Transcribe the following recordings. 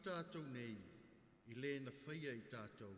tatou nei i le na faia i tatou.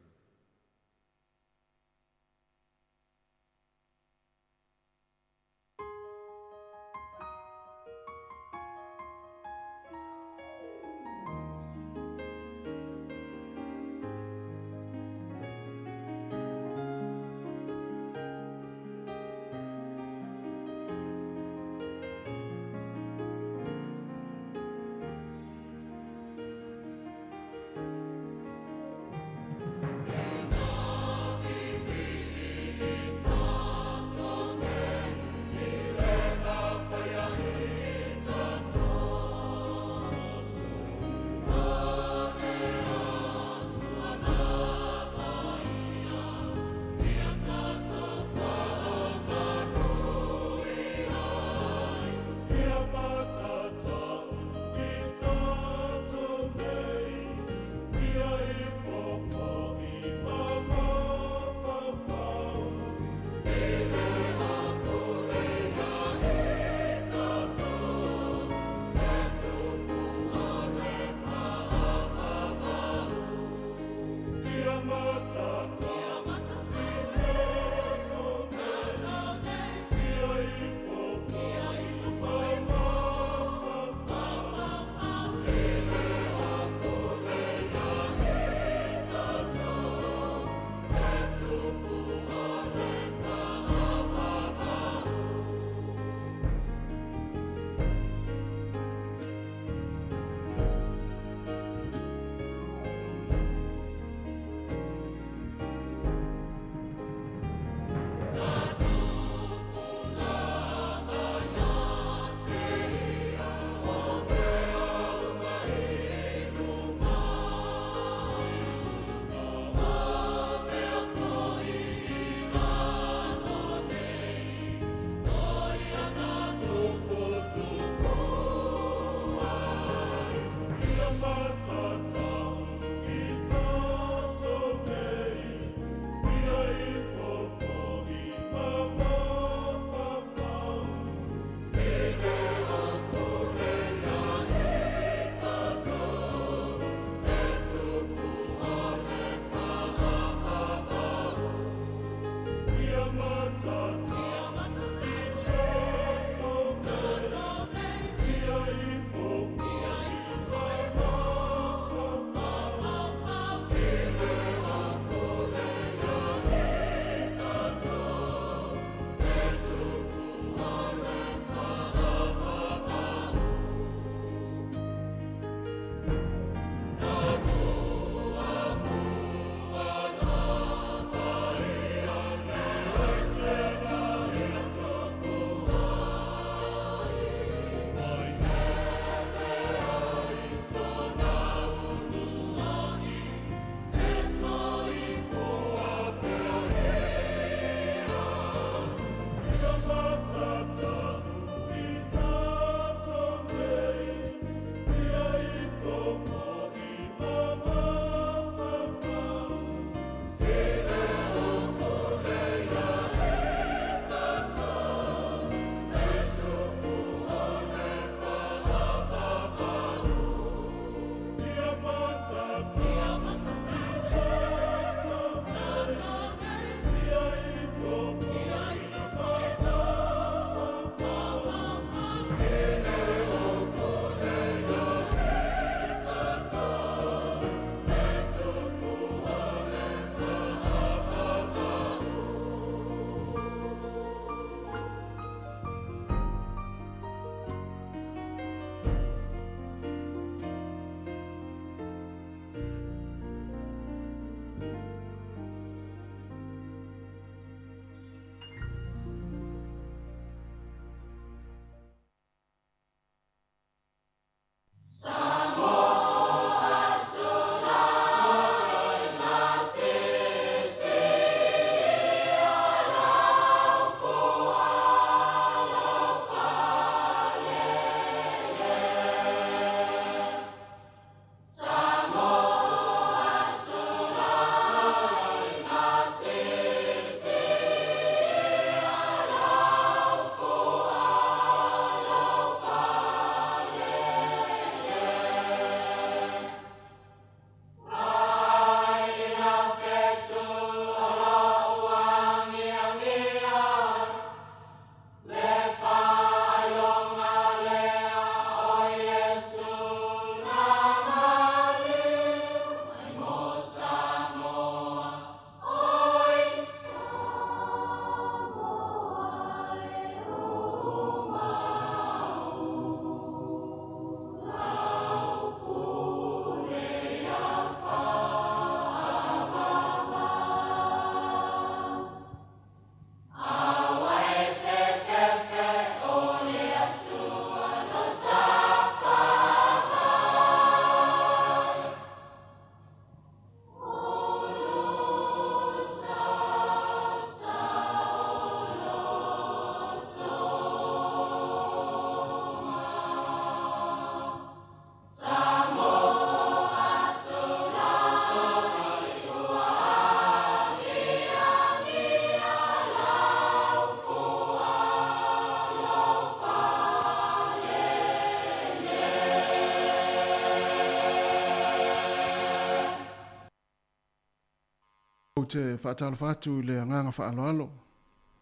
Ou te faatalofa atu i le agaga faaaloalo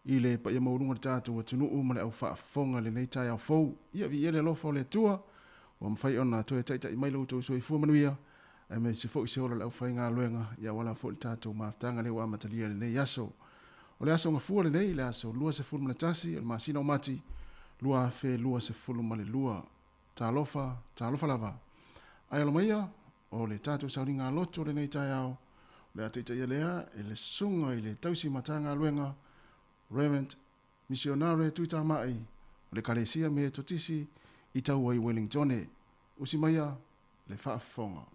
i le paia maualuga o le tatou atunuu ma le au faafofoga i lenei taeao fou. Ia viia le alofa o le Atua ua mafai ona toe taitai mai lo outou soifua manuia, aemaise foi se ola o le aufaigaluega, ia aua foi le tatou mafutaga lea ua amatalia i lenei aso. O le aso gafua lenei, le aso 21 o le masina o Mati 2022. Talofa, talofa lava. Ae alo maia, o le tatou sauniga loto o lenei taeao, o le a taitaia lea e le susuga i le tausi Matagaluega, Reverend Misionare Tuitamai o le Ekalesia Metotisi i Taua i Wellingtone. Usi maia le faafofoga.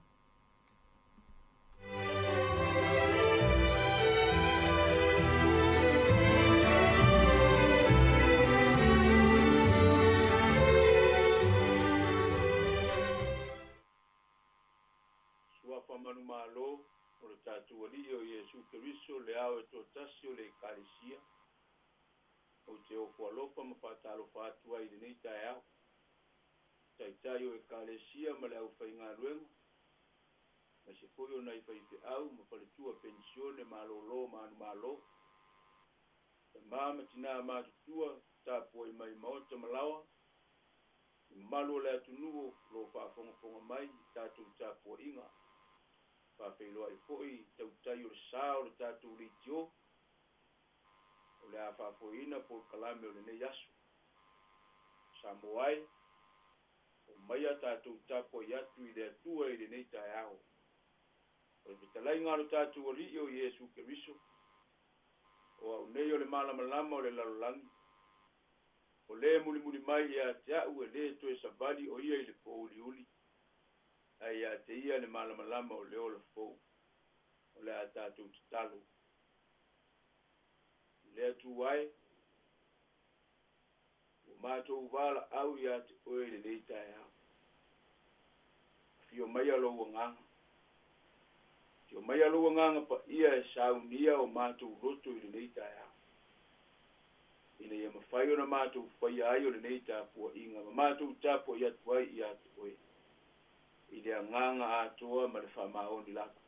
Suafa manumalo o le tatou Alii o Iesu Keriso, le ao e toatasi o le Ekalesia, ou te ofo alofa ma faatalofa atu ai i lenei taeao. Taitai o Ekalesia ma le aufaigaluega, aemaise foi o nai faifeau ma faletua penisione malolo manumalo, tama ma tina matutua tapuai mai maota ma laoa, le mamalu o le atunuu o lo o faafogafoga mai i tatou tapuaiga. Faafeiloai foi i tautai o le sa o le tatou leitio, o le a faafoeina polokalame o lenei aso. Samoa ai, o maia tatou tapuai atu i le Atua i lenei taeao. O le fetalaiga a lo tatou Alii o Iesu Keriso, o au nei o le malamalama o le lalolagi, o le mulimuli mai ia te au e le toe savali o ia i le pouliuli, ae ia te ia le malamalama o le ola fou. O le a tatou tatalo. Le Atua e, ua matou valaau ia te oe i lenei taeao. Afio maia lou agaga. Afio maia lou agaga paia e saunia o matou loto i lenei taeao, ina ia mafai ona matou faia ai o lenei tapuaiga ma matou tapuai atu ai ia te oe i le agaga atoa ma le faamaoni lava.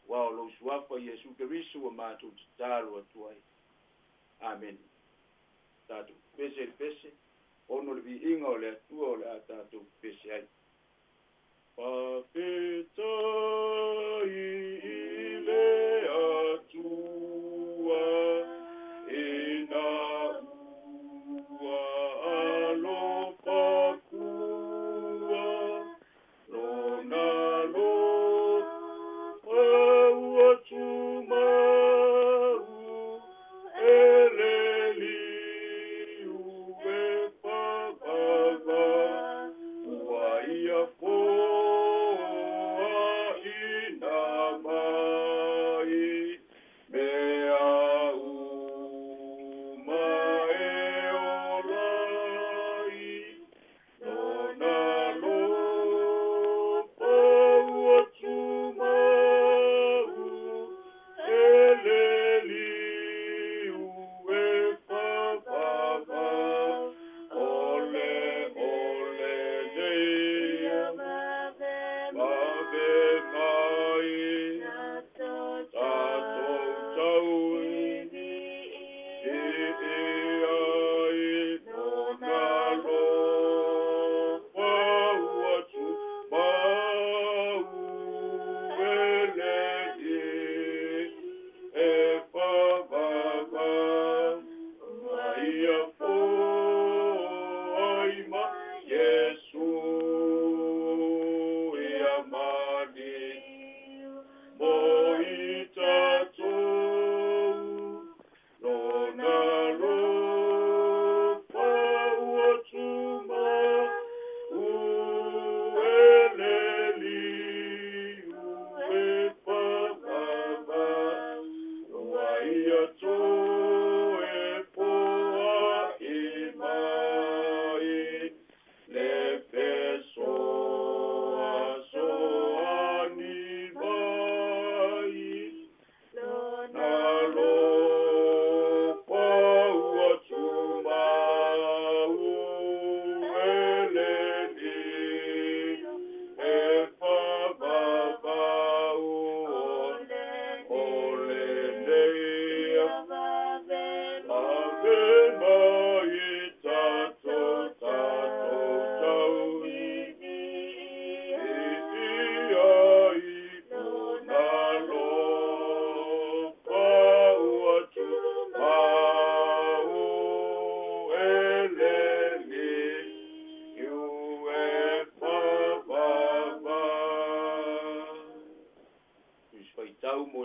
Aua o lou suafa Iesu Keriso ua matou tatalo atu ai. Amene. Tatou pese i le pese, ono le viiga o le Atua o le a tatou pese ai. Faafetai i le Atua ina ua alofa kua lona alofa ua tumau e le liu e faavava ua ia foai.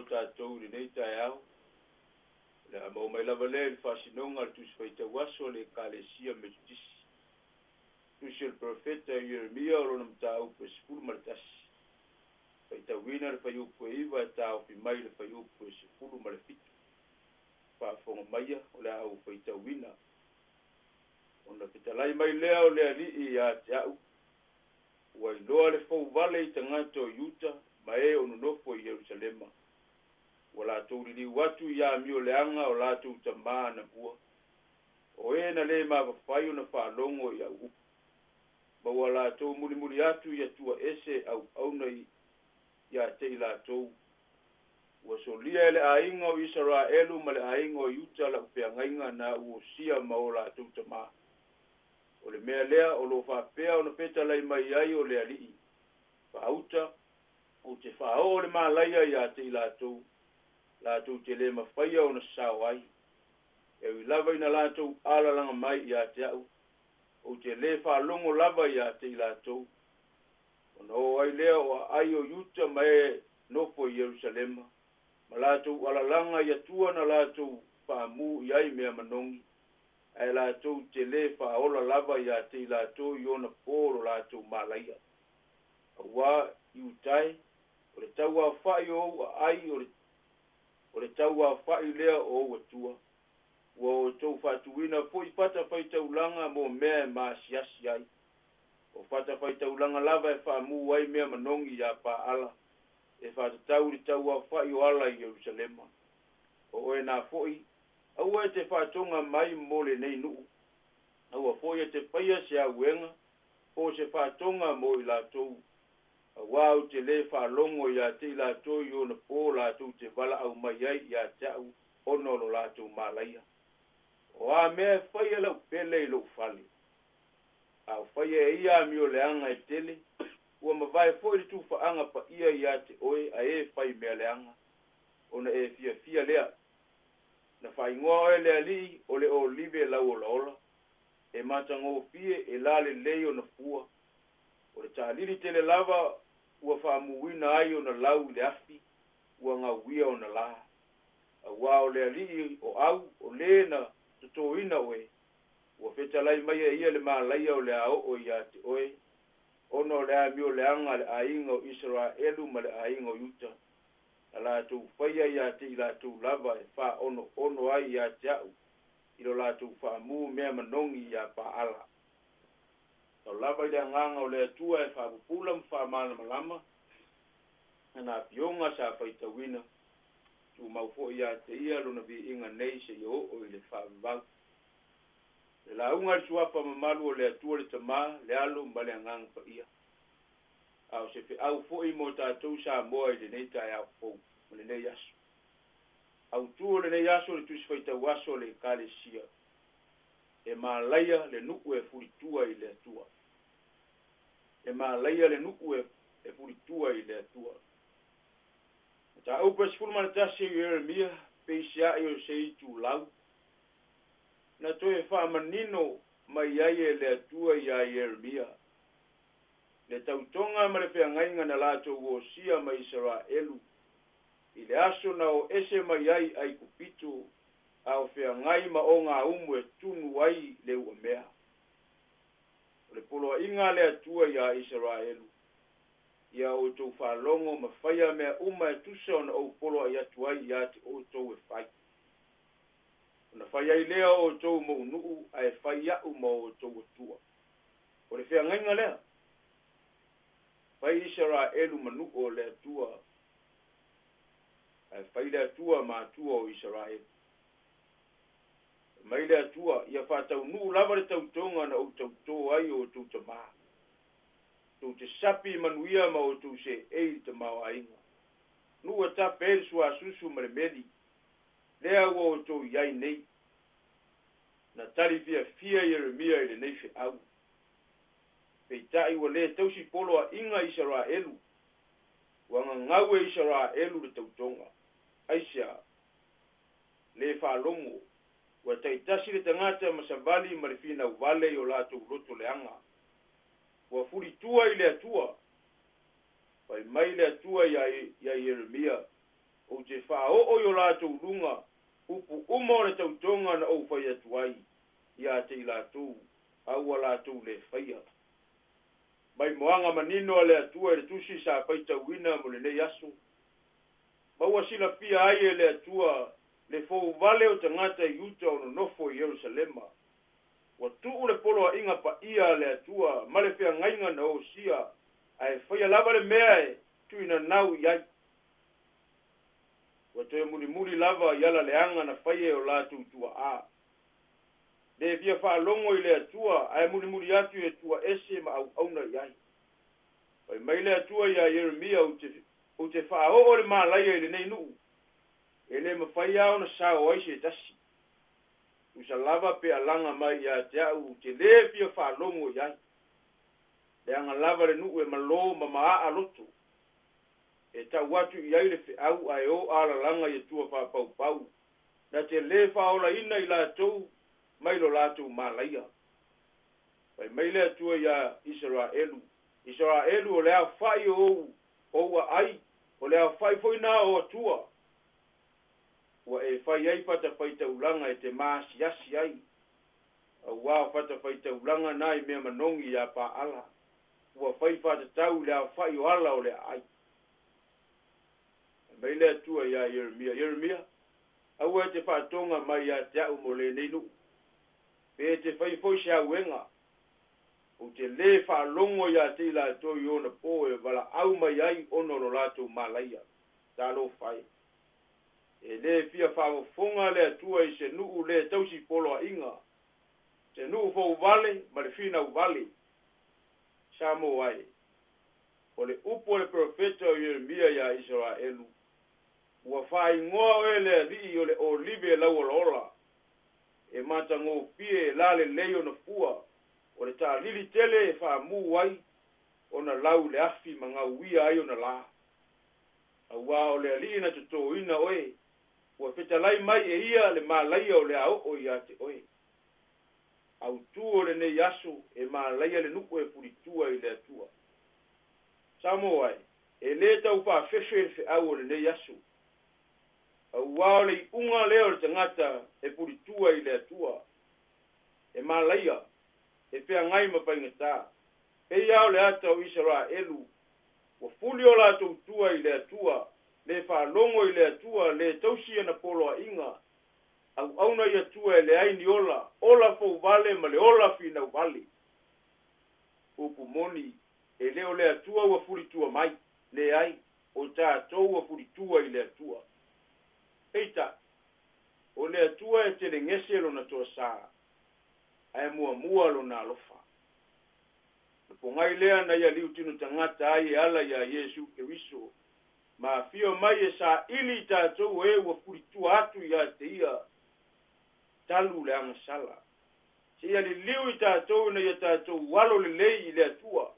mo tatou i lenei taeao. O le a maua mai lava lea i le faasinoga a le Tusi Faitau Aso a le Ekalesia Metotisi. Tusi o le Perofeta Ieremia o lona mataupu e 11. Faitauina le fuaiupu e 9 e taofi mai i le fuaiupu e 17. Faafofoga maia o le a ou faitauina. Ona fetalai mai lea o le Alii ia te a'u, Ua iloa le fouvale i tagata o Iuta ma e o nonofo i Ierusalema. Ua latou liliu atu i amioleaga o latou tamā anamua, o e na lē mafafai ona faalogo i au upu, ma ua latou mulimuli atu i atua ese auauna ia te i latou. Ua solia e le aiga o Isaraelu ma le aiga o Iuta lau feagaiga na ou osia ma o latou tamā. O le mea lea o lo o faapea ona fetalai mai ai o le Alii, faauta, ou te faaoo le malaia ia te i latou, latou te lē mafaia ona sao ai. E ui lava ina latou alalaga mai ia te a'u, ou te lē faalogo lava ia te i latou. Ona o ai lea o aai o Iuta ma e nofo i Ierusalema, ma latou alalaga i atua na latou faamu i ai mea manogi, ae latou te lē faaola lava ia te i latou i ona po lo latou malaia. Auā Iuta e, o le tauaofa'i o ou aai o le o le tauaofa'i lea o ou atua. Ua outou faatuina foi fatafaitaulaga mo mea e maasiasi ai. O fatafaitaulaga lava e faamu ai mea manogi iā Paala, e faatatau i le tauaofa'i o ala i Ierusalema. O oe nā foi, aua e te faatoga mai mo lenei nuu, aua foi e te faia se auega po o se faatoga mo i latou, auā ou te lē faalogo ia te i latou i ona po latou te valaau mai ai ia te a'u ona o lo latou malaia. O a mea e fai e lau pele i lou fale? A o faia e ia amioleaga e tele, ua mavae foi le tufaaga paia ia te oe a e fai mea leaga, ona e fiafia lea. Na faaigoa oe e le Alii o le olive lauolaola, e matagofie e lalelei ona fua. O le taalili tele lava ua faamuina ai ona lau i le afi, ua gauia ona lā. Auā o le Alii o au, o lē na totoina oe, ua fetalai mai e ia le malaia o le a oo ia te oe, ona o le amioleaga a le aiga o Isaraelu ma le aiga o Iuta, na latou faia ia te i latou lava e faaonoono ai ia te a'u i lo latou faamu mea manogi iā Paala. Tau lava i le agaga o le Atua e faapupula ma faamalamalama ana afioga sa faitauina, tumau foi ia te ia lona viiga nei seia oo i le faavavau. Le lauga i le suafa mamalu o le Atua le Tama, le Alo ma le Agaga Paia. A o se feau foi mo tatou Samoa i lenei taeao fou ma lenei aso. Autu o lenei aso le Tusi Faitau Aso a le Ekalesia, E malaia le nuu e fulitua i le Atua. E malaia le nuu e fulitua i le Atua. Mataupu e 11 o Ieremia, peisia'i o se itulau, na toe faamanino mai ai e le Atua iā Ieremia le tautoga ma le feagaiga na latou osia ma Isaraelu i le aso na o ese mai ai Aikupito a o feagai ma ogaumu e tunu ai le uamea. O le poloaiga a le Atua iā Isaraelu, Ia outou faalogo ma faia mea uma e tusa ona ou poloai atu ai ia te outou e fai. Ona fai ai lea o outou mou nuu ae fai a'u ma o outou Atua. O le feagaiga lea. Fai Isaraelu ma nuu o le Atua, ae fai le Atua ma Atua o Isaraelu. Fai mai le Atua, Ia faataunuu lava le tautoga na ou tautō ai o outou tamā. Tou te sapi i manuia ma outou seei i le tamaoaiga. Nuu e tape ai le suasusu ma le meli, lea ua outou i ai nei. Na tali fiafia Ieremia i lenei feau. Peitai ua lē tausi poloaiga Isaraelu, ua gagau e Isaraelu le tautoga. Aisea? Lē faalogo, ua taitasi le tagata ma savali ma le finau vale i o latou loto leaga. Ua fulitua i le Atua. Fai mai le Atua iā Ieremia, Ou te faaoo i o latou luga upu uma o le tautoga na ou fai atu ai ia te i latou, a ua latou lē faia. Maimoaga manino a le Atua i le tusi sa faitauina mo lenei aso, ma ua silafia ai e le Atua le fouvale o tagata i uta o nonofo i Ierusalema. Ua tuu le poloaiga paia a le Atua ma le feagaiga na osia, ae faia lava le mea e tuuinanau i ai. Ua toe mulimuli lava i ala leaga na faia e o latou tuaa. Le fia faalogo i le Atua, ae mulimuli atu i atua ese ma auauna i ai. Fai mai le Atua iā Ieremia, Ou te faaoo le malaia i lenei nuu, e le mafai lava ona sao ai se tasi. Tusa lava pe alaga mai ia te au ou te lē fia faalogo i ai. Leaga lava le nuu e malo ma maaa loto. E tau atu i ai le feau ae o alalaga i atua faapaupau, na te lē faaolaina i latou mai lo latou malaia. Fai mai le Atua iā Isaraelu, Isaraelu, o le aofai o ou ou aai, o le aofai foi na o atua. Ua e fai ai fatafaitaulaga e te maasiasi ai, auā o fatafaitaulaga na i mea manogi iā Paala, ua fai faatatau i le aofai o ala o le aai. Fai mai le Atua iā Ieremia, Ieremia, aua e te faatoga mai ia te a'u mo lenei nuu, pe e te fai foi se auega. Ou te lē faalogo ia te i latou i ona pō e valaau mai ai ona o lo latou malaia. Talofa e! E lē fia faafofoga le Atua i se nuu lē tausi poloaiga, se nuu fouvale ma le finau vale. Samoa e! O le upu a le perofeta o Ieremia iā Isaraelu, Ua faaigoa oe e le Alii o le olive lauolaola, e matagofie e lalelei ona fua, o le taalili tele e faamū ai ona lau i le afi ma gauia ai ona lā. Auā o le Alii na totōina oe, ua fetalai mai e ia le malaia o le a oo ia te oe. Autū o lenei aso e malaia le nuu e fulitua i le Atua. Samoa e, e lē tau faafefe le feau o lenei aso. Auā o le iuga lea o le tagata e pulitua i le Atua. E malaia, e feagai ma faigata. Pei lava o le ata o Isaraelu, ua fuli o latou tua i le Atua, lē faalogo i le Atua, lē tausi ana poloaiga, auauna i Atua e leai ni ola, ola fouvale ma le ola finau vale. Upu moni, e le o le Atua ua fulitua mai, leai, o tatou ua fulitua i le Atua. Peitai, o le Atua e telegese lona toasā, ae muamua lona alofa. O le pogai lea na ia liutino tagata ai e ala iā Iesu Keriso, ma afio mai e saili i tatou o e ua fulitua atu ia te ia talu le agasala, seia liliu i tatou ina ia tatou alo lelei i le Atua,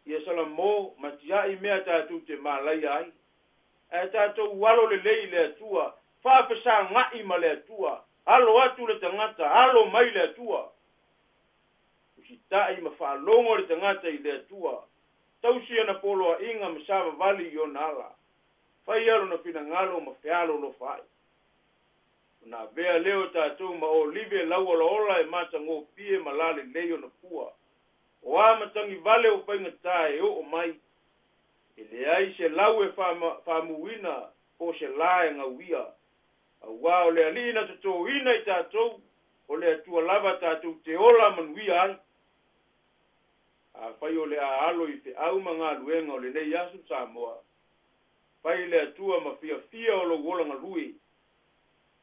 ia salamo ma tiai mea tatou te malaia ai. Ae tatou alo lelei i le Atua, faafesaga'i ma le Atua, alo atu le tagata, alo mai le Atua. Usita'i ma faalogo le tagata i le Atua, tausi ana poloaiga ma savavali i ona ala, faia lona finagalo ma fealolofa ai. Ona avea lea o tatou ma olive lauolaola e matagofie ma lalelei ona fua. O a matagi vale o faigata e oo mai, e leai se lau e faamuina po o se lā e gauia, auā o le Alii na totōina i tatou, o le Atua lava tatou te ola manuia ai. Afai o le a alo i feau ma galuega o lenei aso Samoa, fai le Atua ma fiafia o lou ola galue.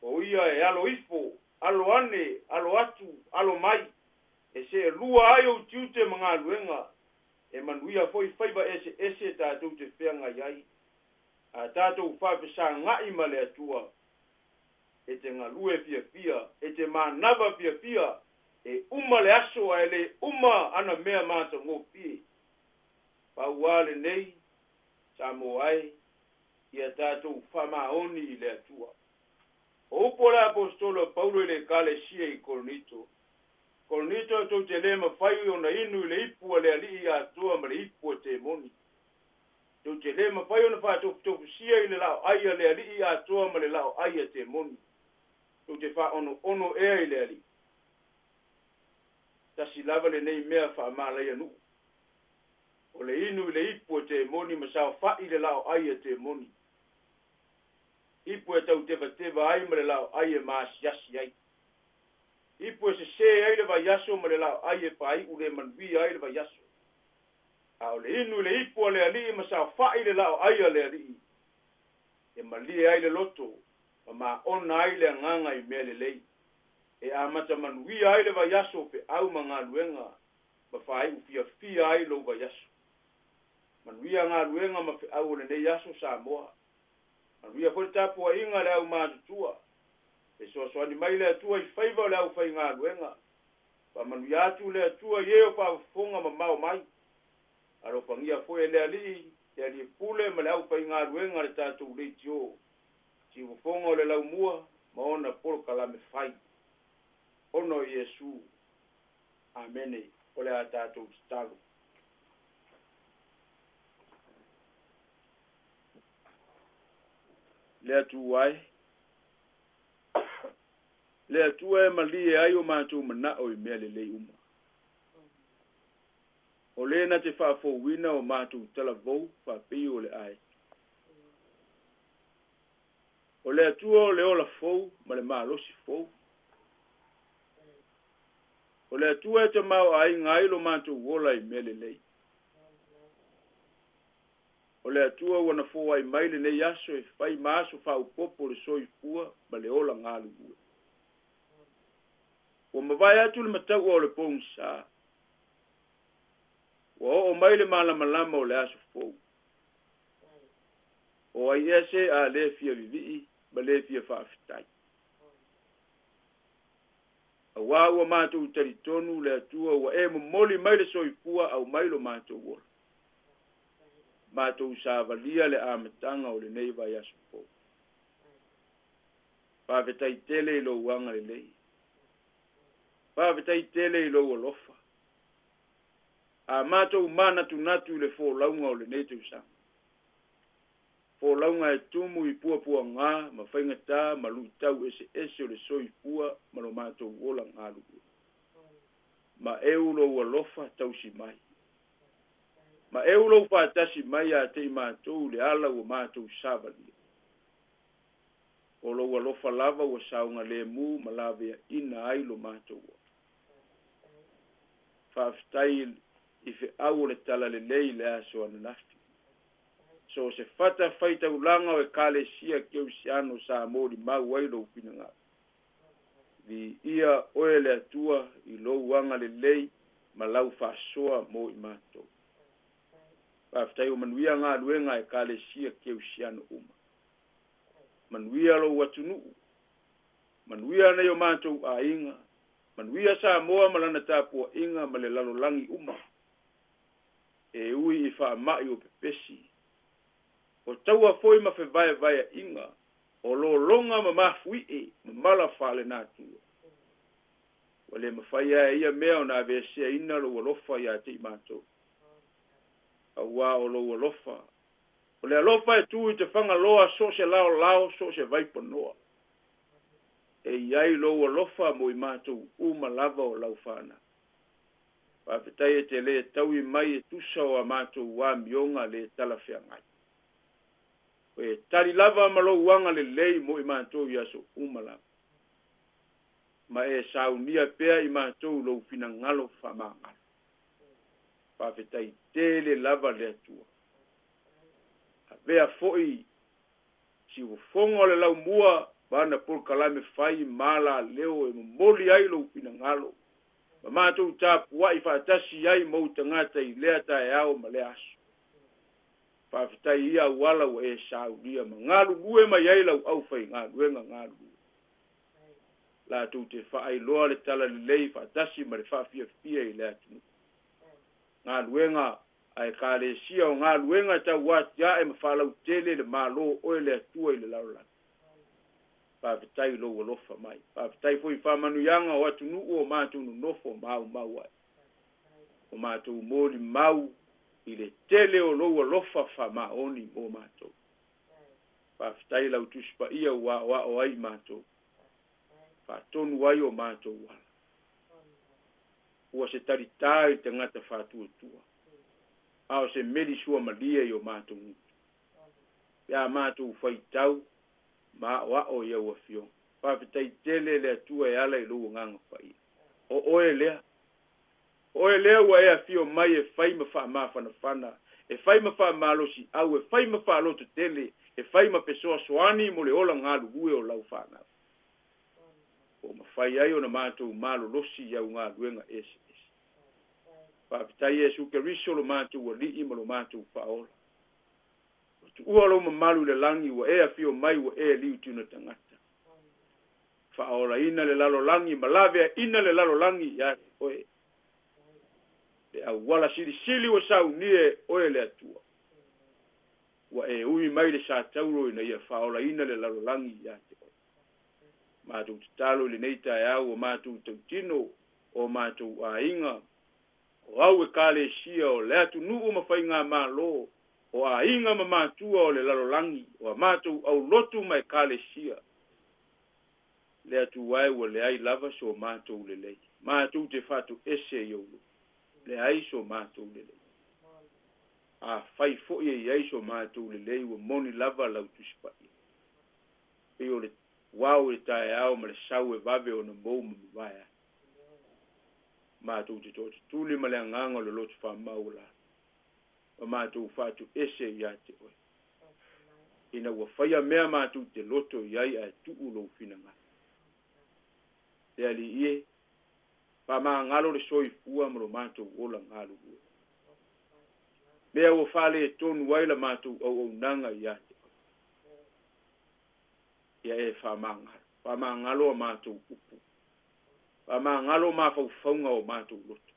O ia e alo ifo, alo ane, alo atu, alo mai, e seelua ai ou tiute ma galuega, e manuia foi faiva eseese tatou te feagai ai. A tatou faafesaga'i ma le Atua, e te galue fiafia, e te manava fiafia, e uma le aso ae le uma ana mea matagofie. Pau lava lenei, Samoa e, ia tatou faamaoni i le Atua. O upu a le Aposetolo a Paulo i le Ekalesia i Korinito, Korinito tou te le mafai ona inu i le ipu a le Alii atoa ma le ipu a temoni. Tou te lē mafai ona faatofutofusia i le laoai a le Alii atoa ma le laoai a temoni. Tou te faaonoono ea i le Alii? Tasi lava lenei mea faamalaianu'u, o le inu i le ipu e temoni ma saofa'i le laoai a temoni, ipu e tautevateva ai ma le laoai e maasiasi ai, ipu e sesē ai le vaiaso ma le laoai e faai'u lē manuia ai le vaiaso. A o le inu i le ipu a le Alii ma saofa'i le laoai a le Alii, e malie ai le loto ma maona ai le agaga i mea lelei, e amata manuia ai le vaiaso o fe'au ma galuega ma faai'u fiafia ai lou vaiaso. Manuia galuega ma fe'au o lenei aso Samoa. Manuia foi le tapua'iga a le aumatutua. Fesoasoani mai le Atua i faiva o le aufaigaluega. Faamanuia atu le Atua i e o faafofoga mamao mai. Alofagia foi e le Alii, le Alii Pule ma le aufaigaluega a le tatou leitio, siufofoga o le Laumua ma ona polokalame fai. Ona o Iesu. Amene. O le a tatou tatalo. Le Atua e, le Atua e malie ai o matou mana'o i mea lelei uma. O lē na te faafouina o matou talavou faapei o le aeto. O le Atua o le ola fou ma le malosi fou. O le Atua e tamaoaiga ai lo matou ola i mea lelei. O le Atua ua na foai mai lenei aso e fai ma aso faaopopo le soifua ma le ola galulue. Ua mavae atu le matau'a o le pogasā. Ua oo mai le malamalama o le aso fou. O ai ea se a lē fia vivii ma lē fia faafetai? Auā ua matou talitonu le Atua ua e momoli mai le soifua aumai lo matou ola. Matou savalia le amataga o lenei vaiaso fou. Faafetai tele i lou agalelei. Faafetai tele i lou alofa. A matou manatunatu i le folauga o lenei tausaga, folauga e tumu i puapuagā ma faigatā ma lu'itau eseese o le soifua ma lo matou ola galulue. Maeu lou alofa tausi mai. Maeu lou faatasi mai ia te i matou i le ala ua matou savalia. O lou alofa lava ua saogalēmū ma laveaʻina ai lo matou ola. Faafetai i fe'au o le talalelei i le aso ananafi. So o se fata faitaulaga o Ekalesia Keusiano sa molimau ai lou finagalo. Viia oe le Atua i lou agalelei ma lau faasoa mo i matou. Faafetai ua manuia galuega a Ekalesia Keusiano uma. Manuia lou atunu'u. Manuia nai o matou aiga. Manuia Samoa ma lana tapua'iga ma le lalolagi uma. E ui i faama'i o pepesi, o taua foi ma fevaevaea'iga, o lologa ma mafui'e ma mala faalenatura. Ua lē mafai lava e ia mea ona aveeseaina lou alofa iā te i matou. Auā o lou alofa, o le alofa e tu i te fagaloa so o se laolao, so o se vaipanoa. E i ai lou alofa mo i matou uma lava o lau fanau. Faafetai e te lē taui mai e tusa o a matou amioga lē talafeagai. O e tali lava ma lou agalelei mo i matou i aso uma lava. Ma e saunia pea i matou lou finagalo faamagalo. Faafetai tele lava le Atua. Avea foi siufofoga o le Laumua ma ana polokalame fai ma alaleo e momoli ai lou finagalo ma matou tapua'i faatasi ai ma ou tagata i lea taeao ma lea aso. Faafetai i ia auala ua e saulia ma galulue mai ai lau aufaigaluega galulue. Latou te faailoa le talalelei faatasi ma le faafiafia i le atunuu. Galuega a Ekalesia o galuega e tauatia'e ma faalautele le Malo oe le Atua i le lalolagi. Faafetai i lou alofa mai. Faafetai foi i faamanuiaga o atunuu o matou nonofo maumau ai. O matou molimau I le tele o lou alofa faamaoni mo matou. Faafetai lau Tusi Paia ua aoao ai i matou, faatonu ai o matou ala. Ua se talitā i le tagata faatuatua, a o se meli suamalie i o matou gutu. Pe a matou faitau ma aoao i au afioga. Faafetai tele le Atua e ala i lou Agaga Paia. O oe lea. O oe lea ua e afio mai e fai ma faamafanafana, e fai ma faamalosiau, e fai ma faalototele, e fai ma fesoasoani mo le ola galulue o lau fanau. Ua mafai ai ona matou malolosi i au galuega eseese. Faafetai Iesu Keriso lo matou Alii ma lo matou Faaola. Ua tuua lou mamalu i le lagi, ua e afio mai, ua e liutiuna tagata. Faaolaina le lalolagi ma laveaina le lalolagi ia te oe. Le auala silisili ua saunia e oe le Atua. Ua e ui mai le satauro ina ia faaolaina le lalolagi ia te oe. Matou tatalo i lenei taeao ua matou tautino o matou aiga, o au ekalesia, o le atunuu ma faigamalo, o aiga ma matua o le lalolagi, o a matou aulotu ma ekalesia. Le Atua e, ua leai lava so matou lelei. Matou te faatoese i ou loto. Leai so matou lelei. Afai foi e i ai so matou lelei, ua moni lava lau Tusi Paia. Pei o le uao i le taeao ma le sau e vave ona mou ma mavae atu. Matou te toatutuli ma le agaga o le loto faamaualalo, ma matou faatoese ia te oe. Ina ua faia mea matou te loto i ai ae tuu lou finagalo. Le Alii e, faamagalo le soifua ma lo matou ola galulue. Mea ua faaletonu ai la matou auaunaga ia te oe. Ia e faamagalo, faamagalo a matou upu, faamagalo mafaufauga o matou loto,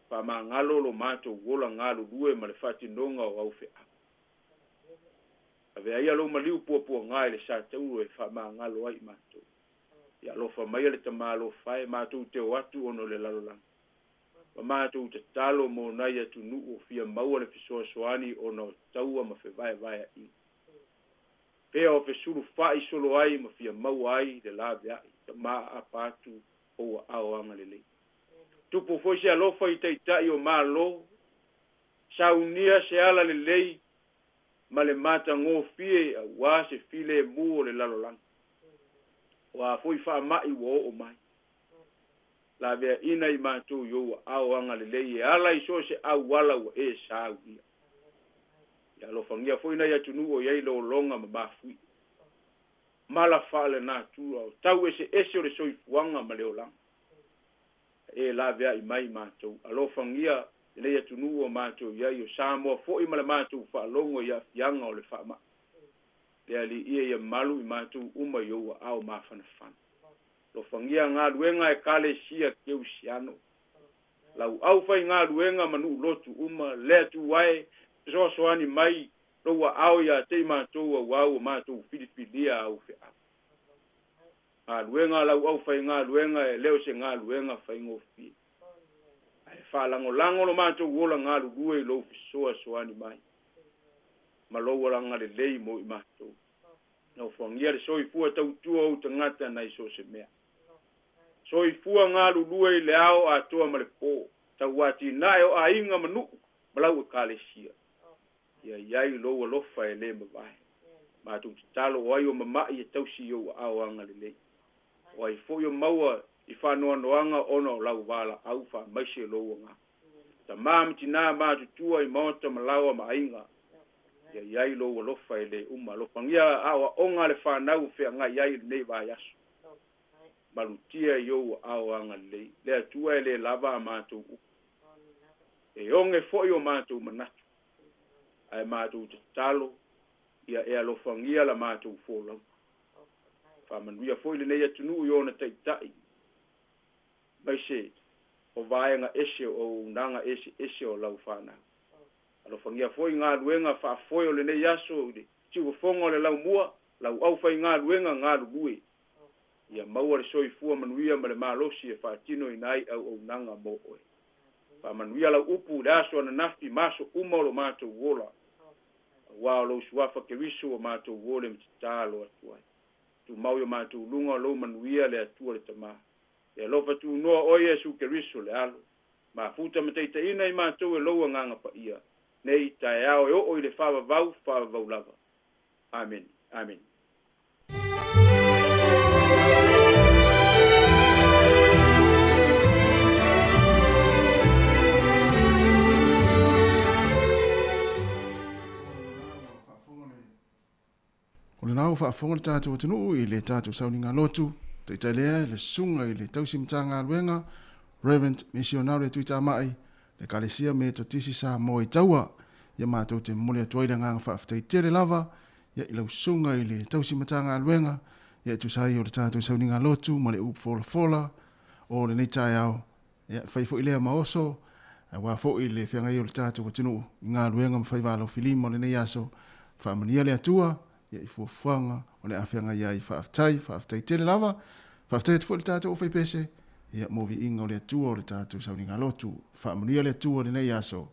faamagalo lo matou ola galulue ma le faatinoga o au feau. Avea ia lou maliu puapuaga i le satauro e faamagalo ai i matou. Ia alofa maia le tamalofa e matou te o atu ona o le lalolagi. Ma matou tatalo mo nai atunuu o fia maua le fesoasoani ona o taua ma fevaevaeaʻiga. Pea o fesulufai solo ai ma fia maua ai le laveai, tama aapa atu o ua ao agalelei. Tupu foi se alofa i taitai o malo, saunia se ala lelei ma le matagofie auā se filemu o le lalolagi. O a foi faama'i ua oo mai. Laveaina i matou i ou aao agalelei e ala i so o se auala ua e saunia. Ia alofagia foi nai atunuu o i ai lologa ma mafuie. Mala faalenatura o tau eseese o le soifuaga ma le olaga. E laveai mai matou. Alofagia lenei atunuu o matou i ai o Samoa foi ma le matou faalogo i aafiaga o le faama'i. Le Alii e, ia malu i matou uma i ou aao mafanafana. Alofagia galuega ekalesia keusiano. Lau aufaigaluega ma nuu lotu uma, le Atua e, fesoasoani mai lou aao ia te i matou auā ua matou filifilia au feau. Galuega a lau aufaigaluega e le o se galuega faigofie. Ae faalagolago lo matou ola galulue i lou fesoasoani mai. Ma lou agalelei mo i matou. Alofagia le soifua tautua o ou tagata nai so o se mea. Soifua galulue i le ao atoa ma le po. Tauatinae o aiga ma nuu ma lau ekalesia. Ia i ai lou alofa e le mavae. Matou tatalo o ai o mama'i e tausi i ou aao agalelei. O ai foi o maua i faanoanoaga ona o lau valaau faamaise lou agaga. Tamā ma tinā matutua i maota ma laoa ma aiga. Ia i ai lou alofa e le uma. Alofagia aoaoga a le fanau o feagai ai i lenei vaiaso. Malutia i ou aao agalelei. Le Atua e le lava a matou upu. E oge foi o matou manatu. Ae matou tatalo ia e alofagia la matou folauga. Faamanuia foi lenei atunuu i ona taitai. Aemaise o vaega ese o auaunaga eseese o lau fanau. Alofagia foi galuega faafoe o lenei aso i le siufofoga o le laumua, lau aufaigaluega galulue. Ia maua le soifua manuia ma le malosi e faatinoina ai auaunaga mo oe. Faamanuia lau upu i le aso ananafi ma aso uma o lo matou ola, auā o lou suafa Keriso ua matou ole ma tatalo atu ai. Tumau i o matou luga o lou manuia le Atua le Tamā. E alofa tunoa oe Iesu Keriso le Alo. Mafuta ma taitaiina i matou e lou agaga paia, nei taeao e oo i le faavavau, faavavau lava. Amene. Amene. O lena ua faafofoga le tatou atunuu i le tatou sauniga lotu, taitai lea le susuga i le tausi Matagaluega, Reverend Misionare Tuitamai, le Ekalesia Metotisi Samoa i Taua. Ia matou te momoli atu ai le agaga faafetai tele lava ia i lau susuga i le tausi Matagaluega ia e tusa ai o le tatou sauniga lotu ma le upu folafola o lenei taeao. Ia, fai foi lea ma oso, aua foi le feagai o le tatou atunuu i galuega ma faiva alofilima o lenei aso. Faamanuia le Atua ia i fuafuaga o le a feagai ai. Faafetai, faafetai tele lava. Faafetai atu foi i le tatou aufaipese, ia mo viiga o le Atua o le tatou sauniga lotu. Faamanuia le Atua i lenei aso.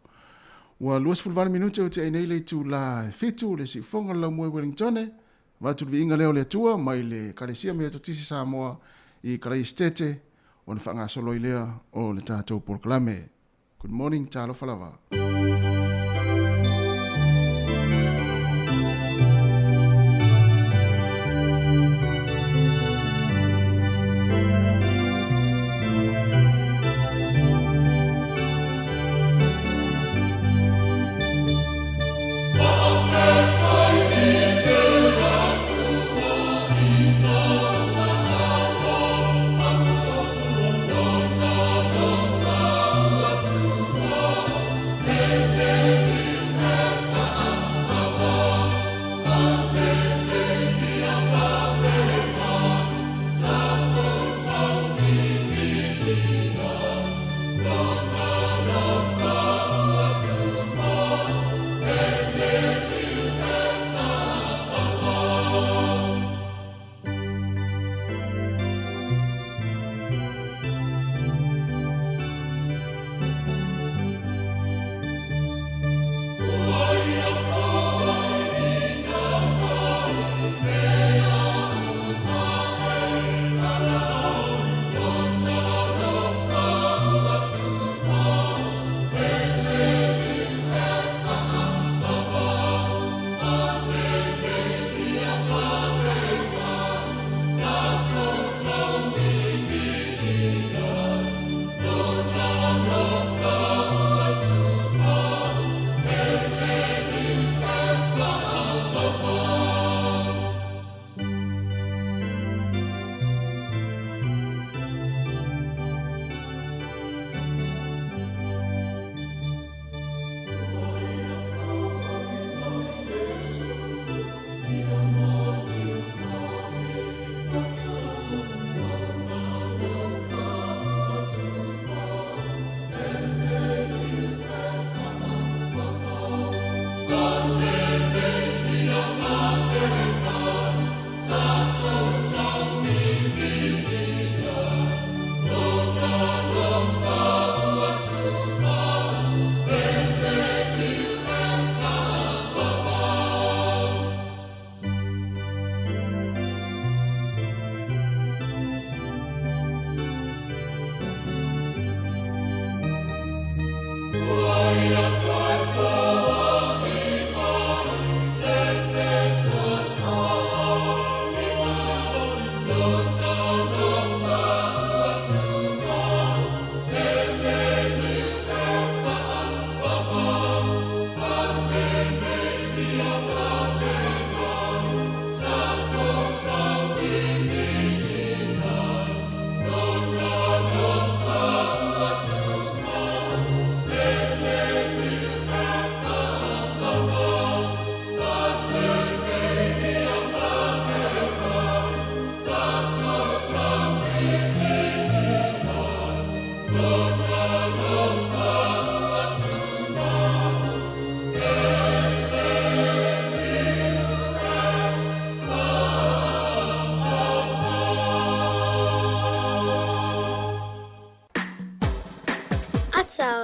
Ua 28 minute o tea nei le itula e 7 le siufoga o le laumua i Wellingtone. Avatu le viiga lea o le Atua mai le Ekalesia Metotisi Samoa i Karaisitete ona faagasolo ai lea o le tatou polokalame. Good morning, talofa lava.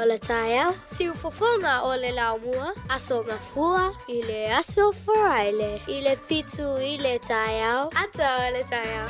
le taeao, siufofoga o le laumua, Aso Gafua i le Aso Faraile i le 7 i le taeao, ata o le taeao.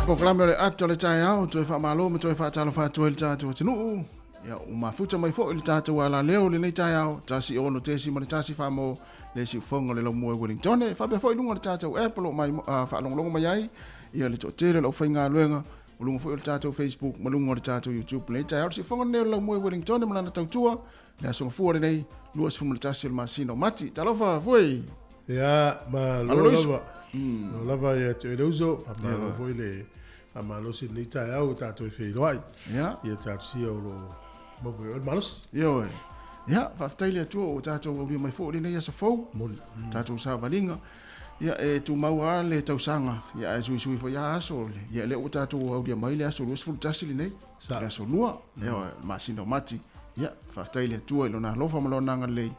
Polokalame o le ata o le taeao, toe faamalo ma toe faatalofa atu ai le tatou atunuu. Ia, ua mafuta mai foi le tatou alaleo i lenei taeao, 16.1 mo le siufoga o le laumua i Wellington. E faapea foi i luga o le tatou app o lo o mai, faalogologo mai ai ia le toatele o le aufaigaluega, o luga foi o le tatou Facebook ma luga o le tatou YouTube. Lenei taeao, le siufoga lenei o le laumua i Wellington ma lana tautua, le aso gafua lenei, 21 o le masina o Mati. Talofa, Fue! Ia, malo lava. Malo lava ia te oe le uso, faamalo foi le faamalosi i lenei taeao ua tatou e feiloai. Ia. Ia talosia o lo o maua e oe le malosi. Ioe. Ia, faafetai le Atua ua tatou aulia mai foi i lenei aso fou. Moni. Tatou savaliga. Ia, e tumau lava le tausaga, ia ae suisui foi lava aso. Ia, lea ua tatou aulia mai le aso 21 lenei. Sa. Le aso lua, ia, masina o Mati. Ia, faafetai i le Atua i lona alofa ma lona agalelei.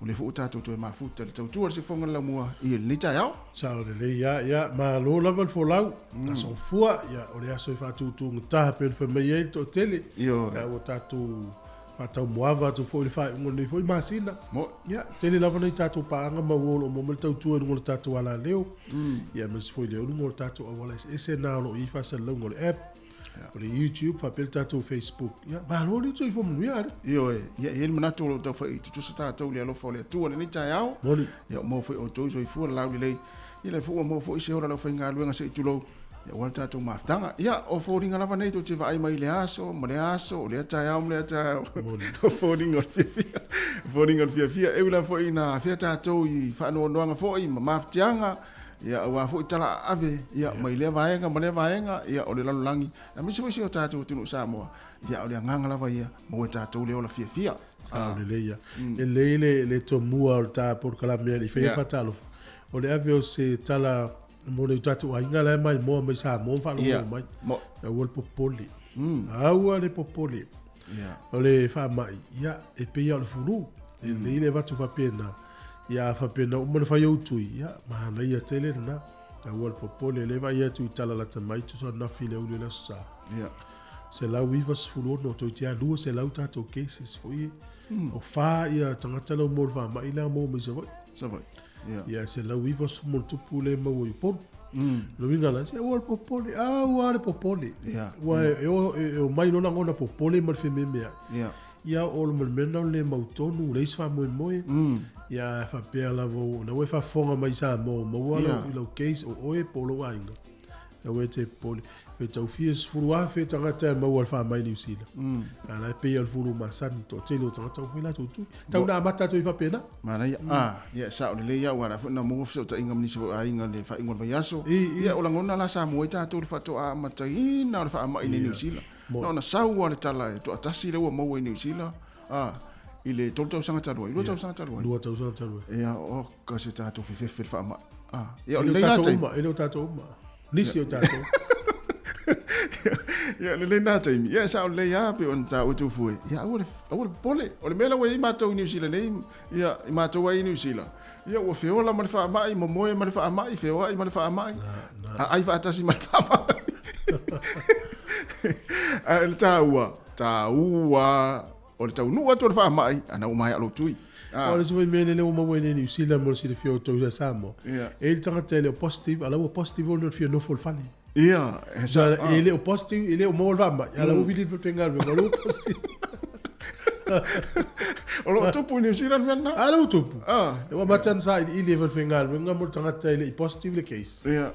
O lea foi ua tatou toe mafuta i le tautua a le siufofoga o le laumua i lenei taeao. Sao lelei lava, ia, malo lava le folau, aso fua, ia, o le aso e faatutugata pei ona fai mai ai le toatele. Ioe. Ia, ua tatou faataumuava atu foi i le faaiuga o lenei foi masina. Mo. Ia, tele lava nai tatou paaga maua o lo o maua mai le tautua i luga o le tatou alaleo, ia, aemaise foi le luga o le tatou auala eseese na o lo o i ai faasalalauga o le app. O le YouTube faapea le tatou Facebook. Ia, malo le soifua manuia ale. Ioe, ia e i ai le manatu o lo o taufai tutusa tatou i le alofa o le Atua i lenei taeao. Moni. Ia ua maua foi outou i soifua le laulelei. Ia lea foi ua maua foi se ola o le aufaigaluega se i tulou. Ia aua le tatou mafutaga. Ia, o foliga lava nei tou te vaai mai i le aso ma le aso, o lea taeao ma lea taeao. Moni. O foliga o le fiafia. O foliga o le fiafia. E ui lava foi ina afea tatou i faanoanoaga foi ma mafatiaga. Ia, aua foi tala aave, ia, mai lea vaega ma lea vaega, ia, o le lalolagi, aemaise foi si o tatou atunuu Samoa, ia, o le agaga lava ia, maua e tatou le ola fiafia. Sao lelei ia. E lelei le, le tomua o le ta polokalame e le i faia faatalofa. O le ave o se tala mo le tatou aiga la e maimoa mai Samoa ma faalogologo mai. Mo. Aua le popole. Aua le popole. O le faamai, ia, e pei lava o le fulu. E lelei le avatu faapena. Ia a faapena uma ona fai ou tui, ia, manaia tele lena. Aua le popole, lea e vaai atu i tala lata mai, tusa anafi i le aoauli o le Aso Sa. 196, toeitiiti lava 200 tatou cases foi e. O fa ia tagata la ua maua i le faamai la maua mai Savaii. Savaii. Ia, 190 ma ona tupu lea e maua i Upolu. O le uiga la, se aua le popole, aua le popole. Aua e omai loa lagona popole ma le fememeai. Ia o le mea lena o le le mautonu, leai se faamoemoe. Ia a faapea lava o lena ua e faafofoga mai i Samoa ua maua i lau case o oe po o lou aiga, aua e te popole. Pe tau fia 10,000 tagata e maua i le faamai i Niu Sila. A o la e pei lava o le fulu masani, toatele o tagata ua fai latou tui. Tau ina amata atu ai faapena. Manaia. A, ia e sao lelei lava aua o la foi na maua fesootaiga ma nisi foi o aiga i le faaiuga o le vaiaso. Ia o lagona la sa mua ai tatou i le faatoa amataina o le faamai i Niu Sila. Na ona sau lava le tala e toatasi lea ua maua i Niu Sila, a, I le 3 tausaga talu ai, 2 tausaga talu ai. 2 tausaga talu ai. Ia, oka se tatou fefefe le faamai. Ah, ia o le tatou uma, e le o tatou uma. Nisi o tatou. Ia, lelei na taimi. Ia, sao lelei lava pei ona taua Tufue. Ia, aua le, aua le popole. O le mea la ua i ai matou i Niu Sila nei, ia, i matou ai i Niu Sila, ia, ua feola ma le faamai, momoe ma le faamai, feoai ma le faamai, aai faatasi ma le faamai. Ae o le taua, taua o le taunuu atu o le faamai, ana ua maea lou tui. O le isi foi mea lea ua maua i Niu Sila mo le silafia o outou ia Samoa, e i ai le tagata e le o positive, a la ua positive ona o le fia nofo i le fale. Ia, e sa, e le o positive, e le o maua le faamai, a la ua vili i le falefaigaluega, o la ua positive. O lo o tupu i Niu Sila le mea lena? A la ua tupu. Ua amata ona sailiili e falefaigaluega mo le tagata e le i positive le case. Ia.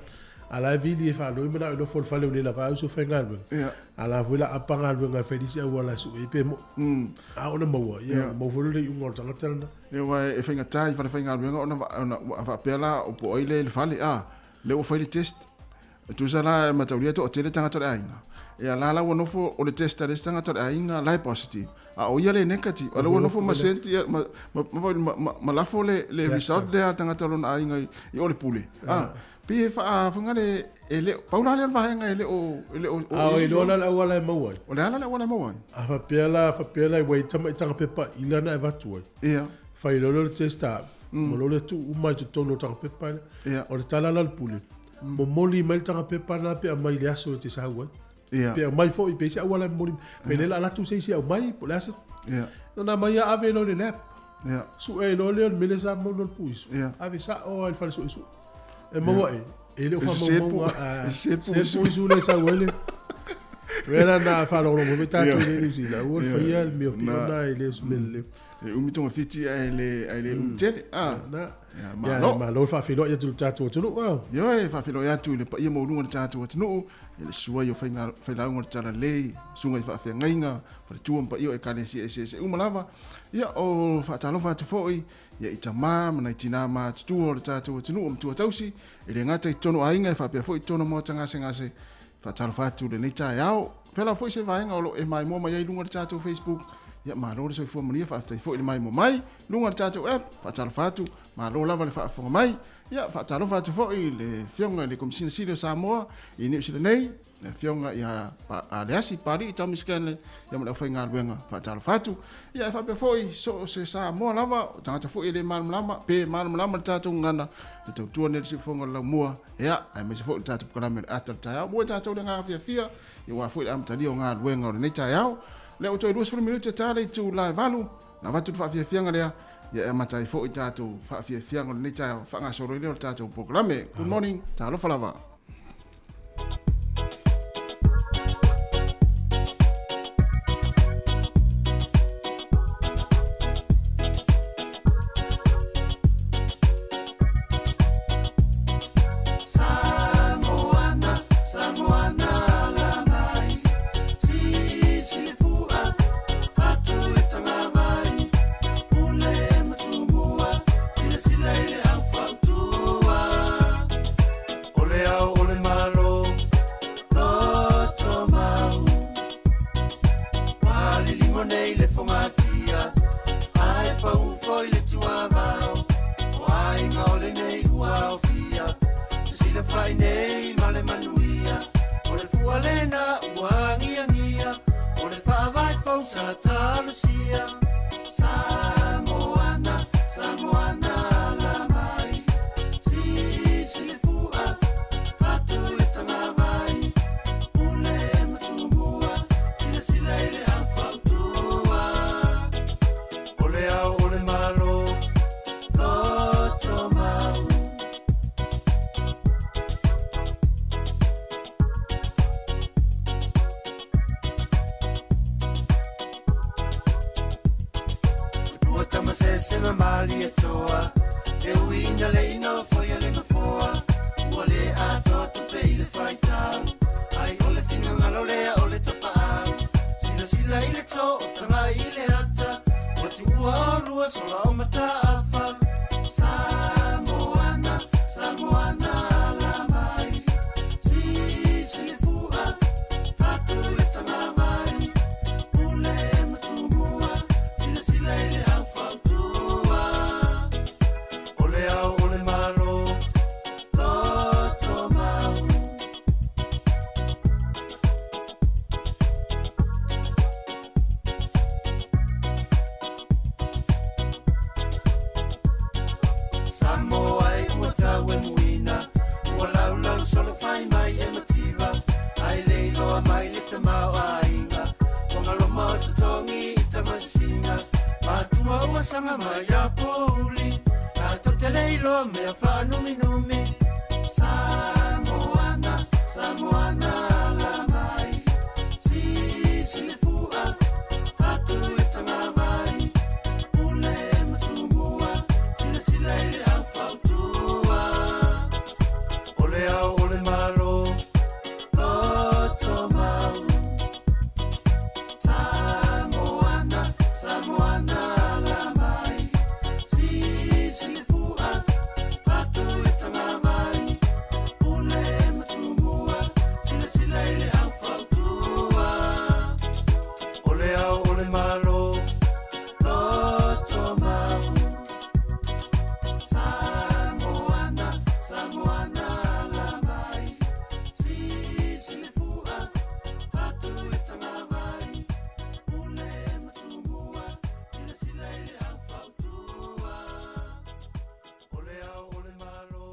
A la e vili e faanoi manao e nofo i le fale o le lava au faigaluega. Ia. A la foi la apa galuega e fai nisi auala e sue ai pe mo'i. A ona maua, ia, maua foi le iuga o le tagata lena. Ia, aua e faigata i falefaigaluega ona ona faapea la po o ai lea i le fale, a, lea ua fai le test. E tusa la e mataulia e toatele tagata o le aiga. Ia la la ua nofo o le test a le isi tagata o le aiga la e positive. A o ia le negative. A la ua nofo ma sent ia ma ma ma, ma, ma, ma lafo le le result lea a tagata o lona aiga i, i o le pule. A, pei e faafofoga le e le pau la lea o le vaega e le o e le o A o iloa la le auala e maua ai. O le a la le auala e maua ai? A faapea la, faapea la ua i tamaitaga pepa ila na e avatu ai. Ia. Fai loa lea o le test a, ma loa lea tuu uma i totonu o taga pepa lea. Ia. O le tala la a le pule, momoli mai le taga pepa lena pe aumai i le aso e te sau ai. Ia. Pe aumai foi, pe i se auala e momoli mai. Pe le la alu atu se isi e aumai, po o le a se. Ia. Na na mai lava ave loa i le lab. Ia. Sue ai loa lea o le mea lea sa maua le puisu. Ia. Ave sao lava i le fale suesue. E maua e, e le o E sese pu- faamaumauga, e sese sese puisu lea e sau ai le. Mea la na faalogologo foi tatou i le New Zealand, aua le faia le mea pio na e le o se mea lelei. E umi togafiti ae le ae le umi tele. Ah. Na. Ia, Ia, malo. malo le faafeiloai atu i le tatou atunuu. Ah. Ioe, faafeiloai atu i le paia maualuga o le tatou atunuu, i le suai o faiga, failauga o le Talalelei, susuga i faafeagaiga, faletua ma paia o Ekalesia eseese uma lava. Ia, o faatalofa atu foi ia i tama ma nai tinā matutua o le tatou atunuu o matua tausi, e le gata i totonu o aiga e faapea foi i totonu o maota gasegase. Faatalofa atu lenei taeao. Pela foi se vaega o lo o e maimoa mai ai i luga o le tatou Facebook. Ia, malo le soifua manuia, faafetai foi le maimoa mai luga o le tatou app. Faatalofa atu, malo lava le faafofoga mai. Ia, faatalofa atu foi i le Afioga i le Komesina Sili o Samoa i Niu Sila nei, le Afioga ia Leasi Papalii Tommy Scanlan, ia ma le aufaigaluega. Faatalofa atu. Ia, e faapea foi so o se Samoa lava, o tagata foi e le malamalama, pe malamalama le tatou gagana, le tautua nei le siufofoga o le laumua, ia, aemaise foi le tatou polokalame o le ata o le taeao. Mua i tatou le agaga fiafia, ia aua foi le amatalia o galuega o lenei taeao. Lea ua toe 20 minute ta le itula e 8, na avatu le faafiafiaga lea, ia e amata ai foi tatou faafiafiaga o lenei taeao, faagasolo ai lea o le tatou polokalame. Good morning, talofa lava. tamaoaiga Ua galoma o totogi i tamasisiga Matua ua saga mai ia pouli Tatou te le iloa mea faanuminumi Samoana, Samoana ala mai Sisi le fua, fatu i le tagavai Pule ma Tumua, silasila i le au fautua O le ao o le Malo, loto mau Samoana, Samoana ala mai Sisi le fua, fatu i le tagavai Pule ma Tumua, silasila i le au fautua O le ao o le Malo, loto mau Samoana, Samoana ala mai Sisi le fua, fatu i le tagavai Pule ma Tumua, silasila i le au fautua O le ao o le Malo,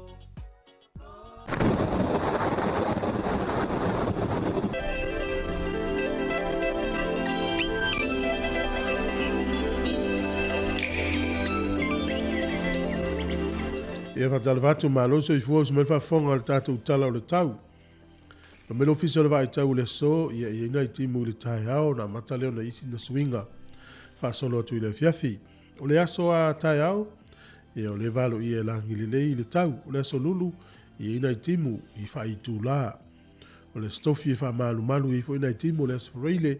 Ia faatalofa atu, malo soifua usu mai le faafofoga o le tatou Tala o le Tau. Na mai le Ofisa o le Vaai Tau i le aso, ia e i ai nai timu i le taeao ona amata lea ona isi na suiga faasolo atu i le afiafi. O le aso a taeao, ia o lea e valoia e lagi lelei i le tau. O le aso lulu, e i ai nai timu i faaitula. O le aso tofi e faamalumalu i ai foi nai timu o le aso Faraile,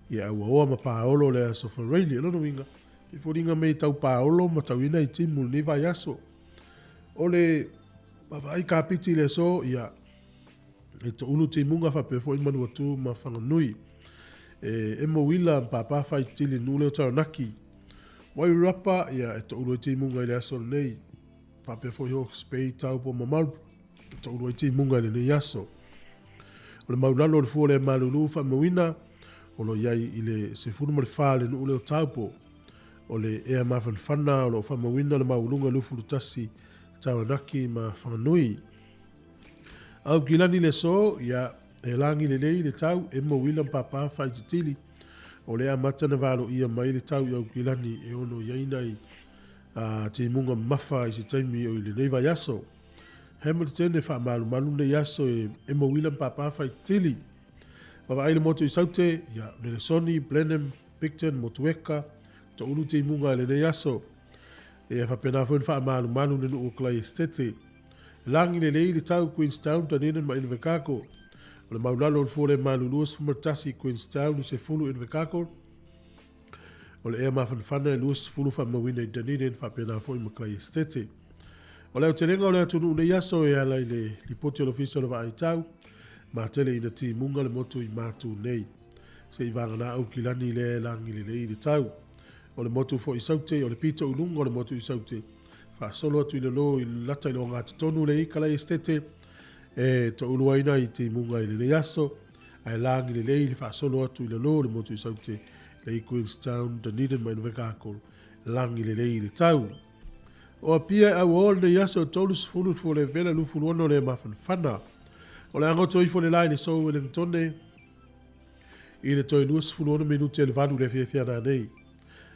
ia auaoa ma paolo o le aso Faraile. O lona uiga, e foliga mai e tau paolo ma tau i ai nai timu i lenei vaiaso. O le vaavaai kapiti i le aso, ia e toulu timuga faapea foi Manuatu ma Whanganui. E emo uila ma pāpā whai tili nuu leo Taranaki. Wairarapa, ia e toulu ai timuga i le aso lenei. Faapea foi Hawke's Bay, Taupo ma Marlborough, e toulu ai timuga i lenei aso. O le maulalo o le fua o le malulu faamauina, o lo o i ai i le 14 le nuu leo Taupo. O le ea mafanafana o lo o faamauina le maualuga 21 Taranaki ma Whanganui. Aukilani le aso, ia, e lagi lelei le tau, e mauila ma pāpā whaititili. O le amata na valoia mai le tau i Aukilani e ono i ai nai a timuga mamafa i se taimi o i lenei vaiaso. Hamilton e faamalumalu nei aso e, e mauila ma pāpā whaititili. Vaavaai le motu i Saute, ia, Nelesoni, Blenheim, Picton, Motueka, toulu timuga i lenei aso. E faapena foi ona faamalumalu le nuu o Clay Estate. Lagi lelei le tau Queenstown, Dunedin ma Invercargill. O le maulalo o le fua le malu 21 Queenstown, 10 Invercargill. O le ea mafanafana e 20 faamauina i Dunedin faapena foi ma Clay Estate. O le aotelega o le atunuu nei aso e ala i le lipoti o le Ofisa o le Vaai Tau, matele ina timuga le motu i Matu nei. Se i vagana Aukilani lea e lagi lelei le tau. O le motu foi i Saute, o le pito i luga o le motu i Saute, faasolo atu i lalo i lata i le ogatotonu le ika lai Esitete, e touluaina i timuga i lenei aso, ae lagi lelei le faasolo atu i lalo o le motu i Saute, le i Queenstown, Dunedin ma Invercargill, lagi lelei le tau. O Apia e auaoa lenei aso e 30 le fua levela 26 le mafanafana. O le agoto ifo le la i le sou Wellingtone, i le toe 26 minute le 8 le afiafi ana nei.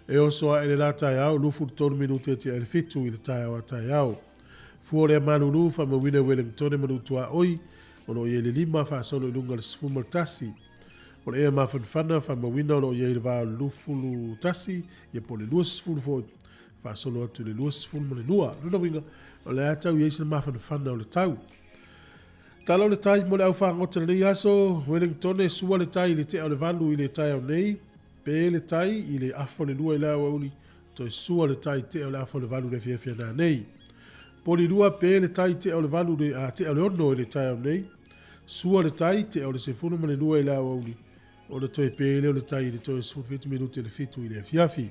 E oso ae le la taeao, 23 minute tia i le 7 i le taeao a taeao. Fua lea malulu, faamauina e Wellingtone ma Nuutuaoi, o lo o i ai le 5 faasolo i luga o le 11. O le ea mafanafana, faamauina o lo o i ai le va o le 21, ia po o le 20 foi, faasolo atu i le 22. Lona uiga, o le a tau i ai se mafanafana o le tau. Tala o le tai mo le au fagota i lenei aso, Wellingtone, sua le tai i le tea o le 8 i le taeao nei, pe le tai i le afa o le 2 i le aoauli, toe sua le tai tea o le afa o le 8 i le afiafi ana nei. Poli 2, pe le tai tea o le 8 le, a, tea o le 6 i le taeao nei, sua le tai tea o le 12 i le aoauli, o le toe pe lea o le tai i le toe 17 minute le 7 i le afiafi.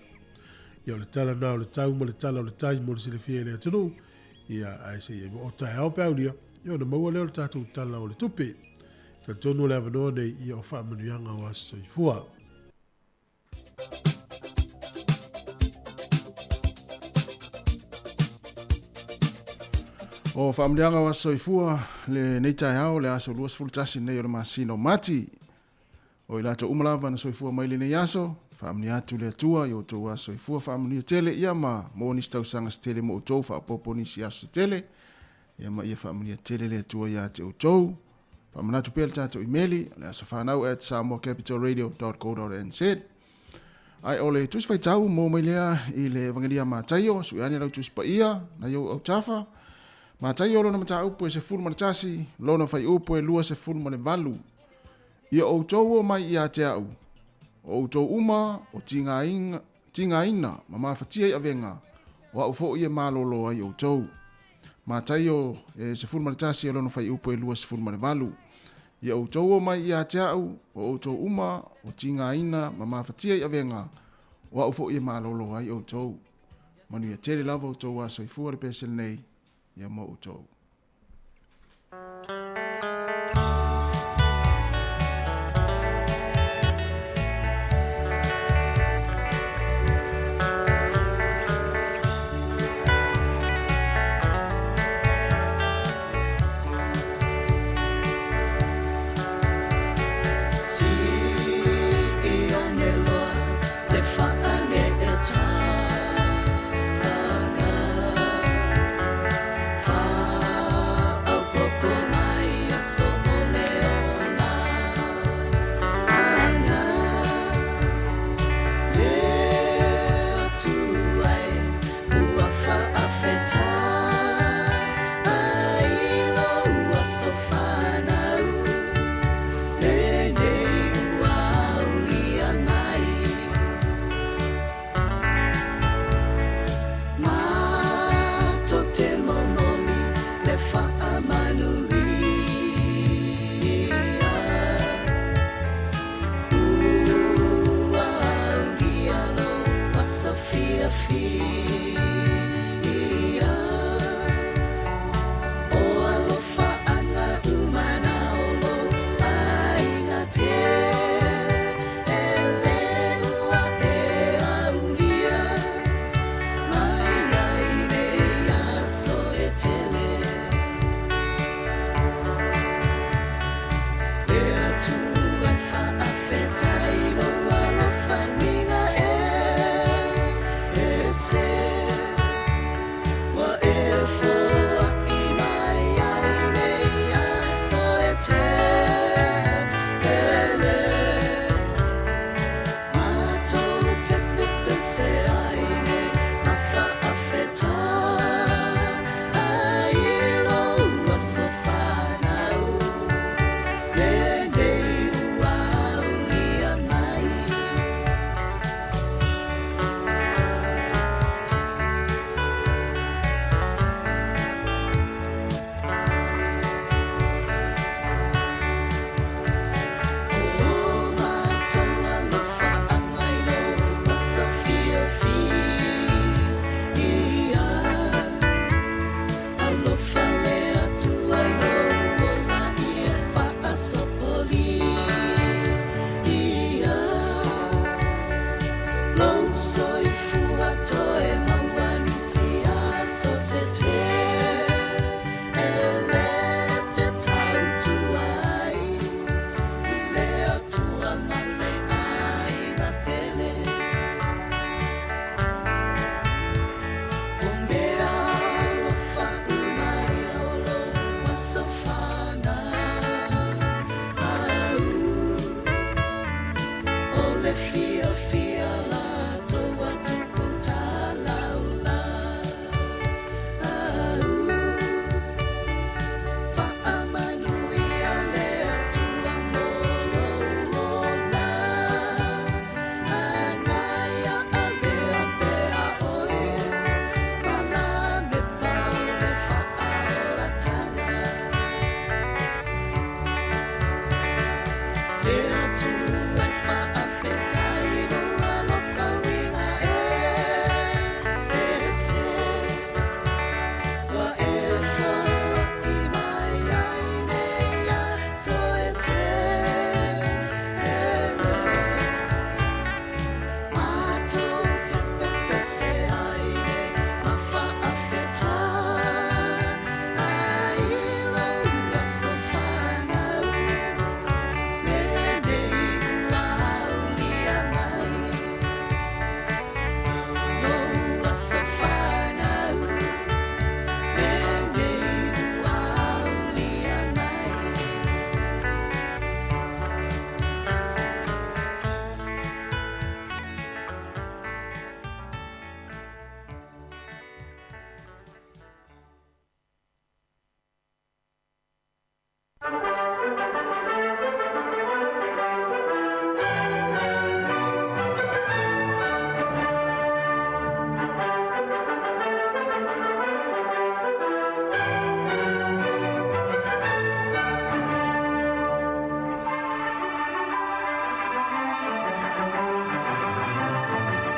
Ia o le tala na o le tau ma le tala o le tai mo le silafia i le atunuu, Ia, ae se i ai mo o taeao pe aulia, ia ona maua lea o le tatou tala o le tupe. Talitonu o le avanoa nei, ia o faamanuiaga o aso soifua. O faamanuiaga o aso soifua lenei taeao, le aso 21 nei o le masina o Mati. O i latou uma lava na soifua mai lenei aso, faamanuia atu le Atua i outou aso soifua faamanuia tele ia ma maua nisi tausaga se tele mo outou, faaopoopo nisi aso se tele, ia ma ia faamanuia tele le Atua ia te outou. Faamanatu pea le tatou imeli, o le asofanau@samoacapitalradio.co.nz. Ai o le tusi faitau mo mai lea i le Evangelia a Mataio, sui ane lau tusi paia, nai ou autafa. Mataio lona mataupu e 11, lona fuaiupu e 28. Ia outou o mai ia te au, o outou uma o tigaina, tigaina ma mafatia i avega, o au foi e malolo ai outou. Mataio e 11 o lona fuaiupu e 28. Ia outou o mai ia te au, o outou uma o tigaina ma mafatia i avega, o au foi e malolo ai outou. Manuia tele lava outou aso soifua le pese lenei, ia mo outou.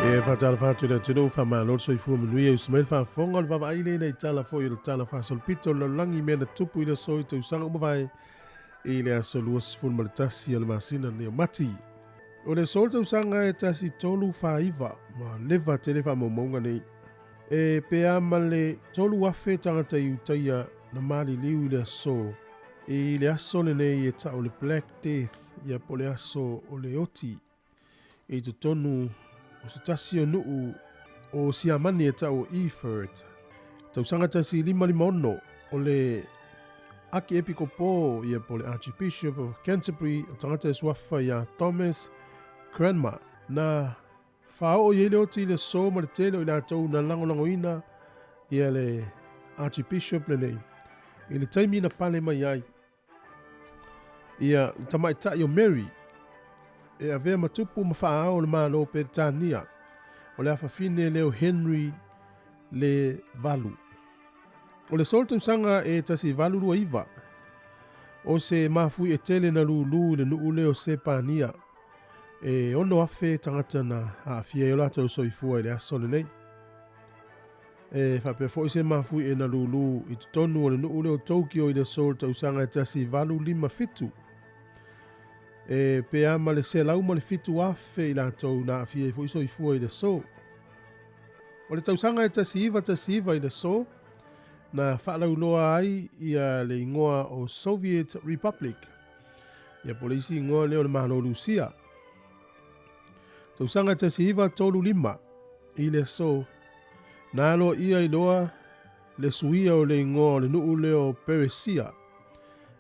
E faatalofa atu i le atunuu, faamalo le soifua manuia usi mai le faafofoga o le vaavaai lea i tala foi o le Tala Faasolopito o le Lalolagi i mea na tupu i le aso i tausaga ua mavae i le aso 21 o le masina lenei o Mati. O le aso o le tausaga e 1349 ua leva tele faamaumauga nei. E pe a ma le 3,000 tagata Iutaia na maliliu i le aso i le aso lenei e ta'u le Black Death, ia po o le aso o le oti, i totonu o se tasi o nuu o Siamani e ta'u o Erfurt. Tausaga 1556, o le Akiepikopo, ia po o le Archbishop of Canterbury, o tagata e suafa ia Thomas Cranmer, na faaoo i ai le oti i le aso ma le tele o i latou na lagolagoina ia le Archbishop lenei i le taimi na pale mai ai ia le tamaitai o Mary e avea ma tupu ma faaao o le Malo Peretania, o le afafine lea o Henry le Valu. O le aso o le tausaga e 1829, o se mafui e tele na lūlū i le nuu lea o Sepania, e 6,000 tagata na aafia ai o latou soifua i le aso lenei. E faapea foi se mafuie na lūlū i totonu o le nuu lea o Tokyo i le aso o le tausaga e 1857. E pe a ma le 107,000 i latou na aafia ai foi soifua i le aso. O le tausaga e 1919 i le aso, na faalauiloa ai ia le igoa o Soviet Republic, ia po o le isi igoa lea o le Malo Rusia. Tausaga 1935 i le aso, na aloaia ai loa le suia o le igoa o le nuu lea o Peresia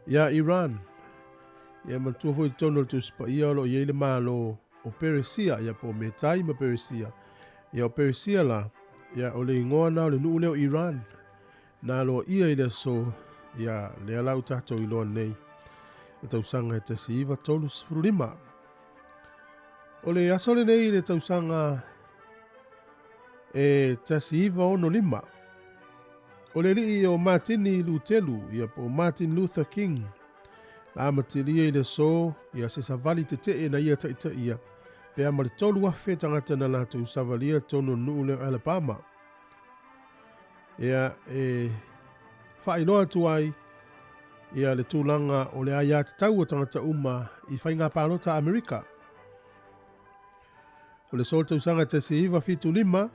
ia Iran. Ia manatua foi i totonu o le Tusi Paia o lo o i ai le Malo o Peresia, ia po o Metai ma Peresia. Ia o Peresia la, ia o le igoa na o le nuu lea o Iran. Na aloaia i le aso, ia lea la ua tatou iloa nei, o tausaga e 1935. O le aso lenei i le tausaga e 1965, o le alii o Matini Lutelu, ia po o Martin Luther King, na amatalia i le aso ia se savali tetee na ia taitaia, pe a ma le 3,000 tagata na latou savalia totonu o le nuu lea o Alabama. Ia e faailoa atu ai ia le tulaga o le aiatatau a tagata uma i faiga palota a Amerika. O le aso o le tausaga 1975,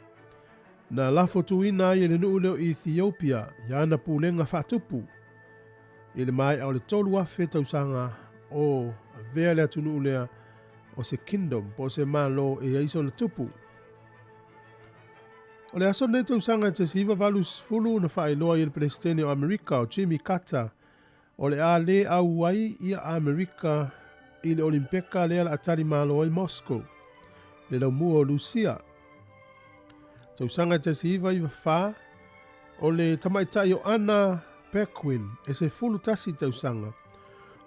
na lafo tuuina ai e le nuu lea o Ethiopia i ana pulega faatupu i le maea o le 3,000 tausaga o avea le atunuu lea o se kingdom po o se malo e i ai sona tupu. O le aso lenei tausaga e 1980 na faailoa ai e le Peresetene o Amerika o Jimmy Carter o le a le auai ia Amerika i le Olimpeka lea la a tali malo ai Moscow, le laumua o Lusia. Tausaga e 1994, o le tamaitai o Anna Paquin e 11 tausaga,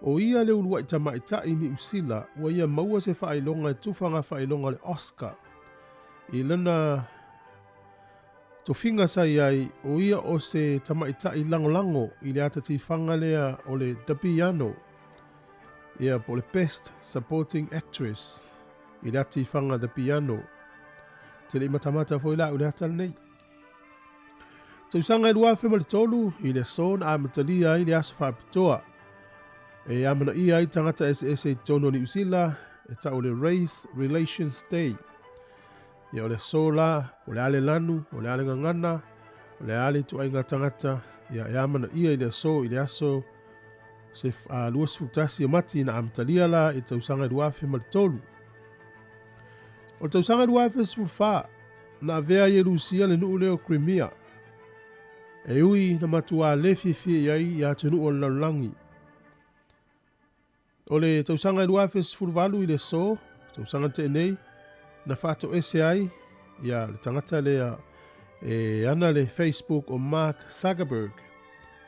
o ia le uluai tamaitai Niu Sila ua ia maua se faailoga e tufa ngā faailoga o le Oscar. I lana tofiga sa i ai, o ia o se tamaitai lagolago i le ata tifaga lea o le The Piano, ia po o le Best Supporting Actress i le ata tifaga The Piano. Te le i matamata foi la au i le ata lenei. Tausaga e 2003 i le aso na amatalia ai le aso faapitoa e amanaia ai tagata eseese i totonu o Niu Sila e ta'u o le Race Relations Day. Ia o le aso la, o le a le lanu, o le a le gagana, o le a le ituaiga tagata, ia e amanaia i le aso i le aso se 21 o Mati na amatalia la i le tausaga e 2003. O le tausaga 2014, na avea ai e Rusia le nuu lea o Crimea, e ui na matuā le fiafia i ai i atunuu o le lalolagi. O le tausaga e 2018 i le aso, tausaga na tea nei, na faatoese ai ia le tagata lea e ana le Facebook o Mark Zuckerberg,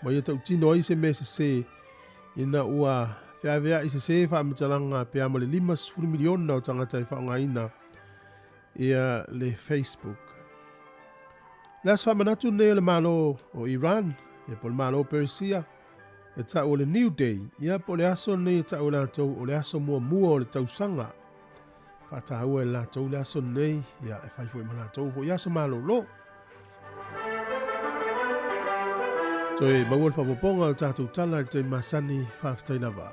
ma ia tautino ai se mea sese ina ua feaveai sese faamatalaga pe a ma le 50 miliona o tagata e faaaogaina ia le Facebook. Le aso faamanatu lenei o le Malo o Iran, ia po o le Malo o Peresia, e ta'u o le New Day, ia po o le aso lenei e ta'u e latou o le aso muamua o le tausaga. Faataua e latou le aso nei, ia e fai foi ma latou foi aso malolo. Toe maua le faaopoopoga o le tatou tala i le taimi masani, faafetai lava.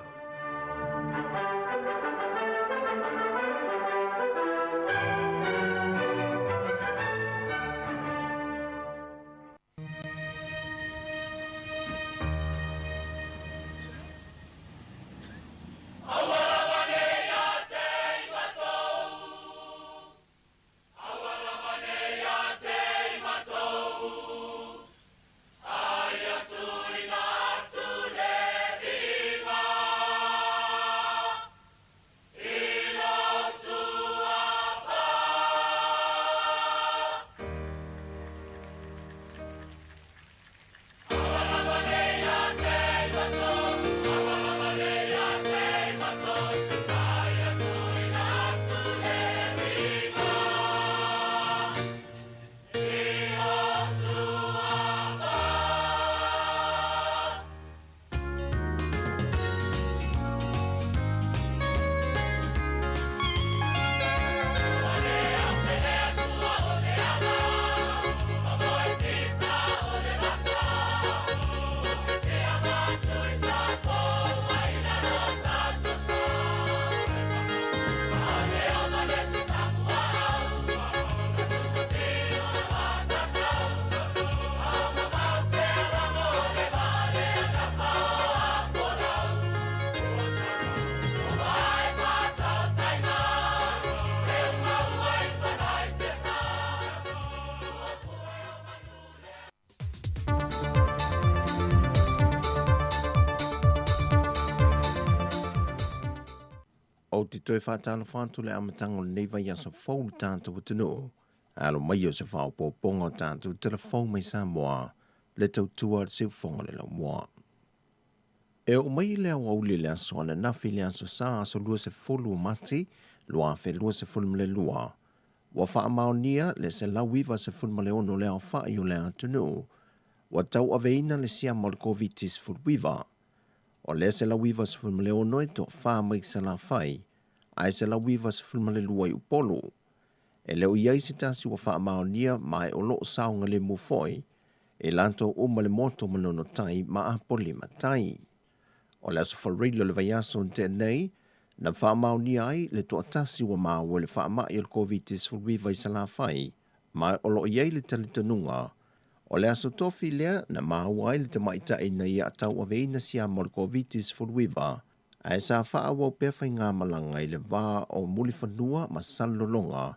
Ou te toe faatalofa atu le amataga o lenei vaiaso fou le tatou atunuu. Alo mai o se faaopoopoga o tatou telefou mai Samoa, le tautua le siufoga le laumua. E o mai le aoauli le aso ananafi le aso sa aso 20 o Mati, 2022. Ua faamaonia le 196 le aofai o le atunuu. Ua tauaveina le siama o le COVID-19. O le 196 e toafa mai Salafai, ae 192 i Upolu. E leo iai se tasi ua faamaonia ma e o loo saogalemu foi, e latou uma le moto Manono Tai ma Apoli Matai. O le aso Fareilo le vaiaso na tea nei, na faamaonia ai le toatasi ua maua le faamai o le COVID-19 i Salafai, ma o loo iai le talitonuga. O le aso tofi lea na maua ai le tamaitai na ia tauaveina siama o le COVID-19, ae sa faaauau pea faigamalaga i le va o Mulifanua ma Salelologa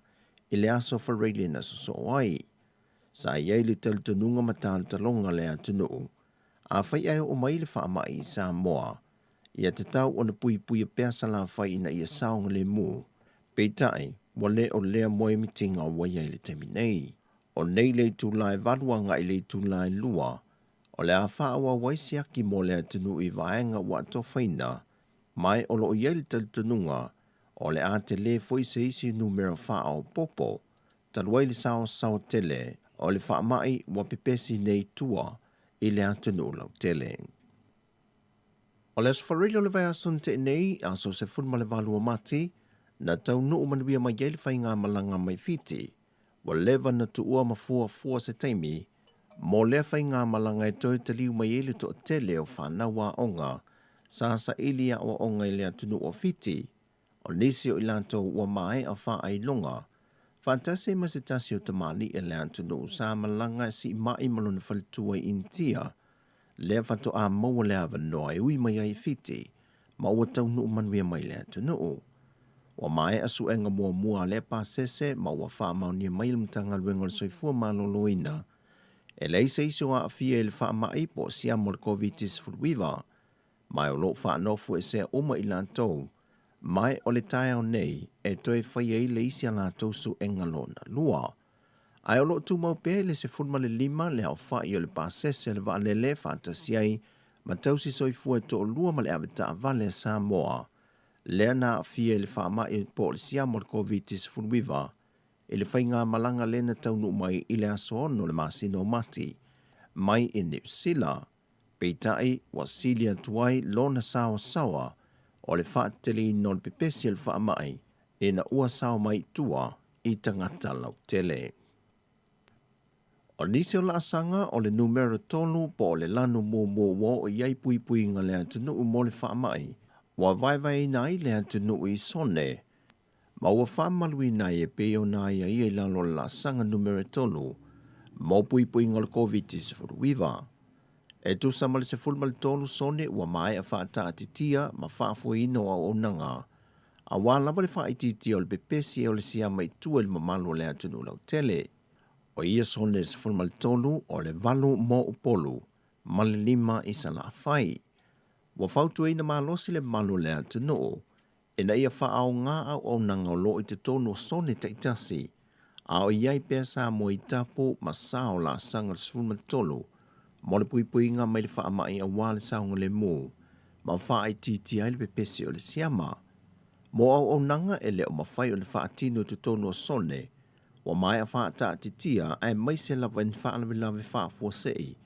i le aso Fareile na sosoo ai. Sa iai le talitonuga ma talotaloga le atunuu, afai ae oo mai le faamai i Samoa, ia tatau ona puipuia pea Salafai ina ia saogalemu. Peitai, ua le o lea moemitiga ua iai le taimi nei. O nei le itula e 8 agai le itula e 2, o le a faaauau ai siaki mo le atunuu i vaega ua atofaina, mai o loo iai le talitonuga o le a tele foi se isi numera faaopoopo, talu ai le saosaoa tele o le faamai ua pepesi nei tua i le atunuu lautele. O le aso Fareilo le vaiaso na tea nei, aso 18 o Mati, na taunuu manuia mai ai le faigamalaga mai Fiti. Ua leva na tuua ma fuafua se taimi, mo lea faigamalaga e toe taliu mai ai le toatele o fanau aoga, sa saili aoaoga i le atunuu o Fiti. O nisi o i latou ua maea faailoga, faatasi ma se tasi o tamalii le atunuu sa malaga e siimai ma lona faletua i Initia, lea faatoa maua le avanoa e ui mai ai i Fiti, ma ua taunuu manuia mai le atunuu. Ua maea suega muamua a lea pasese ma ua faamaonia mai le Matagaluega o le Soifua Maloloina. E leai se isi o aafia i le faamai po o siama o le COVID-19, ma o loo faanofo esea uma i latou, mai o le taeao nei e toe fai ai le isi a latou suega lona lua. Ae o loo tumau pea i le 15 le aofai o le pasese le vaalele faatasi ai ma tausi soifua e toalua ma le avetaavale a Samoa, lea na aafia i le faamai po o le siama o le COVID-19 i le faigamalaga lea na taunuu mai i le aso 6 o le masina o Mati mai i Niu Sila. Peitai ua sili atu ai lona saosaoa o le faateteleina o le pepesi o le faamai ina ua sao mai tua i tagata lautele. O nisi o laasaga o le numera 3 po o le lanu muamua ua oo i ai puipuiga le atunuu mo le faamai, ua vaevaeina ai le atunuu i sone, ma ua faamaluina ai e pei ona aiaia i lalo o le laasaga numera 3 mo puipuiga o le Koviti-19. E tusa ma le 13 sone ua maea faataatitia ma faafoeina o auaunaga, auā lava le faaitiitia o le pepesi o le siama i tua i le mamalu o le atunuu lautele. O ia sone 13 o le 8 mo Upolu ma le 5 i Salafai. Ua fautuaina malosi le mamalu o le atunuu ina ia faaaoga auaunaga o loo i totonu o sone taitasi, a o i ai pea Samoa i tapu ma sa o laasaga 13 mo le puipuiga mai le faamai auā le saogalemu ma faaitiitia ai le pepesi o le siama. Mo auaunaga e le o mafai ona faatino i totonu o sone, ua maea faataatitia aemaise lava i ni faalavelave faafuasei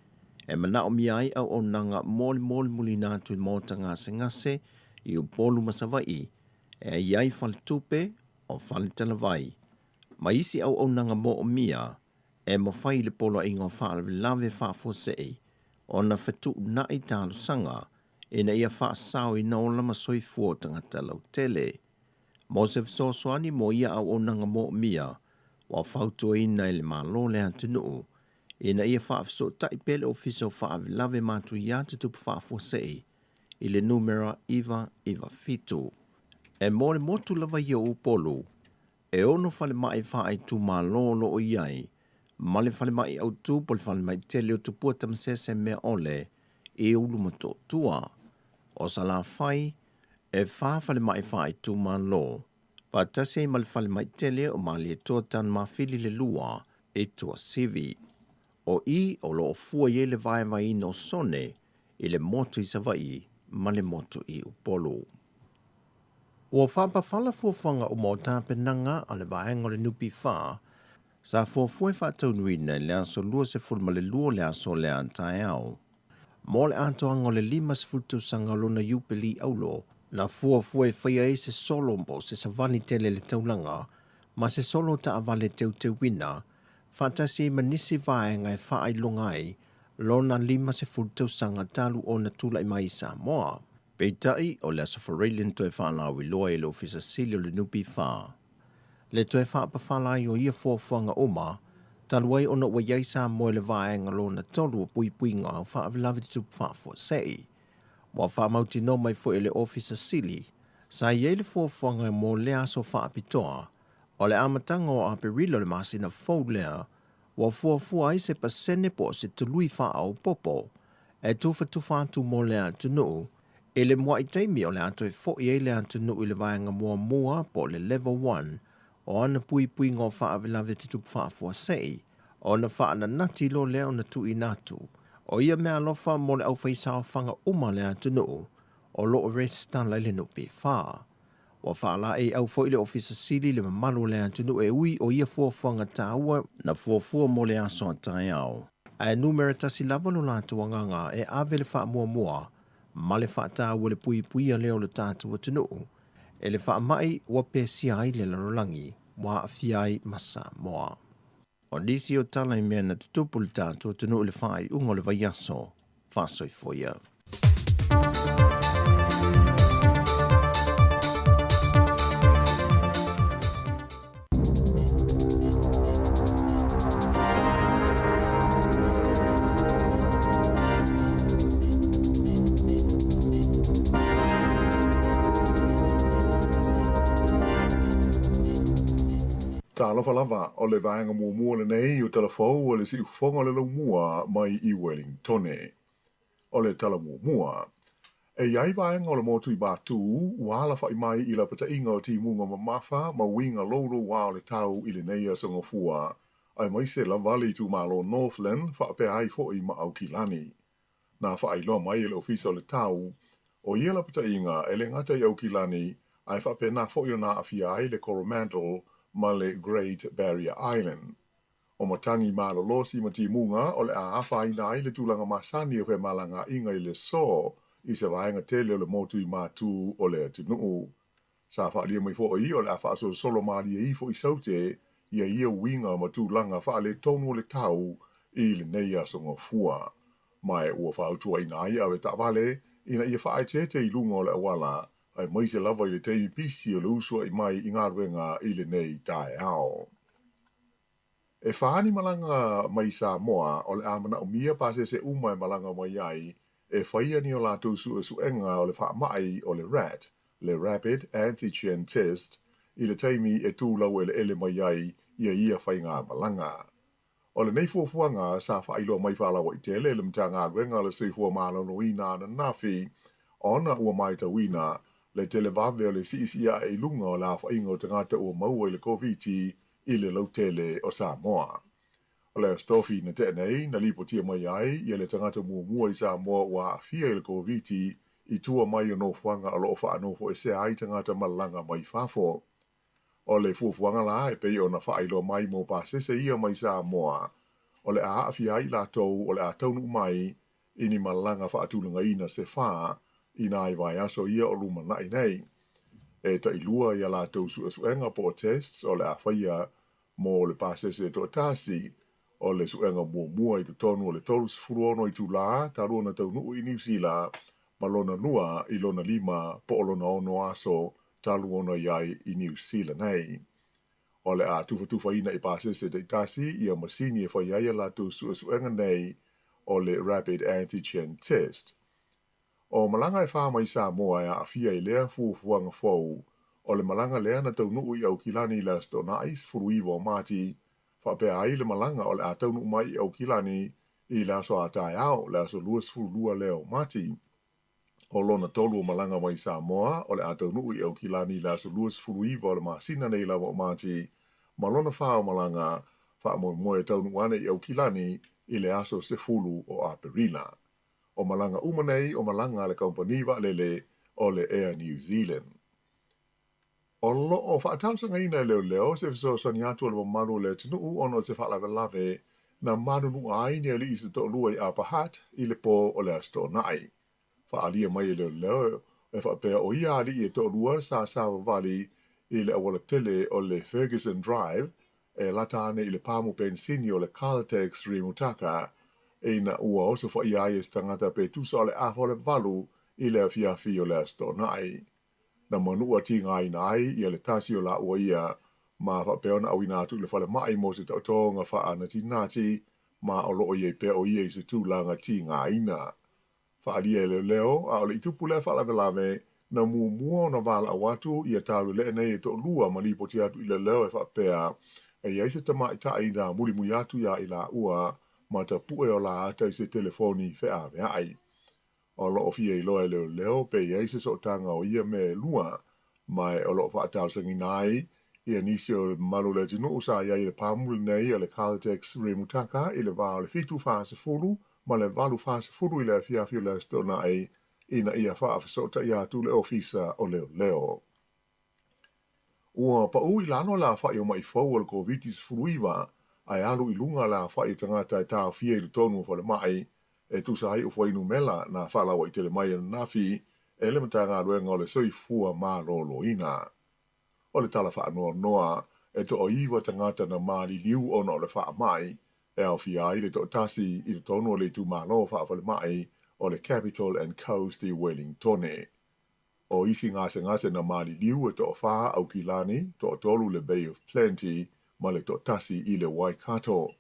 e manaomia ai auaunaga mo le molimolina atu i le maota gasegase i Upolu ma Savaii e i ai faletupe o faletalavai ma isi auaunaga moomia e mafai i le poloaiga o faalavelave faafuasei ona fetuunai talosaga ina ia faasaoina ola ma soifua o tagata lautele. Mo se fesoasoani mo ia auaunaga moomia, ua fautuaina e le Malo le atunuu ina ia faafesootai pea le Ofisa o Faalavelave Matuia Tutupu Faafuasei i le numera 997. E mo le motu lava ia o Upolu, e 6 falemai faaitumalo o loo i ai, ma le falemai autū po o le falemai tele o Tupua Tamasese mea ole i Ulumotootua. O Salafai, e 4 falemai faaitumalo, faatasi ai ma le falemai tele o Malietoa Tanumafili le 2 i Tuasivi. O i o loo fua i ai le vaevaeina o sone i le motu i Savaii ma le motu i Upolu. Ua faapafala fuafuaga uma o tapenaga a le vaega o le NPF sa fuafua e faataunuuina i le aso 22 o le aso lea a taeao. Mo le atoaga o le 50 tausaga o lona iupeli aulo, na fuafua e faia ai se solo po o se savali tele i le taulaga ma se solo taavale teuteuina, faatasi ai ma nisi vaega e faailoga ai lona 50 tausaga talu ona tulai mai i Samoa. Peitai o le aso Faraile na toe faalauiloa e le Ofisa Sili o le NPF le toe faapafala ai o ia fuafuaga uma, talu ai ona ua i ai Samoa i le vaega lona 3 o puipuiga o faalavelave tutupu faafuasei. Ua faamautinoa mai foi e le Ofisa Sili sa i ai le fuafuaga mo lea aso faapitoa o le amataga o Aperila o le masina fou lea, ua fuafua ai se pasene po o se tului faaopoopo e tufatufa atu mo le atunuu i le muai taimi o le a toe foi ai le atunuu i le vaega muamua po o le level 1 o ana puipuiga o faalavelave tutupu faafuasei, ona faananati loa lea ona tuuina atu o ia meaalofa mo le aufaisaofaga uma le atunuu o loo resitala i le NPF. Ua faalaeiau foi le Ofisa Sili le mamalu o le atunuu e ui o ia fuafuaga taua na fuafua mo le aso a taeao, ae numera 1 lava lo latou agaga e ave le faamuamua ma le faataua le puipuia lea o le tatou atunuu e le faamai ua pesia ai le lalolagi ua aafia ai ma Samoa. O nisi o tala i mea na tutupu i le tatou atunuu i le faaiuga o le vaiaso, faasoifoia. Talofa lava, o le vaega muamua lenei o Tala Fou o le Siufofoga o le Laumua mai i Wellingtone. O le tala muamua, e i ai vaega o le motu i Matu ua alafai mai i lapataiga o timuga mamafa ma uiga loulouā o le tau i lenei aso Gafua, aemaise lava le itumalo Northland faapea ai foi ma Aukilani. Na faailoa mai e le Ofisa o le Tau, o ia lapataiga e le gata i Aukilani ae faapena foi ona aafia ai le Coromandel ma le Great Barrier Island. O matagi malolosi ma timuga o le a afaina ai le tulaga masani o femalagaaiga i le aso i se vaega tele o le motu i Matu o le atunuu. Sa faaalia mai foʻi o le a faasolosolo malie ifo i Saute ia ia uiga ma tulaga faaletonu o le tau i lenei aso Gafua. Ma e ua fautuaina ai avetaavale ina ia faaeteete i luga o le auala aemaise lava i le taimi pisi o le usuai mai i galuega i lenei taeao. E fa ni malaga mai Samoa o le a manaomia pasese uma e malaga mai ai e faia ni o latou suesuega o le faamai o le RAT, le Rapid Antigen Test, i le taimi e tu laueleele mai ai ia ia faigamalaga. O lenei fuafuaga sa faailoa mai faalauaitele e le Matagaluega o le Soifua Maloloina ananafi, ona ua matauina le televave o le siisii ae i luga o le aofaiga o tagata ua maua i le Koviti i le lautele o Samoa. O le Aso Tofi na tea nei, na lipotia mai ai ia le tagata muamua i Samoa ua aafia i le Koviti i tua mai o nofoaga o lo o faanofoesea ai tagata malaga mai fafo. O le fuafuaga la e pei ona faailoa mai mo pasese ia mai Samoa, o le a aafia ai i latou o le a taunuu mai i ni malaga faatulagaina se fa i nai vaiaso ia o lumanai nei. E tailua ia latou suesuega po o tests o le a faia mo le pasese e toatasi, o le suega muamua i totonu o le 36 itulā talu ona taunuu i Niu Sila, ma lona lua i lona 5 po o lona 6 aso talu ona i ai i Niu Sila nei. O le a tufatufaina i pasese taitasi ia masini e fai ai a latou suesuega nei o le Rapid Antigen Test. O malaga e fa mai Samoa e aafia i lea fuafuaga fou, o le malaga lea na taunuu i Aukilani i le Aso Toonai 19 o Mati, faapea ai le malaga o le a taunuu mai i Aukilani i le aso a taeao, le aso 22 lea o Mati. O lona tolu o malaga mai Samoa o le a taunuu i Aukilani i le aso 29 o le masina nei lava o Mati, ma lona fa o malaga faamoemoe e taunuu ane i Aukilani i le aso 10 o Aperila. O malaga uma nei o malaga a le kamupani vaalele o le Air New Zealand. O loo faatalosagaina e leoleo se fesoasoani atu o le mamalu o le atunuu ona o se faalavelave na maluluʻa ai ni alii se toalua i Upper Hutt i le pō o le Aso Toonai. Faaalia mai e leoleo e faapea o ia alii e toalua sa savavali i le auala tele o le Ferguson Drive e lata ane i le pamu penisini o le Caltex Rimutaka ina ua osofaia ai e se tagata pe tusa o le 7:30 i le afiafi o le Aso Toonai. Na manua tigaina ai ia le tasi o laua ia ma faapea ona auina atu i le falemai mo se taotoga faanatinati ma o loo i ai pea o ia i se tulaga tigaina. Faaalia e leoleo, a o le i tupu lea faalavelave, na muamua ona valaau atu ia taluelee nei e toalua ma lipoti atu i leoleo e faapea e i ai se tamaitai na mulimuli atu iā i laua ma tapue o la ata i se telefoni feaveai. O loo fia iloa e leoleo pe i ai se sootaga o ia mea e lua, ma e o loo faatalosagaina ai ia nisi o le mamalu o le atunuu sa i ai i le pamu lenei o le Caltex Rimutaka i le va o le 7:40 ma le 8:40 i le afiafi o le Aso Toonai ina ia faafesootai atu le ofisa o leoleo. Ua paū i lalo le aofaʻi o maʻi fou o le Koviti-19 ae alu i luga le aofaʻi o tagata e taofia i totonu o falemai e tusa ai o fuainumera na faalauaitele mai ananafi e le Matagaluega o le Soifua Maloloina. O le tala faanoanoa, e 9 tagata na maliliu ona o le faamai, e aofia ai le toatasi i totonu o le itumalo faafalemai o le Capital and Coast i Wellingtone. O isi gasegase na maliliu e 4 Aukilani, 3 le Bay of Plenty ma le toatasi i le Waikato.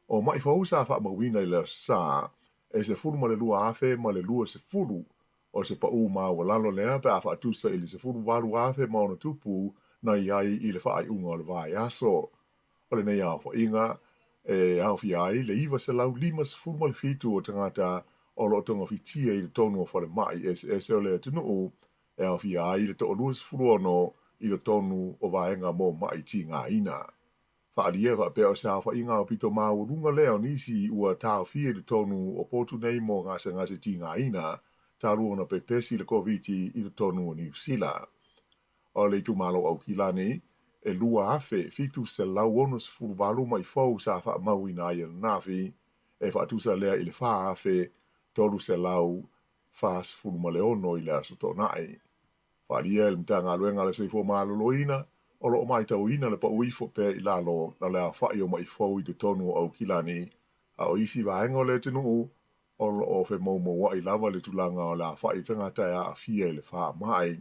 O maʻi fou sa faamauina i le Aso Sa e 12,020, o se paū maualalo lea pe a faatusa i le 18,000+ na i ai i le faaiuga o le vaiaso. O lenei aofaiga e aofia ai le 957 o tagata o loo togafitia i totonu o falemai eseese o le atunuu, e aofia ai le 26 i totonu o vaega mo maʻi tigaina. Faaalia e faapea o se aofaiga aupito maualuga lea o nisi ua taofia i totonu o potu nei mo gasegase tigaina talu ona pepesi le Koviti i totonu o Niu Sila. O le itumalo Aukilani, e 2,768 maʻi fou sa faamauina ai ananafi, e faatusa lea i le 4,346 i le Aso Toonai. Faaalia e le Matagaluega a le Soifua Maloloina, o lo o matauina le pau ifo pea i lalo o le aofa'i o ma'i fou i totonu o Aukilani, a o isi vaega o le atunuu, o lo o femoumoua'i lava le tulaga o le aofa'i o tagata e aafia i le faama'i.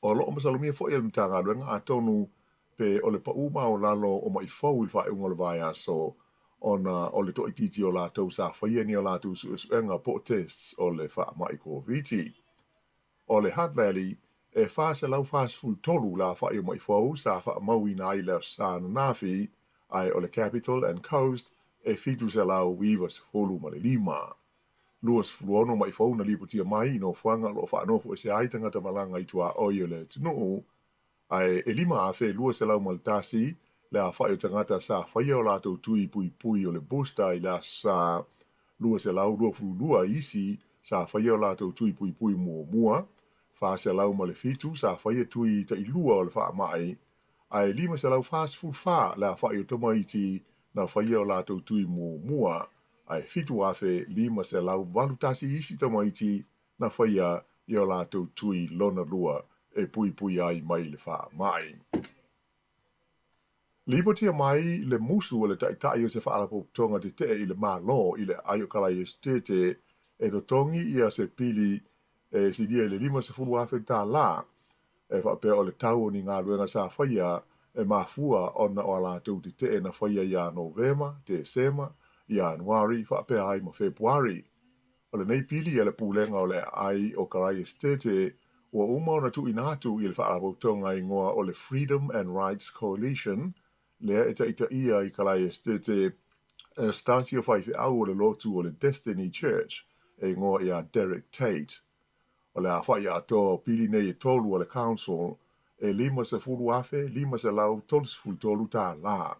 O lo o masalomia foi e le Matagaluega atonu pe o le pau maualalo o ma'i fou i le faaiuga o le vaiaso ona o le toaitiiti o latou sa faia ni a latou suesuega po o tests o le faama'i Koviti. O le Hutt Valley, e 443 le aofa'i o ma'i fou sa faamauina ai i le Aso Sa ananafi, ae o le Capital and Coast e 795. 26 ma'i fou na lipotia mai i nofoaga o lo o faanofoesea ai tagata malaga i tuaoi o le atunuu, ae e 5,201 le aofa'i o tagata sa faia o latou tui puipui o le booster i le Aso Sa, 222 isi sa faia o latou tui puipui muamua, 407 sa faia tui tailua o le faama'i, ae 544 le aofa'i o tamaiti na faia o latou tui muamua, ae 7,581 isi tamaiti na faia i o latou tui lona lua e puipui ai mai le faama'i. Lipotia mai le musu o le ta'ita'i o se fa'alapotopotoga tete'e i le Malo i le aai o Kalaesetete e totogi ia se pili e silia i le 50,000 tālā, e faapea o le tau o ni galuega sa faia e mafua ona o a latou tete'e na faia iā Novema, Tesema, Ianuari faapea ai ma Fepuari. O lenei pili a le Pulega o le Aai o Kalaesetete ua uma ona tuuina atu i le Faalapotopotoga igoa o le Freedom and Rights Coalition, lea e ta'ita'ia i Kalaesetete e se tasi o faifeau o le lotu o le Destiny Church e igoa iā Derek Tate. O le aofa'i atoa o pili nei e tolu a le Council e 50,533 tālā.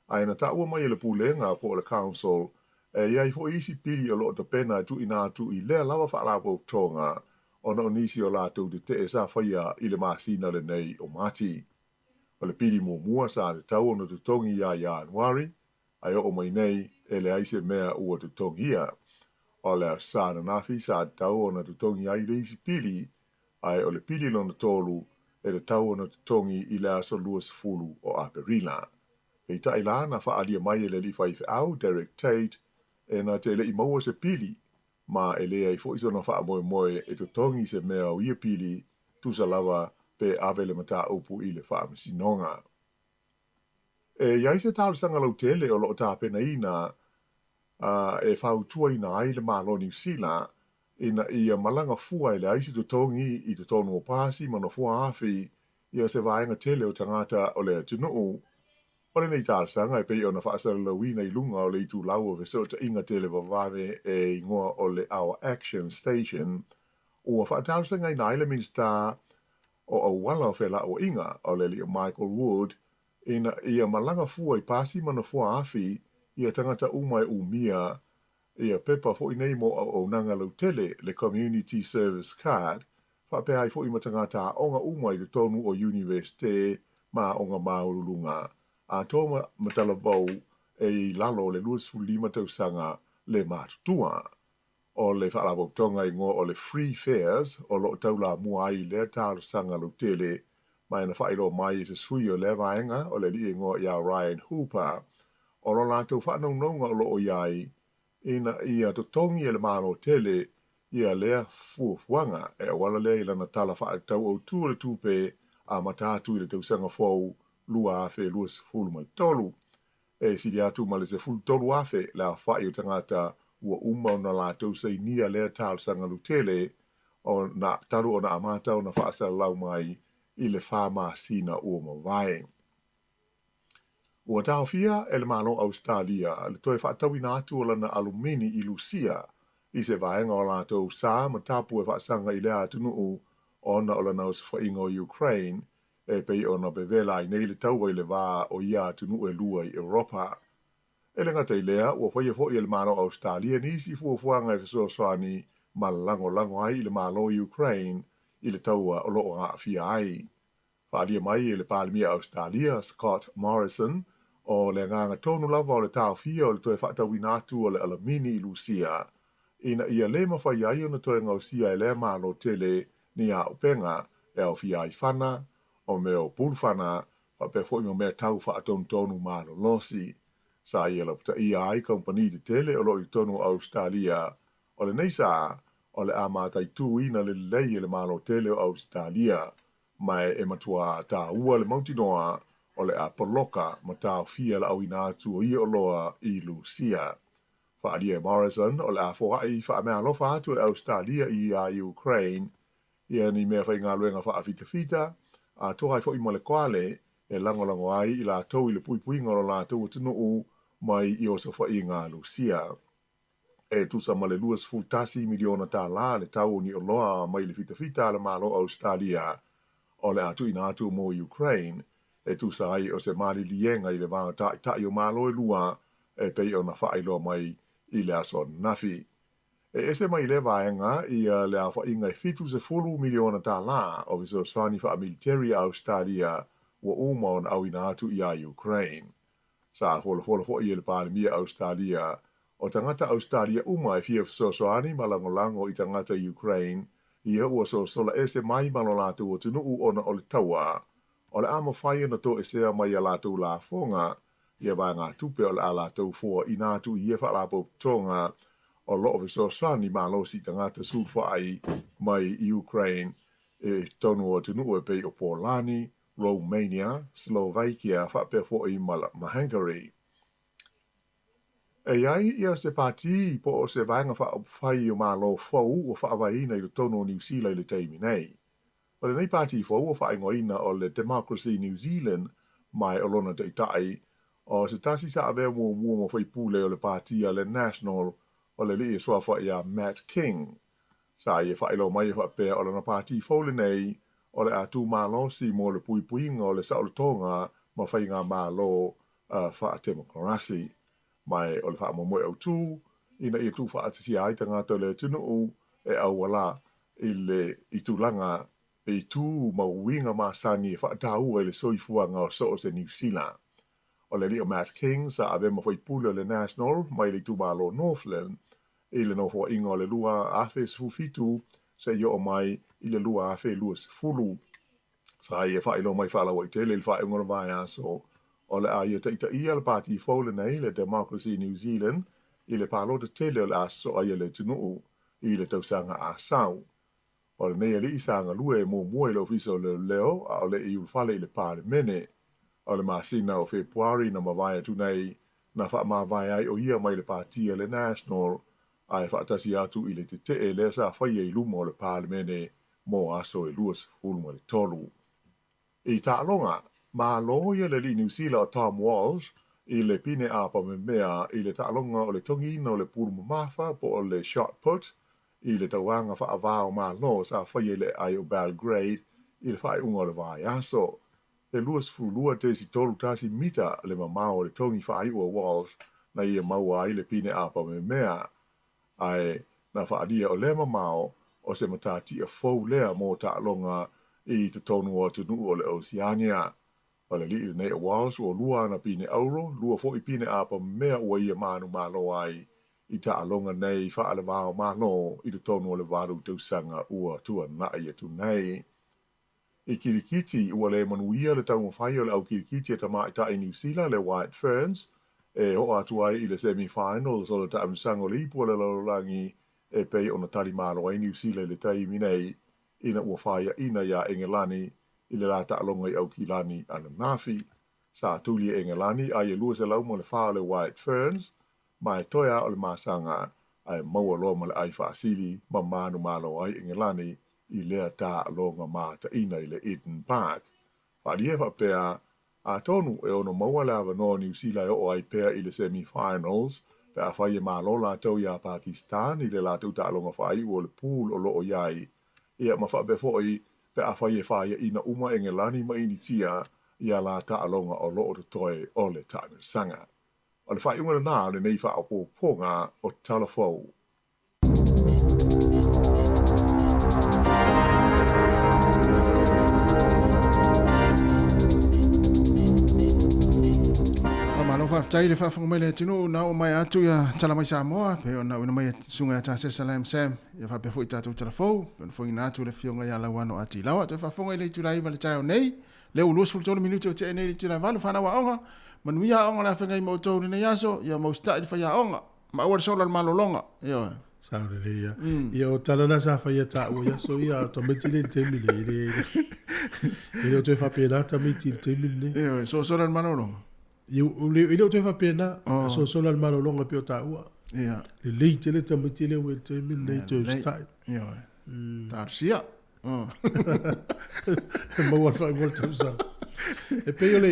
Ae na taua mai e le Pulega po o le Council e i ai foi isi pili o lo o tapena e tuuina atu i lea lava faalapotopotoga ona o nisi o latou tete'e sa faia i le masina lenei o Mati. O le pili muamua sa tatau ona totogi iā Ianuari, ae oo mai nei e leai se mea ua totogia. O le Aso Sa ananafi sa tatau ona totogi ai le isi pili, ae o le pili lona tolu e tatau ona totogi i le aso 20 o Aperila. Peitai la na faaalia mai e le alii faifeau Derek Tate e na te le'i maua se pili ma e leai foi sona faamoemoe e totogi se mea o ia pili tusa lava pe ave le mataupu i le faamasinoga. E i ai se talosaga lautele o lo o tapenaina e fautuaina ai le Malo o Niu Sila ina ia malaga fua e leai se totogi i totonu o pasi ma nofoa afi ia se vaega tele o tagata o le atunuu. O lenei talosaga e pei ona faasalalauina i luga o le itulau o fesootaiga televavave e igoa o le Our Action Station, ua faatalosagaina ai le Minisita o Auala o Felauaiga, o le alii o Michael Wood, ina ia malaga fua i pasi ma nofoa afi ia tagata uma e umia ia pepa foi nei mo auaunaga lautele, le Community Service Card, faapea ai foi ma tagata aoga uma i totonu o Iunivesite ma aoga maualuluga, atoa ma talavou e i lalo o le 25 tausaga le matutua. O le faalapotopotoga igoa o le Free Fares o lo o taulamua ai i lea talosaga lautele ma na faailoa mai e se sui o lea vaega o le alii igoa iā Ryan Hooper o lo latou faanaunauga o lo o i ai ina ia totogi e le Malo tele ia lea fuafuaga e auala lea i lana Tala Faatatau Autū o le Tupe amata atu i le tausaga fou 2023. E sili atu ma le 13,000 le aofa'i o tagata ua uma ona latou sainia lea talosaga lautele o na talu ona amata ona faasalalau mai i le fa masina ua mavae. Ua taofia e le Malo o Ausetalia le toe faatauina atu o lana alumini i Lusia i se vaega o latou sa ma tapu e faasaga i lea atunuu ona o lana osofaiga o Ukraine e pei ona vevela ai nei le taua i le va o ia atunuu e lua i Europa. E le gata i lea, ua faia foi e le Malo o Ausetalia nisi fuafuaga e fesoasoani ma lagolago ai i le Malo o Ukraine i le taua o lo o aafia ai. Faaalia mai e le Palemia o Ausetalia, Scott Morrison, o le agaga tonu lava o le taofia o le toe faatauina atu o le alamini i Lusia, ina ia le mafai ai ona toe gaosia e lea Malo tele ni auupega e aofia ai fana, o mea o pulufana, faapea foi ma mea tau faatonutonu malolosi. Sa ia lapataia ai kamupani tetele o lo o i totonu o Ausetalia. O lenei sa, o le a mataituina le lelei e le Malo tele o Ausetalia. Ma e matuā tāua le mautinoa o le a poloka ma taofia le auina atu o ia oloa i Lusia. Faaalia e Morrison o le a foai faameaalofa atu e Ausetalia iā Ukraine ia ni mea faigaluega faafitafita, atoa ai foi ma le koale e lagolago ai i latou i le puipuiga o lo latou atunuu mai i osofaiga a Lusia. E tusa ma le $21 miliona tālā le tau o ni oloa mai le fitafita a le Malo o Ausetalia o le a tuuina atu mo Ukraine, e tusa ai o se maliliega i le va taʻitaʻi o Malo e lua e pei ona faailoa mai i le aso ananafi. E ese mai lea vaega ia le aofaiga e $70 miliona tālā o fesoasoani faamiliteri a Ausetalia ua uma ona auina atu iā Ukraine. Sa folafola foi e le Palemia Ausetalia o tagata Ausetalia uma e fia fesoasoani ma lagolago i tagata Ukraine ia ua sosola ese mai ma lo latou atunuu ona o le taua o le a mafai ona toesea mai ia latou lafoga ia vaegatupe o le a latou foaina atu i ia faalapotopotoga o lo o fesoasoani malosi i tagata sulufai mai i Ukraine i totonu o atunuu e pei o Polani, Romania, Slovakia faapea foi ma Hungary. E i ai ia se pati po o se vaega faaupufai o Malo fou ua faavaeina i totonu o Niu Sila i le taimi nei. O lenei pati fou ua faaigoaina o le Democracy New Zealand mai o lona taitai, o se tasi sa avea muamua ma faipule o le pati a le National o le alii e suafa iā Matt King. Sa ia faailoa mai e faapea o lana pati fou lenei o le a tu malosi mo le puipuiga o le saolotoga ma faigamalo faatemokarasi. Ma o le faamoemoe autū ina ia tuufaatasia ai tagata o le atunuu e auala i le i tulaga i tu ma uiga masani e faataua i le soifuaga o so o se Niu Sila. O le alii o Matt King sa avea ma faipule o le National mai le itumalo Northland i le nofoaiga o le 2017 seia oo mai i le 2020. Sa ia faailoa mai faalauaitele i le faaiuga o le vaiaso o le a ia taitaia le pati fou lenei, le Democracy New Zealand, i le palota tele o le a sosoo ai e le atunuu i le tausaga a sau. O lenei alii sa galue muamua i le Ofisa o Leoleo a o le i ulufale i le Palemene. O le masina o Fepuari na mavae atu nei, na faamavae ai o ia mai le pati a le National ae faatasi atu i le tetee lea sa faia i luma o le Palemene mo aso e 23. I taaloga, malo ia le alii Niu Sila o Tom Walsh i le pine āpamemea i le taaloga o le togiina o le pulu mamafa po o le shot put i le tauaga faava o Malo sa faia i le aai o Belgrade i le faaiuga o le vaiaso. E 22.31 mita le mamao o le togi faaiu a Walsh na ia maua ai le pine āpamemea, ae na faaalia o lea mamao o se matatia fou lea mo taaloga i totonu o atunuu o le Oceania. O le alii lenei o Walsh ua lua ana pine auro, lua foi pine āpamemea ua ia manumalo ai i taaloga nei faale-va-o-Malo i totonu o le 8 tausaga ua tuanai atu nei. I kirikiti, ua le manuia le taumafai o le au kirikiti a tamaitai Niu Sila, le White Ferns, e oo atu ai i le semi-finals o le taamilosaga o le ipu o le lalolagi e pei ona tali malo ai Niu Sila i le taimi nei ina ua faiaina iā Engelani i le la taaloga i Aukilani ananafi. Sa tuli e Engelani ai e 204 o le White Ferns, ma e toe a o le masaga ae maua loa ma le ai faasili ma manumalo ai Engelani i lea taaloga mataina i le Eden Park. Faaalia faapea, atonu e ono maua le avanoa o Niu Sila e oo ai pea i le semi-finals pe afai e malo latou iā Pakistan i le latou taaloga faaiu o le pool o lo o i ai, ia ma faapea foi pe afai e faiaina uma Engelani ma Initia ia la taaloga o lo o totoe o le taamilosaga. O le faaiuga lenā o lenei faaopoopoga o Tala Fou. Faamalo faafetai le faafofoga mai le atunuu na oo mai atu ia tala mai Samoa pe ona auina mai e susuga ia Tasesa Lam Sam ia faapea foi tatou tala fou pe ona foeina atu le afioga ia Lauano Ati Lawa toe faafofoga i le itula 9 le taeao nei lea ua 23 minute o tea nei i le itula 8 fanau aoga manuia aoga le afeagai ma outou i lenei aso ia mausita'i le faiaoga ma aua le sola le malologa ioe. Sao lelei ia. Ia o tala na sa faia taua i aso ia, o tamaiti le i le taimi nei, e le, e le o toe faapena tamaiti i le taimi lenei. Ioe, sosola le malologa. Ia, e le o toe faapena, oh. sosola le malologa e pei o taua. Ia. Lelei tele tamaiti lea ua i le taimi lenei toe usitai. Ioe. Talosia. Oh. E maua le faaiuga o le tausaga. E pei o le,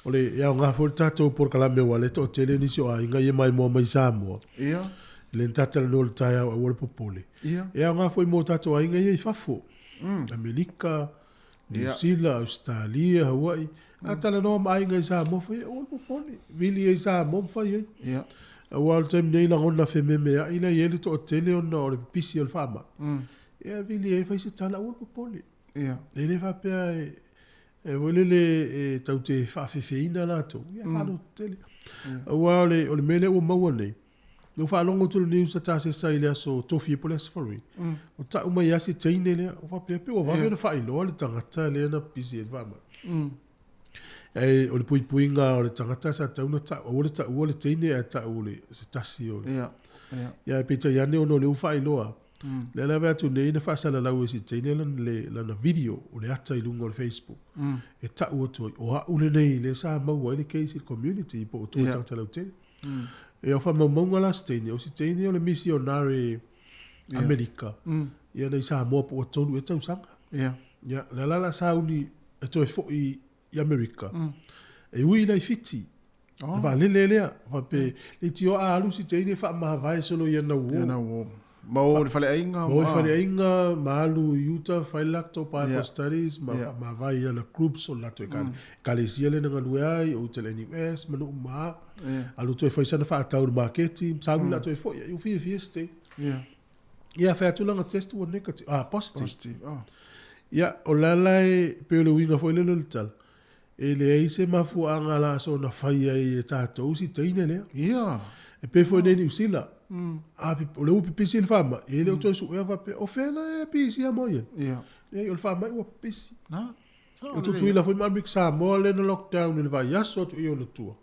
o le, e aoga foi le tatou polokalame aua o lea e toatele nisi o aiga ia maimoa mai Samoa. Ia. E le na talanoa i le taeao aua le popole. Ia. E aoga foi mo tatou aiga ia i fafo. Amerika, Niu Sila, Ausetalia, Hawaii. A talanoa ma aiga i Samoa fai, aua le popole. Vili ai i Samoa ma fai ai. Ia. Aua o le taimi nei lagona fememeai la e i ai le toatele ona o le pipisi o le faamai. Ia vili ai fai se tala aua le popole. Ia. E le faapea e foi lele e tau te faafefeina latou. Ia faalototele. Aua o le mea lea ua maua nei, Na ou faalogo atu i le news a Tasesa i le aso Tofi po o le aso Faraile, o tau mai lava si teine lea, o faapea pe ua vave ona faailoa le tagata lea na pisi ai le faamai. Ae o le puipuiga o le tagata sa tatau ona tau, aua le taua le teine ae tau le se tasi o le... Ia, ae peitai ane ona o lea ua faailoa, lea la e vaai atu nei na faasalalau e si teine lana video o le ata i luga o le Facebook e tau atu ai, o au lenei lea sa maua ai le case i le community po o tua i tagata lautele. Ia o faamaumauga la se teine, o se teine o le misionare Amerika, ia na i Samoa po ua 3 ea tausaga. Ia, lea la la sauni e toe foi i Amerika, e ui la i Fiti. Le vaalele lea, faapea, le itioa a alu si teine e faamavae solo i ana uo. Ma o i le faleaiga. Ma o i le faleaiga, ma alu i uta, fai le latou Bible studies, ma faamavae i ana groups o le latou ekalesia lea na galue ai, o uta i le NUS, ma nuu ma a. Alu toe fai sana faatau i le maketi, sauni la toe foi, ua fiafia si teine. Ia, fai atu lana test ua negative, ah, positive. Positive, oh. Ia, o la la e, pei o le uiga foi lele o le tala, E leai se mafuaaga la soona fai ai e tatou si teine lea. Ia. E pei foi nei Niu Sila. A o lea ua pipisi le faamai, e le o toe suea faapea, o fea la e pisia mo ia? Ia. Leai, o le faamai ua pipisi. Na. O Tutuila foi ma Amerika Samoa lea na lockdown i le vaiaso atu i ona tua.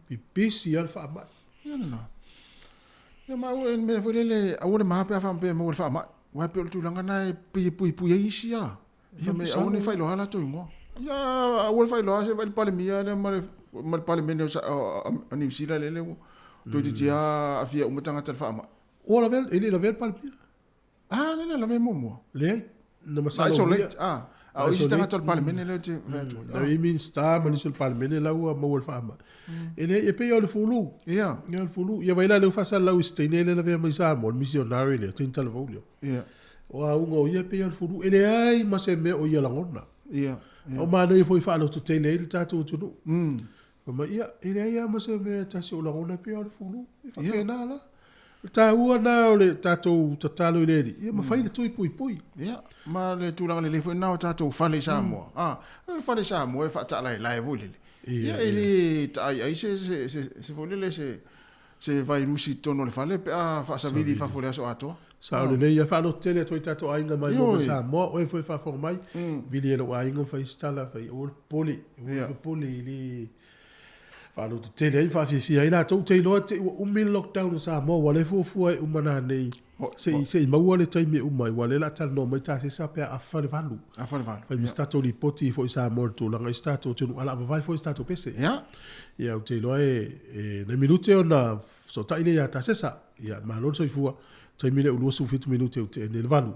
Pipisi lava le faamai. Ia lena. Ia ma aua le mea foi lele, aua le ma pe a faapea e maua le faamai. Aua e pei o le tulaga lena e pei e puipui ai isi a. Ia me aua ne i faailoa latou igoa. Ia aua le faailoa se vai le Palemia lea ma le ma le Palemene o Niu Sila lele ua toeitiiti lava aafia uma tagata i le faamai. Ua lavea, e le i lavea le Palemia. Ah, lea na lavea muamua. Leai, na masalo. Na isolate, ah. A o isi tagata o le Palemene lea ou te vaai atu ai. Na i ai Minisita ma nisi o le Palemene la ua maua le faamai. E leai, e pei o le fulu. Ia. Ia, o le fulu. Ia vaai la lea ua faasalalau i se teine lea na lavea mai Samoa, le missionary lea, teine talavou lea. Ia. O auga o ia e pei o le fulu, e leai ma se mea o ia lagona. Ia, ia. O manaia foi faalototele ai le tatou atunuu. Fai mai, ia, e leai lava ma se mea e tasi o lagona e pei o le fulu. E faapena la. O le taua lena o le tatou tatalo i le Alii, ia mafai le tui puipui. Ia, ma le tulaga lelei foi lena o tatou fale i Samoa. A, o fale i Samoa e faataalaelae foi lele. Ia, e le taai ai se, se, se, se foi lele se, se vairusi i totonu o le fale pe a faasavili i fafo i le aso atoa. Sao lelei ia, faalototele atu ai tatou aiga mai Ioe. Samoa, oe foi faafofoga mai, vili e lou aiga ma fai se tala, fai aua le popole, aua le popole i le faalototele ai, faafiafia ai latou, te iloa te i ua umi le lockdown o Samoa, ua le fuafua e uma nanei, se i se i maua le taimi e uma ai, ua lea la talanoa mai Tasesa pe a afa le 8. Afa le 8. Fai ma se tatou lipoti foi i Samoa i le tulaga i se tatou atunuu, a o le a vavae foi se tatou pese. Ia. Ia, ou te iloa e nai minute ona fesootai lea ia Tasesa. Ia, malo le soifua. Taimi lea ua 27 minute ua tea nei le 8.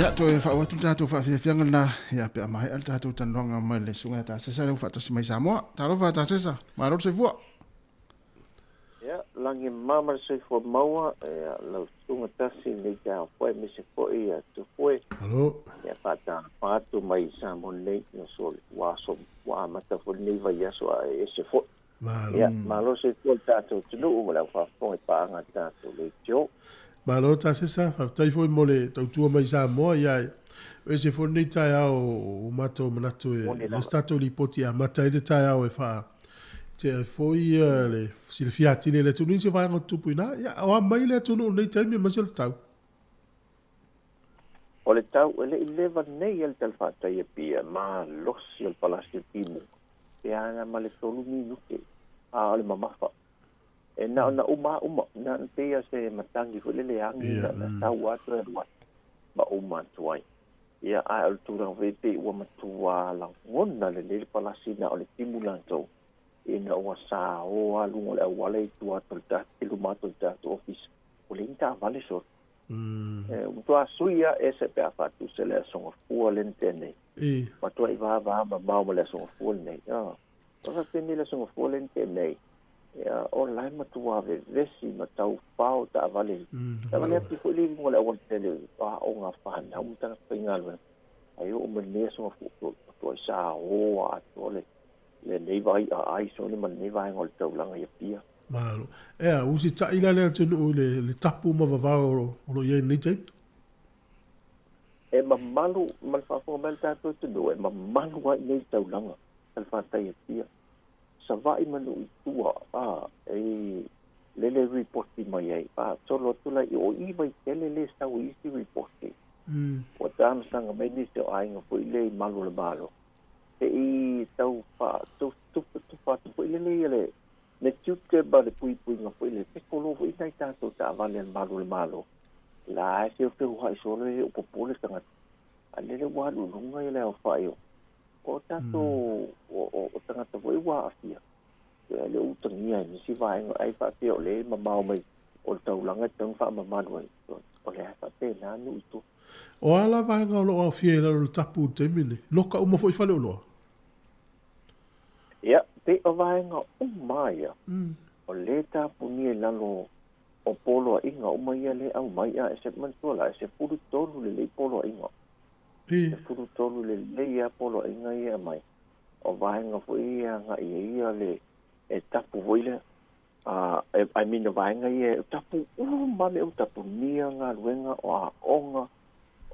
Ia, toe faauu atu le tatou faafiafiaga lena, ia, pe a maea le tatou talanoaga ma le Susuga ia Tasesa lea ua faatasi mai Samoa. Talofa Tasesa, malo le soifua. Ia, lagi e mama le soifua maua, ia, lau susuga tasi i lenei taeao foi, aemaise foi ia Tufue. Malo. Ia, faatalofa atu mai i Samoa nei, ia, so, ua aso, ua amata foi lenei vaiaso a e ese foi. Malo. Ia, malo le soifua i le tatou atunuu ma le aufaafofoga i paaga a le tatou leitio. Malo Tasesa, faafetai foi mo le tautua mai i Samoa, ia e ese foi lenei taeao ua matou manatu e Moni le lava. se tatou lipoti e amata ai le taeao e faa tea ai foi le silafia atili e le atunuu nisi o vaega o tutupu i ina. Ia, o a mai le atunuu i lenei taimi aemaise o le tau? O le tau e le i leva nei a le talafatai e pia malosi o le palasi o timu pe ana ma le 3 minute a o le mamafa. E na ona uma uma, na ona pei se matangi foi lele agi na na sau atu e alu atu ma uma atu ai. Ia, ae o le tulaga foi pei ua matua lagona lelei le palasi na o le timu latou ina ua saoa luga o le auala i tua atu o le tatou, i luma atu o le tatou ofisa. Ua leai ni taavale solo. E, ua matua sui lava ese pe a faatusa le aso Gafua lea na tea nei. Matuai vava mamao ma le aso Gafua lenei. Ah, o faapeni le aso Gafua lea na tea nei. Ia, o la e matua vevesi ma taufao taavale. Taavale atu foi le luga o le auala tele o aoga fanau ma tagata faigaluega. Ai oo mai lenei aso Gafua, matuai saoa atoa le lenei vai a ai sole ma lenei vaega o le taulaga i Apia. Malo. Ea, ua usita'i la le atunuu i le, le tapu ma vavao o lo o i ai i lenei taimi? E mamalu ma le faafofoga mai a le tatou atunuu, e mamalu lava i inei i le taulaga talafatai i Apia. Savaii ma nuu i tua, a, e lele ripoti mai ai, faasolo atu la i o i Vaitele le sau i isi ripoti. Ua talosaga mai nisi o aiga foi lea i malu o le Malo, se i tau faatufatufa atu foi lele ia le le tiute ma le puipuiga foi le pekolo foi nai tatou taavale a le malu o le Malo. La e feufeuai solo e o popole tagata. A lele ua alu i luga ia le aofai o o tatou o tagata foi ua aafia. Ia le utagia i nisi vaega ai faapea o le mamao mai o le taulaga e tatau ona faamamalu ai. O le a faapena nuu i tua. O a la vaega o lo o aofia i lalo o le tapu i le taimi lenei? Loka uma foi faleoloa? Ia, pei o vaega uma ia, o le tapunia i lalo o poloaiga uma ia le aumai, a e se manatua la, e 13 lelei poloaiga. 13 lelei lava poloaiga ia e aumai. O vaega foi ia agai ai ia le, e tapu foi lea. I mean o vaega ia e tapu uma mea uma, tapunia galuega, o aoga,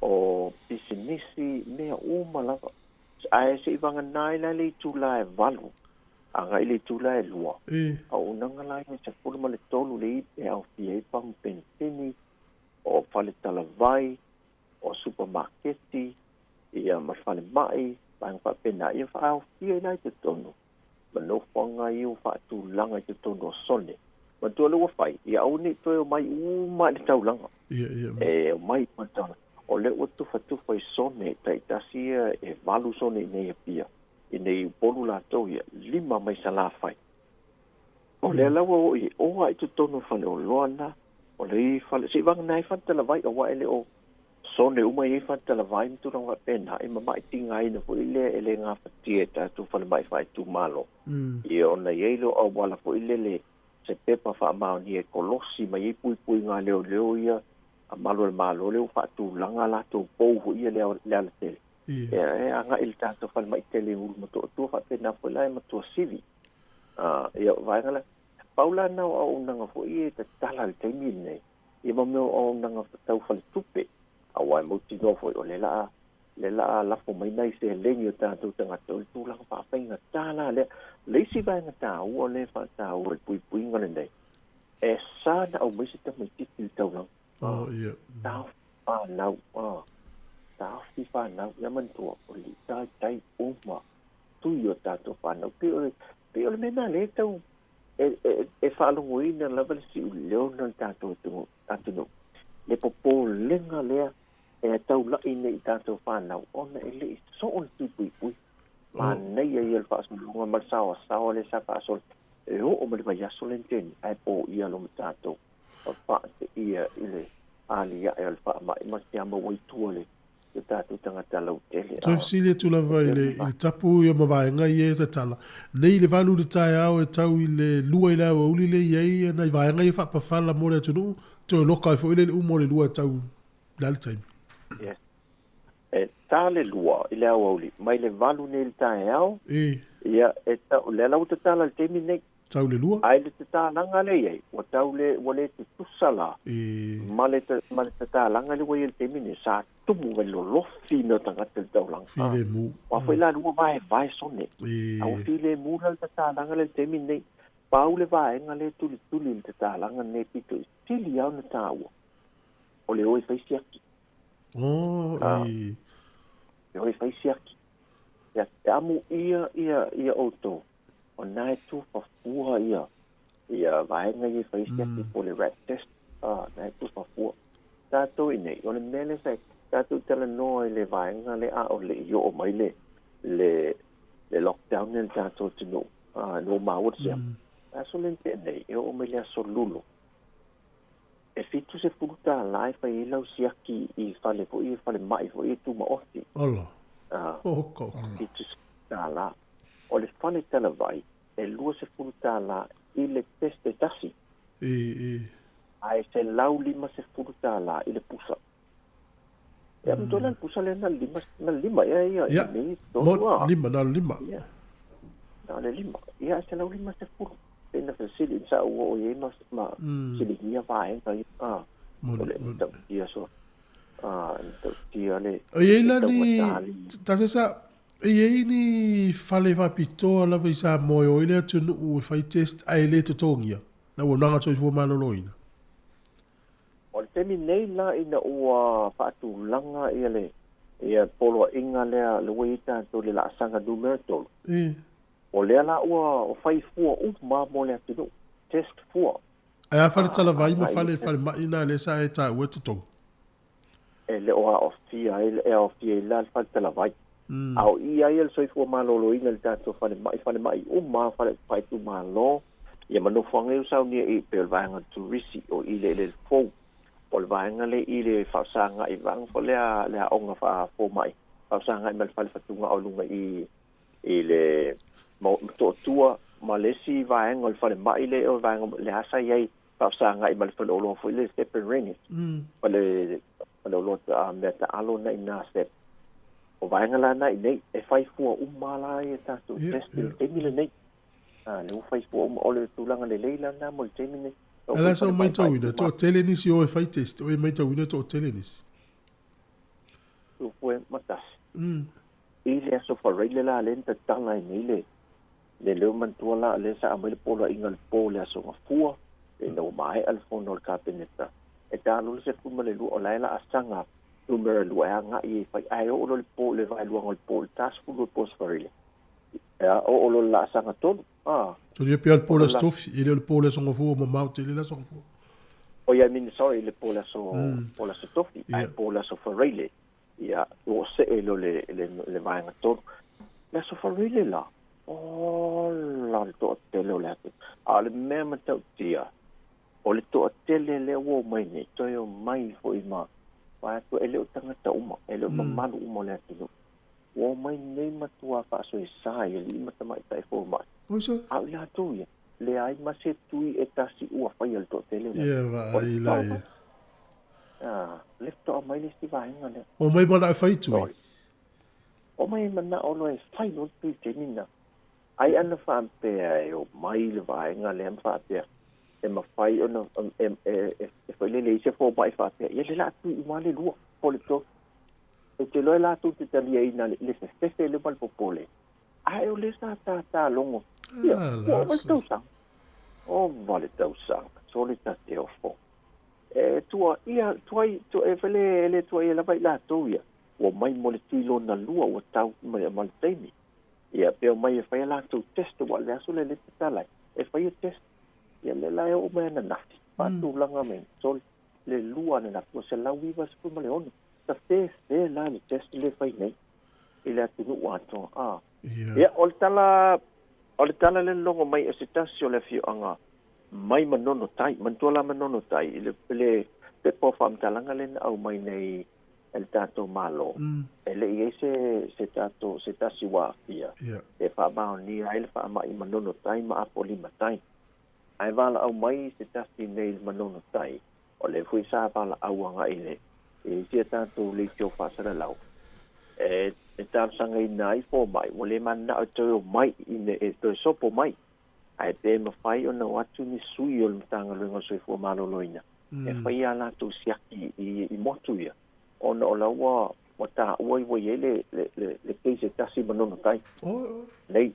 o pisinisi, mea uma lava. Ae se i vagana ai la le itula e 8 agai i le itula e 2. Auaunaga la ia e 13 le e aofia ai pamu penipeni, o fale talavai, o supamaketi, ia ma le falemai, vaega faapena, ia faaofia ai la i totonu ma nofoaga ia ua faatulaga i totonu o sone. Manatua lea ua fai, ia aua ne i toe omai uma i le taulaga. E omai uma i le taulaga. O lea ua tufatufa i sone taitasi ia e 8 sone i nei Apia, i nei Upolu latou ia, 5 mai Salafai. O lea la ua oo i oa i totonu o faleoloa na, o le fale, se i vagana ai fale talavai, aua e le o sone uma i ai fale talavai ma tulaga faapena, e mama'i tigaina foi lea e le gafatia e tatou falemai faaitumalo. Ia ona i ai lea o auala foi lele se pepa faamaonia e kolosi mai ai puipuiga leoleo ia a malu o le Malo lea ua faatulaga latou pou foi ia le alatele. Ia e agai i le tatou falemai tele i Ulumotootua faapena foi la e matua sivi. Ia o vaega la, pau la na o auaunaga foi e tatala i le taimi lenei, ia ma mea o auaunaga tau faletupe, aua e mautinoa foi o le laa le laa lafo mai nai seleni o tatou tagata o le tulaga faafaigata la lea. Le isi vaega taua lea e faataua i le puipuiga lenei, e sa na aumai se tamaitiiti i le taulaga. Taofi whanau, taofi whanau, ia manatua, o le taitai uma, tui o tātou whanau. Pei o le mea nā le tau e faalogoina lava le siuleo na le tātou atunuu. Le popolega lea e taulai nei i tātou whanau, ona e le i soo le tuipuipui. Manaia ia le faasologa ma le saoasaoa le sa faasolo. E oo ma le vaiaso le nteni, ae po ia lo ma tātou. O whaate ia i le ali ae o le whaamai ma te ama waitua le o tatou tagata lautele. Toe fesili atu lava i le, i le tapu ia ma vaega ia e tatala. Nei i le 8 i le taeao e tau i le 2 i le aoauli lea e i ai nai vaega ia faapafala mo le atunuu, toe loka ai foi lea i le uma o le 2 e tau le a le taimi? Yes. E ta le 2 i le aoauli, mai le 8 nei i le taeao, E. ia, e tau, lea la ua tatala i le taimi nei. Tau le 2. Ai le tatalaga lea i ai, ua tau le, ua le tutusa la, E. ma le, ma le tatalaga lea ua i ai i le taimi nei, sa tumu mai lolofi mea o tagata i le taulaga. Filemu. Ua foi la lua vaevae sone. E. A ua filemu la le tatalaga lea i le taimi nei. Pau le vaega lea tulituli i le tatalaga nei pito i sili lava ona taua, o le o e fai siaki. Oh, e. Le o e fai siaki. Ia, e amu ia, ia, ia outou, o na e tufafua ia, ia vaega ia e fai siaki po o le rat test, na e tufafua. Tatou i nei, o le mea lea sa tatou talanoa i le vaega lea a o le i oo mai le, le, le lockdown lea i le tatou atunuu, no maua le siama. Aso le tea nei, e oo mai le aso Lulo. E $70 e fai ai lau siaki i fale foi, i fale mai foi e tumaoti. Ala. Oh, ko. $70. O le fale talavai, e $20 i le test e tasi. E, e. Ae $150 i le pusa. Ia, mm. le pusa le na lima, na lima, ia, ia, Ia. nei, Mo, tolu, ah. lima, na lima. Ia. Na le lima. Ia, $150. Pena fesili, sa ua o iai ma, ma siligia vaega ia. Ah, Moni, o le moni. tautia so. Ah, tautia le. O iai la le ni, taumatali. ta sa, e iai ni fale faapitoa lava i Samoa e o ai le atunuu e fai test ae le totogia. Na ua naga soifua maloloina. O le taimi nei la ina ua faatulaga ia le ia poloaiga lea le ua i ai tatou le laasaga numera 3. E. O lea la ua o fai fua uma mo le atunuu. Test fua. Ae a fale talavai ma ai fale fale mai na lea sa e taua e totogi. E le o aofia ai e aofia ai la le fale talavai. A o i ai le soifua maloloina i le tatou fale mai uma, fale faaitumalo, ia ma nofoaga ia ua saunia i pei o le vaega turisi o i le elele fou. O le vaega le i le faasagai vaega fo lea le aoga faafomai. Faasagai ma le fale fatuga o luga i i le toatua ma le isi vaega o le fale mai le o vaega le asa i ai faasagai ma le fale oloa foi le Stephen Rennie. Fale oloa ta mea taalo na ina step. O vaega la na i nei e fai fua uma la ia tatou test i le taimi lenei. Le ua fai fua uma o le tulaga lelei la na mo le taimi nei. Ala sa o maitauina, toatele nisi o e fai test, o e maitauina toatele nisi. Tu fue matasi. I le aso whareile la le tatala i nei le le leo mantua la le sa amai le polo inga le po le aso ngafua e na mae al fono le kapeneta. E tālo le se fuma le lua o la ela asanga numera lua e anga i e whai ai o le po le vai luanga le po le tas fulu le po whareile. E a o o le la asanga tolu. Ah. So le pia le po le stofi, e le po le aso ngafua ma mau te le aso ngafua. O ia mini sorry le po le aso po le aso tofi, ai po le aso whareile. Ia o se e lo le le vaenga tolu. Le aso whareile la. O la le toa tele o le atu. A le mea matautia. O le toa tele le ua mai nei. Toi o mai foi ma. Vai atu e le o tangata uma. E le o mamalu uma o le atu. Ua mai nei matua whaaso e sai e li mata mai tai fo mai. Oisa? A o le atu ia. Le ai ma se tui e tasi ua whai al toa tele. Ia va ai la ia. Ah, le toa mai le si vaenga le. O mai mana e whai tui? O mai mana o lo e whai lo tui te nina. Ai ana whaapea e o mai le vaenga le am whaapea. E ma whai ona e whai le le se fo mai whaapea. Ia le la tui i le lua po le to. E te loe la tu te talia ina le fefefe le malpopole. Ai o le sa tā longo. Ia, o vale tausanga. O vale tausanga. So le ta te ofo. E tua ia, tua i, tua e whele le tua ia lava i la tau ia. Ua mai mo le tui lona lua ua tau mai a mal teimi. Ia, peo mai e whai la tau test ua le aso le le te talai. E whai e test. Ia le la e o mai ana nafi. Pātū langa me. So le lua ana nafi. O se lau iwa se puma le ono. Ta fe fe la le test le whai nei. I le atunu atoa. Ah. Ia, o le tala le longo mai e se tasi o le whioanga mai manono tai, mantua la manono tai, i le pepo whaamtalanga le na au mai nei e le tatou Malo. E le'i ai se tatou se tasi ua aafia e faamaonia ai le faama'i manono tai ma apo lima tai. Ae valaau mai se tasi nei le manono tai, o le foi sa valaau aga'i le i sia tatou leitio faasalalau e talosagaina ai foma'i ua lē manana'o e toe o mai ine e toe sopo mai. Ae pe mafai ona o atu ni sui o le Matagaluega o Soifua Maloloina e faia a latou siaki i motu ia ona o la ua taua i ua iai le case e tasi manono tai nei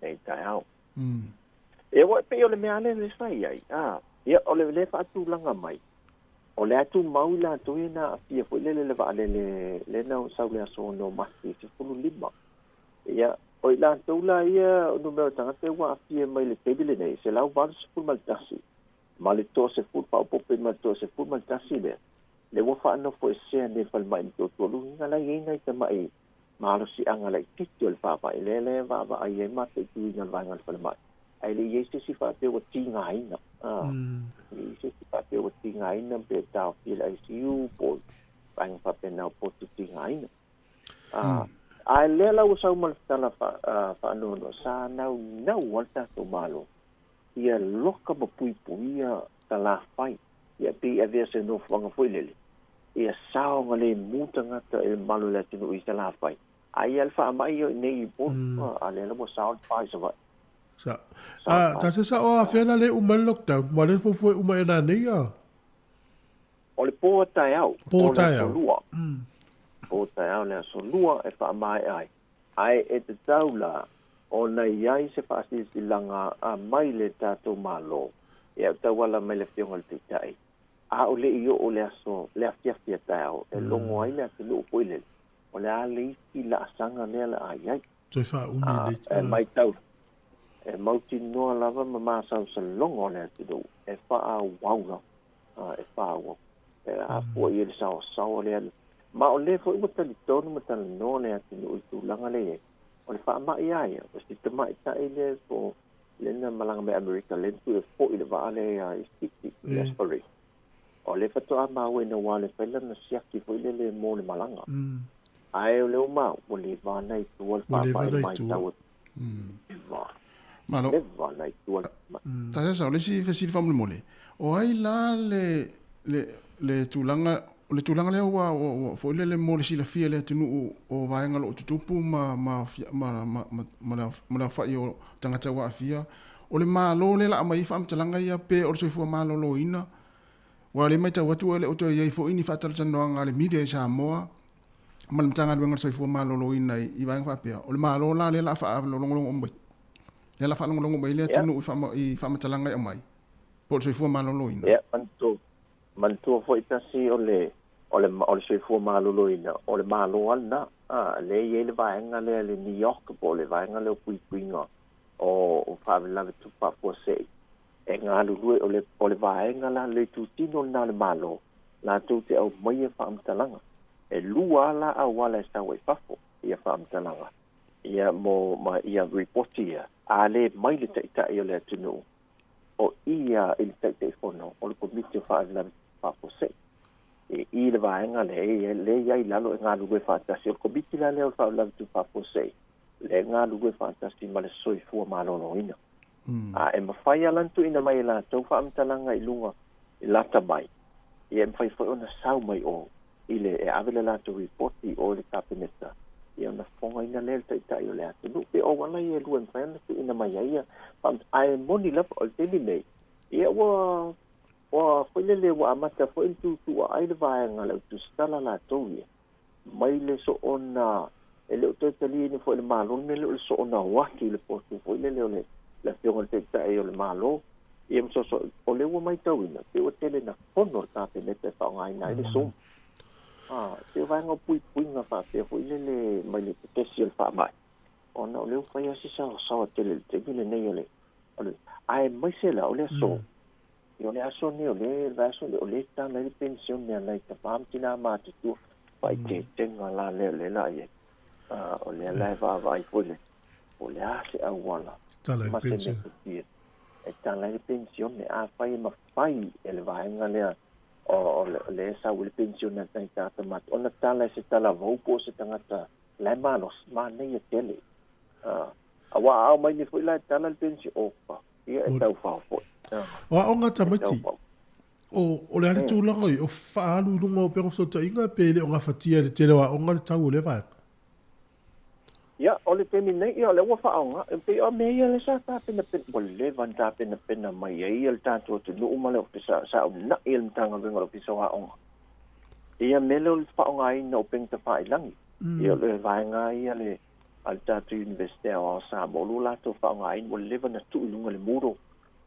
nei taeao. E ua pei o le mea lea le fai ai. Ia o le le faatulaga mai. O le atu mau i latou ia na aafia foi lele le vaalele le na sau le aso 6 Mati 15. Ia o i latou la ia o numera tagata ua aafia mai le taimi lenei 181 ma le 30 faaopoopo ma le 31 lea. Le ua faanofo esea nei falemai ma tuatualuga la iai nai tama'i malosiaga laititi o le faavae lea le vaavaai ai mataituina le vaega o le falemai. Ae le iai se isi faapea ua tigaina. Le iai se isi faapea ua tigaina pe taofia le ICU po o vaega faapena o potu tigaina. Ae lea la ua sau ma le tala faanoanoa sa naunau a le tatou Malo ia loka ma puipuia talafai ia pei avea se nofoaga foi lele ia saoga lemu tagata e le mamalu o le atunuu i talafai ai ia le faama'i i nei i Upolu a lea la ua sao le pa i Savaii. Sa. Ta se sa o afea la le uma le lockdown. Ma le fuafua e uma e nā nei a. O le pō taeao. Pō taeao. Lua. Pō taeao le aso lua e faamaea ai. Ae e tatau la ona i ai se faasilasilaga a mai le tatou Malo e au tauala mai le Afioga i le Taitai. A o le'i oo le aso le afiafi a taeao e logo ai le atunuu foi lele. O le a le isi laasaga lea la a i ai. Toe faaumi le. E maitau e mautinoa lava ma masaosaloga o le atunuu e faaauau lava e faaauau. E afua i le saoasaoa lea. Ma o lea foi ua talitonu ma talanoa le atunuu i tulaga le iai. O le faama'i a ia, o si tamaitai lea po le na malaga mai Amerika le tu e fo'i le vaa lea i Fiti, i Osprey. O le faatoa maua ina ua le fai lana siaki foi lele mo le malaga. Ae o le uma, ua le vana i tua le faama'i le maitau. Malo. Le vana i tua le Ta sasa, o le isi fesili faamolemole, o ai la le tulaga o le tulaga lea ua foi lele mo le silafia le atunuu o vaega o loo tutupu ma le aofa'i o tagata ua aafia, o le Malo lea la aumai ai faamatalaga ia pe o le Soifua Maloloina, ua le maitau atu e le o toe iai foi ni faatalatalanoaga a le media i Samoa ma le Matagaluega o le Soifua Maloloina i vaega faapea. O le Malo la lea la faalogologo mai lea la faalogologo mai le atunuu i faamatalaga e aumai po o le Soifua Maloloina. Ia, manatua foi tasi o le Soifua Maloloina, o le Malo a lena. Le i ai le vaega lea le New York po o le vaega lea o puipuiga o faalavelave tupu faafuasei e galulue o le vaega la le itutino lena o le Malo latou te aumaia faamatalaga. E lua la auala e sau ai fafo ia faamatalaga ia mo ma ia ripoti ia a le mai le taitai o le atunuu o ia i le Taitaifono o le Komiti o Faalavelave Faafuasei. E i le vaega le iai lalo e galulue faatasi o le Komiti la lea o le Faalavelave Tupu Faafuasei le galulue faatasi ma le Soifua Maloloina. A e mafai ala ona tuuina mai e latou faamatalaga i luga i lata mai, ia e mafai foi ona sau mai o i le e ave le latou ripoti o le Kapeneta ia ona fofogaina lea le taitai o le atunuu. Pe o auala ia e lua e mafai ona tuuina mai ai ia ae moni lava o le taimi nei ia ua foi lele ua amata foi le tutua ai le vaega le autusitala latou ia mai le soona e le o toe taliaina foi le Malo le mea lea o le soona o atu i le potu foi lele o le Afioga i le Taitai o le Malo ia ma soso o le ua maitauina pe ua tele na fono le Kapeneta e faaaogaina ai le Zoom. Pe o vaega o puipuiga faapea foi lele mai le tetesi o le faama'i ona o le ua fai a si saoasaoa tele le taimi lenei o le ae maise la o le aso. I o le aso nei o le aso o le tala i le pension mea nai ta ma tina matutua faaiteitega la lea le la ia. O lea la e vaavaai foi le o le a se auala tala i ma se pension. mea e tala i le pension a fai e mafai e le vaega lea O le sa o le pensione tai tata mat ona tala se tala vau po se tangata le manos ma nei e tele. Awa au mai ni foi la tala le pensi opa. Ia e tau fao foi. O aoga tamaiti. O le a le tulaga i o faaalu i luga o upega o fesootaiga pe le o gafatia e le tele o aoga le tau o lea vaega. Ia, o le taimi nei, ia, o lea ua faaaoga, e pei o mea ia lea sa tapenapena, ua leva ona tapenapena mai ai le tatou atunuu ma le Ofisa, sa uunai e le Matagaluega o le Ofisa o Aoga. Ia mea lea o le faaaogaina o upega tafailagi. Ia, o le vaega ia le a le tatou Iunivesite Aoao o Samoa, o lo o latou faaaogaina, ua leva ona tuu i luga i le Moodle,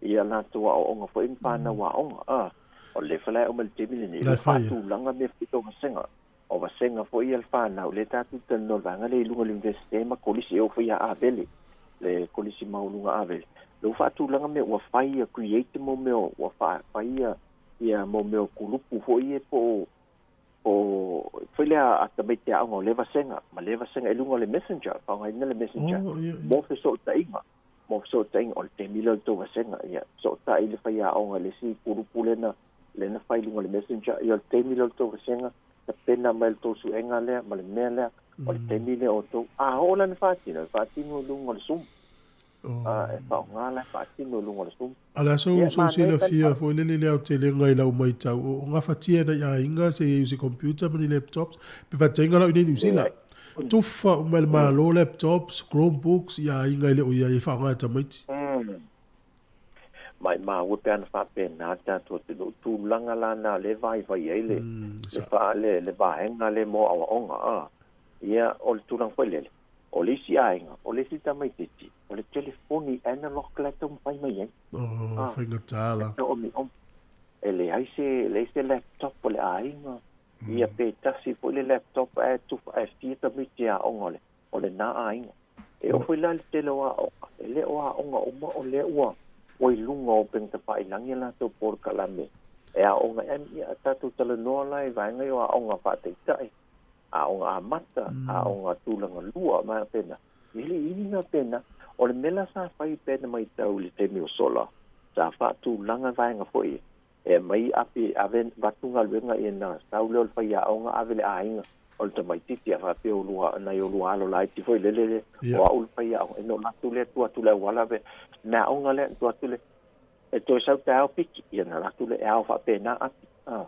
ia latou aoaoga foi ma fanau aoga. A, o le fa la e uma i le taimi lenei, La ua e fai e. faatulaga mea foi o vasega. O vasega foi ia le fanau, lea tatou te talanoa i le vaega lea i luga o le Iunivesite ma kolisi e oo foi ia Avele, le kolisi maualuga Avele. Lea ua faatulaga mea ua fai ia create mo mea ua fai ia ia mo mea o kulupu foi ia po o foi lea a tamaiti aoga o lea vasega ma lea vasega i luga o le Messenger, faaaogaina le Messenger Oh, ia, ia. mo fesootaiga, mo fesootaiga o le taimi lea o le tou vasega, ia fesootai le faiaoga i le isi kulupu lena lena fai i luga o le Messenger, ia o le taimi lea o le tou vasega, tapena mai le tou suega lea ma le mea lea, o le taimi lea o tou, a oo la na faatino, e faatino i luga o le Zoom. Oh. E faaaoga la e faatino i luga o le Zoom. A o le a sou Ia, sou manaia pe silafia foi lele i le aotelega i lau maitau, o gafatia e nai aiga se i ai o se computer ma ni laptops, pe faataitaiga la au i inei i Niu Sila. Leai. Tufa uma e le Malo laptops, Chromebooks i aiga e le o i ai e faaaoga e tamaiti. Maimau e pe ana faapena le tatou atunuu, tulaga la na o lea e vaivai ai le le fa le le vaega lea mo aoaoga a. Ia, o le tulaga foi lele, o le isi aiga, o le isi tamaitiiti, o le telefoni analog la e taumafai mai ai. Oh, A, faigata la. e omiomi. E leai se leai se laptop o le aiga, ia pe tasi foi le laptop ae tufa ae fia tamaiti aoga o le o lena aiga. E oo foi la i le tele o aoga, e le o aoga uma o lea ua ua i luga o upega tafailagi a latou polokalame e aoga ai, ia tatou talanoa la i vaega ia o aoga faataitai, aoga amata, aoga tulaga lua ma faapena. E le i ni mea pena, o le mea la sa fai pe na maitau i le taimi o sola, sa faatulaga vaega foi e aumai api ave avatu galuega ia na sau lea o le faiaoga ave i le aiga o le tamaitiiti a faapea o lua nai o lua alo laiti foi lele le o au le faiaoga ina o latou lea tua atu i le auala ave mea aoga lea tua atu le e toe sau taeao piki ia na alu atu lea e ao faapena api a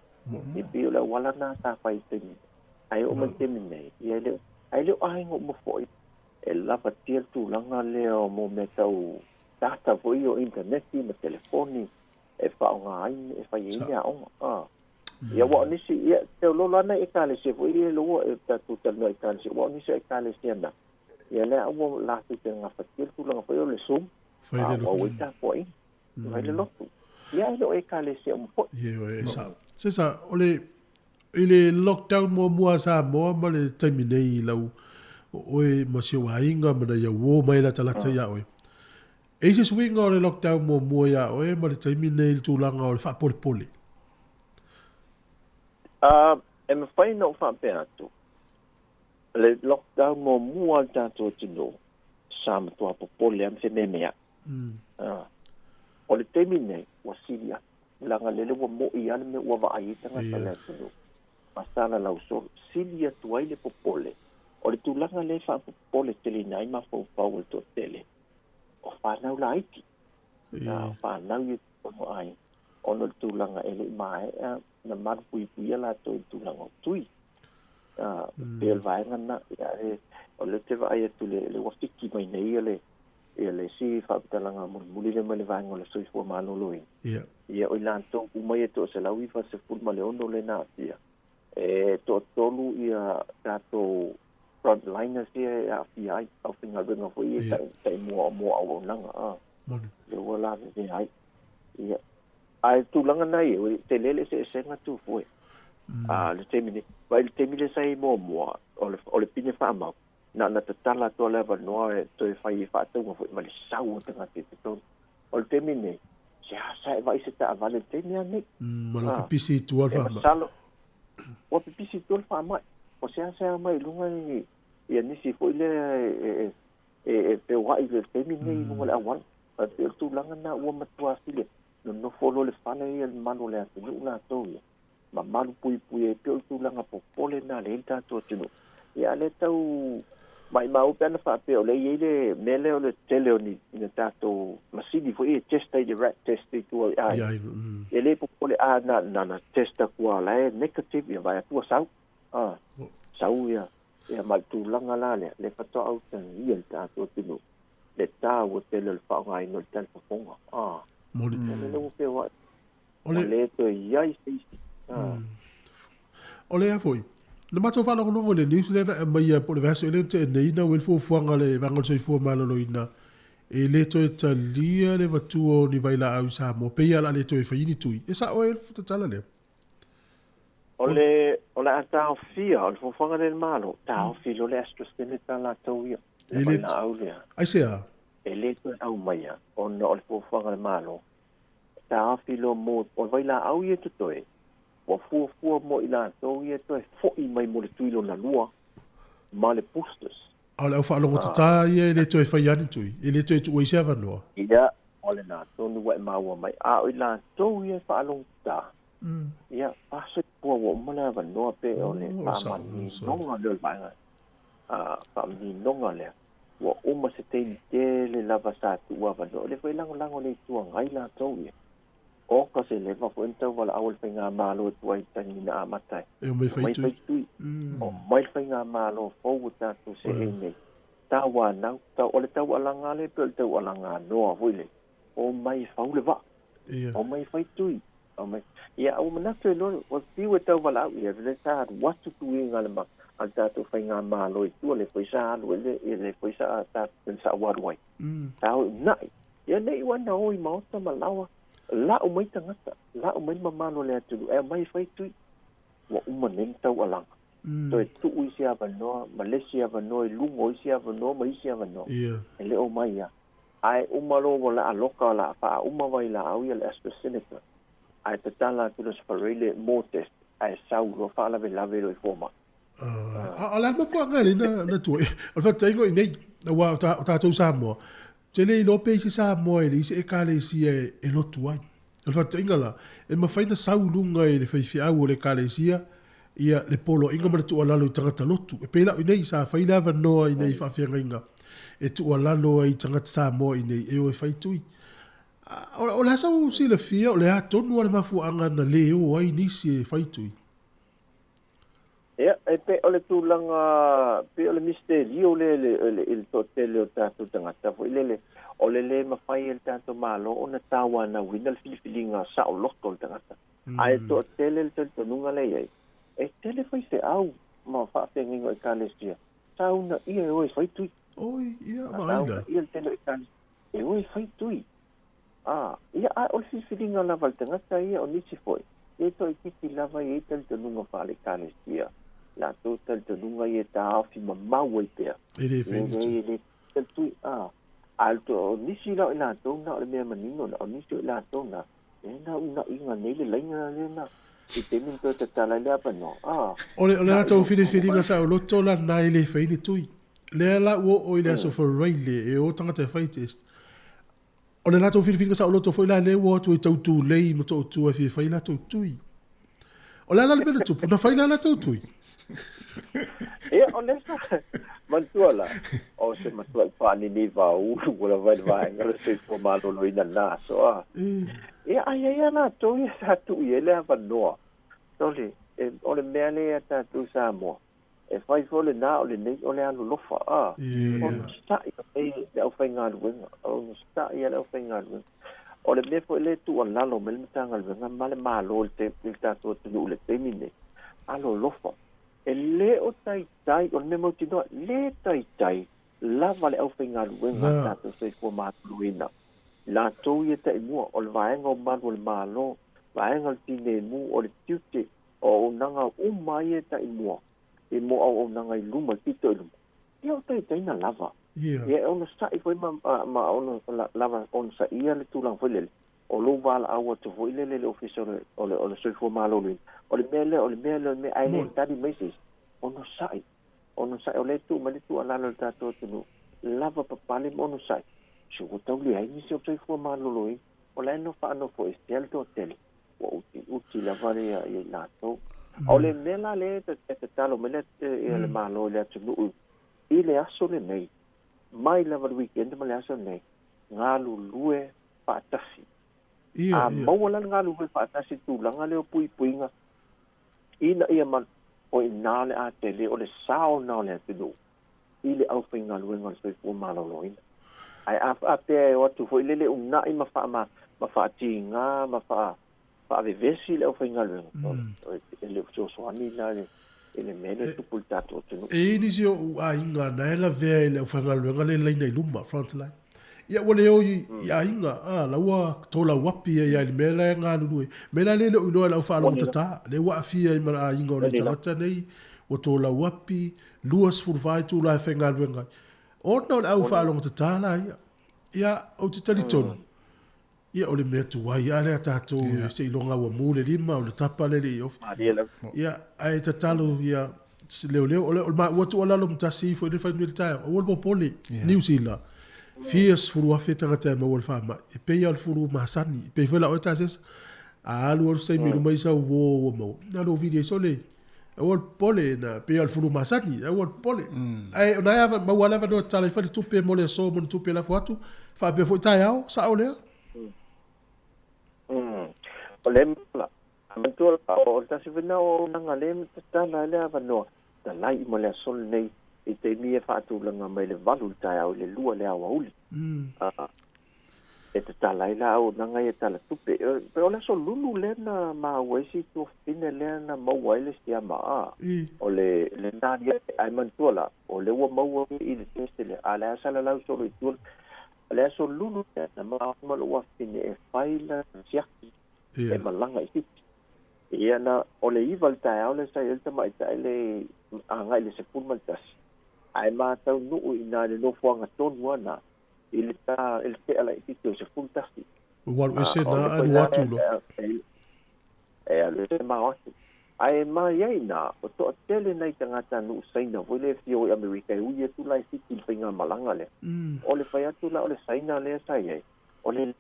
e pei o le auala lena sa fai i le taimi ae oo mai i le taimi nei ia e le ae le o aiga uma foi e lavatia le tulaga lea o mo mea tau data foi o intaneti ma telefoni e faaaoga ai e fai ai Sa. ni aoga a. Ia ua o nisi ia te lolo ana i ekalesia foi ia lua e tatou talanoa i ekalesia ua o nisi o ekalesia na ia lea ua latou te gafatia le tulaga foi o le Zoom Fai a le ua lotu. ua i tapuaiga fai le lotu. Ia e le o ekalesia uma foi. Ia, e sao. Sesa, o le, i le lockdown muamua a Samoa ma le taimi nei i lau, o oe ma si ou aiga ma nai au uo mai e latalata iā oe. E i ai se suiga o le lockdown muamua iā oe ma le taimi nei i le tulaga o le faapolepole? E mafai ona ou faapea atu, le lockdown muamua a le tatou atunuu, sa matua popole lava ma fememeai. O le taimi lenei, ua sili atu, leaga lele ua moi lava le mea ua vaai ai tagata o le atunuu, ma salalau solo. Sili atu ai le popole. O le tulaga lea e faapopole teleina ai mafaufau o le toatele, o fanau laiti, o fanau ia i totonu o aiga, ona o le tulaga e le i maea na malupuipuia latou i le tulaga o tui. Pei o le vaega lena, ia, o lea ou te vaai atu i le ua fiki mai nei ia le ia le isi faamatalaga mulimuli lea mai le vaega o le soifua maloloina. Ia, o i latou uma ia e 196 lea na aafia, e toatolu ia tatou frontliners ia e aafia ai, aufaigaluega foi ia e taimua mo auaunaga, a, lea ua lavevea ai. Ia, ae tulaga na ia, e tele le eseesega tu foi. A le taimi nei, vaai i le taimi lea sa i ai muamua, o le pine faamau, na ona tatala atu lava le avanoa e toe fai ai faatauga foi ma le sau o tagata i totonu. O le taimi nei, seasea e vaai se taavale i le taimi lava nei. Ma lau pipisi i tua le E faamai. masalo, ua pipisi i tua le faamai. O seasea mai i luga ia nisi foi lea e feoai i le taimi nei i luga o le auala. Ae pei o le tulaga lena ua matua sili nonofo loa le fale ia le malu o le atunuu latou ia. Ma malu pui pui e pe o tulaga popole na le tatou atunuu. Ia le tau mai mau pe ana faapea o le iai le mea lea o le tele o ni ni tatou masini foi e testa i le rat test i tua i ai. E le popole a na na na testa kua la e negative ia vai atua sau. Ah, sau ia ia ma le tulaga la lea le faatoa autagia le tatou atunuu le taua tele o le faaaogaina o le talifofoga. Ah. Moli. O le ua feoai. O le toe iai se isi. Ah. O le a foi. Na matou faalogologo i le news lea na aumaia po o le vaiaso ea lea na tea nei na ua i le fuafuaga a le Vaega o le Soifua Maloloina e le toe talia le vatua o ni vailaau i Samoa pei lava o le a le toe faia ni tui. E sao ai le tatala lea? O le o le a taofia, o le fuafuaga lea a le Malo, taofi loa le AstraZeneca latou ia, le vailaau lea. Aisea? E le toe aumaia ona o le fuafuaga a le Malo, taofi loa mo, o le vailaau ia e totoe, ua fuafua mo i latou ia toe fo'i mai mo le tui lona lua ma le boosters. A o le au faalogotata ia e le toe faia ni tui, e le toe tuua i se avanoa. Ia, o lena tonu ua e maua mai, a o i latou ia e faalogotata, ia, faasoifua ua uma le avanoa pe o le faamaninoga lea o le vaega, faamaninoga lea, ua uma se taimi tele lava sa tuu avanoa. O lea foi e lagolago e le Itu Agai latou ia. Oka se leva foi na tauwalaau e le faigamalo e tuai i le taimi na amata ai. E omai fai tui. Tui. Omai le faigamalo fou ua tatou seei nei. Tauanau, tau, o le taualaga lea pei o le taualaga noa foi lea. Omai e fau le vaa. Omai e fai tui. Omai. Ia, ua manatu e loa, ua fiu e tauwalaau, ia, le sa alu atu tuiga a le, a le tatou faigamalo i tua, le foi sa alu ai le, le foi sa, sa, sa ua alu ai. Sa o i una'i. Ia nei ua na o i maota ma laoa, la'u mai tagata, la'u mai le mamalu o le atunuu, e aumai e fai tui. Ua uma nei le taualaga. Toe tuu isi avanoa ma le isi avanoa i luga o isi avanoa ma isi avanoa. E le o mai lava. Ae uma loa ua la'a loka, la'a faauma vailaau ia le AstraZeneca, ae tatala atu le Sparaile mo test, ae sau loa faalavelave loa i fomai. A o le a le mafuaaga e lea na tuai? O le faataitaiga i inei, aua o tatou Samoa, Ou te le iloa pe i se Samoa e leai se Ekalesia e lotu ai. O le faataitaiga la, e mafai ona sau i luga i le faifeau o le Ekalesia ia le poloaiga ma le tuualalo i tagata lotu. E pei la o inei, sa fai le avanoa inei i faafeagaiga e tuualalo ai i tagata Samoa inei e o e fai tui. O le a sau silafia, o le a tonu lava le mafuaaga na le o ai nisi e fai tui? Ia, e pei o le tulaga, pei o le misitelio lea i le, i le toatele o tatou tagata foi lele, o le lē mafai e le tatou Malo ona tauanauina le filifiliga saoloto o le tagata. Ae toatele le talitonuga lea i ai, e tele faifeau ma faafeagaiga o Ekalesia, sa uunaia e o e fai tui. Oi, ia, vaai la. Sa uunaia le tele o Ekalesia e o e fai tui. A, ia, a o le filifiliga lava a le tagata ia, o nisi foi, ia e toaitiiti lava e i ai talitonuga faale-Ekalesia, latou talitonuga ia e taofi mamau ai pea. E le fai ni tui. E le talitui, a, a o nisi la o i latou na, o le mea manino na, o nisi o i latou na, e na uunaiga nei le laina lea na, i taimi na toe tatala ai le avanoa, a. O le, o le latou filifiliga saoloto la lena e le fai ni tui. Lea la ua oo i le aso Faraile e o tagata e fai test. O le latou filifiliga saoloto foi la lea ua o atu ai tau tulei ma Motootua e fia fai latou tui. O le a la le mea na tupu? Na fai la latou tui? Ia, o lea sa manatua la, o se matuai faaniniva ulu ua lava i le vaega o le soifua maloloina i lena aso, a. Ia, a i ai lava latou ia sa tuu i ai le avanoa. Sole, o le mea lea ia tatou Samoa, E fai foi lena o lenei o le alolofa, a, onosai mai le aufaigaluega, onosai a le aufaigaluega. O le mea foi lea e tuualalo mai le Matagaluega ma le Malo i le tatou atunuu i le taimi lenei, alolofa. E le o taitai, o le mea mautinoa, le taitai lava le aufaigaluega a le tatou soifua maloloina. Latou ia taimua, o le vaega o malu o le Malo, vaega o le tineimu, o le tiute, O auaunaga uma ia e taimua i mo auaunaga i luma, i pito i luma, ia o taitaina lava. Ia e onosai foi ma, ma ono lava onosaia le tulaga foi lele, o lou valaau atu foi lele i le Ofisa o le, o le, o le Soifua Maloloina, o le mea lea, o le mea lea, o le mea, ae le tali mai se isi. Onosai, onosai, o lea e tuu mai le tuualalo i le tatou atunuu, lava papale ma onosai, se ua tau leai nisi o Soifua Maloloina, o la e no faanofoesea le toatele. Ua utiuti lava le ia i latou. O le mea la lea e tatalo mai le le Malo i le atunuu i le aso lenei, mai lava le weekend ma le aso lenei, galulue faatasi. A maua la le galulue faatasi tulaga lea o puipuiga, ina ia o i nā le a tele o le sao na o le atunuu i le aufaigaluega o le soifua maloloina. Ae a faapea e o atu foi lele una'i ma ma faatiga ma faavevesi le aufaigaluega, e le o fesoasoani la i le mea lea e tupu i le tatou atunuu. E i ai nisi o ou aiga na e lavea i le aufaigaluega le laina i luma, front line. Ia ua le o i aiga, a, la ua tolauapi ai lava i le mea la e galulue. Mea la lea e le o iloa e le aufaalogotata, lea ua aafia ai ma le aiga o nai tagata nei, ua tolauapi, 24 itula e faigaluega ai. Ona o le aufaalogotata la ia. Ia, ou te talitonu, ia o le mea tuai lava lea tatou seiloga ua mu le lima, o le tapa lea le i ofi. Ia, ae tatalo ia leoleo, o le maua tuualalo ma tasi ifo i le fai mai le taeao, aua le popole, Niu Sila, fia 10,000 tagata e maua le faamai, e pei lava o le fulu masani, e pei foi la oe Tasesa, a alu alu se taimi i luma i sau uo ua maua, na alu vili ai sole, aua le popole, na pei lava o le fulu masani, aua le popole. Ae o na e maua le avanoa e tatala ai faletupe mo le aso mo ni tupe e lafo atu, faapea foi taeao, sao lea? O le mea Manatua la, o le tasi foi lena o auaunaga lea e tatala ai le avanoa, talai mo le aso lenei i taimi e faatulaga mai le 8 i le taeao i le 2 i le aoauli. E tatala ai la auaunaga ia tala tupe. Pe o le aso Lulu lea na maua ai si tuafafine lea na maua ai le siama a. O le lena ae manatua la, o lea ua maua i le test lea, a o le a salalau solo i tua. O le aso Lulu lea na maua ma lou afafine e fai lana siaki. E malaga i Fiti. Ia na, o le 9 i le taeao lea sa i ai le tamaitai le agai i le 11, ae mataunuu i ina i le nofoaga tonu lava na, i le ta, i le tea laitiiti o le 11. Ua alu ese na, alu atu loa. E alu ese ma o atu. Ae mai ai ina, o toatele nai tagatanuu Saina foi lea e fia o i Amerika e ui atu la i Fiti i le faigamalaga lea. O le fai atu la o le Saina lea sa i ai, O le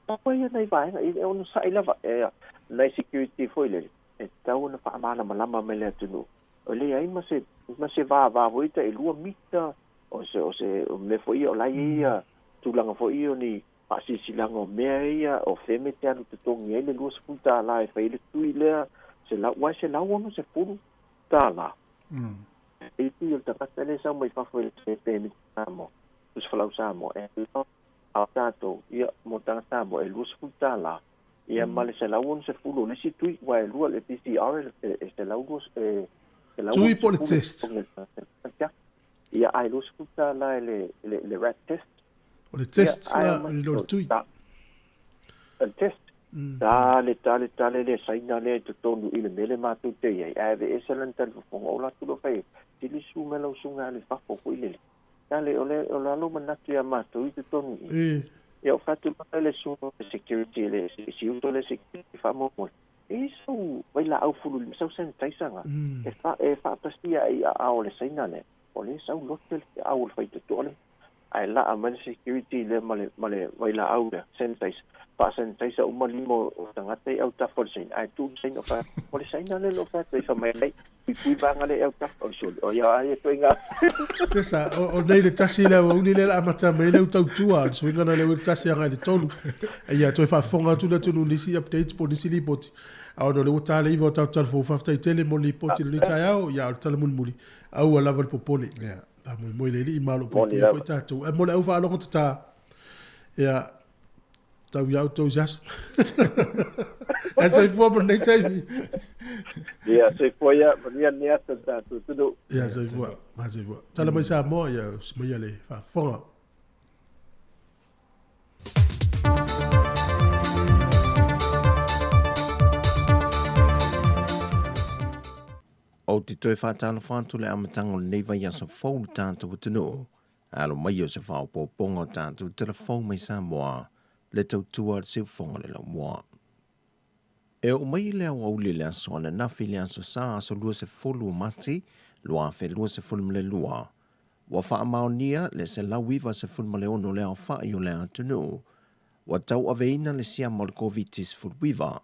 papa ia nai vaega e onosai lava e nai security foi lele e tatau ona faamalamalama mai le atunuu. O leai ma se ma se vava foi tai 2 mita o se o se mea foi ia o la e i ai ia tulaga foi ia o ni faasilasilaga o mea ia o fea mea e te alu totogi ai le $20 e fai ai le tui lea selau aua e $160. E tui o le tagata lea e sau mai fafo i le pemita Samoa, tusi folau Samoa e A o tatou, ia, mo tagata Samoa, e $20, ia, ma le 160 o le isi tui, aua e lua le PCR e 120, e 160. Tui po o le test? Ia, ae $20 i le rat test. O le test la, e le o le tui. O le test. Tale, tale, tale le saina lea i totonu i le mea lea matou te i ai, ae aveese lana talifofoga, o latou loa fai ai, sili su mai lau susuga i le fafo foi lele. Tale, o le, o le alo manatu ia matou i totonu i i. Ia, o fatu lava le susuga o le security, le, si uso le security faamolemole, e i ai sau vailaau fululima, sau sanitizer na, e fa, e faatasia ai i aao o le Saina lea, o lea e sau lote le feau o le faitotoa lea. Ae laa mai le security lea ma le, ma le vailaau lea, sanitizer, faa-sanitizer uma lima o tagata i autafa o le Saina, ae tu le Saina o fai atu, o le Saina lea o lo o fai atu ai, fai mai ai, puipui vaega lea i autafa, o sole, o ia ai e ituaiga. Tesa, o nei le tasi le aoauli lea o le a amata mai ai le tautua, le suiga na lea ua i le tasi agai i le tolu. Ia, toe faafofoga atu le atunuu i nisi updates po o nisi lipoti. A ona o lea ua ta le iva o tatou tala fou, faafetai tele mo le lipoti i lenei taeao, ia, o le tala mulimuli, aua lava le popole. Faamoemoe i le Alii ma o lo o puipuia foi tatou. Ae mo le au faalogo tata, ia, tau ia outou i se aso. Ae soifua mo lenei taimi. Ia, soifua ia, manuia lenei aso le tatou atunuu. Ia, soifua, ma soifua. Tala mai Samoa, ia, usi maia le faafofoga. Ou te toe faatalofa atu i le amataga o lenei vaiaso fou i le tatou atunuu. Alo mai o se faaopoopoga o tatou tala fou mai Samoa, le tautua a le siufofoga o le laumua. E oo mai i le aoauli i le aso ananafi i le aso Sa aso 20 o Mati 2022, ua faamaonia le 196 le aofai o le atunuu ua tauaveina le siama o le Koviti-19.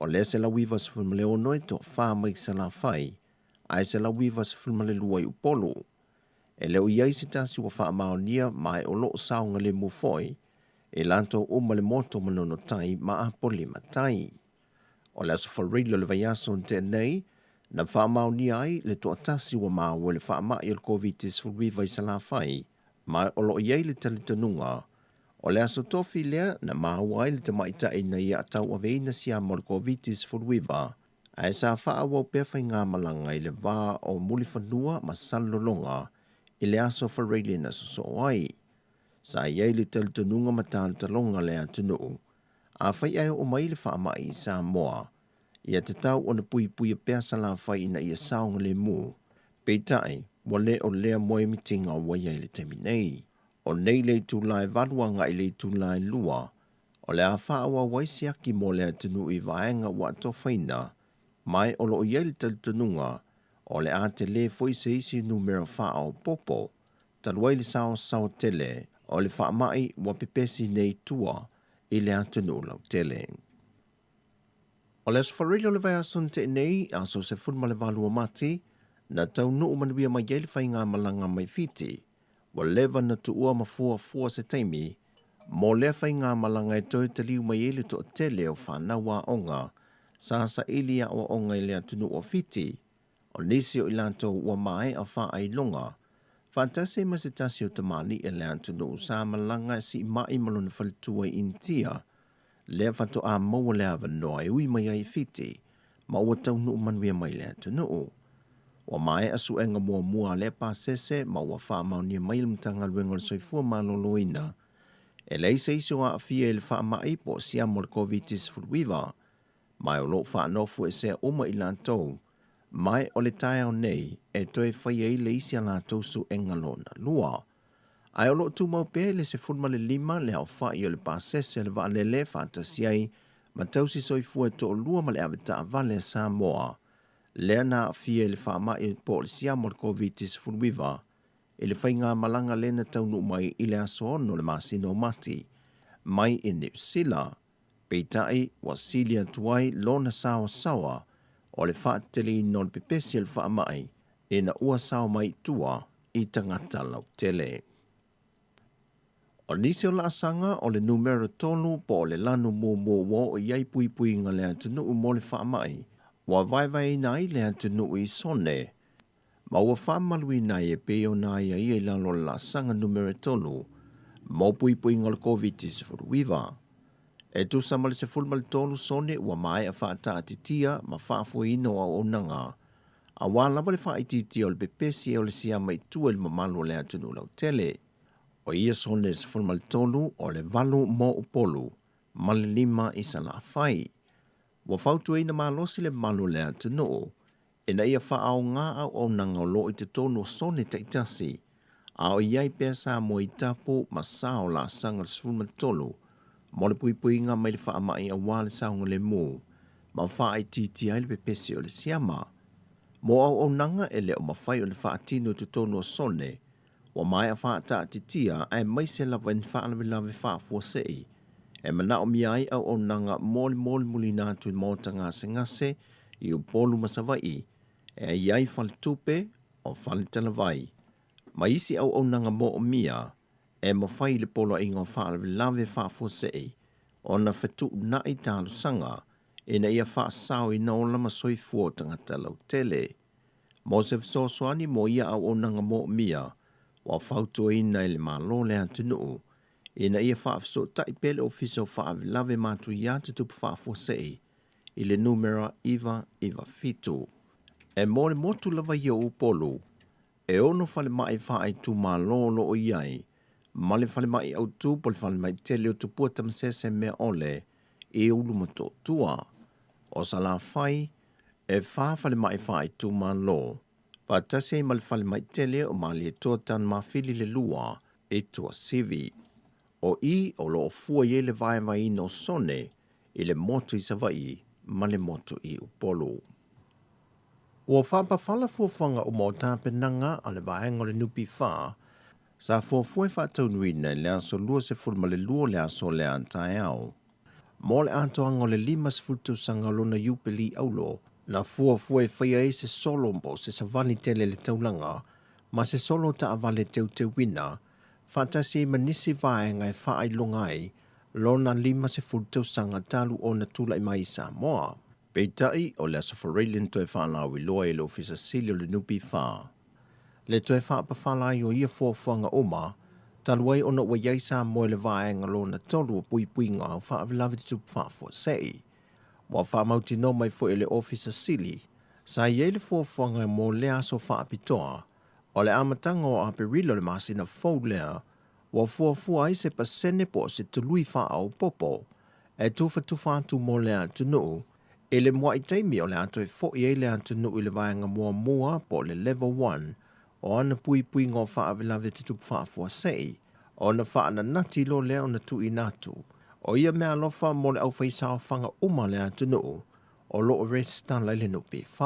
O le 196 e toafa mai Salafai, ae 192 i Upolu. E le o i ai se tasi ua faamaonia ma e o loo saogalemu foi e latou uma le motu o Manono Tai ma Apolima Tai. O le aso Faraile o le vaiaso na tea nei, na faamaonia ai le toatasi ua maua i le faamai o le Koviti-19 i Salafai, ma o loo i ai le talitonuga o le aso tofi lea na maua ai le tamaitai na ia tauaveina siama o le Koviti-19, ae sa faaauau pea faigamalaga i le va o Mulifanua ma Salelologa i le aso Faraile na sosoo ai. Sa i ai le talitonuga ma talotaloga le atunuu, afai ae oo mai le faamai i Samoa, ia tatau ona puipuia pea Salafai ina ia saogalemu. Peitai, ua le o lea moemitiga ua i ai i le taimi nei. O nei le itula e 8 agai i le itula e 2, o le a faaauau ai siaki mo le atunuu i vaega ua atofaina, ma o loo i ai le talitonuga o le a tele foi se isi numera faaopoopo, talu ai le saoasaoa tele o le faamai ua pepesi nei tua i le atunuu lautele. O le aso Faraile o le vaiaso na tea nei, aso 18 o Mati, na taunuu manuia mai ai le faigamalaga mai Fiti, ua leva na tuua ma fuafua se taimi mo lea faigamalaga e toe taliu mai ai le toatele o fanau aoga sa saili aoaoga i le atunuu o Fiti, o nisi o i latou ua maea faailoga, faatasi ma se tasi o tamalii a le atunuu sa malaga e siimai ma lona faletua i Initia, lea faatoa maua le avanoa e ui mai ai i Fiti, ma ua taunuu manuia mai le atunuu. Ua maea suega muamua a lea pasese ma ua faamaonia mai le Matagaluega o le Soifua Maloloina, e leai se isi o aafia i le faamai po o siama o le Koviti-19, ma o loo faanofoesea uma i latou, ma o le taeao nei e toe fai ai le isi a latou suega lona lua. Ae o loo tumau pea i le 15 le aofai o le pasese a le vaalele faatasi ai ma tausi soifua e toalua ma le avetaavale a Samoa, lea na aafia i le faamai po o le siama o le Koviti-19 i le faigamalaga lea na taunuu mai i le aso 6 o le masina o Mati mai i Niu Sila. Peitai ua sili atu ai lona saoasaoa o le faateteleina o le pepesi o le faamai ina ua sao mai i tua i tagata lautele. O nisi o laasaga o le numera 3 po o le lanu muamua ua oo i ai puipuiga le atunuu mo le faamai, ua vaevaeina ai le atunuu i sone, ma ua faamamaluina ai e pei ona aiaia i lalo o le laasaga numera 3 mo puipuiga o le Koviti-19. E tusa ma le 13 sone ua maea faataatitia ma faafoeina o auaunaga, auā lava le faaitiitia o le pepesi o le siama i tua i le mamalu o le atunuu lautele. O ia sone 13 o le 8 mo Upolu ma le 5 i Salafai. Ua fautuaina malosi le mamalu o le atunuu ina ia faaaoga auaunaga o loo i totonu o sone taitasi, a o i ai pea Samoa i tapu ma sao laasaga o le 13 mo le puipuiga mai le faamai auā le saogalemu ma faaitiitia ai le pepesi o le siama. Mo auaunaga e le o mafai ona faatino i totonu o sone, ua maea faataatitia aemaise lava i ni faalavelave faafuasei e manaomia ai auaunaga mo le molimolina atu i maota gasegase i Upolu ma Savaii, e i ai faletupe o faletalavai ma isi auaunaga moomia e mafai i le poloaiga o faalavelave faafuasei ona fetuunai talosaga ina ia faasaoina ola ma soifua o tagata lautele. Mo se fesoasoani mo ia auaunaga moomia, ua fautuaina e le Malo le atunuu ina ia faafesootai pea le Ofisa o Faalavelave Matuia Tutupu Faafuasei i le numera 997. E mo le motu lava ia o Upolu, e 6 falemai faaitumalo o loo i ai, ma le falemai autū po o le falemai tele o Tupua Tamasese mea ole i Ulumotootua. O Salafai, e 4 falemai faaitumalo, faatasi ai ma le falemai tele o Malietoa Tanumafili le 2 i Tuasivi. O i o loo fua i ai le vaevaeina o sone i le motu i Savaii ma le motu i Upolu. Ua faapafala fuafuaga uma o tapenaga a le vaega o le NPF sa fuafua e faataunuuina i le aso 22 o le aso lea taeao. Mo le atoaga o le 50 tausaga o lona Iupeli Auro, na fuafua e faia ai se solo po o se savali tele i le taulaga ma se solo taavale teuteuina faatasi ai ma nisi vaega e faailoga ai lona 50 tausaga talu ona tulai mai i Samoa. Peitai, o le Aso Faraile na toe faalauiloa ai e le Ofisa Sili o le NPF le toe faapafala ai o ia fuafuaga uma, talu ai ona ua i ai Samoa i le vaega lona tolu o puipuiga o faalavelave tutupu faafuasei. Ua faamautinoa mai foi e le Ofisa Sili, sa i ai le fuafuaga mo lea aso faapitoa, o le amataga o Aperila o le masina fou lea, ua fuafua ai se pasene po o se tului faaopoopo e tufatufa atu mo le atunuu i le mua'i taimi o le a toe fo'i ai le atunuu i le vaega muamua po o le Level 1 o ana puipuiga o faalavelave tutupu faafuasei, ona faananati loa lea ona tuuina atu o ia meaalofa mo le aufaisaofaga uma a le atunuu o lo o resitala i le NPF.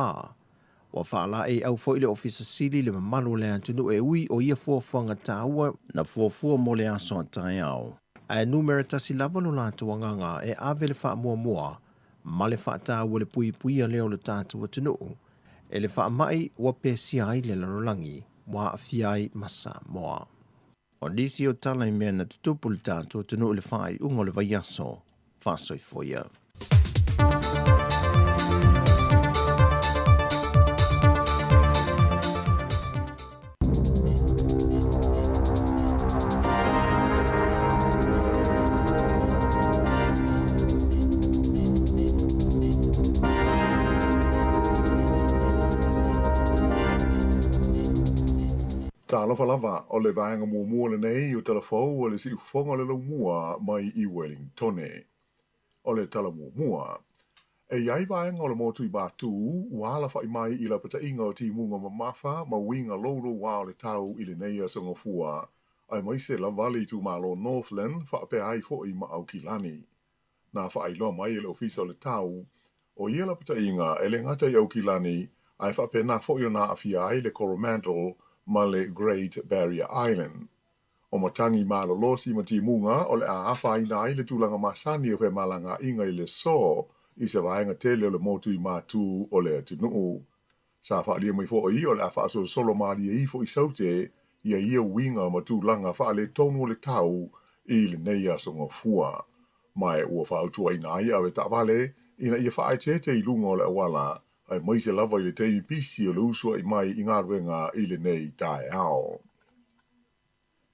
Ua faalaeiau foi le Ofisa Sili i le mamalu o le atunuu e ui o ia fuafuaga taua na fuafua mo le aso a taeao, ae numera tasi lava lo latou agaga e ave le faamuamua ma le faataua i le puipuia lea o le tatou atunuu e le faamai ua pesia ai le lalolagi ua aafia ai ma Samoa. O nisi o tala i mea na tutupu i le tatou atunuu i le faaiuga o le vaiaso, faasoifoia. Talofa lava, o le vaega muamua lenei o Tala Fou o le Siufofoga o le Laumua mai i Wellingtone. O le tala muamua, e i ai vaega o le motu i Matu ua alafa'i mai i lapataiga o timuga mamafa ma uiga loulouā o le tau i lenei aso Gafua, aemaise lava le itumalo Northland faapea ai fo'i ma Aukilani. Na faailoa mai e le Ofisa o le Tau, o ia lapataiga e le gata i Aukilani ae faapena fo'i ona aafia ai le Coromandel ma le Great Barrier Island. O matagi malolosi ma timuga o le a afaina ai le tulaga masani o femalagaaiga i le sō i se vaega tele o le motu i Matu o le atunuu. Sa faaalia mai foʻi o le a faasolosolo malie ifo i Saute ia ia uiga ma tulaga faaletonu o le tau i lenei aso Gafua. Ma e ua fautuaina ai avetaavale ina ia faaeteete i luga o le auala aemaise lava i le taimi pisi o le usuaʻi mai i galuega i lenei taeao.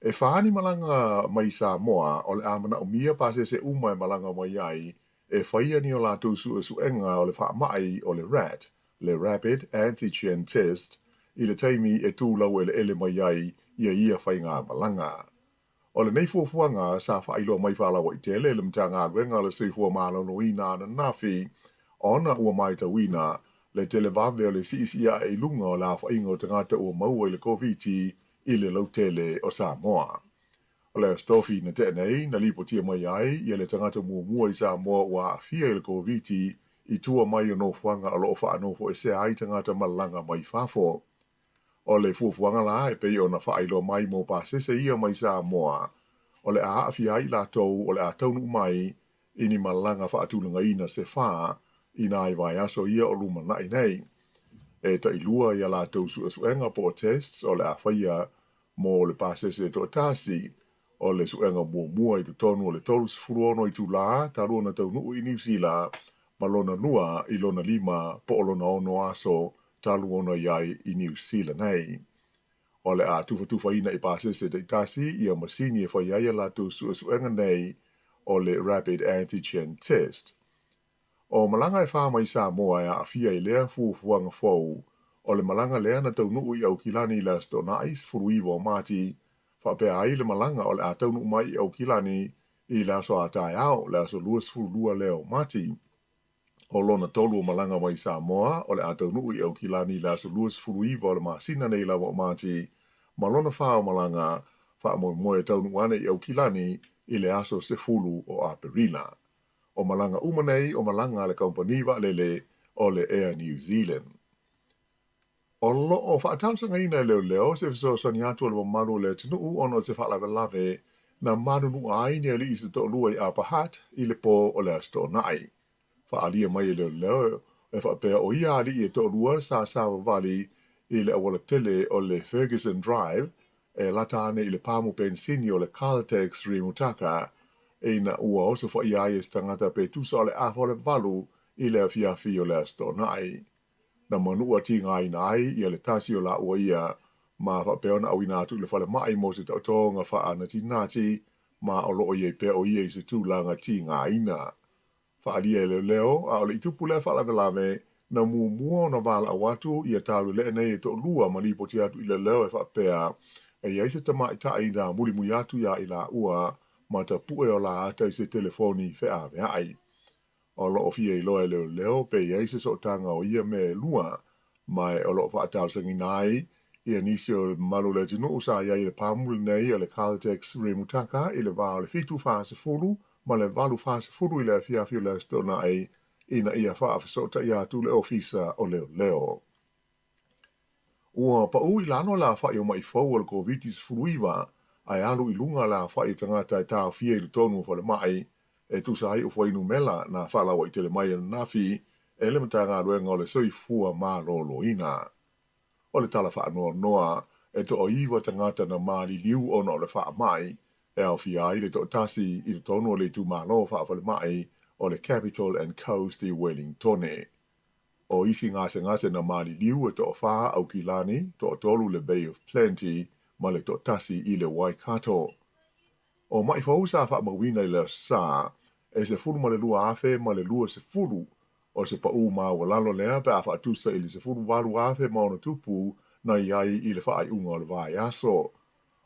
E fā ni malaga mai Samoa o le a manaʻomia pasese uma e malaga mai ai e faia ni o latou suʻesuʻega o le faamaʻi o le RAT, le Rapid Antigen Test, i le taimi e tu laueleele mai ai ia ia faigamalaga. O lenei fuafuaga sa faailoa mai faalauaitele e le Matagaluega o le Soifua Maloloina ananafi, ona ua matauina le televave o le siisii aʻe i luga o le aofaiga o tagata ua maua i le Koviti i le lautele o Samoa. O le Aso Tofi na tea nei, na lipotia mai ai ia le tagata muamua i Samoa ua aafia i le Koviti i tua mai o nofoaga o lo o faanofoesea ai tagata malaga mai fafo. O le fuafuaga la e pei ona faailoa mai mo pasese ia mai Samoa, o le a aafia ai i latou o le a taunuu mai i ni malaga faatulagaina se fā i nai vaiaso ia o lumanaʻi nei. E tailua ia latou suʻesuʻega po o tests o le a faia mo le pasese toatasi. O le suʻega muamua i totonu o le 36 itulā talu ona taunuu i Niu Sila ma lona lua i lona lima po o lona ono aso talu ona i ai i Niu Sila nei. O le a tufatufaina i pasese taitasi ia masini e fai ai a latou suʻesuʻega nei o le Rapid Antigen Test. O malaga e fā mai Samoa e aafia i lea fuafuaga fou, o le malaga lea na taunuu i Aukilani i le Aso Toonai 19 o Mati, faapea ai le malaga o le a taunuu mai i Aukilani i le aso a taeao, le aso 22 lea o Mati. O lona tolu o malaga mai Samoa o le a taunuu i Aukilani i le aso 29 o le masina nei lava o Mati, ma lona fā o malaga faamoemoe e taunuu ane i Aukilani i le aso 10 o Aperila. O malaga uma nei o malaga a le kamupani vaalele o le Air New Zealand. O lo o faatalosagaina e leoleo se fesoasoani atu a le mamalu o le atunuu ona o se faalavelave na manunuʻa ai ni aliʻi se toʻalua i Upper Hutt i le pō o le Aso Toonai. Faaalia mai e leoleo e faapea o ia aliʻi e toʻalua sa savavali i le auala tele o le Fergusson Drive e lata ane i le pamu penisini o le Caltex Rimutaka ina ua osofaia ai e se tagata pe tusa o le 7:30 i le afiafi o le Aso Toonai. Na manuʻa tigaina ai ia le tasi o laua ia ma faapea ona ʻauina atu i le falemai mo se taotoga faanatinati ma o loo iai pea o ia i se tulaga tigaina. Faaalia e leoleo a o le i tupu lea faalavelave na muamua ona valaau atu ia talueleʻe nei e toʻalua ma lipoti atu i leoleo e faapea e iai se tamaʻitaʻi na mulimuli atu iā i laua ma tapuʻe o la ata i se telefoni feʻaveaʻai. O loo fia iloa e leoleo pe iai se sootaga o ia mea ʻelua ma e o loo faatalosagiina ai ia nisi o mamalu o le atunuu sa iai i le pamu lenei o le Caltex Rimutaka i le vā o le 7:40 ma le 8:40 i le afiafi o le Aso Toonai ina ia faafesootaʻi atu le ofisa o leoleo. Ua paʻū i lalo le aofaʻi o maʻi fou o le Koviti-19 ae alu i luga le aofaʻi o tagata e taofia i totonu o falemai e tusa ai o fuainumela na faalauaitele mai ananafi e le Matagaluega o le Soifua Maloloina. O le tala faanoanoa e 9 tagata na maliliu ona o le faamai e aofia ai le 1 i totonu o le itumalo faafalemai o le Capital and Coast i Wellingtone. O isi gasegase na maliliu e 4 Aukilani, 3 le Bay of Plenty ma le 1 i le Waikato. O maʻi fou sa faamauina i le aso Sā e 12,020 o se paʻū maualalo lea pe a faatusa i le 18,000 ma ona tupu na iai i le faaiuga o le vaiaso.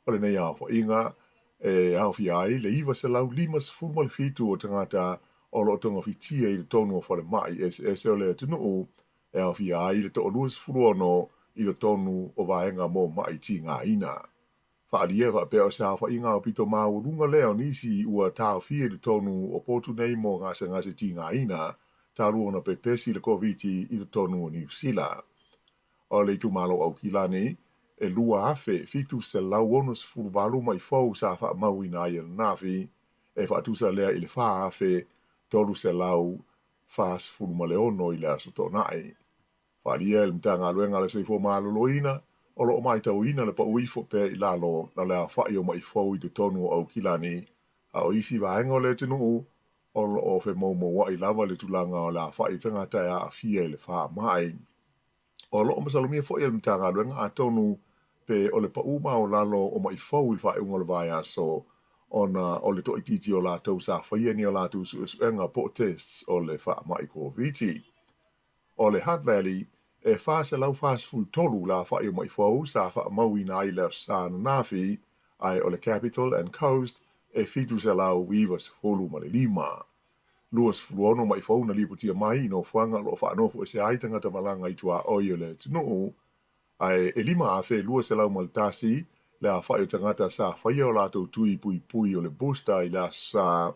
O lenei aofaʻiga e aofia ai le 957 o tagata o loo togafitia i totonu o falemai eseese o le atunuu e aofia ai le 26 i totonu o vaega mo maʻi tigaina. Faaalia e faapea o se aofaʻiga aupito maualuga lea o nisi ua taofia i totonu o potu nei mo gasegase tigaina talu ona pepesi le Koviti i totonu o Niu Sila. O le itumalo Aukilani e 2,768 maʻi fou sa faamauina ai ananafi e faatusa lea i le 4,346 i le Aso Toonai. Faaalia e le Matagaluega a le Soifua Maloloina o loo matauina le paʻu ifo pea i lalo o le aofaʻi o maʻi fou i totonu o Aukilani a o isi vaega o le atunuu o loo femaumauaʻi lava le tulaga o le aofaʻi o tagata e aafia i le faamai. O loo masalomia foʻi e le Matagaluega atonu pe o le paʻū maualalo o maʻi fou i le faaiuga o le vaiaso ona o le toʻaitiiti o latou sa faia ni o latou suʻesuʻega po o tests o le faamaʻi Koviti. O le Hutt Valley e 443 le aofaʻi o maʻi fou sa faamauina ai le Aso Sā ananafi ae o le Capital and Coast e 795. 26 maʻi fou na lipotia mai i nofoaga o loo faanofoʻese ai tagata malaga i tuaʻoi o le atunuu ae e 5,201 le aofaʻi o tagata sa faia o latou tui puipui o le booster i le Aso Sā,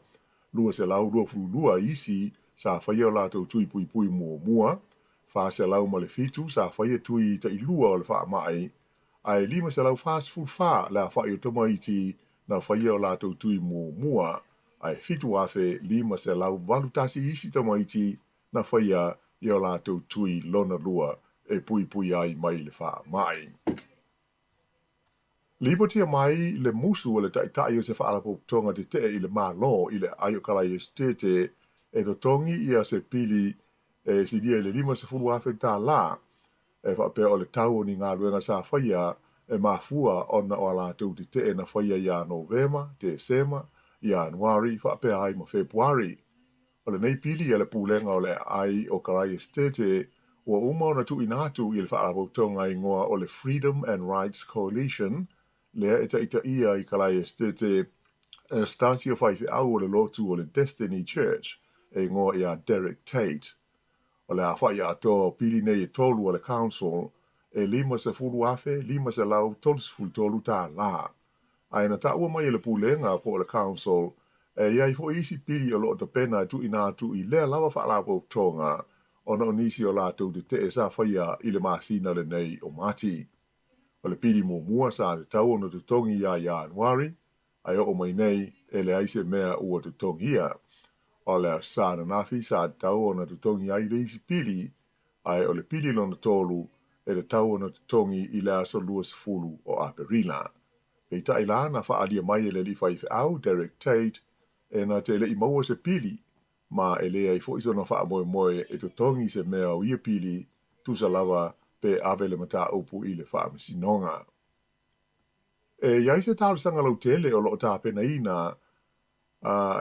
222 isi sa faia o latou tui puipui muamua, 407 sa faia tui taʻilua o le faamaʻi ae 544 le aofaʻi o tamaiti na faia o latou tui muamua ae 7,581 isi tamaiti na faia i o latou tui lona lua e puipui ai mai le faamaʻi. Lipotia mai le musu o le taʻitaʻi o se faalapotopotoga teteʻe i le Malo i le aai o Kalaesetete e totogi ia se pili e silia i le $50,000 e faapea o le tau o ni galuega sa faia e mafua ona o a latou teteʻe na faia iā Novema, Tesema, Ianuari faapea ai ma Fepuari. O lenei pili a le pulega o le aai o Kalaesetete ua uma ona tuuina atu i le faalapotopotoga igoa o le Freedom and Rights Coalition lea e taʻitaʻia i Kalaesetete e se tasi o faifeau o le lotu o le Destiny Church e igoa iā Derek Tate. O le aofaʻi atoa o pili nei e tolu a le Council e $50,533. Ae na taʻua mai e le pulega po o le Council e iai foʻi isi pili o loo tapena e tuuina atu i lea lava faalapotopotoga ona o nisi o latou teteʻe sa faia i le masina lenei o Mati. O le pili muamua sa tatau ona totogi iā Ianuari Ae oo mai nei, e leai se mea ua totogia. O le Aso Sa ananafi sa tatau ona totogi ai le isi pili, ae o le pili lona tolu e tatau ona totogi i le aso 20 o Aperila. Peitai la na faaalia mai e le alii faifeau, Derek Tate, e na te le i maua se pili, ma e leai foi sona faamoemoe e totogi se mea o ia pili, tusa lava pe ave le mataupu i le faamasinoga. E i ai se talosaga lautele o lo o tapenaina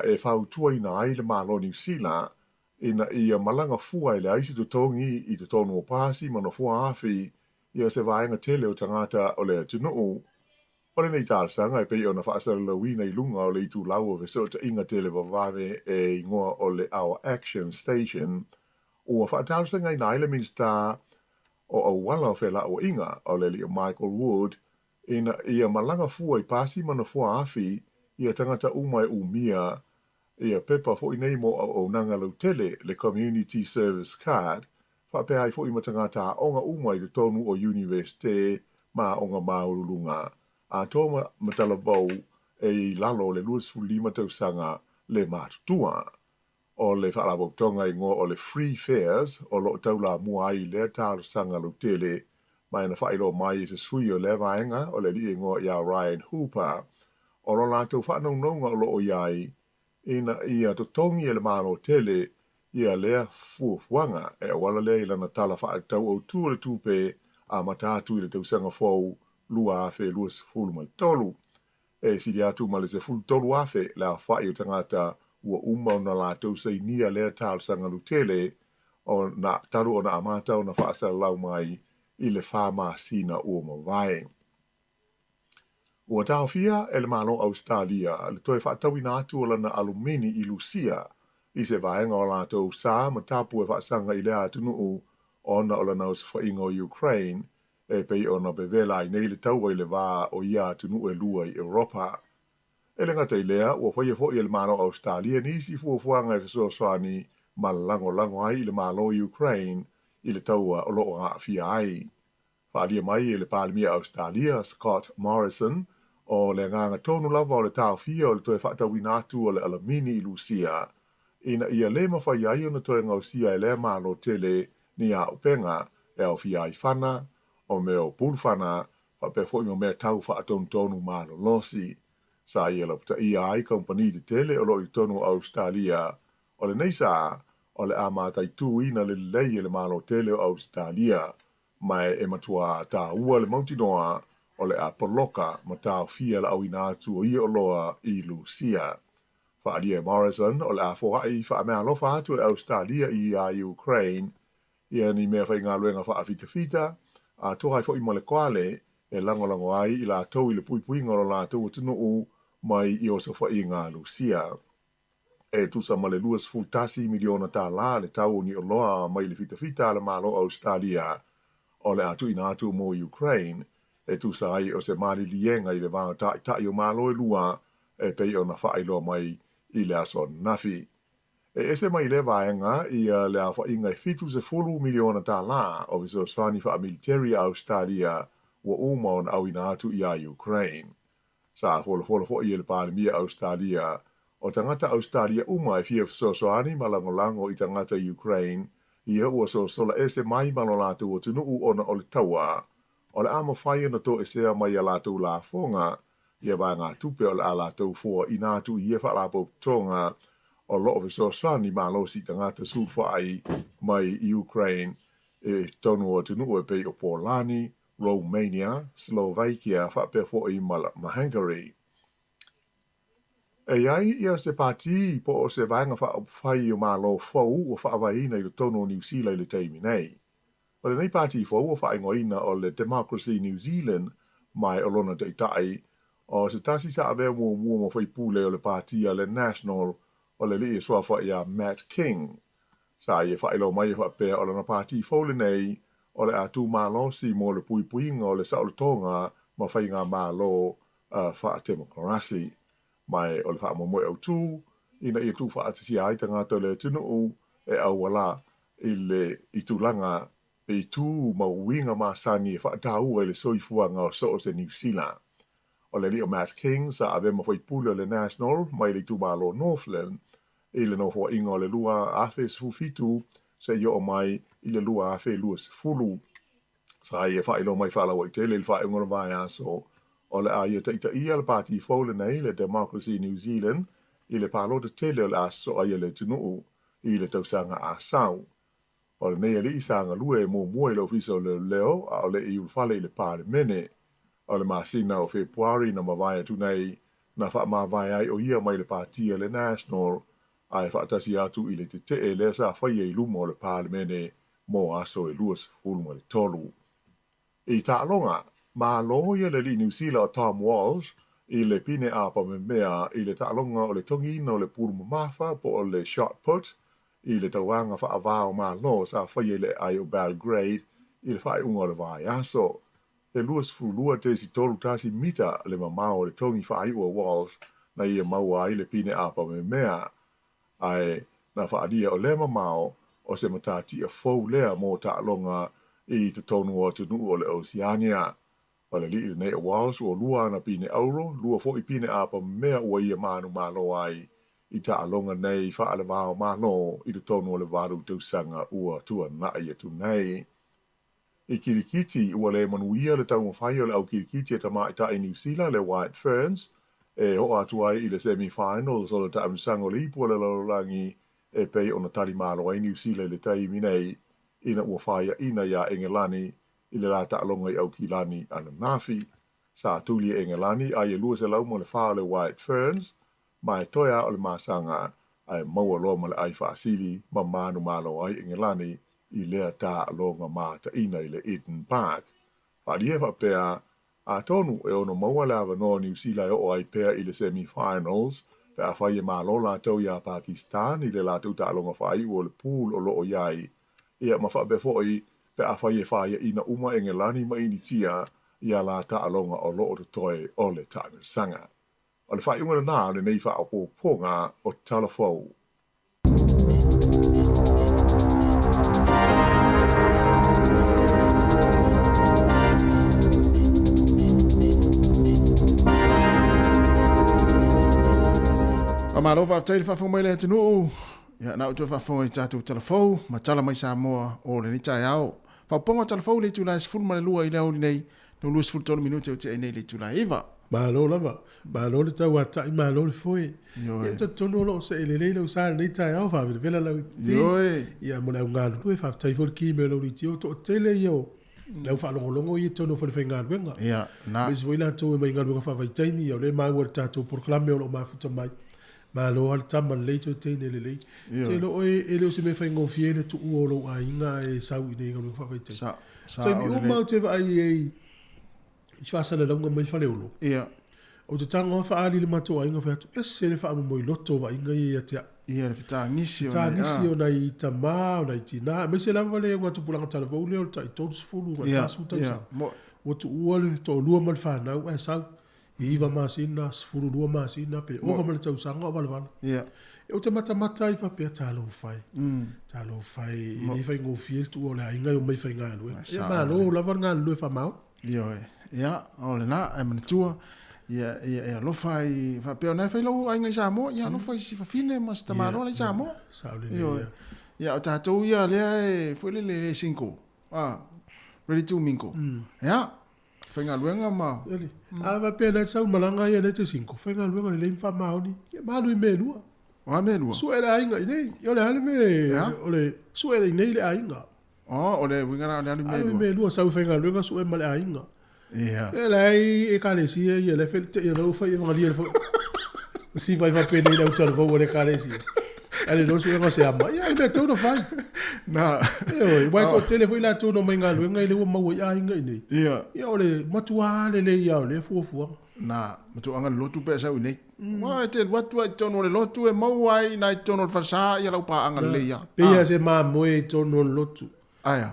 e fautuaina ai le Malo o Niu Sila ina ia malaga fua e leai se totogi i totonu o pasi ma nofoa afi ia se vaega tele o tagata o le atunuu. O lenei talosaga e pei ona faasalalauina i luga o le itulau o fesootaiga televavave e igoa o le Our Action Station, ua faatalosagaina ai le Minisita o Auala o Felauaiga, o le alii o Michael Wood, ina ia malaga fua i pasi ma nofoa afi ia tagata uma e umia ia pepa foi nei mo auaunaga lautele, le Community Service Card, faapea ai foi ma tagata aoga uma i totonu o Iunivesite ma aoga maualuluga, atoa ma ma talavou e i lalo o le 25 tausaga le matutua. O le faalapotopotoga igoa o le Free Fares o lo o taulamua ai i lea talosaga lautele ma na faailoa mai e se sui o lea vaega o le alii igoa ia Ryan Hooper o lo latou faanaunauga o lo o i ai ina ia totogi e le Malo tele ia lea fuafuaga e auala lea i lana Tala Faatatau Autu o le Tupe amata atu i le tausaga fou 2023. E sili atu ma le 13,000 le aofai o tagata ua uma ona latou sainia lea talosaga lautele o na talu ona amata ona faasalalau mai i le 4 masina ua mavae. Ua taofia e le Malo o Ausetalia le toe faatauina atu o lana alumini i Lusia i se vaega o latou sa ma tapu e faasaga i lea atunuu ona o lana osofaiga o Ukraine e pei ona vevela ai nei le taua i le va o ia atunuu e lua i Europa. E le gata i lea, ua faia foi e le Malo o Ausetalia nisi fuafuaga e fesoasoani ma lagolago ai i le Malo o Ukraine i le taua o lo o aafia ai. Faaalia mai e le Palemia o Ausetalia, Scott Morrison, o le agaga tonu lava o le taofia o le toe faatauina atu o le alamini i Lusia, ina ia le mafai ai ona toe gaosia e lea Malo tele ni auupega e aofia ai fana, o mea o pulufana, faapea foi ma mea tau faatonutonu malolosi. Sa ia lapataia ai kamupani tetele o lo o i totonu o Ausetalia. O lenei sa, o le a mataituina lelei e le Malo tele o Ausetalia, ma e matua taua le mautinoa o le a poloka ma taofia le auina atu o ia oloa i Lusia. Faaalia e Morrison o le a foai faameaalofa atu e Ausetalia iā Ukraine ia ni mea faigaluega faafitafita, atoa ai foi ma le koale e lagolago ai i latou i le puipuiga o lo latou atunuu mai i osofaiga a Lusia. E tusa ma le $21 miliona tālā le tau o ni oloa mai le fitafita a le Malo o Ausetalia o le a tuuina atu mo Ukraine, e tusa ai o se maliliega i le va o taitai o Malo e lua e pei ona faailoa mai i le aso ananafi. E ese mai lea vaega ia le aofaiga e $70 miliona tālā o fesoasoani faamiliteri a Ausetalia ua uma ona auina atu iā Ukraine. Sa folafola foi e le Palemia Ausetalia o tagata Ausetalia uma e fia fesoasoani ma lagolago i tagata Ukraine ia ua sosola ese mai ma lo latou atunuu ona o le taua o le a mafai ona toesea mai ia latou lafoga ia vaegatupe o le a latou foaina atu i ia faalapotopotoga o lo o fesoasoani malosi i tagata sulufai mai i Ukraine i totonu o atunuu e pei o Polani, Romania, Slovakia faapea foi ma Hungary. E i ai ia se pati po o se vaega faaupufai o Malo fou ua faavaeina i totonu o Niu Sila i le taimi nei. O lenei pati fou ua faaigoaina o le Democracy New Zealand ma o lona taitai o se tasi sa avea muamua ma faipule o le pati a le National o le alii e suafa ia Matt King. Sa ia faailoa mai e faapea o lana pati fou lenei o le a tumalosi mo le puipuiga o le saolotoga ma faigamalo faatemokarasi. Ma o le faamoemoe autu ina ia tuufaatasia ai tagata o le atunuu e auala i le i tulaga i tu ma uiga masani e faataua i le soifuaga o so o se Niu Sila. O le alii o Matt King sa avea ma faipule o le National mai le itumalo o Northland i le nofoaiga o le 2017 seia oo mai i le 2020. Sa ia faailoa mai faalauaitele i le faaiuga o le vaiaso o le a ia taitaia le pati fou lenei, le Democracy New Zealand, i le palota tele o le a sosoo ai e le atunuu i le tausaga a sau. O lenei alii sa galue muamua i le Ofisa o Leoleo a o le i ulufale i le Palemene. O le masina o Fepuari na mavae atu nei, na faamavae ai o ia mai le pati a le National ae faatasi atu i le tetee lea sa faia i luma o le Palemene mo aso e 23. I taaloga, malo ia le alii Niu Sila o Tom Walsh i le pine āpamemea i le taaloga o le togiina o le pulu mamafa po o le shot put i le tauaga faava o Malo sa faia i le aai o Belgrade i le faaiuga o le vaiaso. E 22.31 mita le mamao o le togi faaiu a Walsh na ia maua ai le pine āpamemea, ae na faaalia o lea mamao o se matatia fou lea mo taaloga i totonu o atunuu o le Oceania. O le alii lenei o Walsh ua lua ana pine auro, lua foi pine āpamemea ua ia manumalo ai i taaloga nei faale-va-o-Malo i totonu o le 8 tausaga ua tuanai atu nei. I kirikiti, ua le manuia le taumafai o le au kirikiti a tamaitai Niu Sila, le White Ferns, e oo atu ai i le semi-finals o le taamilosaga o le Ipu o le Lalolagi e pei ona tali malo ai Niu Sila i le taimi nei ina ua faiaina iā Engelani i le la taaloga i Aukilani ananafi. Sa tuli e Engelani ai e 204 o le White Ferns, ma e toe a o le masaga ae maua loa ma le ai faasili ma manumalo ai Engelani i lea taaloga mataina i le Eden Park. Faaalia faapea, atonu e ono maua le avanoa o Niu Sila e oo ai pea i le semi-finals pe afai e malo latou iā Pakistan i le latou taaloga faaiu o le pool o lo o i ai, ia ma faapea foi pe afai e faiaina uma Engelani ma Initia ia la taaloga o lo o totoe o le taamilosaga. O le faaiuga lena o lenei faaopoopoga o Tala Fou. Faamalo faafetai le faafofoga mai le atunuu. Ia, na ou toe faafofoga i tatou tala fou ma tala mai Samoa o lenei taeao. Faaupoga o tala fou i le itula e 12 i le aoauli nei, no 23 minute o tea nei i le itula e 9. Malo lava. Malo le tauata'i, malo le foe. Ioe. Ia talitonu o lo o see lelei lau sa i lenei taeao, faavelavela lau iti. Ioe. Ia mo le au galulue, faafetai foi le ki mai o lau leitio. O toatele ia o le au faalogologo ia i totonu o falefaigaluega. Ia, na. Aemaise foi latou e mai galuega faavaitaimi, ia o lea e maua i le tatou polokalame o lo o mafuta mai. Malo lava le tama lelei toe teine lelei. Ioe. Te iloa oe e le o se mea faigofie le tuua o lou aiga ae sau i inei i galuega faavaitaimi. Sa, sa Taimi uma ou te vaai ai i faasalalauga mai Faleolo. Ia. Ou te tago lava faaali i le matou aiga fai atu, ese le faamomoiloto o vaaiga ia ia te au. Ia, le fetagisi o nai, Fetagisi o nai tama, o nai tina, aemaise lava le augatupulaga talavou lea o le tai 30 i le 40 tausaga. Ua tuua le toalua ma le fanau ae sau i 9 masina, 12 masina pe ova ma le tausaga o valavala. Ia. Ou te matamata ai faapea, talofa e, talofa e, e le faigofie le tuua o le aiga e omai faigaluega. Ia malo lava le galulue faamaoni. Ioe. Ia, o lena, ae manatua, ia, ia e alofa i, faapea o na e fai lou aiga i Samoa, ia alofa i si fafine ma si tamaloa la i Samoa. Sao lelei. Ioe. Ia, o tatou ia lea e, foi lele, le single, ah, ready to mingle. Ia, faigaluega ma... Eli, a faapea na te sau malaga ia na te single, faigaluega lelei ma faamaoni, ia ma alu i mea e lua. O a mea e lua? Sue le aiga i nei, o le a le mea, o le sue i nei le aiga. Oh, o le uiga la o le alu i mea e lua. Alu i mea e lua, sau i faigaluega sue ma le aiga. Ia. E leai ekalesia ia, le fai te ia lau fai evangalia le fai. Si vai faapenei le au talavou o le ekalesia. Ae le iloa suega o se ama. Ia, o le mea tatau ona fai. Na. Ioe, aua e toatele foi latou na omai galuega i lea ua maua ai aiga i inei. Ia. Ia, o le matua lelei lava o lea fuafuaga. Na, matuaga le lotu pe a sau i inei. Aua e te alu atu lava i totonu o le lotu e maua ai i ina i totonu o le falesa ia lau paaga lelei lava. Pei lava se mamoe i totonu o le lotu. Ae a?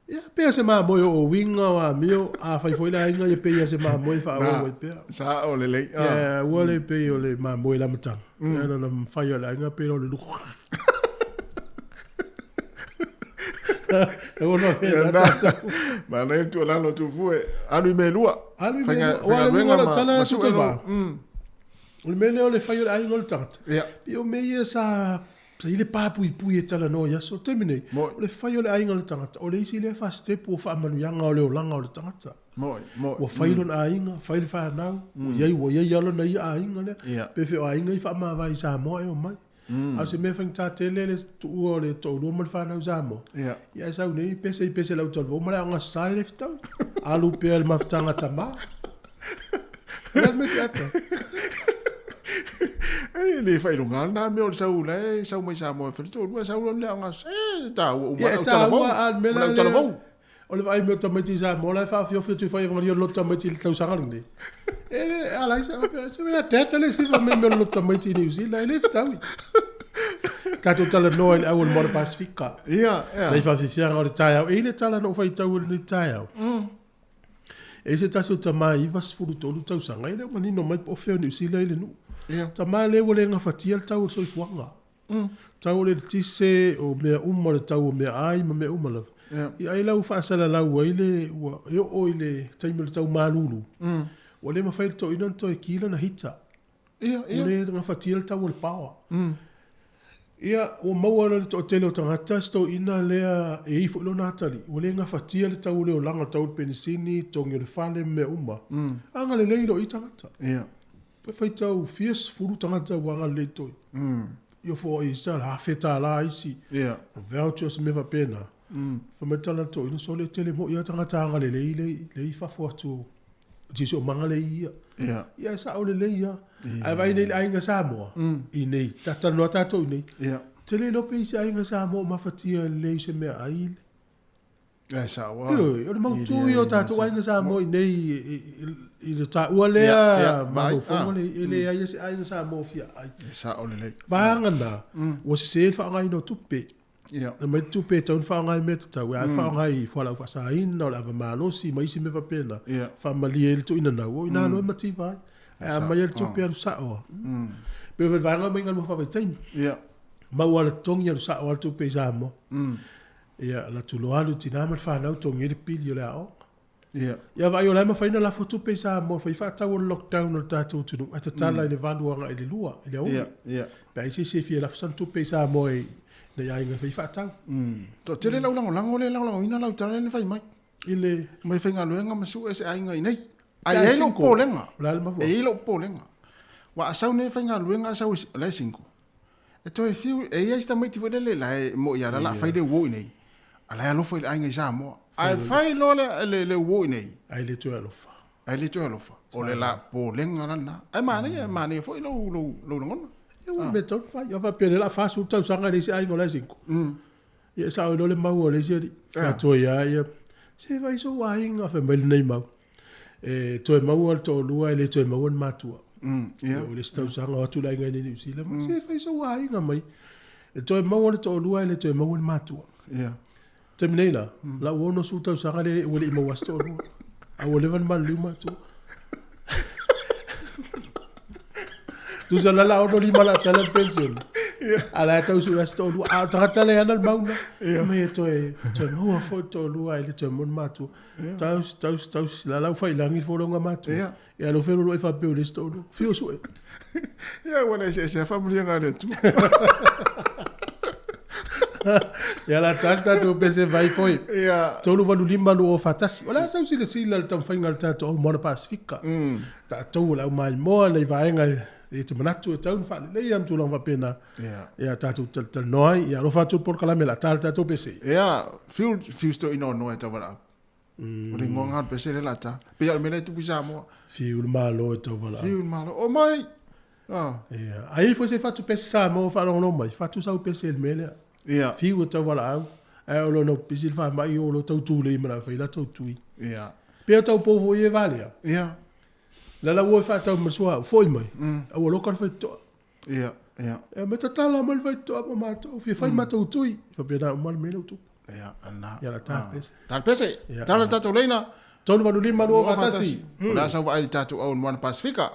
Ia, pei lava se mamoe o uiga o amio, a fai foi le aiga, ia pei lava se mamoe faaauau ai pea. Sao lelei. Ia, aua le pei o le mamoe i le amataga. Ia, na ona fai lava e le aiga pei o le luku. Ona Ia na. Manaia le tuualalo a Tufue, alu i mea e lua. Alu i mea e lua. Aua o le uiga o lau tala atu Taiva. O le mea lea o le fai o le aiga o le tagata. Pei o mea ia sa sa i ai le papuipui e talanoa i aso. O le taimi nei, o le fai o le aiga o le tagata, o le isi lea fasitepu o faamanuiaga o le olaga o le tagata. Ua fai lona aiga, fai le fanau, ua i ai ua i ai lava lona ia aiga lea. Pe fe o aiga ia faamavae i Samoa e omai. A o se mea faigata tele le tuua o le toalua ma le fanau i Samoa. Ia ae sau nei pese i pese i lau talavou ma le aoga sa e le fetaui. Alu pea i le mafutaga a tama. O le a le mea e te ata? E le faailoga lena mea o le sau la e sau mai Samoa e fai le toalua sau loa le aoga sa e taua uma lau talavou. Ma lau talavou. O le vaai mai o tamaiti i Samoa la e faaofiofi atu i fai avalia o le loto tamaiti i le tausaga lenei. E le ala ai sa se mea dad le sifa me me loto tamaiti i New Zealand e le fetaui. Tatou talanoa i le au o le Moana Pasifika. Ia, ia. Nei faafiafiaga o le taeao. E i le tala na ou faitau i lenei taeao. E i se tasi o tama e 93 tausaga, e le o manino mai po o fea o Niu Sila i le nuu. Ia. Tama lea ua le gafatia le tau o le soifuaga. Tau o le eletise, o mea uma, o le tau o meaai ma mea uma lava. Ia ai la ua faasalalau ai le, ua e oo i le taimi o le tau malulu, ua le mafai e le toeaina ona toe ki lana heater. Ua le gafatia le tau o le power. Ia, ua maua loa e le toatele o tagata si toeaina lea e i ai foi lona atalii, ua le gafatia le tau o le olaga, le tau o le penisini, totogi o le fale ma mea uma. Agalelei loa i tagata. Pe faitau fia sefulu tagata ua agalelei toi. Ia foai isi tala, $1,000 isi. O vouchers mea faapena. Fai mai le tala a le toeaina, sole e tele moi lava tagata agalelei lea i fafo atu o siosiomaga lea i ia. Ia e sao lelei lava. Ae vaai nei i le aiga Samoa i nei, talanoa tatou i nei. Ou te le iloa pe i ai se aiga Samoa o mafatia lelei i se meaai. E sao lava. Ioe, o le mautu ia o tatou aiga Samoa i nei i le taua lea mafaufauga lea, e leai lava se aiga Samoa o fia ai. E sao lelei. Vaega na, ua sese le faaaogaina o tupe. Aumai le tupe e tatau ona faaaoga i mea tatau, ae faaaoga i fualaau faasaina, o le ava malosi ma isi mea faapena, faamalie ai le tuuinanau, o i ina loa e mativa ai. Ae a aumai lava le tupe alu sao lava. Pei o le vaega mai galuega faavaitaimi. Maua le totogi alu sao lava le tupe i Samoa. Ia, alu atu loa alu tina ma le fanau togi ai le pili o le aoga. Ia. Ia vaai o la e mafai ona lafo tupe i Samoa e fai faatau o le lockdown o le tatou atunuu ae tatala i le 8 agai i le 2 i le aoauli. Ia, ia. Pe a i ai se isi e fia lafo sana tupe i Samoa i nai aiga e fai faatau. Toatele lau lagolago lea e lagolagoina lau tala lea na fai mai. I le. Mai faigaluega ma sue se aiga i nei. Ae i ai lou popolega. O le a le mafuaaga? E i ai lou popolega. Aua a sau nei e faigaluega a sau e la e single. E toe fiu, e i ai si tamaiti foi lele la e moi ia la la fai le uo i nei. A la e alofa i le aiga i Samoa. Ae fai loa le, le, le uo i nei. Ae le toe alofa. Ae le toe alofa. O le la popolega lana. Ae manaia, manaia foi lou, lou, lou lagona. Ia ua mea tatau ona fai. A faapea lea o le a 40 tausaga e leai se aiga o la e single. Ia e sao ai loa le mau a le isi alii. Fai atu ai lava ia, se fai sou aiga, fai mai lenei mau. E toe maua le toalua e le toe maua ni matua. Ia. O le isi tausaga o atu le aiga i Niu Sila, mm. se fai sou aiga mai. E toe maua le toalua e le toe maua ni matua. Ia. Taimi nei la, lau 60 tausaga le ua le i maua se toalua. A ua leva ona maliliu matua. Tusa la la ono lima la tala le pension. A la e tau sue se toalua. A o tagata le ana le mauna. Mai e toe, toe maua foi le toalua e le toe maua ni matua. Tausi, tausi, tausi. La lau fai lagi le folauga matua. Ia alo feloloai faapea o le isi toalua. Fiu sue. Ia ua le eseese lava faamanuiaga a le Atua. Ia la tasi tatou pese vai foi. Ia. 385 241. O le a sau silasila i le taumafaiga a le tatou au Moana Pasifika. Tatou o le au maimoa nei vaega e te manatu e tatau ona faaleleia ma tulaga faapena. Ia. Ia tatou talatalanoa ai. Ia alofa atu le polokalame o le a ta le tatou pese. Ia, fiu fiu stoeina o noa e taualaau. O le igoa lena o le pese lea o le a ta. Pei lava o le mea lea e tupu i Samoa. Fiu le Malo e taualaau. Fiu le Malo. Omai! Ah. Ia. A i ai foi se fatu pese Samoa o faalogologo mai, fatu sau pese i le mea lea. Ia. Fiu e taualaau. Ae o lona pisi le faamai o lo tau tulei ma la fai la tau tui. Ia. Pe o tau pou foi e valea. Ia. La la ua e faatau ma suauu, foi mai. A ua loka le faitotoa. Ia, ia. Ia me tatala mai le faitotoa ma matou, fia fai matou tui. Faapena uma le mea lea ua tupu. Ia, ana. Ia la ta pese. Ta pese. Ia. Tala le tatou leina. 385 241. O le a sau vaai i le tatou au o le Moana Pasifika.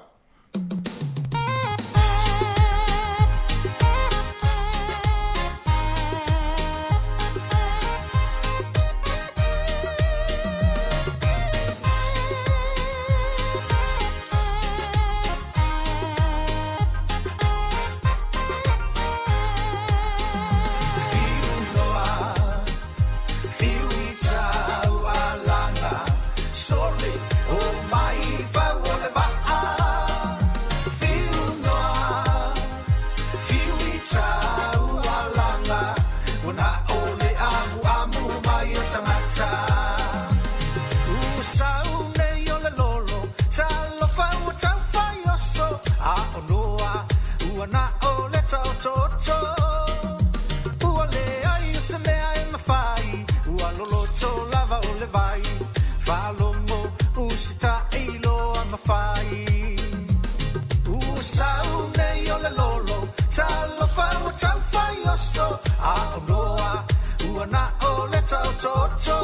A o noa ua na o le tau toto.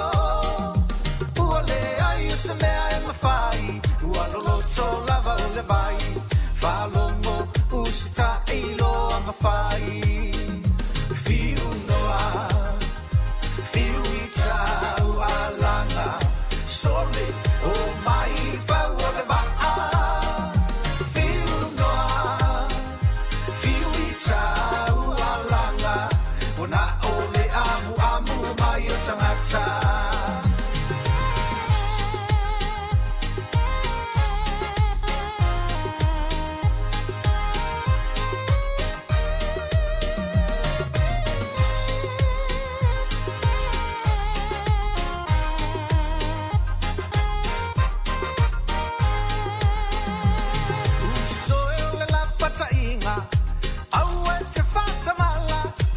Ua le ai o se mea e mawhai, ua loloto lava o le vai. Whalongo usita i loa mawhai. Fiu noa, fiu i tau alanga, sole o mai fau o le maa. Fiu noa, fiu i tau alanga, o na o le amu amu mai o tangata.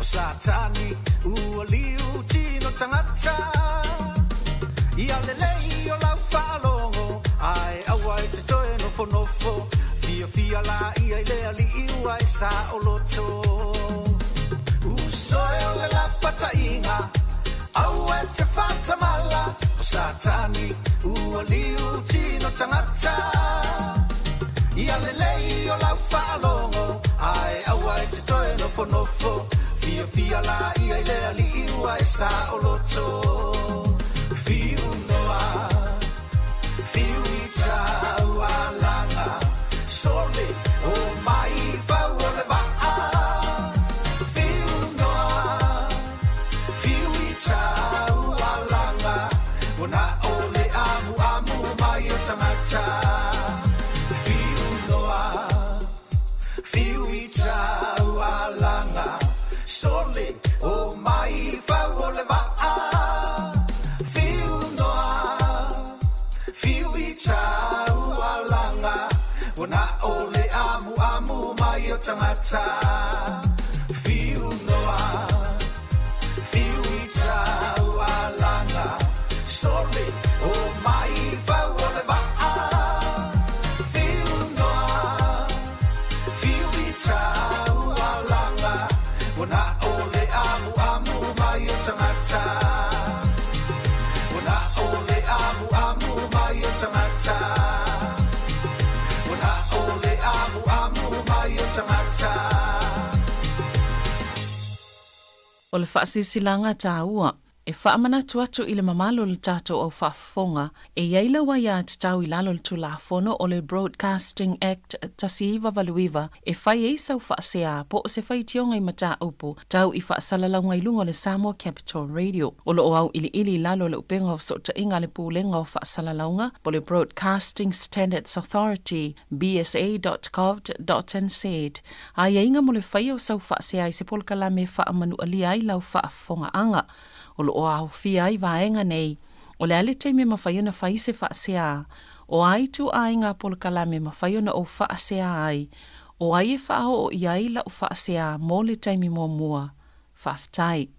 Satani ua liu tino tangata. Ia lelei o lau whaalongo, ai aua e te toe nofo nofo. Fia fia la ia i lea li iua e sa o loto. Usoe o le lapatainga, aua e te whatamala, o Satani ua liu tino tangata. Ia lelei o lau whaalongo, ai aua e te toe nofo nofo. Fia fia la ia i lea li iua e sa o loto. Fiu noa, fiu i tau alanga, sole o mai fau o le maa. Fiu noa, fiu i tau alanga, o na o le amu amu mai o tangata. Fiu noa, fiu i tau alanga, sole o mai fau o le maa. Fiu noa, fiu i tau alanga, o na o le amu amu mai o tangata. Fiu noa, fiu i tau alanga, sole o mai fau o le maa. Fiu noa, fiu i tau alanga, o na o le amu amu mai o tangata. O na o le amu amu mai o tangata. O na o le amu amu mai o tangata. O le whaasisilanga tāua, e whaamanatu atu i le mamalo le tātou au whaafonga, e iaila wa ia te tau i lalo le tulafono o le Broadcasting Act 1989, e whai ei sau whaasea po o se whaitionga i mata upu, tau i whaasalalauga i lunga o le Samoa Capital Radio. O lo o au ili ili i lalo le upenga o sotainga le pulenga o whaasalalauga po le Broadcasting Standards Authority, bsa.gov.nz. A ia inga mo le whai o sau whaasea i se polokalame whaamanu alia ai lau whaafonga anga. O lo o au fia ai vaenga nei, o le ale taimi mawhai ona whai se whaasea, o ai tu ai ngā polokalame mawhai ona o whaasea ai, o ai e whaao o i ai la o whaasea mō le taimi mua mua. Whaaftai.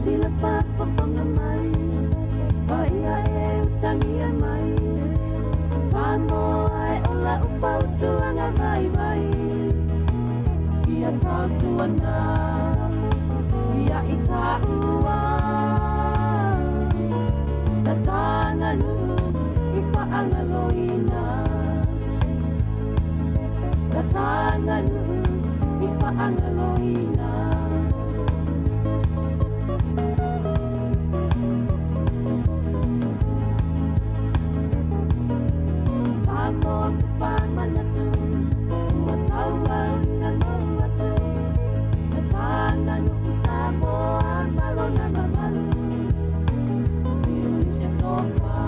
Sila pa pa pa mai, pa ia e utangia mai. Samoa e ola upautuanga vai vai. Ia tautuana, ia itaua. Tatanganu, i whaangaloina. Tatanganu, i whaangaloina. Samoa te whamanatu, ua taua ina mau atu. Tatanganu Samoa malona mamalu. I se tofa,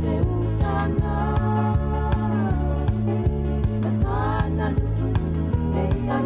se utanga. Tatanganu, e ia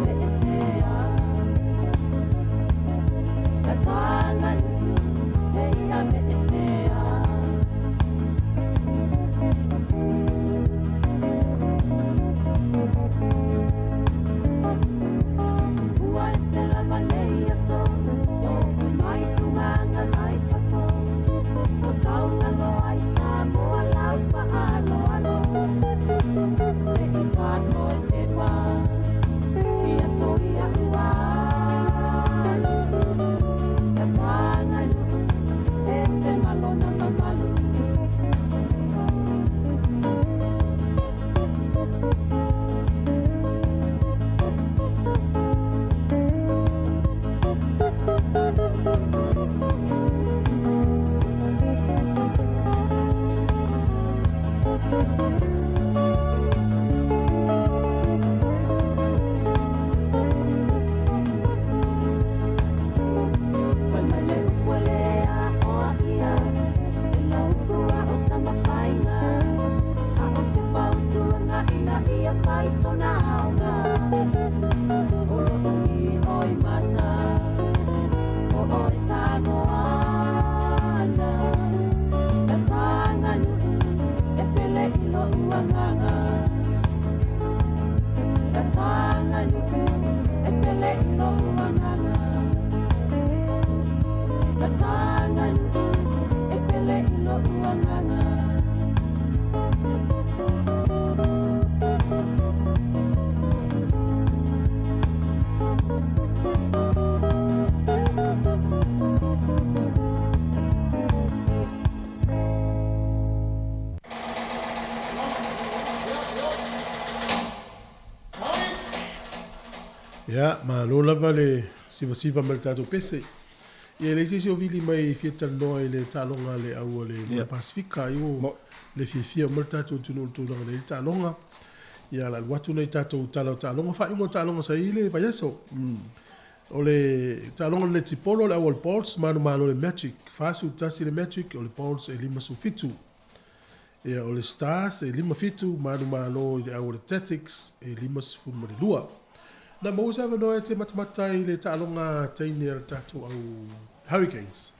leai sona aoga. O lo'u i'oi mata o oe Samoana. La taganu'u e pele i lo'u agaga. La taganu'u e pele i lo'u agaga. La taganu'u e pele i lo'u agaga. Ia, malo lava le sivasiva ma le tatou pese. Ia, e leai se isi o vili mai e fia talanoa i le taaloga a le au a le Moana Pasefika. Ai ua le fiafia uma le tatou atunuu i le tulaga na i ai le taaloga. Ia, o le a alu atu nai tatou tala o taaloga, faaiuga o taaloga sa i ai le vaiaso. O le taaloga o le netipolo, le au a le Bolts, manumalo i le Magic, 41 le Magic, o le Bolts e 57. Ia, o le Stars e 5 7 manumalo i le au o le Tactics e 52. Na maua se avanoa e te matamata ai i le taaloga teine a le tatou au Hurricanes.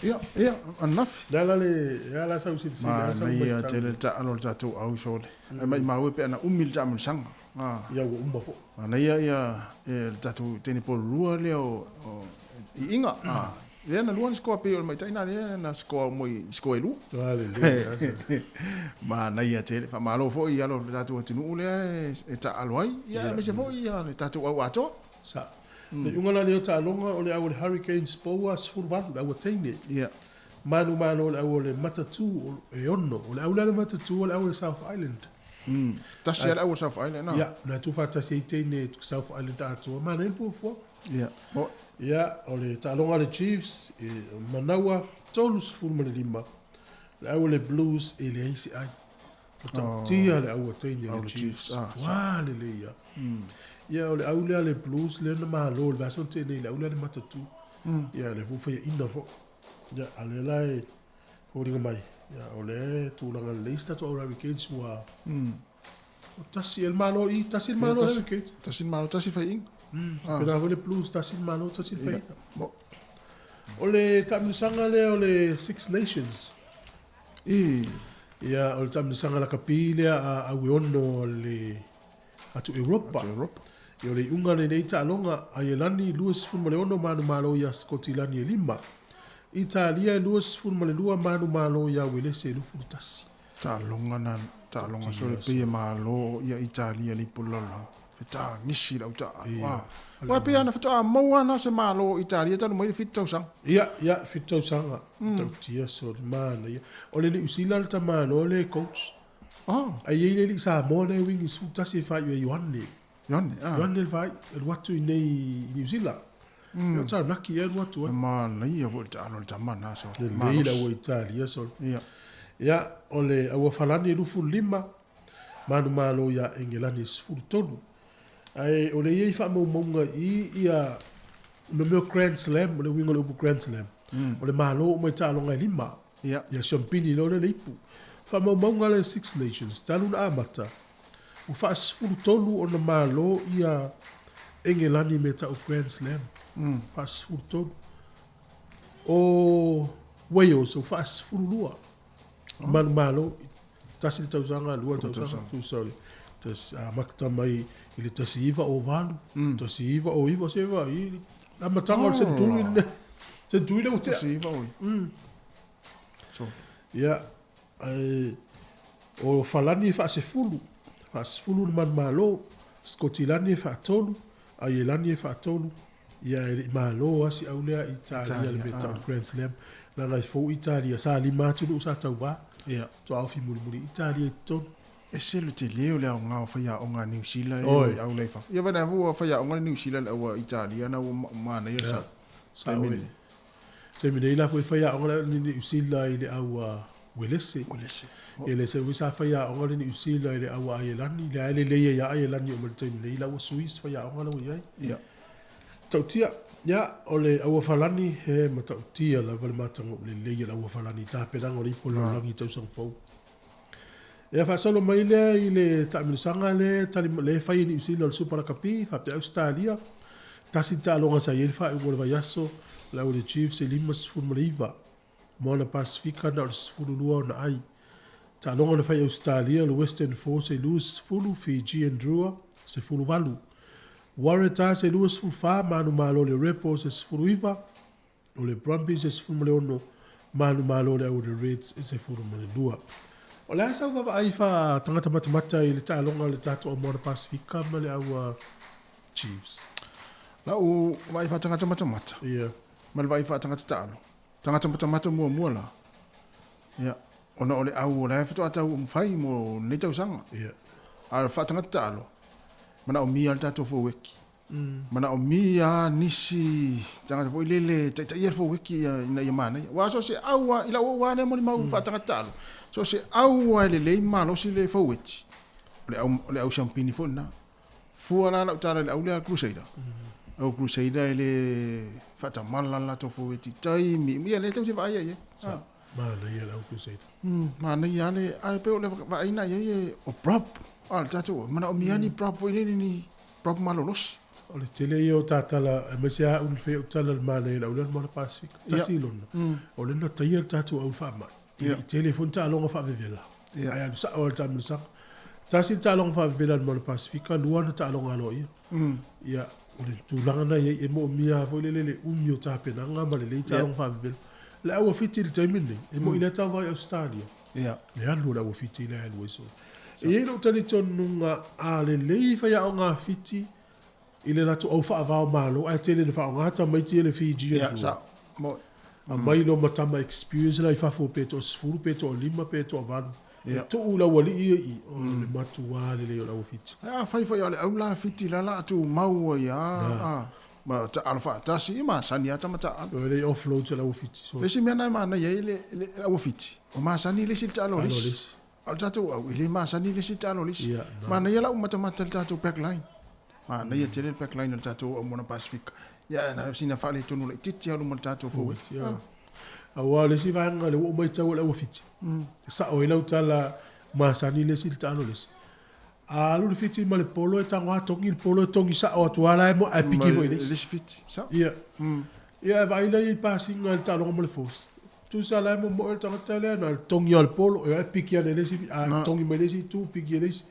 Ia, ia, ananafi. Le ala le, le ala sau silasila, le ala sau Manaia matau. tele le taalo a le tatou au sole. Ai maimau e pe ana umi le taamilosaga. Ah. Ia, ua uma foi. Manaia ia le tatou teine pololua lea o Iiga. Ah. Lea na lua na sikoa pei o le maita'i na lea na sikoa uma i sikoa e lua. Haleluia. Manaia tele. Faamalo foi i alo o le tatou atunuu lea e taaalo ai. Ia aemaise foi ia le tatou au atoa. Sa. Le iuga la lea o taaloga o le au o le Hurricanes Poua 18, le au a teine. Ia. Manumalo o le au o le Matatū e 6. O le au lea le Matatū o le au o le South Island. Tasi lava le au o le South Island na. Ia, na tuufaatasi ai teine South Island atoa. Manaia le fuafuaga. Ia. Ia, o le taaloga a le Chiefs, e Manaua 35, le au o le Blues e leai se ai. Ua tautia le au a teine a le Chiefs. Tua lelei ia. Ia, o le au lea a le Blues lea na malo i le vaiaso na tea nei, le au lea a le Matatū. Ia, lea foi ua faiaina foi. Ia, a o lea la e foliga mai, ia, o lea e tulaga lelei si tatou au Hurricanes ua tasi e le Malo i, tasi le Malo Hurricanes. Tasi le Malo, tasi faiaina. Pēlā foi le Blues, tasi le Malo, tasi le faiaina. O le taamilosaga lea o le Six Nations. Ia, o le taamilosaga lakapi lea a au e ono o le atu Europa. Ia, o le iuga lenei taaloga, Aielani 26 manumalo iā Sikotilani e 5. Italia e 22 manumalo iā Uelese e 21. Taaloga na taaloga sole pei e malo ia Italia le ipu lalolagi. Fetagisi lau taalo. Ah. Aua pei ana faatoa maua ana se malo o Italia talu mai le 7 tausaga. Ia, ia, 7 tausaga. Tautia sole, manaia. O le Niu Sila le tamaloa lea e coach. Oh. Ai e i ai le alii Samoa lea e wingi 11 e faaiu e Ioane. Ioane, ah. Ioane le faaiu, e alu atu i inei i Niu Sila. Ia o Taranaki ea e alu atu ai. Manaia foi le taalo a le tama na sole. Lelei le aua Italia sole. Ia. Ia, o le aua Falani e 25, manumalo iā Engelani e 13. Ae o lea e i ai faamaumauga i ia no mea o Grand Slam, o le uiga o le upu Grand Slam, o le malo uma i taaloga e lima. Ia. Ia siampini loa lea le ipu. Faamaumauga lea Six Nations, talu ona amata, ua faa-13 ona malo ia Engelani i mea tau Grand Slam. Faa-13. O Wales ua faa-12. Manumalo, tasi le tausaga, lua le tausaga, tusa o le tas, amata mai i le 1908, 1909, se vaai, le amataga o le senturi lenei. Senturi lea ua tea. 1909. So. Ia, ae o Falani e faasefulu, faasefulu le manumalo, Sikotilani e faatolu, Aielani e faatolu, ia e le i malo lava si au lea Italia le mea tau o le Grand Slam, leaga e fou Italia, sa lima atunuu sa tauva, faatoa ofi mulimuli Italia i totonu. Ese le tele o le aoga o faiaoga a Niu Sila i au la i fafo. Ia vaai la ua faiaoga le Niu Sila i le au a Italia na ua manaia le taimi lenei. Taimi nei la foi faiaoga le Niu Sila i le au a Uelese. Uelese. Ia le se sa faiaoga le Niu Sila i le au a Aielani, lea e lelei ai ia Aielani oo mai le taimi nei la ua sui se faiaoga la ua i ai. Ia. Matautia. Ia, o le auafalani, he matautia lava le matagou lelei a le auafalani i tapenaga o le ipu o le lalolagi i tausaga fou. Ia faasolo mai lea i le taamilosaga lea tali lea fai e Niu Sila o le Supa Lakapi faapea Ausetalia. Tasi le taaloga sa i ai le faaiuga o le vaiaso, le au a le Chiefs e 59. Moana Pasifika na o le 12 ona ai. Taaloga na fai i Ausetalia o le Western Force e 20, Fiji and Drua 18. Waratahs e 24, manumalo le Rebels e 19, O le Brumbies e 16, manumalo le au o le Reds e 12. O le a sau vaavaai faa-tagata matamata i le taaloga a le tatou au Moana Pasifika ma le au a Chiefs? Lau vaai faa-tagata matamata. Yeah. Ma le vaai faa-tagata taalo. Tagata matamata muamua la. Ia, ona o le au o la e faatoa tau fai mo lenei tausaga. Yeah. A o le faa-tagata taalo, manaomia le tatou foueki. Manaomia nisi tagata foi lele taitaia le foueki ia ina ia manaia. Aua so o se au lava, i lau ou lava lea molimau mm. faatagata taalo, so o se au lava e lelei ma malosi le foueti, o le au, o le au siampini foi lena. Fua la lau tala i le au lea Crusader. Mm. Au Crusader e le faatamala le latou foueti taimi. Ia lea tou te vaaia i ai. Ah. Manaia le au Crusader. Mm, manaia le, ae pei o le vaaina i ai e o prop. Ah, le tatou, manaomia ni prop foi lele ni prop malolosi. O le tele ia o tatala, aemaise lava au na fai au tala i le manaia i le au lea o le Moana Pasifika. Tasi i lona, o lea na taia le tatou au faamai. E le i tele foi ni taaloga faavevela, ae alu sao lava i le taamilosaga. Tasi le taaloga faavevela a le Moana Pasifika, lua ana taaloga aloaia. Ia, o le tulaga lena e i ai, e moomia lava foi lele le umi o tapenaga ma lelei taaloga faavevela. Le au a Fiti i le taimi lenei, e moni lea tau vaai i Ausetalia, Le alu o le auawhiti lea e alu ai soo. E i ai lou talitonuga a lelei faiaoga a Fiti i le latou au faavao malo ae tele ina faaaoga tamaiti ia le Fiji yeah, sa, mo, Aumai loa ma tama experience la i fafo pe toa 10 pe toa 5 pe toa 8. Yeah. E tuu lau alii ia i o le matua lelei o le auawhiti. A fai foi o le au la Fiti la la tumau ai a. Ma taalo faatasi, ia masani lava tama taalo. O le offload se lau fiti. So. Le isi mea na e manaia ai le, le lau fiti, o masani le isi le taalo le isi. A o le tatou au, e le masani le isi le taalo le isi. Yeah, no. Manaia lau matamata le tatou backline. Manaia mm. tele le backline o le tatou au Moana Pasifika. Ia, na sina faaletonu laitiiti lava luma o le tatou forward. Yeah. Ah. Aua o le isi vaega le ua ou matau o le auawhiti. Mm. E sao ai lau tala masani le isi le taalo le isi. A alu le Fiti ma le polo e tago a togi le polo e togi sao atu a la e moe ae piki foi i le isi. Le isi Fiti, sao. Ia. Ia e vaai la i pasiga i le taaloga ma le Force. Tusa la e momoe le tagata lea na le togi a le polo e piki ane le isi a togi mai le isi itu piki e le isi.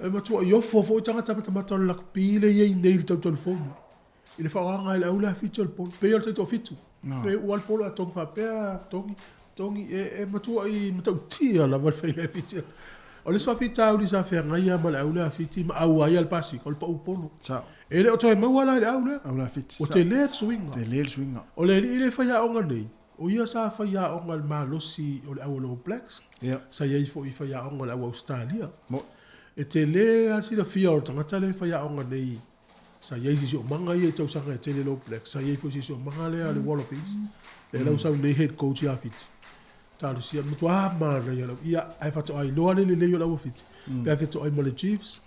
E matuai ofo foi tagata matamata o le lakapi le i ai nei i le tau telefoni. I le faaaogaga e le au lea Fiti o le polo. Pei o le taitoafitu. Pei ua le polo a togi faapea, togi, togi, e, e matuai matautia lava le faiga e Fiti. O le isi faafitauli sa feagai lava ma le au lea Fiti ma au ai a le Pasifika, o le pau polo. Sao. E le o toe maua la i le au lea. Au lea Fiti. Ua tele le suiga. Tele le suiga. O le alii lea e faiaoga nei, o ia sa faiaoga i le malosi o le au a le All Blacks. Yeah. Sa i ai foi faiaoga o le au Ausetalia. Mo. E tele lava le silafia o le tagata lea e faiaoga nei Sa i ai siosiomaga ia i tausaga e tele le All Blacks, sa i ai foi siosiomaga lea a le Wallabies, lea la ua sau nei head coach ia Fiti. Talosia, matua manaia lau, ia, ae faatoa iloa le lelei o le au Fiti. Pe a fetoai ma le Chiefs,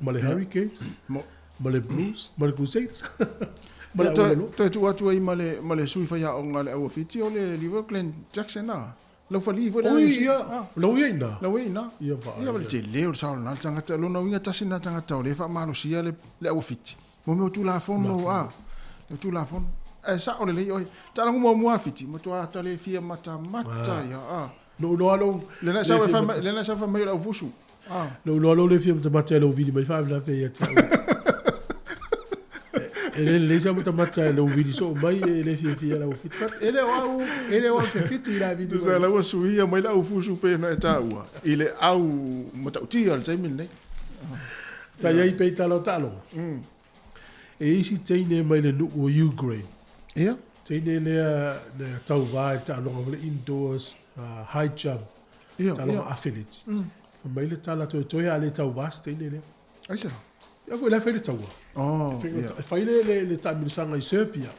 ma le Hurricanes, ma le Blues, ma le Crusaders. Ma le au Toe tuu atu ai ma le, ma le sui faiaoga a le au Fiti o le Leroy Glenn Jackson a. Lau fali foi le Oi, ia, lau ia ina. Lau ia ina. Ia vaai. Ia, le tele o le sao lena le tagata. Lona uiga tasi lena tagata o lea e faamalosia le, le auawhiti. Mo mea o Tulafono, a. Le Tulafono. Ae sao lelei oe. Taaloga muamua a Fiti, matua ata le fia matamata ia, a. Lou iloa lou. Lena e sau e fai mai, lena e sau e fai mai o le aufusu. A. Lou iloa lou le fia matamata e lou vili mai faalavelave ia te au. E le lelei sau matamata e lou vili soo mai e le fiafia lau fiti. E le o au, e le o au te fiti i la vili. Tusa la ua suia mai le aufusu pei ona e taua i le au matautia o le taimi lenei. Ta iai pei tala o taaloga. E isi teine mai le nuu o Ukraine. Ia. Teine lea na tauvā i taaloga le indoors high jump. Ia. Taaloga athlete. Fai mai le tala toetoe a le tauvā se teine lea. Aisea? Ia foi la e fai le taua. Oh, ia. E fai le, le, le taamilosaga i Serbia.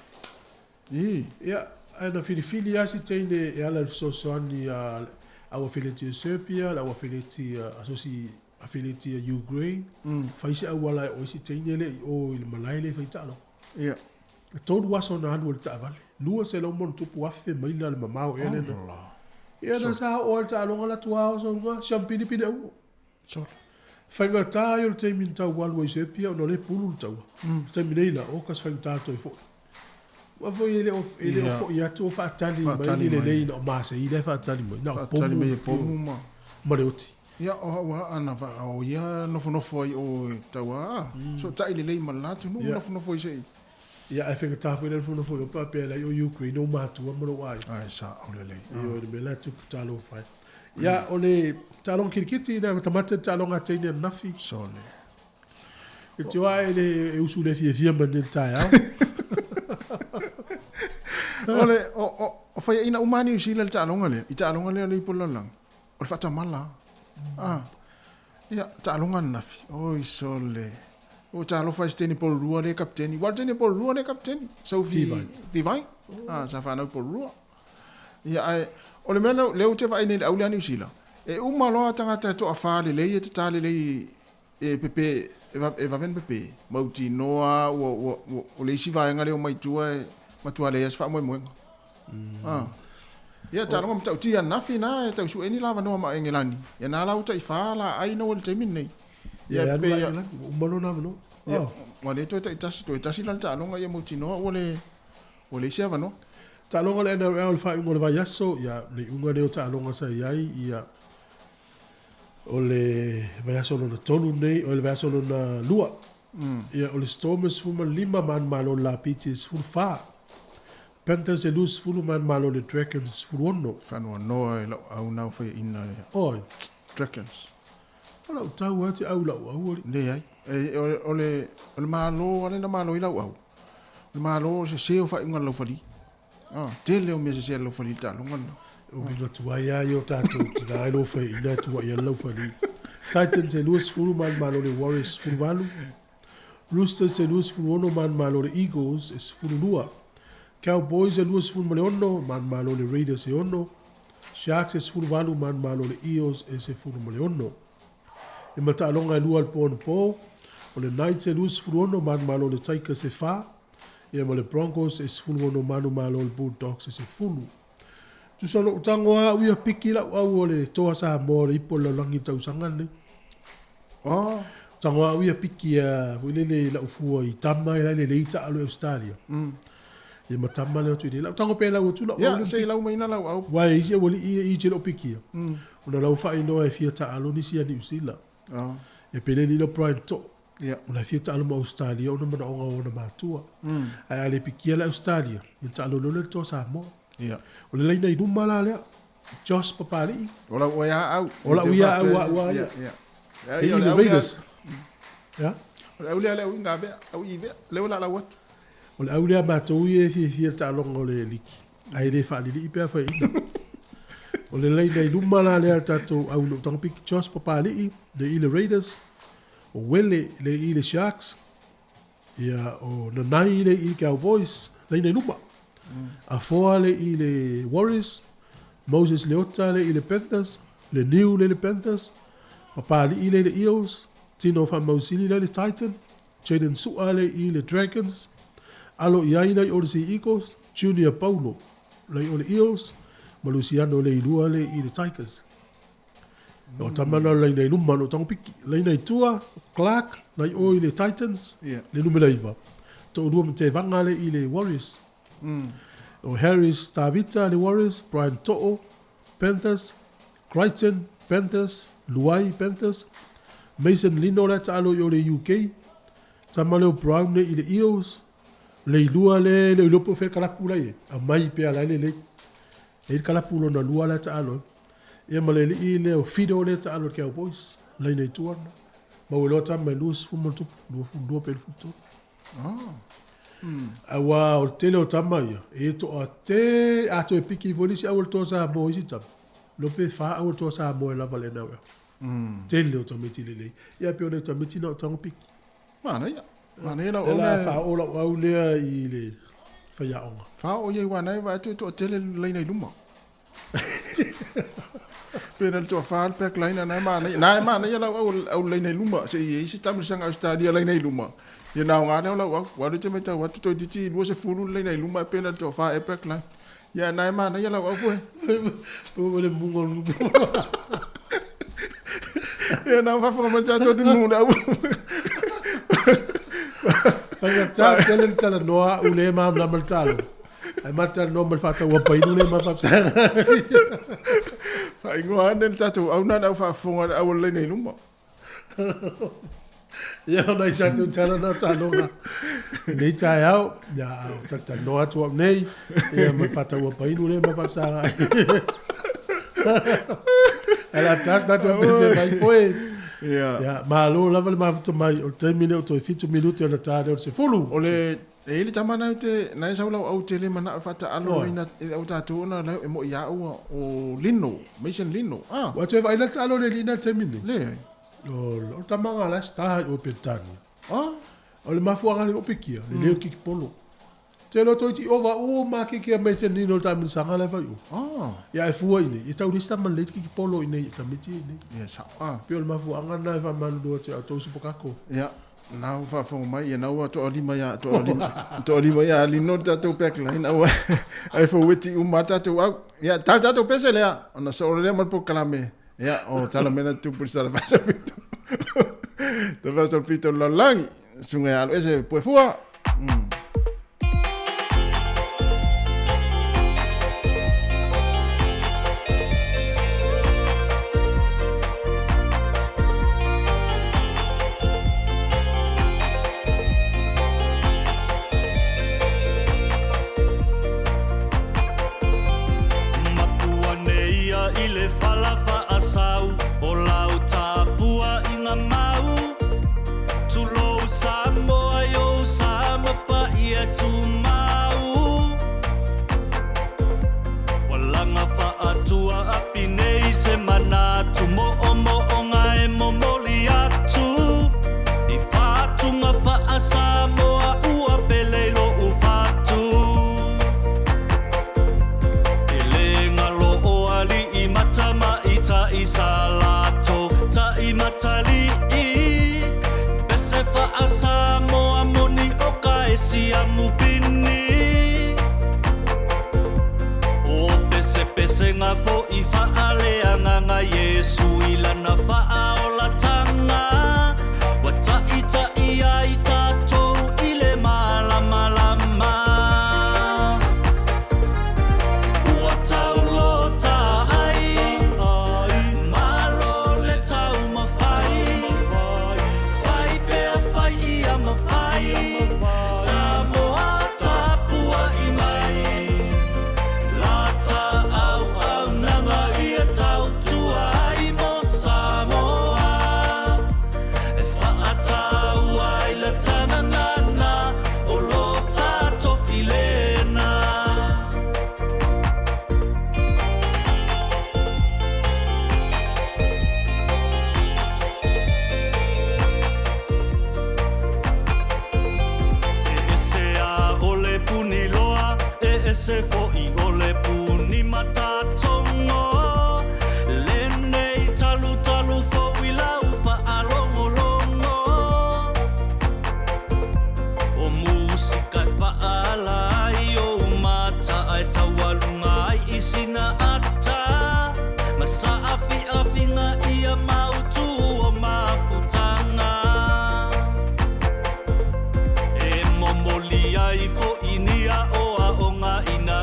I. Ia, ae na filifili lava si teine e ala i le fesoasoani a au afeleti o Serbia, le au afeleti a asosi afeleti a Ukraine. Fai se auala e oo ai si teine lea i o i le malae lea e fai taaloga. Ia. E tolu aso na alu ai le taavale. 200 ma ona tupu afe maila le mamao ea lea na. Ia na sa oo ai le taaloga la tua o sauga siampili pili au. Sole. Faigata ia o le taimi na tau alu ai Serbia ona o lea e pulu le taua. Le taimi nei la, oka se faigata toe foi. Aua foi e le o, e le o foi atu o faatali mai ni lelei na o masei la e faatali mai, na o Faatali mai e pomu ma. Ma le oti. Ia, o au a na va o ia nofonofo ai o e tau a, sootai lelei ma le la atunuu nofonofo ai se i. Ia, ae faigata foi le nofonofo i o pe a pea lai o Ukraine ou matua ma lou aiga. Ae sao lelei. Ioe, le mea la e tupu talofa e. Ia, o le taaloga kirikiti, le amatamata le taaloga a teine ananafi. Sole. E tio ae le e usu le fiafia mai nei le taeao. O le, o, o, o faiaina uma a Niu Sila i le taaloga lea, i taaloga lea o le ipu lalolagi, o le faatamala. Ah. Ia, taaloga ananafi. Oi sole. O talofa i se teine pololua lea e kapiteni. Ua o le teine pololua lea e kapiteni. Sophie Divine. Divine. Ah, sa fanau pololua. Ia, ae, o le mea lea, lea ou te vaai nei i le au lea a Niu Sila, e uma loa tagata e toafa lelei e tatā lelei e pepe, e, va, e vave ona pepe. Mautinoa, ua, ua, ua, o le isi vaega lea o mai tua e matua leai lava se faamoemoega. Ah. Ia, taaloga matautia ananafi na e tau sue ni la avanoa ma Engelani. Ia na la ua taifa laai na ua i le taimi lenei. Ia, e alu la Engelani, ua uma lona avanoa. Ia, ua le toe taitasi, toe tasi la le taaloga ia mautinoa ua le, ua leai se avanoa. Taaloga o le NRL i le faaiuga o le vaiaso, ia, le iuga lea o taaloga sa i ai, ia, o le vaiaso lona tolu nei, o le vaiaso lona lua. Ia, o le Stormers 15 ma manumalo o le Lapiti e 14. Panthers e 20 ma manumalo o le Dragons e 16. Faanoanoa i lau au nau faiaina ia. Oi. Dragons. O lau tau lava te au lau au alii. Leai. E, o, o le, o le Malo, ale na malo i lau au. O le Malo sese o faaiuga a le laufali. Ah, tele o mea sese a le laufali i le taaloga lena. O uiga tuai lava ia o tatou tina ai lo faiaina e tuai ai le laufali. Titans e 20 ma manumalo o le Warriors e 18. Roosters e 26 ma manumalo o le Eagles e 12. Cowboys e 26 manumalo o le Raiders e 6. Sharks e 18 manumalo o le Eels e 16. E ma taaloga e lua i le po anapo, o le Knights e 26 manumalo o le Tigers e 4, ia ma le Broncos e 16 manumalo o le Bulldogs e 10. Tusa o lou tago a au ia piki lau au o le Toa Samoa o le ipu o le lalolagi i le tausaga lenei. Oh. Tago a au ia piki a foi lele i lau fua i tama e la e lelei taalo i Australia. Ia ma tama lea atu i lau tago pe lau atu lau au. Ia, se i lau mai ina lau au. Wa e isi aualii ia i te lou pikia. Ona lau faailoa e fia taalo nisi ia Niu Sila. Oh. Ia pe le lilo Brian To'o. Ia. Ona e fia taalo ma Australia ona manaoga o ona matua. Ae a le pikia le Australia, ia taalo loa lea le Toa Samoa. Ia. O le laina i luma la lea, Josh Papali'i. O lau oe a au. O lau ia au a ua ia. Ia. E i le Raiders. Ia. O le au lea le au inga vea, au i vea, lea ua laalau atu. O le au lea matou ia e fiafia i le taaloga o le liki, ae le faalilii pe a faiaina. O le laina i luma la lea le tatou au no tago piki Josh Papali'i, le i le Raiders, o Wele le i le Sharks, ia o Nanai le i le Cowboys, laina i luma. Afoa le i le Warriors, Moses Leota le i le Panthers, le Niu le i le Panthers, Papali'i le i le Eels, Tino Faamausili le i le Titan, Jayden Su'a le i le Dragons, Alo Iai le i o le Sea Eagles, Junior Paulo le i o le Eels, ma Luciano Leilua le i le Tigers. O tama na laina i luma no tango piki. Laina i tua, Clark, na i o i le Titans, le numera 9. To'olua ma Tevaga le i le Warriors. O Harris Tavita le Warriors, Brian To'o, Panthers, Crichton, Panthers, Luai, Panthers, Mason Lino le taalo i o le UK, tama leo Brown le i le Eels, Leilua le le iloa po o fea le kalapu la e i ai, aumai pea la e lelei. E i ai le kalapu lona lua la e taalo ai. Ia ma le alii lea o Fido lea e taalo i le Cowboys, laina i tua lena. Maua loa tama e 20 ma ona tupu, 22 pe 23. Aua o le tele o tama ia, e toa te, a toe piki foi le isi au o le Toa Samoa i isi tama, iloa pe fa au o le Toa Samoa e lava le NRL. Tele o tamaiti lelei. Ia pei o nai tamaiti na o tago piki. Manaia. Manaia lau au lea. Faaoo lau au lea i le faiaoga. Faaoo ia i wanai vaai atu e toatele le laina i luma. Pe na le toafa le back line na e manaia. Na e manaia lau au au laina i luma. Se i ai se tamilisanga Australia laina i luma. Ia na aoga lea o lau au. Ua alu e te matau atu toeitiiti 20 le laina i luma e pe na le toafa e back line. Ia na e mana ia lau au fue. Po le munga o le Ia na faafofoga mai le tatou atunuu le au. Faigata tele le talanoa au le malamalama le talo. Ae ma talanoa ma le faataua painu le ma faafesaga. Faaigoa ane le tatou au na le au faafofoga le au o le laina i luma. Ia ona i tatou tala na taloga. Nei taeao, ia au talanoa atu au nei, ia ma le faataua painu le ma faafesaga. Ala tas tatou pese mai foe. Ia. Ia, malo lava le mafuta mai o le taimi lea o toe 7 minute ona ta lea o le 10. O le e i le tama na te na e sau lau au tele mana whataalo ina au tātou ona lau e mo i au o Lino, Mason Lino. Ah. Ua toe vaai la taalo le lina le taimi nei. Le. O le tamaga la sta o Petania. Ah. O le mafuaga le opekia, le leo kiki polo. Te lo toi ti ova o ma ke ke Mason Lino le taimi sanga le fai o. Ah. Ia e fua ine, e tau lista man le kiki polo ine i tamiti ine. Yes. Ah. Pe o le mafuaga na e whamalua te au tau supokako. Ia. Na ua faafofoga mai, ia na ua toalima ia toalima, toalima ia Lino le tatou backline aua ai faueti uma lava tatou au. Ia tala tatou pese lea, ona soo lea ma le polokalame. Ia o tala mea na tupu i le Salafasa pito. Salafasa pito o le lalolagi. Susuga ia Aloese Puefua. Matua nei ia i le fala faasau o lau tapua i nga mau. Tulou Samoa i ou sa ma paia tumau. Ua laga faatua api nei se manatu moomooga e momoli atu. I faatuga faa-Samoa ua pele i lou fatu. E le galo o alii ma tamaitai sa latou taimatalii. Pese faa-Samoa moni o ka e siamu pini. O pesepesega fo'i faaleagaga Iesu i lana faaolatanga. Ua ta'ita'i ai tatou i le malamalama. Ua taulota ai, malo le taumafai. Fai pea fai ia mafai, Samoa tapua'i mai. Lata auaunaga ia tautua ai mo Samoa. E faataua ai le tagagana o lo tatou filena. E ese a o le puni loa, e ese fo'i o le puni matatogo. Lenei talutalu fou i lau faalogologo. O musika e faaala ai ou mata ae taualuga ai i sina ata. Ma saafiafiga ia mautu o mafutaga. E momoli ai fo'i ni aoaoga ina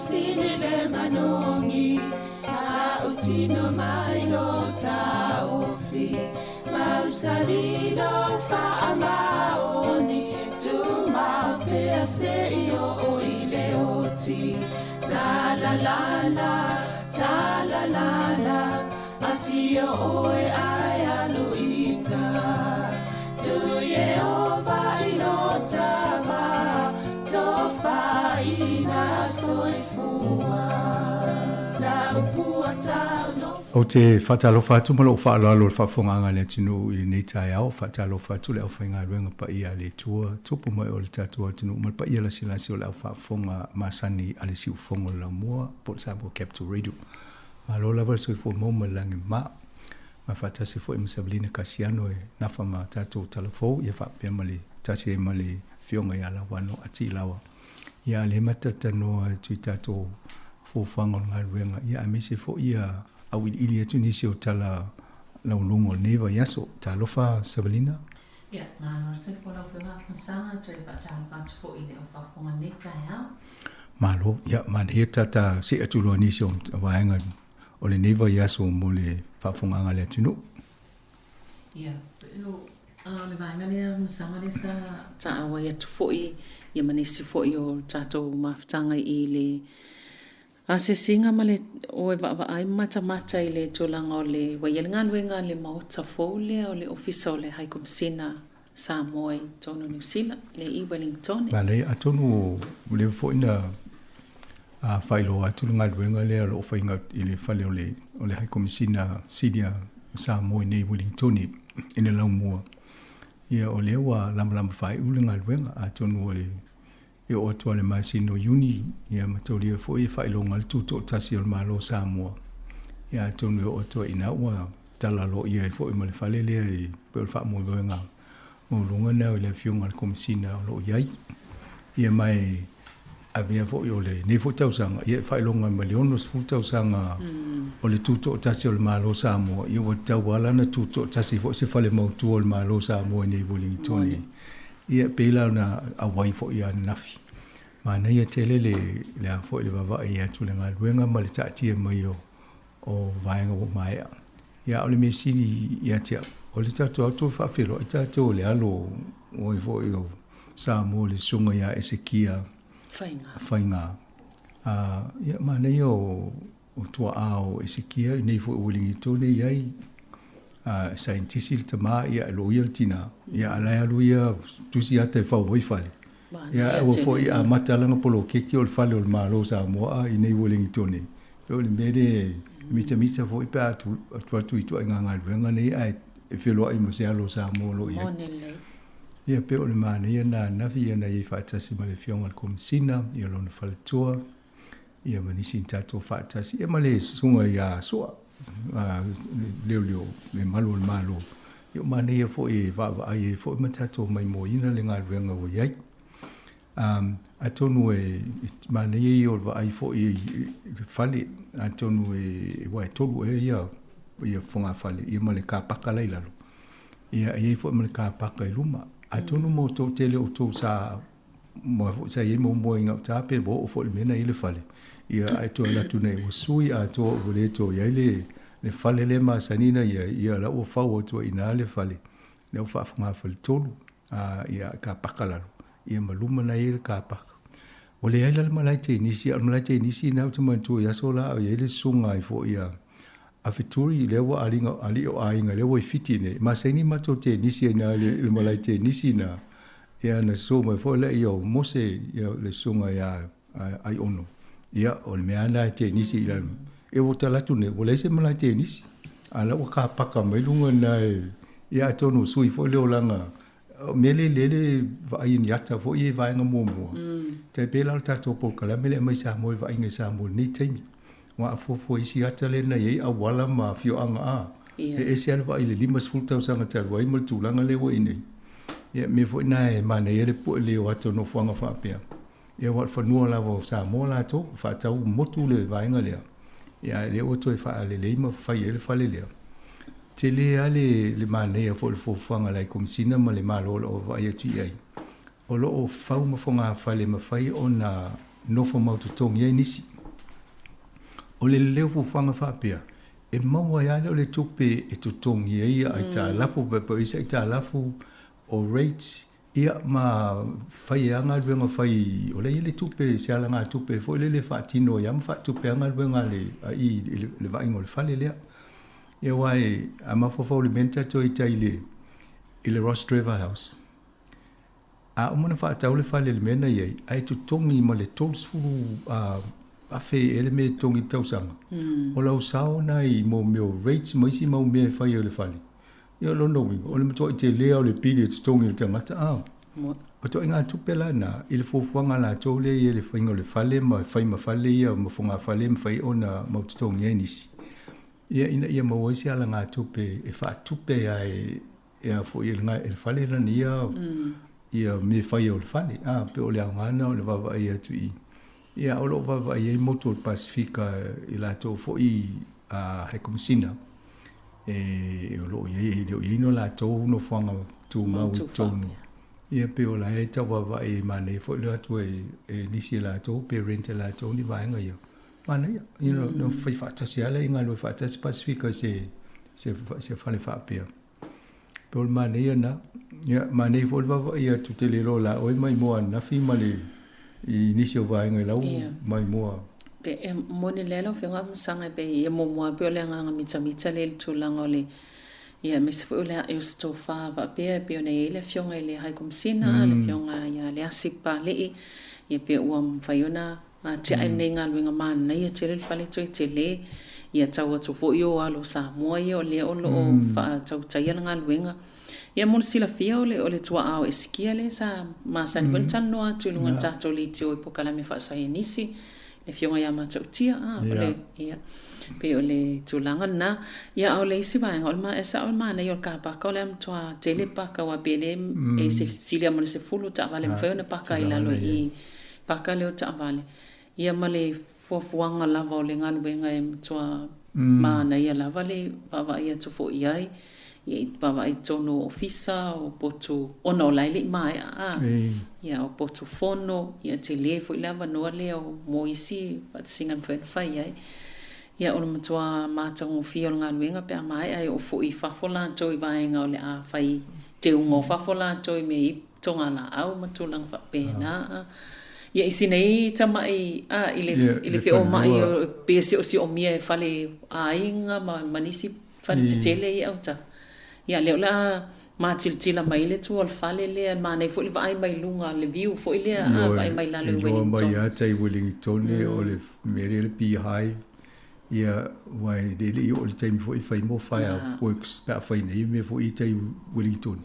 sili le manogi Tautino mai lo taofi Mausali lo faamaoni Tumau pea seia oo i le oti Talalala, talalala Afio oe ae alu ita Tu Iehova i lo tama Tofaina soifua La upua tau no Ou te faatalofa atu ma lou faaaloalo i le faafofogaaga a le atunuu i lenei taeao. Faatalofa atu le aufaigaluega paia a le Atua, tupu mai o le tatou atunuu ma le paia lasilasi o le aufaafofoga masani a le Siufofoga o le Laumua po o le Samoa Capital Radio. Malo lava le soifua maua ma le lagi mama. Ma faatasi foi ma Savelina Kasiano e nafa ma tatou talafou ia faapea ma le tasi ai ma le Afioga ia Lauano Atiilawa. Ia a lea matou talanoa atu i tatou fuafuaga o le galuega, ia aemaise foi ia auiliili atu nisi o tala laualuga o lenei vaiaso. Talofa Savelina. Ia, malo le soifua lau Afioga Afamasaga, toe faatalofa atu foi i le au faafofoga i lenei taeao. Malo, ia manaia tata see atu loa nisi o vaega o lenei vaiaso mo le faafofogaaga a le atunuu. Ia, a o le vaega lea Masaga lea sa taauai atu foi ia ma nisi foi o tatou mafutaga i le asiasiga ma le o e vaavaai ma matamata i le tulaga o le ua i ai le galuega a le Maota fou lea o le Ofisa o le High Komisina Samoa i totonu o Niu Sila, lea i Wellingtone. Manaia, atonu ua leva foi na faailoa atu le galuega lea o lo o faiga i le fale o le o le High Komisina Silia o Samoa i nei Uelintone i le laumua. Ia o lea ua lamalama faaiu le galuega atonu e e oo atu lava i le masina o Iuni ia ma taulia foi e faailoga le tutoatasi o le Malo o Samoa. Ia atonu e oo atu ai i ina ua tala aloaia ai foi ma le fale lea e pei o le faamoemoega maualuga lena i le Afioga i le Komesina o lo o i ai. Ia ma e avea foi o lenei foi tausaga, ia e faailoga ai ma le 60 tausaga o le tutoatasi o le Malo o Samoa, ia ua tatau lava la ona tutoatasi foi se fale mautu o le Malo o Samoa i nei Uelintone. Ia e pei la ona auai foi ananafi. Manaia tele le le a foi le vaavaai atu i le galuega ma le taatia mai o o vaega ua maea. Ia a o le mea sili ia te au, o le tatou atu e faafeiloai tatou i le alo o ai foi o Samoa le susuga ia Esekia Faiga. Faiga. Ia manaia o o tuaa o Esekia i nei foi Uelintone i ai saienitisi le tama ia e loia le tina ia a la e alu ia tusi ata e fau ai fale. Ia ua foi amata lana poloketi o le fale o le Malo o Samoa i nei Uelintone. Pei o le mea lea e mitamita foi pe a atu atu i ituaiga galuega nei ae e feloai ma se alo o Samoa o lo o i ai. Ia pei o le manaia lena ananafi ia na i ai faatasi ma le Afioga i le Komesina, ia lona faletua, ia ma nisi na tatou faatasi, ia ma le susuga ia Sua, leoleo le malu o le Malo. Ia o manaia foi e vaavaai ai foi ma tatou maimoaina le galuega ua i ai. Atonu e manaia ia o le vaai foi i le fale, atonu e aua e tolu ea ia ia fogafale ia ma le kapaka la i lalo. Ia e i ai foi ma le kapaka i luma. Atonu mo outou tele o outou sa ma foi sa i ai muamua i gauta pe ua oo foi i le mea na i ai le fale. Ia ae toe alu atu nei ua sui atoa ua le toe i ai le le fale lea masani na i ai, ia la ua fau atu ai i ina le fale. Lea ua faafogafale tolu ia kapaka lalo, ia ma luma na i ai le kapaka. Ua leai la le malae tenisi, a o le malae tenisi lena ou te manatua i aso la a o i ai le susuga ai foi a a Feturi lea ua aliga alii o aiga lea ua i Fiti nei, masani matou tenisi ai i ina i le malae tenisi lena. Ia na susu mai foi lea o Mose ia le susuga ia Aiono. Ia o le mea lava lena e tenisi i lalo. Ia ua tala atu nei, ua leai se malae tenisi, a o la ua kapaka mai luga lena e, ia atonu ua sui foi le olaga. O mea lea lele vaai i ni ata foi ia i vaega muamua. Tai pei la o le tatou polokalame lea e aumai i Samoa i le vaaiga i Samoa i lenei taimi. Aua a fuafua i isi ata lea na i ai auala ma afioaga a, e ese lava le vaai i le 50 tausaga talu ai ma le tulaga lea ua i nei. Ia, mea foi na e manaia le pue lelei o ata o nofoaga faapea. Ia aua o le fanua lava o Samoa latou, faatau motu le vaega lea, ia a lea ua toe faalelei ma fai ai le fale lea. Tele lava le, le manaia foi o le fuafuaga a le Komesina ma le Malo o lo o vaavaai atu i ai, o lo o fau ma fogafale e mafai ona nofo mautotogi ai nisi. O le lelei o fuafuaga faapea, e maua ai lava lea o le tupe e totogi ai aitalafu, pe po o i ai se aitalafu o rates, ia ma fai ai lava galuega fai, o la e i ai le tupe, se alagatupe foi lele e faatino ai lava ma faatupe ai galuega a le a i i le vaaiga o le fale lea. Ia aua e, a mafaufau i le mea na tatou i tai i le Rostrevor House, A uma ona faatau le fale i le mea na i ai, ae totogi ma le 30,000 ea le mea e totogi i le tausaga, o lau sao lena i mo mea o rates ma isi mau mea e fai ai le fale. Ia o lona uiga, o le matuai tele lava o le pili e totogi e le tagata, a. O ituaiga tupe la na, i le fuafuaga a latou lea i ai i le faiga o le fale ma fai ma fale ia ma fogafale e mafai ona mau totogi ai nisi, ia ina ia maua ai se alagatupe e faatupe ai e a foi e le fale lana ia ia mea e fai o le fale a pe o le aoga lena o le vaavaai atu i ia o lo o vaavaai ai motu o le Pasefika i latou foi a High Commissioner e o lo o i ai e le o i ai no latou nofoaga tumau i totonu ia pe o la e tau vaavaai e manaia foi le atu e nisi e latou pe rent e latou ni vaega ia manaia you know no fai faatasi lava lea i galue faatasi Pasefika i se fale faapea. Pe o le manaia lena. Ia, manaia foi le vaavaai atu te le iloa la oe maimoa ananafi ma le i nisi o vaega i lau maimoa. Pe e moni lea lau Afioga Afamasaga e pei e muamua lava pei o le agaga mitamita lea i le tulaga o le ia aemaise foi o le ae o se tofa faapea e pei ona i ai le Afioga i le High Komesina, le Afioga ia Leasi Papalii, ia pe ua mafai ona Atiae lenei galuega manaia tele le fale toe tele, ia tau atu foi o alo o Samoa ia o lea o lo o faatautaia le galuega. Ia mo le silafia o le o le tua'a o Esikia lea sa masani foi ona talanoa atu i luga o le tatou leitio i polokalame faasaienisi, le afioga ia Matautia, a o le, ia, pei o le tulaga lena. Ia a o le isi vaega, o le ma, e sao le manaia o le car paka o le a matua tele paka aua pe le e silia ma le 10 taavale e mafai ona paka ai i lalo i i. Paka lea o taavale, ia ma le fuafuaga lava o le galuega e matua manaia lava le vaavaai atu foi i ai, ia i vaavaai i totonu o ofisa, o potu, ona o la e le i maea a, ia o potu fono, ia tele foi le avanoa lea o mo isi faatasiga e mafai ona fai ai. Ia o le matua matagofie o le galuega pe a maea e oo foi i fafo latou i vaega o le a fai teuga o fafo latou i mea i togalaau ma tulaga faapena. Ia i sina i tamai a i le i le feomai pe siosiomia e fale aiga ma nisi fale tetele i autafa. Ia lea o le a matilotila mai le tua o le fale lea, manaia foi le vaai mai luga, le view foi lea a vaai mai lalo i Wellington. E iloa mai lava tai Wellington o le mea lea le beehive. Ia, aua e le i oo i le taimi foi e fai mo fireworks pe a fai nei mea foi i tai Wellington.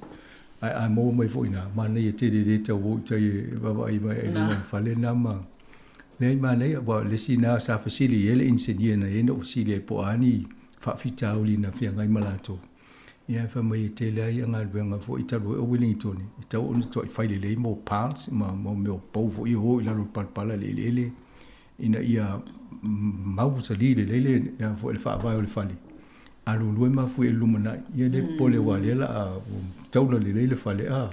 Ae a maua mai foi i ina, manaia tele le tau o i tai e vaavaai mai ai i luga o le fale lena ma leai manaia. Aua o le isi lena sa fesili i ai le engineer na i ai na ou fesili ai po o a ni faafitauli na feagai ma latou. Ia ae fai mai e tele lava ia galuega foi talu ai o Wellington e tatau ona toe fai lelei mo piles ma mea o pou foi e o i lalo o le palapala i le eleele ina ia mausali lelei le a foi le faavae o le fale. A lua mafuie i le lumanai, ia le popole aua o lea o le a taula lelei le fale a.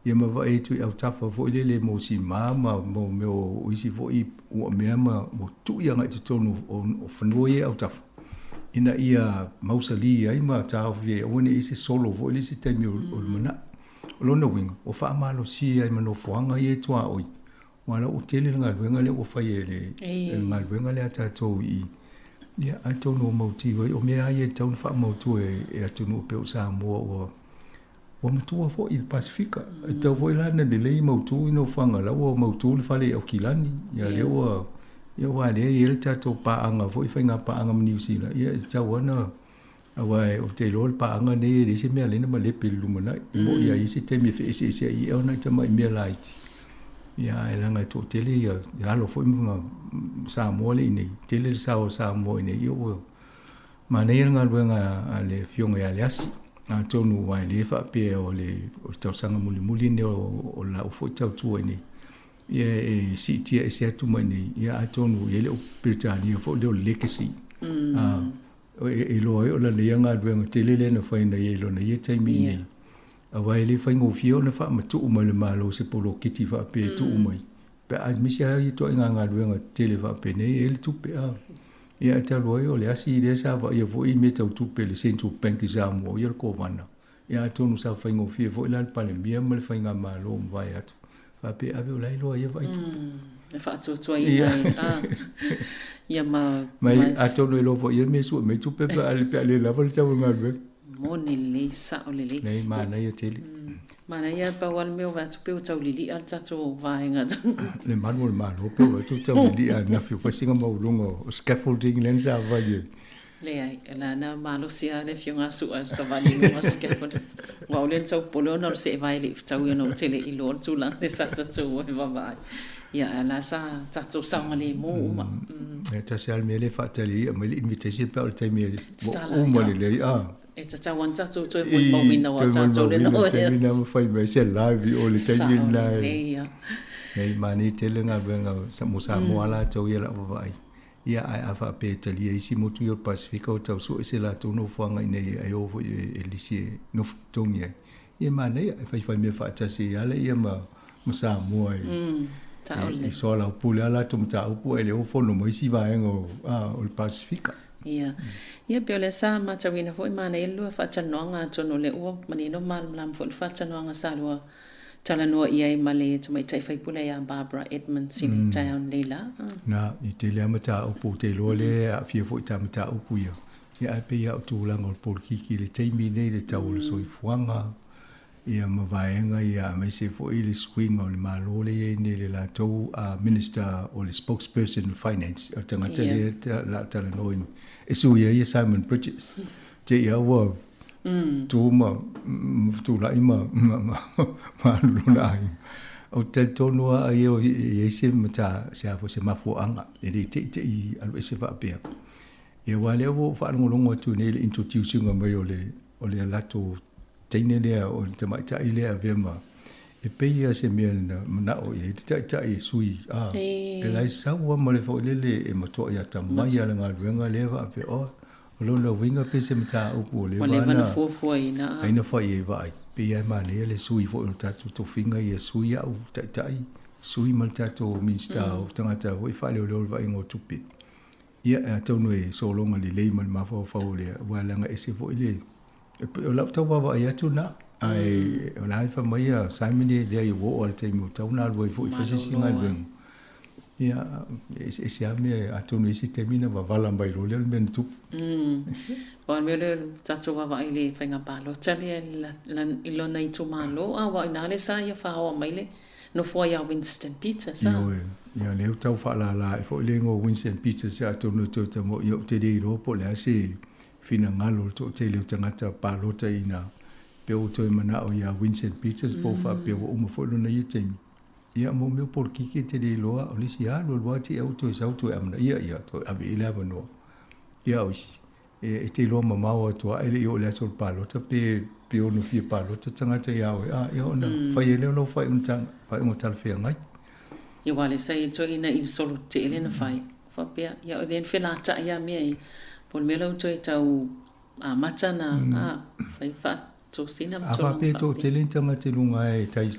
Ia ma vaai atu i autafa foi lele mo sima ma mo mea o isi foi ua mea ma ua tui agai i totonu o fanua ia i autafa ina ia mausali ai ma taofi ai aua ne i i ai se solo foi lele i se taimi o le lumanai. O lona uiga, ua faamalosia ai ma nofoaga ia e tuaoi Aua la ua tele le galuega lea ua fai e le galuega lea a tatou i i. Ia, atonu ua mautu ai, o mea lava ia e tatau ona faamautu e atunuu pei o Samoa ua ua matua foi i le Pasefika. E tatau foi la ona lelei mautu i nofoaga la ua mautu le fale i Aukilani. Ia lea ua ia aua lea e i ai le tatou paaga foi, faiga paaga ma Niu Sila, ia e tatau lava ona Aua ou te iloa o le paaga lenei e leai se mea e ala ai ona malepe i le lumanai. E moni lava e i ai se taimi e feeseeseai ai ona tamai mea laiti, ia ae leaga e toatele ia alo foi ma Samoa lea i inei, tele le sao o Samoa i inei, ia ua manaia le galuega a le Afioga ia Leasi. Atonu aua e le faapea o le tausaga mulimuli lenei o lau foi tautua i inei, ia e siitia ese atu mai inei, ia atonu e i ai le Peretania foi lea o le legacy. E iloa ai o lana ia galuega tele lea na fai nei i lona ia taimi i nei. Aua e le faigofie ona faamatuu mai le Malo se poloketi faapea e tuu mai. Pe a aemaise lava ituaiga galuega tetele faapenei e i ai le tupe a. Ia ae talu ai o le asi lea sa vaaia foi i mea tau tupe i le Central Bank i Samoa, ia le Kovana. Ia atonu sa faigofie foi la le Palemia ma le Faigamalo ua mavae atu, faapea ave o la e iloa ia vaai tupe. E faatuatuaina ai a. Ia ma Ma atonu e iloa foi ia mea e sue mai tupe pe a le lava le tau o le galuega. Moni lelei, sao lelei. Nei, manaia tele. Manaia pau lava le mea o vaai atu pei ua tau lilia le tatou vaega. Le malu o le Malo pei ua atu tau lilia ananafi ua fai sina maualuga o scaffolding lea na savali ai. Leai, o la na malosi lava le afioga a Su'a i le savali i luga o scaffolding. Aua o lea na tau popole ona o le seevae e le i fetaui ona ou te le i iloa le tulaga lea sa tatou o e vaavaai. Ia, ae o la sa tatou saogalemu uma. E tasi lava le mea lea e faatali ai e aumai le invitation pe a o le taimi e uma lelei a. E tatau lava ona tatou toe molimauina aua o tatou lea na o e atu. Ma fai mai se live i o le taimi lena. Sao lelei lava. Nei, manaia tele galuega mo Samoa latou ia o le a vaavaai. Ia, ae a faapea e talia isi motu ia o le Pasefika o tau sue se latou nofoaga ina ia e o foi e lisi e nofo totogi ai, ia e manaia, e faifai mea faatasi ai lava ia ma Samoa e, e soalaupule lava latou mataupu ae le o fono ma isi vaega o le Pasefika. Ia. Ia, pei o lea sa matauina foi, manaia le lua faatalanoaga atonu o lea ua manino ma malamalama foi le faatalanoaga sa lua talanoa i ai ma le tamaitai faipule ia Barbara Edmonds i le taeao nei la. Na, i tele lava mataupu, ou te iloa lea e aafia foi i ta mataupu ia. Ia ae pei lava o tulaga o le polokiki i le taimi nei, le tau o le soifuaga, ia ma vaega ia aemaise foi le suiga o le Malo lea e i ai nei le latou Minister o le spokesperson o Finance, o le tagata lea o le a talanoa e sui ai ia Simon Bridges. Te i a ua tu ma tulai ma alu lona aiga. Ou te talitonu lava ai e i ai se mata, se a foi se mafuaaga, e le teitei alu ese faapea. Ia aua o lea ua ou faalogologo atu nei i le introduce ina mai o le o le latou teine lea o le tamaitai lea e avea ma e pei lava se mea na manao i ai le taitai e sui a e la e sau lava ma le foi lele e matuai atamai lava le galuega lea faapea oh O lona uiga pe se mataupu ua leva na fuafuaina. Ai na fai ai vaai. Pei lava e manaia le sui foi o le tatou tofiga ia sui au taitai, sui ma le tatou Minisita o tagata foi faaleoleo le vaaiga o tupe. Ia atonu e sologa lelei ma le mafaufau o le aua leaga ese foi le o lau tau vaavaai atu na ae o la e fai mai a Simon e leai ua oo lava i le taimi ua tatau ona alu ai foi e fai se isi galuega. Ia, e eseese lava mea, atonu e i ai se taimi ona vavala mai loa lea o le mea na tupu. Aua o le mea lea ua tatou vaavaai i le faiga palota lea i lona itumalo, a ua o ina lea sa ia faoa mai le nofoa ia Winston Peters, a? Ioe, ia lea ua tau faalala ae foi le igoa o Winston Peters atonu e toe tamo, ia ou te le iloa po o le a se finagalo o le toatele o tagata palota i ina, pe ua toe manao ia Winston Peters po o faapea ua uma foi lona ia taimi. Ia mo mea o polokiki e te le iloa, o le isi alu alu lava te i au toe sau toe amanaia ia toe ave i ai le avanoa. Ia o isi, e te iloa mamao atu lava e le i oo i le aso o le palota pe pe ono fia palota tagata ia oe, a ia ona fai ai lea o lau faaiuga faaiuga talafeagai. Ia aua lea sa i ai toeaiina i le solo tetele na fai, faapea, ia o lea na felata'i lava mea ia, po o le mea la ua toe tau amata na a fai faatosina ma A tulaga faapea e faapea. toatele ni tagata i luga e tai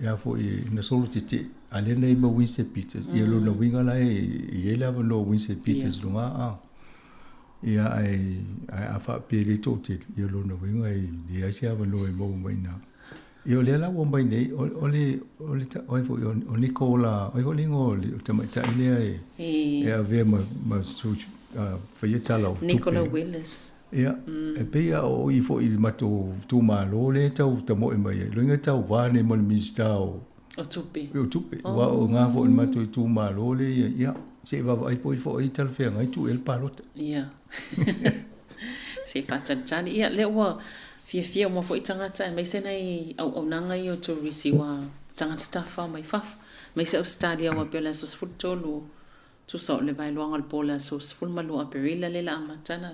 e a foi na solo tetee, a lea na i ai ma Winston Peters, ia lona uiga la e i ai le avanoa o Winston Peters i luga a. Ia ae ae a faapea e le toatele, ia lona uiga e leai se avanoa e maua mai i ina. Ia o lea la ua mai nei, o o le o le o ai foi o Nicola, o ai foi le igoa o le tamaitai lea e e avea ma ma faia tala o tupe. Nicola Willis. Ia, e pei lava o i foi i le matou itumalo lea e tau tamoe mai ai, loiga tau va nei ma le Minisita o O tupe. O tupe. Aua o ga foi i le matou itumalo lea ia, se i vaavaai po o ifo ai talafeagai tuu i ai le palota. Ia. Se i faatalitali. Ia, lea ua fiafia uma foi tagata aemaise nai auaunaga ia o turisi ua tagata tafafao mai fafo, aemaise Ausetalia aua pei o le aso 13 tusa o le vaeluaga o le po o le aso 12 Aperila lea la amata na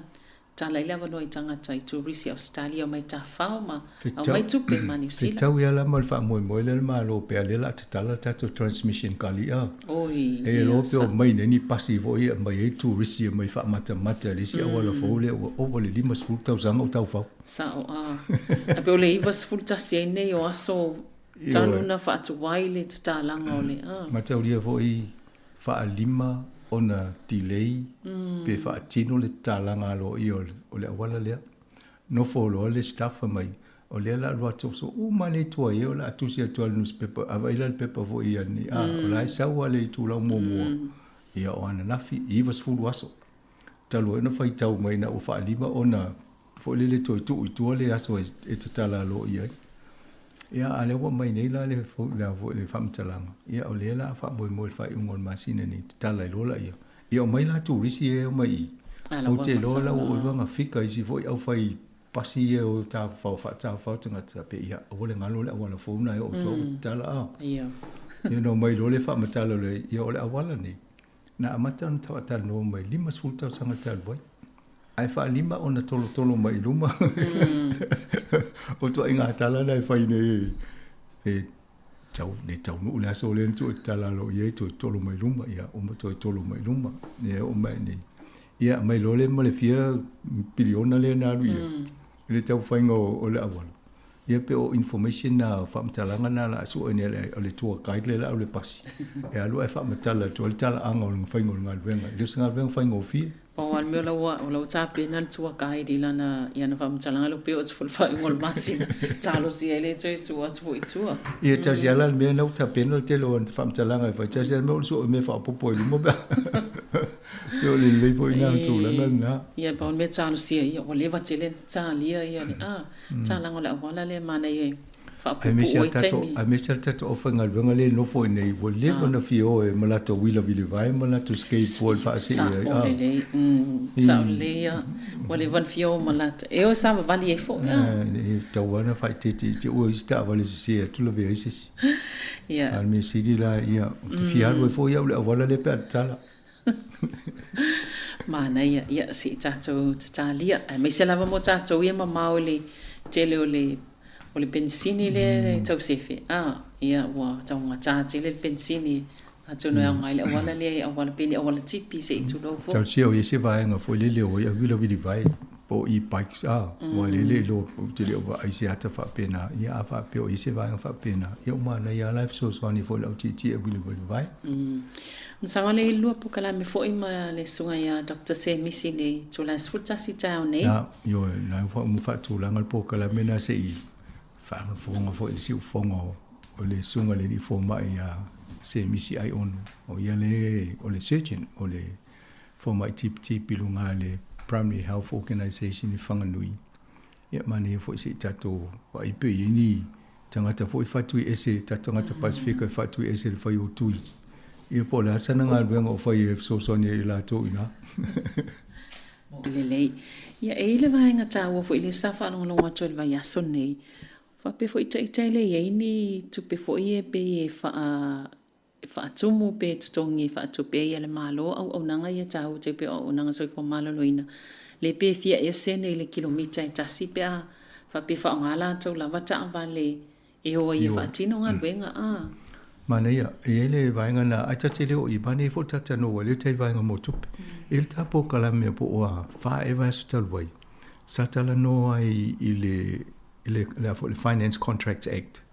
Tala ai le avanoa i tagata i turisi Ausetalia omai tafafao ma aumai tupe ma Niu Sila. Fetau ia la ma le faamoemoe lea le Malo pea lea la tatala le tatou transmission kali a. Oi, E iloa pe omai nei ni pasi foi e aumai ai turisi e omai faamatamata i le isi auala fou lea ua ova i le 50 tausaga o taufau. Sao a. Ae pe o le 91 ai nei o aso talu na faatuai le tatalaga o le a. Mataulia foi faalima ona delay pe faatino le tatalaga aloaia o le auala lea. Nofo loa le staff fai mai, o lea o le a alu atu so uma lava le itu ai o le a tusi atu lava i le nusipepa, a vaai la i le pepa foi ia nei, a, o la e sau lava le itulau muamua, ia o ananafi, 90 aso. Talu ai ona faitau mai ina ua faalima ona foi lele toe tuu i tua le aso e tatala aloaia ai. Ia, a o lea ua aumai nei la le, le, foi, le faamatalaga, ia o lea o le a faamoemoe i le faaiuga o le masina nei, tatala ai loa laia. Ia omai la turisi ia e omai i i. Ou te iloa la ua ova ona fika isi foi aufai pasi ia o tafafao faatafafao tagata pe ia aua le galo le auala fou lena e oo atu ai ua tatala a. Ia ona omai loa lea faamatala loa ia o le auala nei na amata ona faatalanoa mai 50 tausaga talu ai. Ae faalima ona tolotolo mai i luma. O ituaiga tala na e fai nei e tau le taunuu le aso lea na tuu e tatala aloaia ai toe tolo mai luma, ia uma toe tolo mai luma, ia e oo mai nei. Ia aumai loa lea ma le fia piliona lea na alu i ai i le taumafaiga o le auala. Ia pe o information na, o faamatalaga na o le a sue nei o le tour guide lea o le a alu e pasi, e alu ae faamatala atu ai le talaaga o le faiga o le galuega. E le o se galuega faigofie. Pau lava le mea o la ua tapena le tour guide i lana i ana faamatalaga lea pei o le faaiuga o le masina talosia ai le toe tuu atu foi i tua. Ia tasi lava la le mea la ua tapena le tele o ana faamatalaga e fai, tasi lava le mea o le sue mea faaopoopo i luma pe a pei o le lelei foi lena tulaga lena. Ia pau le mea talosia ia ua leva tele ona talia ia le talaga o le auala lea manaia e faapuupuu ai taimi. Aemaise le tatou aufaigaluega lea e nofo i inei, ua leva ona fia o e ma latou uila vilivae ma latou skateboard faasee ai. Sao lelei, sao lelei ia. Ua leva ona fia o ma latou. E o e savavali ai foi. E tatau lava ona faaeteete i te i ua i ai se taavale sese atu lavea ai se isi. A o le mea sili la, ia, ou te fia alu ai foi au i le auala lea pe a tatala. Manaia, ia se i tatou tatalia, aemaise lava mo tatou ia mamao i le tele o le o le penisini lea e tau sefe, a, ia ua taugata tele le penisini, atonu e aoga ai le auala lea i auala pe ni auala tipi se i tulou foi. Talosia o i ai se vaega foi lele o ai au vilavili vae po o e-bikes a, ua lele iloa ou te le o vaai i se ata faapena, ia a faapea o i ai se vaega faapena, ia ua manaia lava la e fesoasoani foi i le au tietie au vilavili vae. Masalo le lua polokalame foi ma le susuga ia Doctor Semisi i le itula e 11 taeao nei. Na, ioe, na ua uma faatulaga le polokalame na se i faafofoga foi i le siufofoga o le susuga i le alii fomai ia Semisi Aiono. O ia le o le surgeon, o le fomai tipitipi i luga i le Primary Health Organisation i Whanganui. Ia manaia foi se i tatou vaai pe i ai ni tagata foi faatui ese, tatou tagata Pasefika e faatui ese le fai o tui. Ia po o le a sana galuega o fai e fesoasoani ai i latou i ina. Lelei. Ia, e i ai le vaega taua foi lea sa faalogologo atu ai i le vaiaso lenei, faapea foi ita e le i ai ni tupe foi ia pei e faa e faatumu pe totogi e faatupe ai e le Malo auaunaga ia taua te pei o auaunaga soifua maloloina, le pe fia ea sene i le kilomita e tasi pe a faapea e faaaoga latou lava taavale e o ai e faatino galuega a. Manaia, e i ai le vaega na, ai ta te le o i, manaia foi le ta talanoa lea tai vaega mo tupe. E i ai le ta polokalame po o a fa ea vaiaso talu ai, sa talanoa ai i le, i le, le a foi le Finance Contracts Act,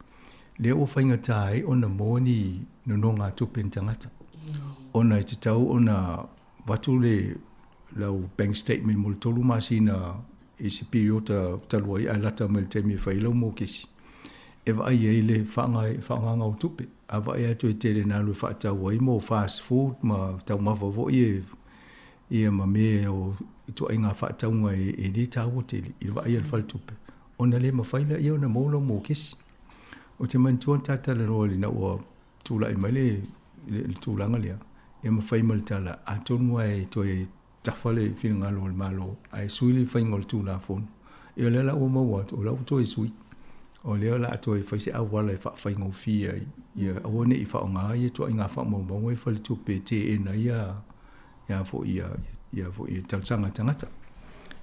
Lea ua faigata ai ona maua ni nonogatupe ni tagata. Ona e tatau ona avatu le lau bank statement mo le tolu masina i se piriota talu ai ae lata mai le taimi e fai ai lau mokesi e vaai ai le faagaga o tupe. A vaai atu e tele na alu e faatau ai mo fast food ma taumafa foi e ia ma mea o ituaiga faatauga e le taua tele i le vaai a le faletupe ona le mafai laia ona maua lau mokesi. Ou te manatua na ta talanoa ina ua tulai mai le, le, le tulaga lea, ia ma fai ma le tala, atonu lava e toe tafa le finagalo o le Malo ae sui le faiga o le Tulafono. Ia o lea la ua maua atu, o la ua toe sui. O lea o le a toe fai se auala e faafaigofie ai, ia aua ne i faaaoga ia ituaiga faamaumauga i faletupe e teena ai ia, ia foi ia, ia foi ia talosaga a tagata.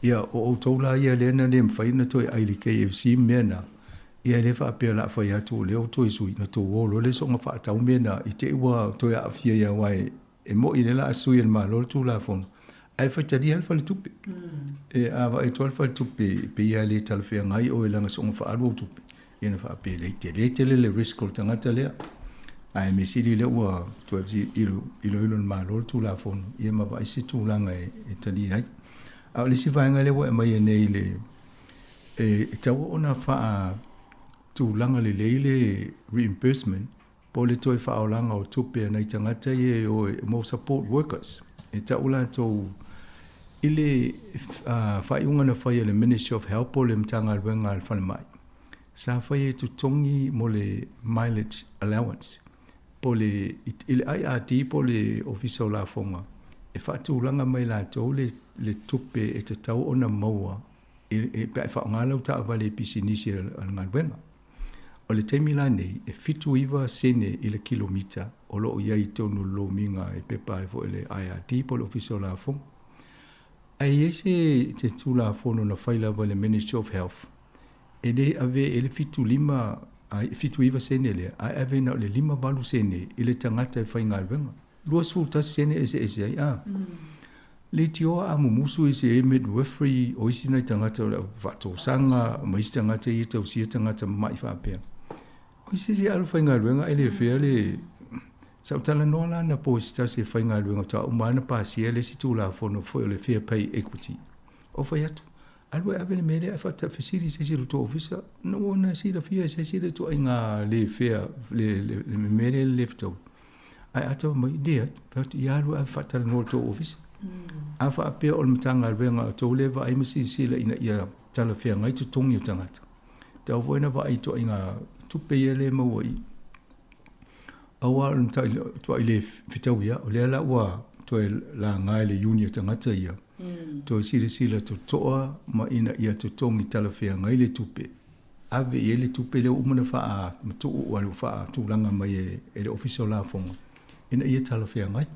Ia o outou la ia lea na le mafai ona toe ai i le KFC ma mea na, Ia e le faapea o le a fai atu o lea ua toe sui, na tou o loa lea soona faatau mea na i te i ua toe aafia ia aua e moni lea o le a sui e le Malo le Tulafono, ae faitalia lava le faletupe. E a vaai atu lava le faletupe e pei lava e le talafeagai oe leaga soona faaalu au tupe, ia ona faapea lea, e tele tele le risk o le tagata lea. Ae mea sili lea ua toe iloilo e le Malo le Tulafono ia ma vaai se tulaga e talia ai. A o le isi vaega lea ua e aumaia nei i le e tatau ona faatulaga lelei le reimbursement po o le toe faaolaga o tupe a nai tagata ia e o e mo support workers. E tau latou i le faaiuga na fai e le Ministry of Health po o le Matagaluega a le Falemai, sa fai e totogi mo le mileage allowance po o le i le IRD po o le Ofisa o Lafoga e faatulaga mai latou le le tupe e tatau ona maua e pe a e faaaoga lau taavale i pisinisi a le galuega. O le taimi la nei, e 79 sene i le kilomita o lo o i ai i totonu o le lomiga e pepa ai foi le IRD po o le Ofisa o Lafoga. Ae i ai se se Tulafono na fai lava e le Ministry of Health e le ave e le 75 ai 79 sene lea, ae ave na o le 58 sene i le tagata e faigaluega. 21 sene eseese ai a. Leitioa a mumusu i se midwifery o isi nai tagata o le au faatosaga ma isi tagata ia tausia tagata mama'i faapea. O isi se alu faigaluega ai le fea le Sa ou talanoa la anapo i se tasi e faigaluega faatoa uma lava ona pasia le isi Tulafono foi o le Fair Pay Equity. Ou fai atu, alu e ave le mea lea ae faafesili i se isi o le tou ofisa, na ua na silafia e se isi le ituaiga le fair, le mea lea le fetaui. Ae a tau mai, leai, fai atu, ia alu e ave faatalanoa i le tou ofisa. A faapea o le Matagaluega a outou lea e vaai ma silasila ina ia talafeagai totogi o tagata, tatau foi ona vaai i ituaiga tupe ia lea e maua i i. Aua o le matuai le fetaui lava, o lea la ua toe laga e le iuni o tagata ia, toe silasila totoa ma ina ia totogi talafeagai le tupe, ave i ai le tupe lea ua uma ona faamatuu ua faatulaga mai e le Ofisa o Lafoga ina ia talafeagai.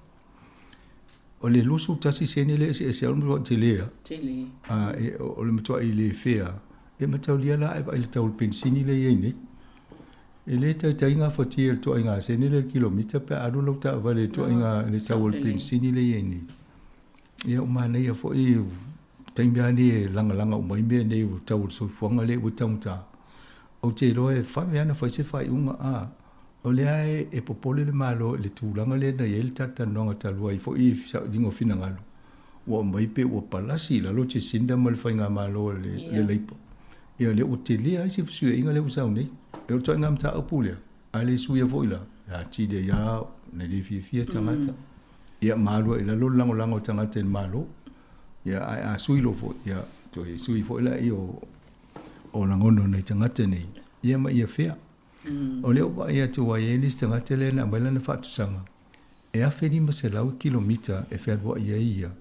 O le 21 sene lea e eseese ai, o le matuai tele lava. Tele. O le matuai le fair. E mataulia la e vaai i le tau o le penisini lea e i ai nei. E le taitai gafatia e le ituaiga sene lea i le kilomita pe a alu lau taavale i le ituaiga le tau o le penisini lea e i ai nei. Ia ua manaia foi taimi lava nei e lagalaga uma ai mea nei o le tau o le soifuaga lea ua taugata. Ou te iloa e vave lava ona fai se faaiuga, a o lea e popole le Malo i le tulaga lea na i ai le talatalanoaga talu ai foi i sailiga o finagalo, ua aumai pe ua palasi i lalo Jacinda ma le faigamalo a le Labour. Ia lea ua tele ai se fesuiaiga lea ua sau nei. E o le ituaiga mataupu lea, a le suia foi la, e atili ai lava ona le fiafia tagata. Ia ma alu ai i lalo le lagolago a tagata i le Malo. Ia ae a sui loa foi, ia toe sui foi laia o lagona o nai tagata nei, ia ma ia fair. O lea ua vaai atu ua i ai le isi tagata lea na aumai lana faatusaga, e 1500 kilomita e fealuai ai ia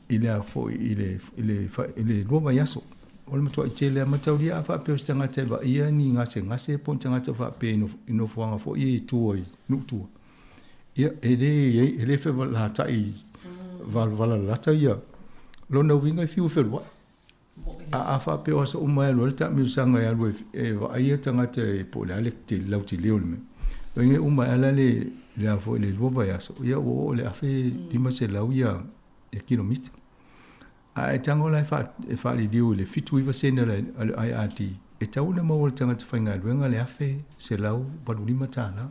i le a foi i le i le i le lua vaiaso. O le matuai tele lava mataulia a faapea o se tagata e vaaia ni gasegase po o ni tagata faapea i nofoaga foi ia i tua i nuu tua. Ia e le e le fevalatai valalalata ia lona uiga e fiu e feluai. A faapea o aso uma e alu ai le taamilosaga e alu e vaai tagata e po o le a le lautele o le mea. O inge uma e ala le le a foi le lua vaiaso, ia ua oo i le 1500 ia ia kilomita. A e tago la e faaliliu i le 79 sene a le IRD, e tatau ona maua e le tagata faigaluega le $1,185.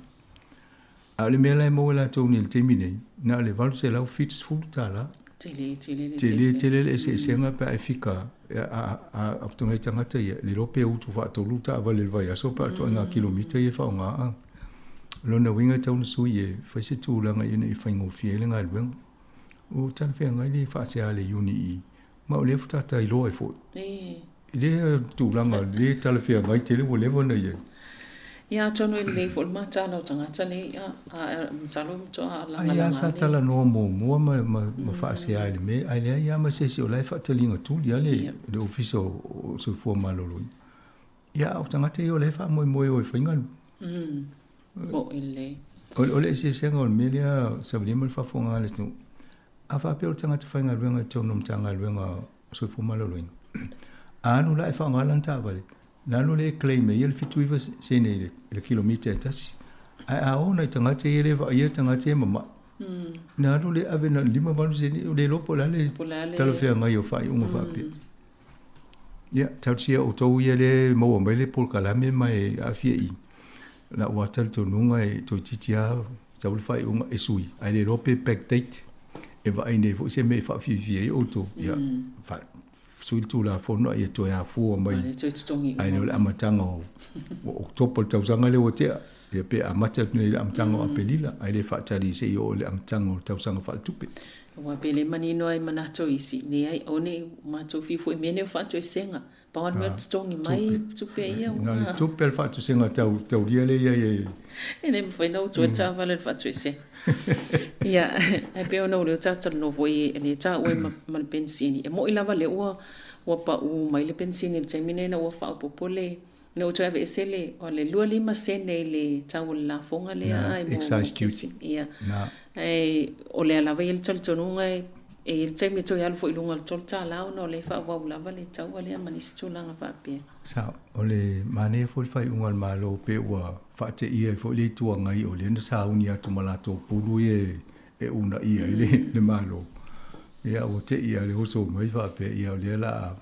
A o le mea la e maua e latou nei i le taimi nei, na o le $870. Tele tele le eseesega. Tele tele le eseesega pe a e fika a nai tagata ia, le iloa pe utu faatolu taavale i le vaiaso pe a ituaiga kilomita ia e faaaoga a. O lona uiga e tatau ona sui e fai se tulaga ina ia faigofie ai le galuega. Ua talafeagai le faasea a le Iuni i ma o lea faatoa ta iloa ai foi. I lea tulaga le talafeagai tele ua leva ona i ai. Ia atonu e lelei foi le mataala o tagata nei, a masalo e matua lagalaga. Ai a sa talanoa muamua ma faasea i le mea, ae leai lava ma se isi o la e faataliga tuli lava le Ofisa o Soifua Maloloina. Ia a o tagata ia o la e faamoemoe e o e fai galu. Moʻi lelei. O le eseesega o le mea lea Savalima ma le faafofoga a le atunuu, A faapea o le tagata faigaluega i totonu o Matagaluega o Soifua Maloloina, a alu la e faaaoga lana taavale, ona alu lea e claim e ia le 79 sene i le kilomita e tasi. Ae a o nai tagata ia e le vaaia tagata ia e mama'i, ona alu lea ave na o le 58 sene, ua le iloa po o le a le talafeagai o faaiuga faapea. Ia, talosia outou ia lea e maua mai le polokalame ma e aafia i i. La'u lava talitonuga e toeitiiti lava sau le faaiuga e sui, ae le iloa pe backdate e vaai nei foi se mea e faafiafia ai outou. Ia, sui le Tulafono a ia toe afua mai ae le o le amataga o Oketopa i le tausaga lea ua tea, ia pe amata atu nei i le amataga o Aperila, ae le faatali se i oo i le amataga o le tausaga faaletupe. Aua pe le manino ai manatu o isi, leai, o nei matou fiu foi i mea nei o faatoesega. Pau lava le mea o le totogi mai tupe ia ua. Na o le tupe le faatoesega taulia lea i ai e. E le mafai ona utu ai le taavale i le faatoesega. Ia, ae pei ona o lea ou te talanoa foi i le taua ai ma le penisini. E moni lava lea ua ua pau mai le penisini i le taimi lenei ina ua faaopoopo le ina ua toe aveese le o le 25 sene i le tau o le lafoga lea ai mo excise duty. Ia. Ae o lea lava e i ai le talitonuga e e i ai le taimi e toe alu foi i luga o le $3 ona o lea e faaauau lava le taua lea ma nisi tulaga faapea. Sao. O le manaia foi le faaiuga a le Malo pe ua faateia ai foi le Itu Agai o lea na sauni atu ma latou pulu ia e uunaia ai le Malo. Ia ua tei lava le oso mai faapea ia o lea o le a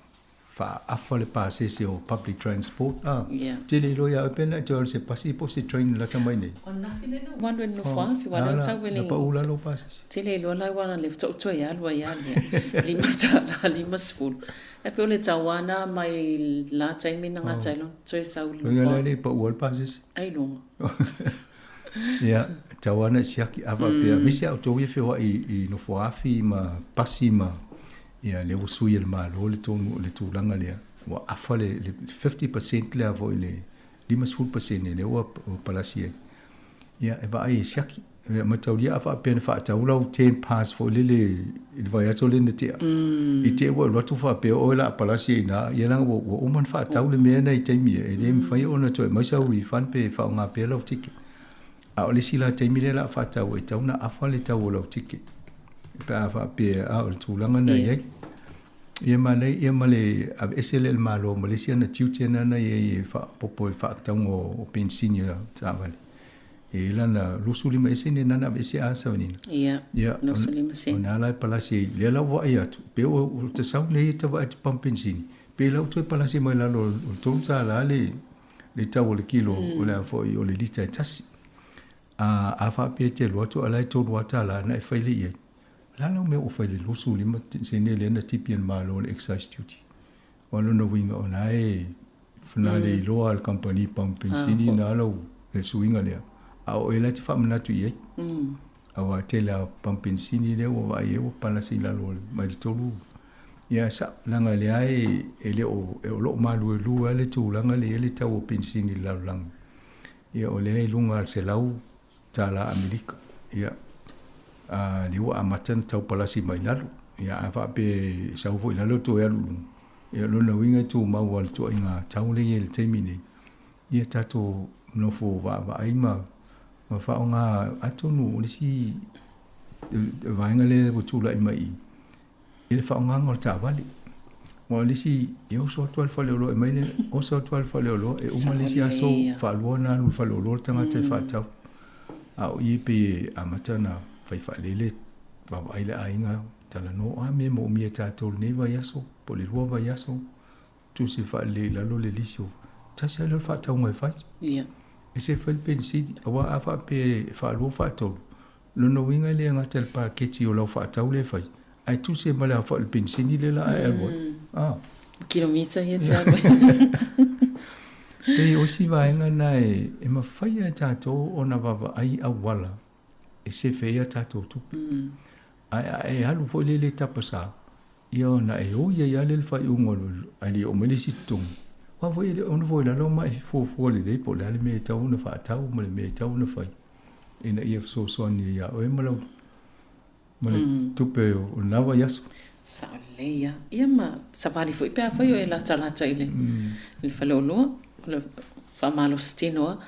faaafa le pasese o public transport a tele iloa ia oe pe na e toe alu se pasi po o se train lata mai nei. O nafi le na ua alu e nofo afi ua lea sau e le Na pau lalo pasese. Tele iloa la ua le faatoa toe alu ai a lea $5.50. Ae pei o le tau na mai la taimi na gata ai lona toe sau i le nofo afi. Le pau le pasese. Ai luga. Ia tau ana siaki a faapea misi a outou ia feoai i nofo afi ma pasi ma Ia, lea ua sui e le Malo le tonu o le tulaga lea, ua afa le 50% lea foi le 50% lea ua palasi ai. Ia, e vaai e siaki. Ia, mataulia a faapea na faatau lau 10 pass foi lele i le vaiaso lea na tea. I te i ua alu atu faapea oe o le a palasi ai i ina, ia leaga ua uma ona faatau le mea na i taimi ia, e le mafai ona toe aumai sau refund pe faaaoga pea lau ticket. A o le isi la taimi lea o le a faatau ai, e tatau ona afa le tau o lau ticket pe a faapea a o le tulaga na i ai. Ia manaia ia ma le aveese lea e le Malo ma le isi ana tiute na na i ai e faaopoopo i le faatatauga o penisini a taavale. E i ai lana 25 sene na na aveese a Savanina. Ia, 25 sene. O na la e palasi ai, lea la ua vaai atu, pe ua ta sau nei e ta vaai i te pamu penisini, pe la ua toe palasi mai lalo o le $3 le le tau o le kilo o le a foi o le lita e tasi. A, a faapea e te alu atu a la e $3 na e fai le i ai. O le a lau mea ua fai le 25 sene lea na tipi e le Malo le excise duty. Aua o lona uiga o na e na le iloa a le kamupani pamu penisini na lau le suiga lea. A o oe la e te faamanatu i ai. Aua e tele lava o pamu penisini lea ua vaai ai ua palasi i lalo mai le tolu Ia sao, leaga lea e, e le o, e o lo o maluelue lava le tulaga lea e i ai le tau o penisini i le lalolagi. Ia o lea i luga o le $100 Amerika. Ia, a, lea ua amata ona tau palasi mai lalo. Ia a faapea e sau foi i lalo toe alu i luga, ia o lona uiga e tumau lava i le ituaiga tau lea e i ai i le taimi nei. Ia tatou nofo vaavaai ma, ma faaaoga, atonu o le isi vaega lea ua tulai mai i i, i le faaaogaga o le taavale. Aua o le isi, e oso atu lava i le faleoloa e aumai le, oso atu lava i le faleoloa, e uma le isi aso, faalua ona alu i le faleoloa le tagata e faatau. A o i e pei e amata ona fai faalele, vaavaai le aiga, talanoa, o a mea e moomia e tatou i lenei vaiaso, po o le lua vaiaso, tusi faalelei i lalo le lisi o, tasi lava lea o le faatauga e fai. E se fai le penisini, aua a faapea e faalua faatolu, lona uiga e le gata i le paketi o lau faatau lea e fai, ae tusi ai ma le aofai o le penisini lea la a e alu ai. Ah. Kilomita ia te alu ai. Pei o isi vaega na e, e mafai lava e tatou ona vaavaai auala e sefe ai a tatou tupe. Ae a e alu foi lea i le tapasā, Ia ona e oi ai lava lea i le faaiuga o le ae le i oo mai le isi totogi. Aua foi e le o nofo i lalo ma e fuafua lelei po o le a le mea e tatau ona faatau ma le mea e tatau ona fai ina ia fesoasoani ai ia oe ma lau ma le tupe o lena vaiaso. Sao lelei lava. Ia ma savali foi pe afai o e latalata i le faleoloa, o le faamalositino lava.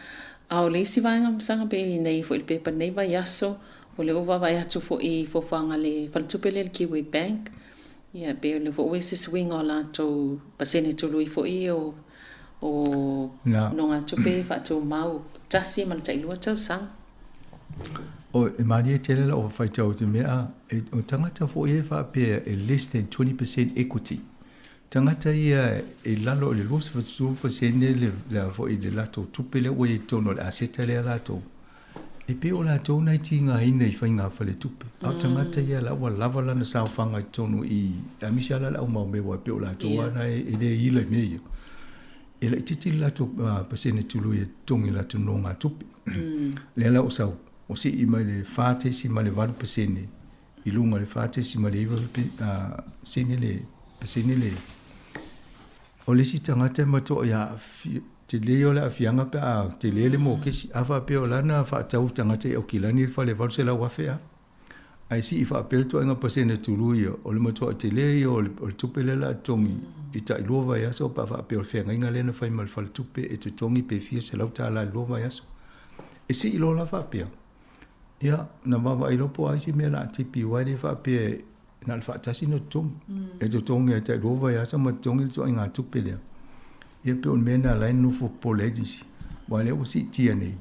A o le isi vaega masaga pei nei foi i le pepa i lenei vaiaso, O lea ua vaavaai atu foi i fuafuaga a le faletupe lea le Kiwi Bank, ia pei o lea foi ua i ai se suiga o latou pasene tului foi ia o o nogatupe faatumau tasi ma le tailua tausaga. O, e malie tele lau faitau i te mea, o tagata foi ia e faapea e less than 20% equity. Tagata ia e i lalo o le 23% le, le foi le latou tupe lea ua i totonu o le aseta lea latou. E pei o latou na e tigaina i faiga faletupe. A o tagata ia la ua lava lana saofaga i totonu i aemaise lava la le au maomea aua e pei o latou lava na e le ila i mea ia. E laitiiti le latou pasene tului e totogi i latou nonogatupe. Lea la ua sau, ua sii mai le 4.8% i luga o le 4.9 sene le pasene le O le isi tagata e matuai aafia, tele ia o le aafiaga pe a tele le mokesi. A faapea o lana faatau tagata i Aukilani le fale e $800,000 ea, ae sii faapea le ituaiga pasene tului ia, o le matuai tele ia o le tupe lea o le a totogi i tai lua vaiaso pe a faapea o le feagaiga lea na fai ma le faletupe e totogi pe fia $100 i le lua vaiaso. E sii loa la faapea, ia, na vaavaai loa po o a isi mea o le a tipi aua e le faapea na o le faatasi ona totogi. E totogi lava tai lua vaiaso ma totogi le ituaiga tupe lea. Ia pei o le mea lena o la e nonofo popole ai nisi, aua o lea ua siitia nei,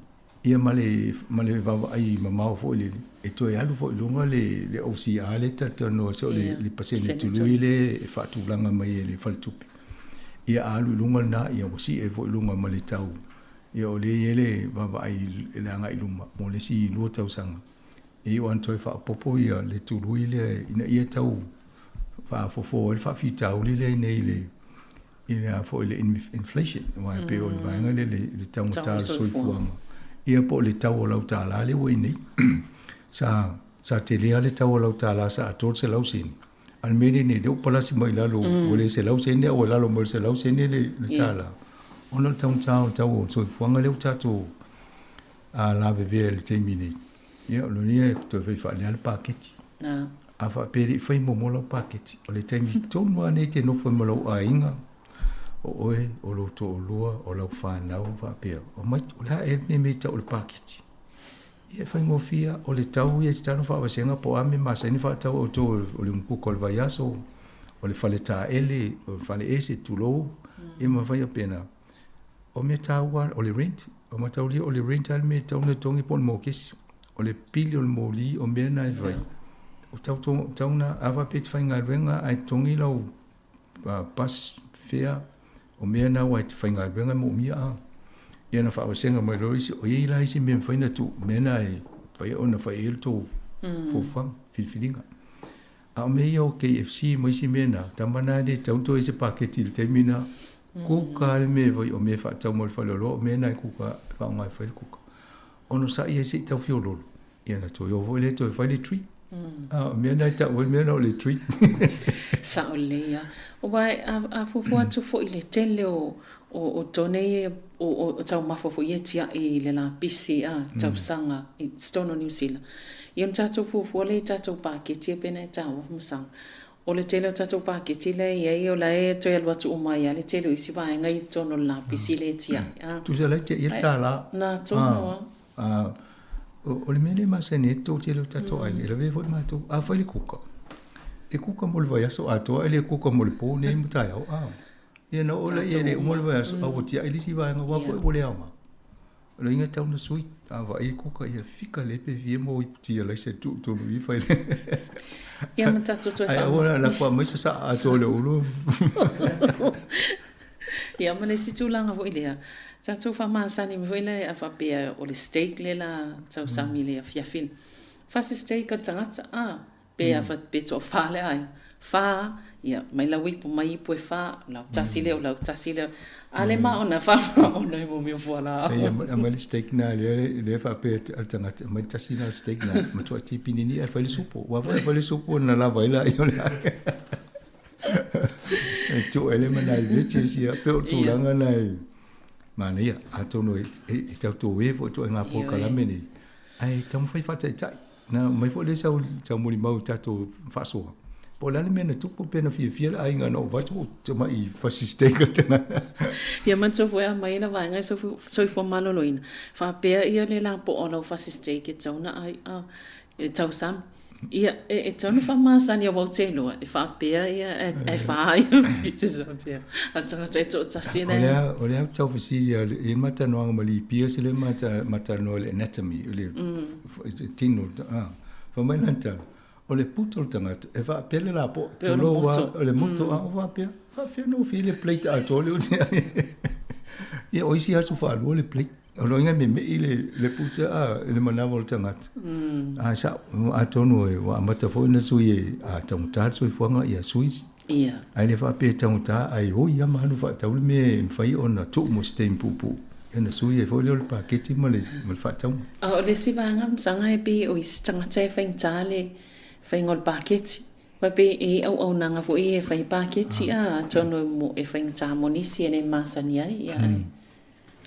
ia ma le, ma le vaavaai mamao foi lele, e toe alu foi i luga le, le OCR lea talatalanoa so le, le pasene tului lea e faatulaga mai e le faletupe. Ia a alu i luga lena, ia ua sii ai foi i luga ma le tau. Ia o lea e i ai le vaavaai i le agai i luma mo le isi 2 tausaga. E iu lava ina toe faaopoopo ia le tului lea ina ia tau faafofoa ai le faafitauli lea nei i le i le a foi le inflation aua e pei o le vaega lea le taugata o le soifuaga ia po o le tau o lau $1 lea ua i nei. Sa sa tele lava le tau o lau $1 sa atoa le 100 sene a o le mea lenei lea ua palasi mai i lalo ua le 100 sene a ua lalo mai le 100 sene le $1 ona o le taugata o le tau o le soifuaga lea ua tatou lavevea i le taimi nei. Ia, o lona ia e toe fai faalea le paketi. A faapea e le i fai muamua lau paketi, o le taimi tonu lava lenei e te nofo ai ma lou aiga, o oe, o lou toalua, o lau fanau faapea, omai, o le a ea lenei mea e tau o le paketi? Ia e faigofie lava, o le tau ia e tatau ona faavasega po o a mea masani ona faatau e outou o le umukuka o le vaiaso, o le fale taele, o le fale ese, tulou, ia ma faapena. O mea taua o le rent, o mataulia o le rent lava le mea e tatau ona totogi po o le mokesi. O le pili o le moli, o mea na e fai. O tau tau na, a faapea e te faigaluega ae totogi lau bus fare, o mea na aua e te faigaluega e moomia a. Ia ona faavasega mai loa isi, o i ai la isi mea e mafai ona tuu, mea na e mafai ona fai ai le tou fuafuaga, filifiliga. A o mea ia o KFC ma isi mea na, tama na e le tatau ona toe i ai se paketi i le taimi na. Kuka le mea e fai, o mea e faatau mo le faleoloa, o mea na e kuka, e faaaoga e fai le kuka. Ono sa'i ai se i tau fiololo, ia ona toe o foi lea toe fai le treat. A o mea na e tau ai le mea na o le treat. Sa'o lelei lava. Aua a fuafua atu foi i le tele o o tone ia o taumafa foi ia e tia'i i le lapisi a tausaga i totonu o Niu Sila. Ia ona tatou fuafua lea i tatou paketi ia pei ona e taua Masaga. O le tele o tatou paketi lea e i ai o la e toe alu atu uma ai lava le tele o isi vaega i totonu o le lapisi lea e tia'i a. Tusa la e tia'i ai le $1. Na tonu lava. O le mea lea e masani ai le toatele o tatou aiga, e lavea foi matou, a fai le kuka, e kuka mo le vaiaso atoa, e le kuka mo le po nei ma taeao. Ia na oo lea e le uma le vaiaso, a ua tiai le isi vaega, aua foi ua le aoga. O le uiga e tatau ona sui, a vaai e kuka ia fika le pe fia mo iputi a laisa e tuu tonu i fai le. Ia ma tatou toe Ai aua la lafo mai sasaa atoa le ulu. Ia ma le isi tulaga foi lea, tatou faamasani mai foi lea a faapea o le steak lea la tausami i le afiafi. Fasi steak a le tagata, a. Pe a pe toafa le aiga, fa, ia, mai lau ipu, mai ipu e fa, o lau tasi lea, o lau tasi lea. A le maona, fa maona e mo mea fualaau. Ia, aumai le steak na lea, lea faapea a le tagata, aumai le tasi na o le steak na, matua tipinini ae fai le supo. Aua foi a fai le supo ona lava ai lea o le aiga. E tuu ai lea ma nai veggies, ia, pei o le tulaga na e manaia. Atonu e tautuē foi ituaiga polokalame nei, ae taumafai faataitai. Na aumai foi lea sau, sau molimau i tatou faasoa. Po o le a le mea na tupu pe na fiafia le aiga na ou vaai atu ua tamai fasi steak a le tagata. Ia manatua foi a aumai le vaega e soifua maloloina, faapea ia le lapoa o lau fasi steak e tatau ona ai a e tausami. Ia e tatau ona faamasani aua ou te iloa e faapea ia ae fa ia pieces faapea a le tagata e toatasi le. O lea ou te tau fesili lava, e i ai le ma talanoaga ma Lee Pierce lea ma talanoa i le anatomy, o le tino, a, fai mai lana tala, O le puta o le tagata e faapea le lapoa, tulou lava, o le moto a o faapea, faapefea ona ofia le plate atoa lea o te ai. Ia o isi aso faalua le plate. O lona uiga e meme'i le, le puta a, i le manava o le tagata. Ae sa'o, atonu e ua amata foi ona sui e, a taugata le soifuaga, ia sui. Ia. Ae le faapea e taugata ae oi lava ma alu faatau le mea e mafai ona tuu mo se taimi puupuu, ia ona sui ai foi lea o le paketi ma le, ma le faatauga. A o le isi vaega masaga e pei o isi tagata e faigata le faiga o le paketi. Aua pei e i ai auaunaga foi ia e fai paketi a, atonu e faigata mo nisi e le masani ai, ia ae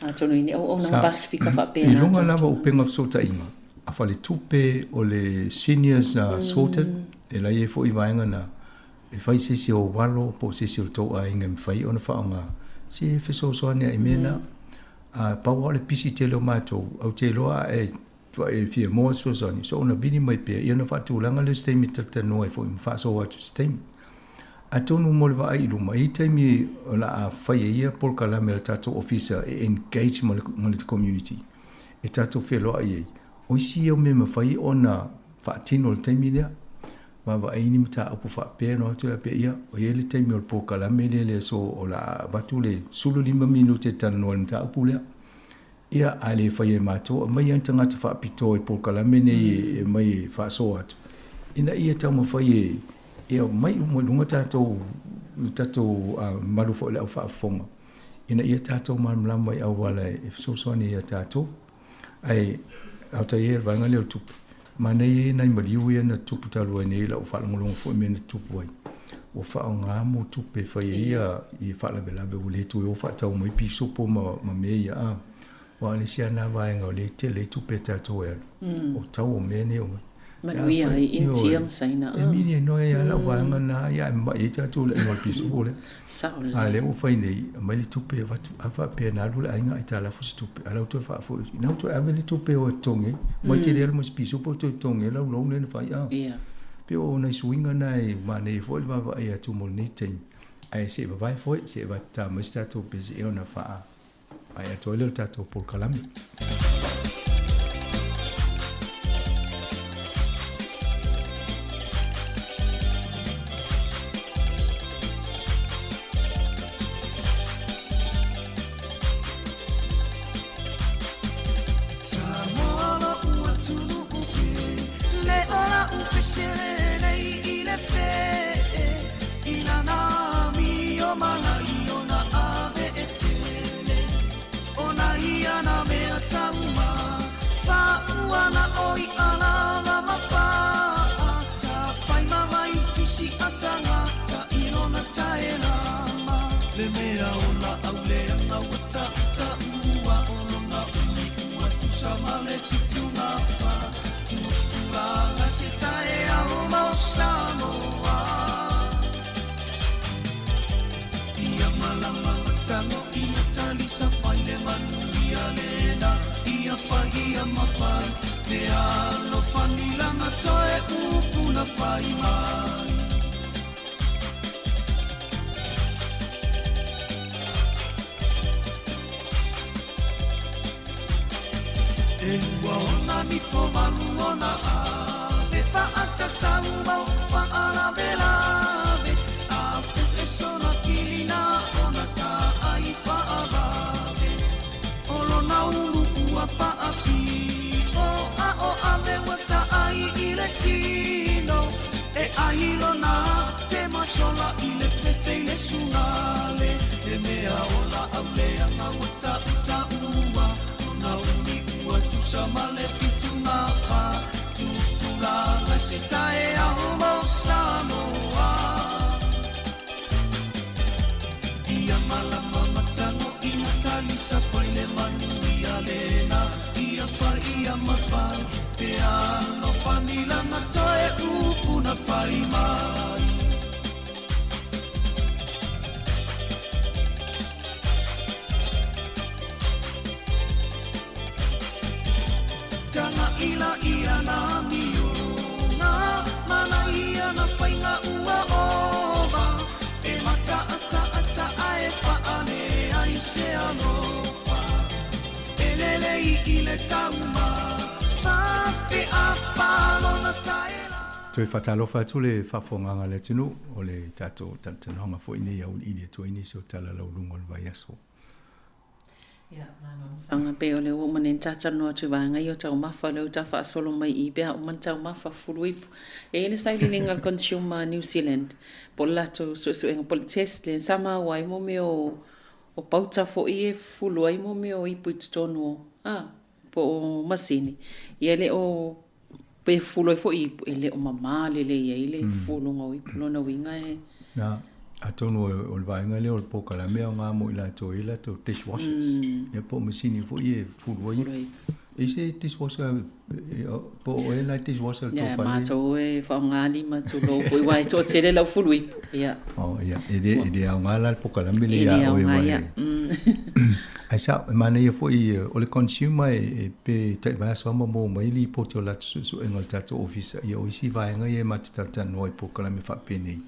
atonu i ni auaunaga Pasefika faapena. I luga lava o upega fesootaiga a faletupe o le Seniors Sorted, e la e i ai foi vaega na e fai se isi o alo po o se isi o le tou aiga e mafai ona faaaoga se fesoasoani ai i mea na. A pau lava o le pisi tele o matou, ou te iloa a e e fia maua se fesoasoani, so ona vili mai pea, ia ona faatulaga lea o se taimi e talatalanoa ai foi ma faasoa atu i se taimi. Atonu mo le vaai i luma, e i ai taimi o le a fai ai ia polokalame a le tatou ofisa e engage ma le, ma le community e tatou feloai ai. O isi ia o mea e mafai ona faatino i le taimi lea. Vaavaai ni mataupu faapea ona o atu lea pea, ia, ua i ai le taimi o le polokalame lea i le aso o le a avatu le 15 minute e talanoa i le mataupu lea. Ia, a le faia e matou, aumai lava ni tagata faapitoa i polokalame nei e aumai e faasoa atu, ina ia taumafai e, e aumai uma i luga tatou, le tatou mamalu foi o le au faafofoga, ina ia tatou malamalama i auala e fesoasoani ai ia tatou. Ae aotai ia i le vaega lea o le tupe, manaia ia nai maliu ia na tupu talu ai nei i lau faalogologo foi i mea na tupu ai, ua faaaoga mo tupe e fai ai ia faalavelave ua le toe o faatau mai pisupo ma mea ia a. Aua o le isi lava lena vaega o lea e tele ai tupe a tatou e alu, o tau o mea nei e omai. Manuia ai Initia ma Saina. E mili ai noa ia lau vaega lena ia ae mamai ai tatou i le aiga o le pisupo lea. Sao lelei. A lea ua fai nei, aumai le tupe e avatu, a faapea na alu le aiga aitalafu se tupe, a la ua toe faafoi, ina ua toe ave le tupe e o e totogi ai, aua e te le alu ma se pisupo e toe totogi ai lau loan lea na fai a. Pei o nai suiga na e manaia foi le vaavaai atu mo lenei taimi, ae se i vavae foi, se i avatu ta mai se tatou pese ea ona faa Ae atoa ai lea o le tatou polokalame. Toe faatalofa atu le faafofogaaga a le atunuu o le tatou talatalanoaga foi nei auiliili atu ai nisi o tala lauluga o le vaiaso. Ia, malamasaga pei o le ua uma nei ona talatalanoa atu i vaega ia o taumafa, lea ua ta faasolo mai i i pe a uma ni taumafa fufulu ipu. E i ai le sailiiliga a le Consumer New Zealand po o le latou suesuega po o le test lea sa maua ai mo mea o o pauta foi e fufulu ai mo mea o ipu i totonu o a po o masini, ia e le o pe fufulu ai foi ipu, e le o mamā lelei ai le fufuluga o ipu. Lona uiga e. Na, atonu o le vaega lea o le polokalame e aoga mo i latou e i ai latou dishwashers, ia po o masini foi e fufulu ai ipu. E i ai se dishwasher po o ea la dishwasher i le tou fale? Ia, matou e faaaoga lima tulou foi aua e toatele lau fulu ipu. Ia. Oh, ia, e le, e le aoga la le polokalame lea ia oe. E le aoga, ia. Ae sao, e manaia foi o le consumer e pe tai vaiaso lava ma maua mai lipoti o latou suesuega o le tatou ofisa, ia o isi vaega ia e matou te talatalanoa i polokalame faapenei,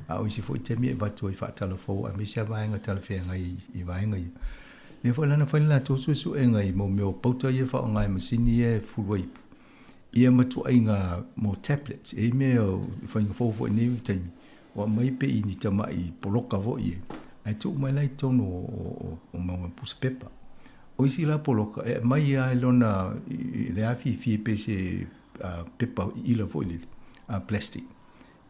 a o isi foi taimi e avatu ai faatalafou aemaise lava vaega talafeagai i vaega ia. Lea foi la na fai le latou suesuega i mo mea o pauta ia e faaaoga e masini ia e fufulu ai ipu, ia ma tuaiga mo tablets, e i ai mea o faiga fou foi i nei taimi, ua aumai pei ni tamai poloka foi ia, ae tuu mai la i totonu o mau pusa pepa. O isi la poloka, e aumai lava i lona, i le afifi pei se pepa iila foi lele, plastic.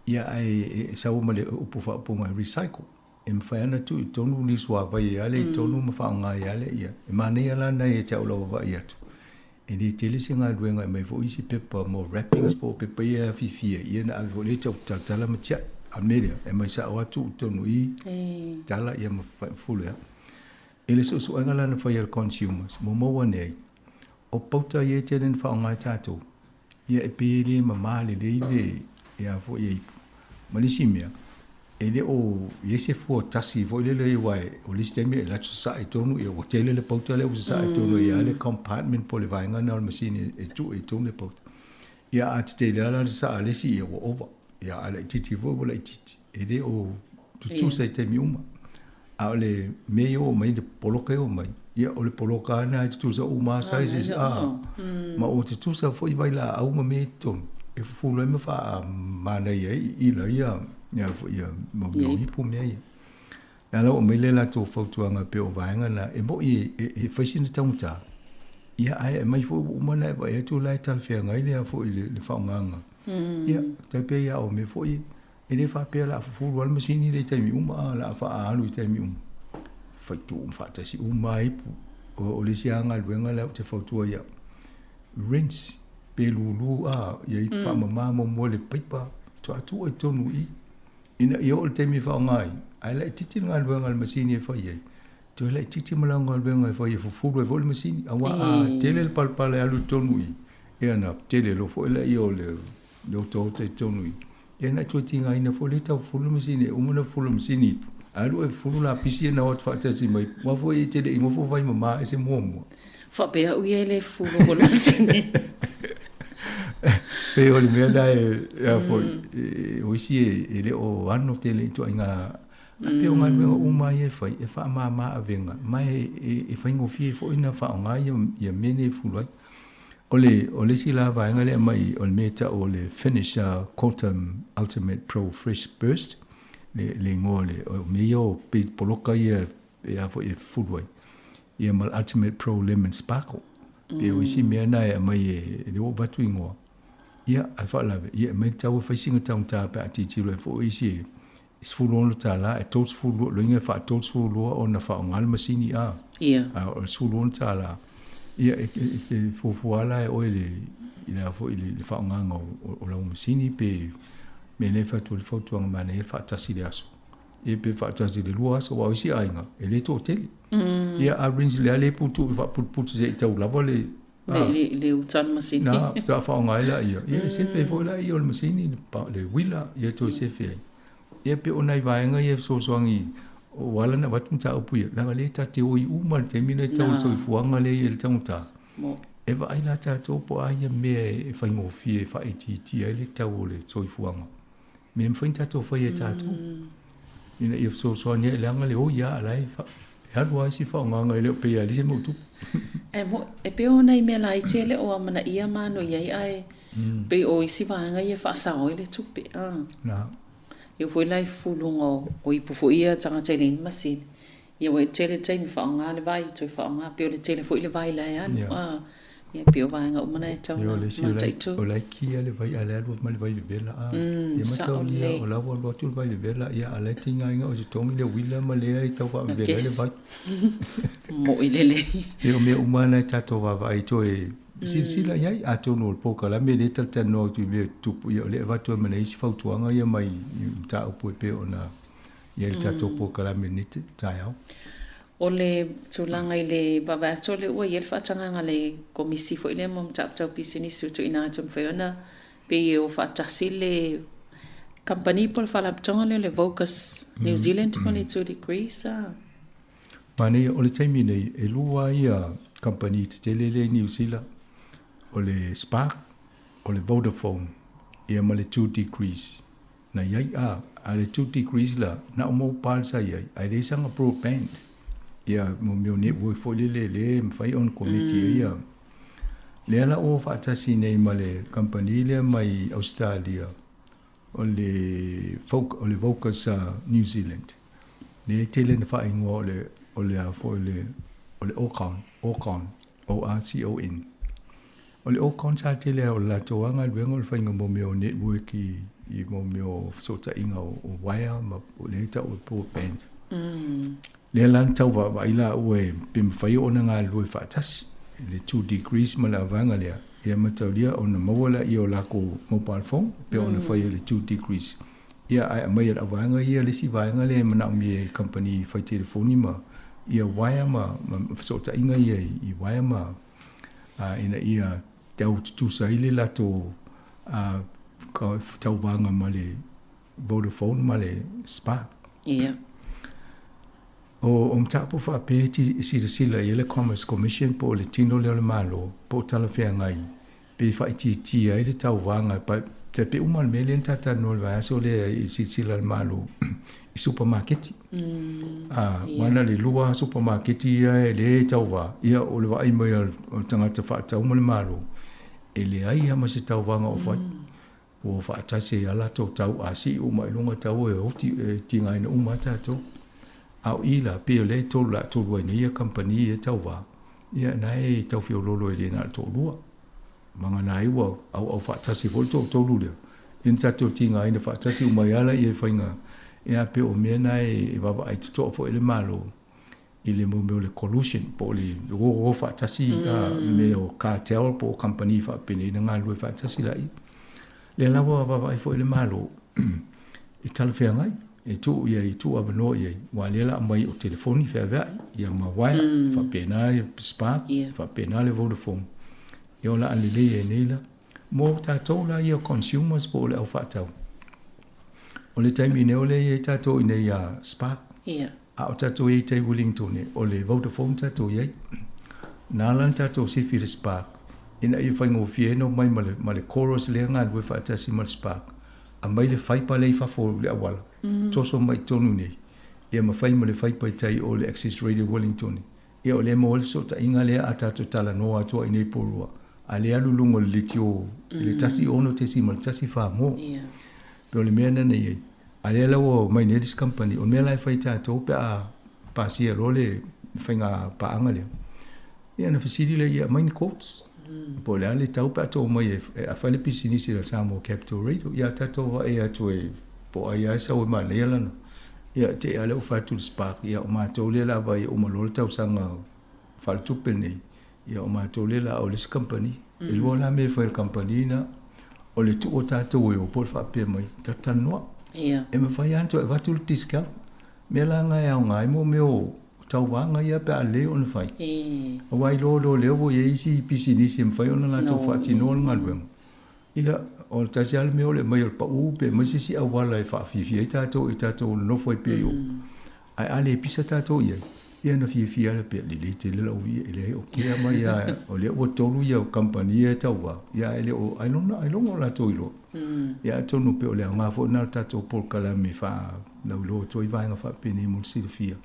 Ia ae e sau ma le upu faaupuga recycle. E mafai lava ona tuu i totonu ni suavai e ale i totonu ma faaaoga ai lava lea. E manaia la na ia te au lau vaavaai atu, e le tele se galuega e aumai foi isi pepa mo wrappings po o pepa ia e afifi ai, ia ona ave foi lea tau talatala ma tiai. A o le mea lea, e aumai sao lava tuu i totonu i i, tala ia ma fulu ia. I le suesuega la na fai e le Consumers, ua maua ane ai, o pauta ia e tele ina faaaoga e tatou, ia e pei e le mamā lelei le ia foi e ipu. Ma le isi mea, e le o i ai se fua tasi foi lele aua o le isi taimi e alu atu sasaa i totonu, ia ua tele le pauta lea ua sasaa i totonu e i ai le compartment po o le vaega lena o le masini e tuu i totonu le pauta. Ia a tetele lava la le sasaa a le isi, ia ua ova. Ia a laitiiti foi ua laitiiti. E le o tutusa i taimi uma. A o le mea ia ua aumai, le poloka ia ua aumai, ia o le poloka lava lena e tutusa uma lava sizes, a. Ma ua tutusa foi vailaau ma mea i totonu e fufulu ai ma faamanaia ai ila ia, ia foi ia mau mea o ipu ma mea ia. Lea la ua aumai le latou fautuaga pei o vaega na, e moni e fai sina taugata, ia ae aumai foi ua uma ona e vaai atu la e talafeagai lea foi le faaaogaga. Ia, tai pei lava o mea foi E le faapea o le a fufulu lava le masini lea i taimi uma, a o le a faaalu i taimi uma. Faituu faatasi uma lava ipu. O le isi lava galuega lea ou te fautua i au, rinse, pe lulu a, ia i faamama muamua i le paipa, faatoa tuu ai i totonu i i. Ina ia oo i le taimi e faaaoga ai, ae laitiiti le galuega a le masini e fai ai, toe laitiiti ma lau galuega e fai e fufulu ai foi le masini. Aua a tele le palapala e alu i totonu i i, ia ona tele loa foi lea o le otaota i totonu i i. Ia na toe tigaina foi lea tau fufulu le masini, e uma ona fufulu le masini, alu e fufulu lapisi ia na o atu faatasi mai, aua foi e te le i nofo vai mama ese muamua. Faapea au ia e le fufulu ko le masini. Pei o le mea lena e a foi, o isi e le o ano tele i ituaiga a pei o galuega uma ia e fai, e faamama avega, ma e faigofie foi ona faaaoga ia mea nei e fufulu ai. O le, o le isi la vaega lea e aumai, o le mea e tau o le Finish Quantum Ultimate Pro Fresh Burst, le, le igoa o le, o mea ia o pei poloka ia e a foi e fufulu ai, ia ma le Ultimate Pro Lemon Sparkle. Pei o isi mea na e aumai e, lea ua avatu igoa. Ia, ae faalavelave, ia e aumai le tau e fai sina taugata pe a tilotilo ai foi isi e $16, e 32, loiga e faa 32 ona faaaoga le masini a. Ia. A o le $16, ia e te fuafua lava la e oe le, i le a foi le faaaogaga o lau masini pe mea lea e fai atu ai le fautuaga manaia le faatasi i le aso. Ia pe faatasi i le 2 aso, aua o isi aiga e le toatele. Ia a rinse le a le putu i faaputuputu se i tau lava le Le, le uta le masini. Na, faatoa faaaoga ai laia. Ia e sefe foi laia o le masini, le uila, ia toe sefe ai. Ia pei o nai vaega ia e fesoasoani ua ala ona avatu mataupu ia, leaga o lea ta te oi uma i le taimi lenei tau le soifuaga lea e i ai le taugata. E vaai la tatou po o a ia mea e faigofie e faaitiitia ai le tau o le soifuaga. Mea e mafai ona tatou faia e tatou ina ia fesoasoani ai, leaga le oi lava o la e E alu lava isi faaaogaga e le o pei lava e leai se mea o tupu. Ae mo, e pei o nai mea laiti e le o amanaia ma ano i ai ae pei o isi vaega ia e faasao ai le tupe, a. Na. E oo foi la i fufuluga o ipu foi ia a tagata e leai ni masini. Ia ua tele taimi faaaoga le vai, toe faaaoga, pei o le tele foi le vai la e alu, a. Ia pei o vaega uma na e tatau ona mataitu. O la e kia le vai a o la e alu atu ma le vai vevela a. Ia mataulia o la ua alu atu le vai vevela, ia a o la e tiga ai na o e totogi le uila ma lea e tau faavevela ai le vai. Mo'i lelei. Ia o mea uma na e tatou vaavaai toe silasila i ai, atonu o le polokalame lea e talatalanoa atu i mea e tutupu, ia o lea e avatu ai ma nai isi fautuaga ia mai i mataupu e pei ona i ai le tatou polokalame i lenei taeao. O le tulaga i le vaavaai atu o lea ua i ai le faatagaga a le Komisi foi lea mo mataupu tau pisinisi ua tuuina atu e mafai ona pei e o faatasi le kamupani po o le faalapotopotoga lea o le Vocus New Zealand ma le 2 Degrees a. Manaia, o le taimi nei, e lua ia kamupani tetele lea i Niu Sila, o le Spark, o le Vodafone, ia ma le 2 Degrees. Na i ai a, a le 2 Degrees la, na o mobile sa i ai, ae leai sana broadband. Ia, mo mea o network foi lele lea e mafai ona koneti ai ia. Lea la ua faatasi nei ma le kamupani lea mai Ausetalia, o le o le Vocus New Zealand. Lea e tele ina faaigoa o le, o le a foi le, o le Orcon, Orcon, O-R-C-O-N. O le Orcon sa tele lava o le latou lava galuega o le faiga mo mea o network i, i mo mea o fesootaiga o, o wire ma o lea e tau o broadband. Lea la na tau vaavaai laua e pe mafai ona galulue faatasi le 2 Degrees ma le avaega lea, ia mataulia ona maua laia o lakou mobile phone pe ona fai e le 2 Degrees. Ia ae aumai e le auvaega ia le isi vaega lea e manaomia e kamupani fai telefoni ma ia wire ma, ma fesootaiga ia i wire ma a, ina ia tau tutusa ai le latou a, tauvaga ma le Vodafone ma le Spark. Ia. O mataupu faapea e silasila i ai le Commerce Commission po o le tino lea o le Malo po o talafeagai pe faaitiitia ai le tauvaga tai pei uma le mea lea na talatalanoa i le vaiaso lea i le silasila a le Malo i supamaketi. A, aua na o le lua supamaketi ia e lea e tauva, ia o le vaai mai o le tagata faatau ma le Malo, e leai lava ma se tauvaga o fai. Ua faatasi ai lava latou tau a sii uma i luga tau e oti e tigaina uma lava tatou. A o i la, pei o lea e tolu la tolu ai nei ia kamupani ia e tauva, ia na e tau feoloolo e le na o le toalua. Vagana ai ua auau faatasi foi le toatolu lea, ia na tatou tigaina faatasi uma ai lava laia i faiga, ia pei o mea na e vaavaai totoa foi le Malo i le mea o le collusion po o le o faatasi mea o cartel po o kamupani faapenei na galulue faatasi laia. Lea la ua vaavaai foi le Malo e talafeagai e tuu i ai, e tuu avanoa i ai, aua lea la aumai o telefoni feaveai, ia ma wire, faapena le Spark, faapena le Vodafone. Ia o le a lelei ai nei la. Mo tatou la ia consumers po o le au faatau, o le taimi nei o lea e i ai tatou i inei ia Spark. A o tatou i ai i tai Wellington, o le Vodafone tatou i ai. Na ala ona tatou sifi i le Spark, ina ia faigofie ai ona omai ma le, ma le Chorus lea galulue faatasi ma le Spark, aumai le fibre lea i fafo o le auala, toso mai i totonu nei, ia ma fai ma le fibre i tai o le Access Radio Wellington. Ia o lea e maua ai le fesootaiga lea a tatou talanoa atu ai nei polua, a lea alu i luga o le litio i le 16.14 mo. Pei o le mea lena na i ai. A lea la ua omai nei le isi kamupani, o le mea la e fai e tatou pe a pasia loa le faiga paaga lea, ia ona fesili lea, ia aumai ni quotes. Po o le a le tau pe a tou omai e fai le pisinisi a le Samoa Capital Radio, ia tatou vaai atu e po o ai lava e sau e manaia lana. Ia te i lava lea ua fai atu le Spark, ia o matou lea o le a vaai e uma loa le tausaga faaletupe lenei, ia o matou lea o le a o le isi kamupani. E lua la mea e fai e le kamupani lena, o le tuu o tatou e o po o le faapea mai, talatalanoa. E mafai lava ona toe avatu le discount. Mea la na e aoga ai mo mea o tauvaga ia pe a lelei ona fai. Aua iloa loa lea ua i ai isi pisinisi e mafai ona latou faatinoa le galuega. Ia, o le tasi lava le mea o le aumai o le pau pe aumai se isi auala e faafiafia ai tatou i tatou nonofo ai pea i o. Ae a le pisa tatou i ai, ia ona fiafia lava lea pea, lelei tele lau ia, e leai o kea mai lava, o lea ua tolu ia kamupani ia e tauva, ia ae le o, ailoga, ailoga o latou iloa. Ia atonu pei o le aoga foi lena o le tatou polokalame e faalauiloa atu ai vaega faapenei mo le silafia.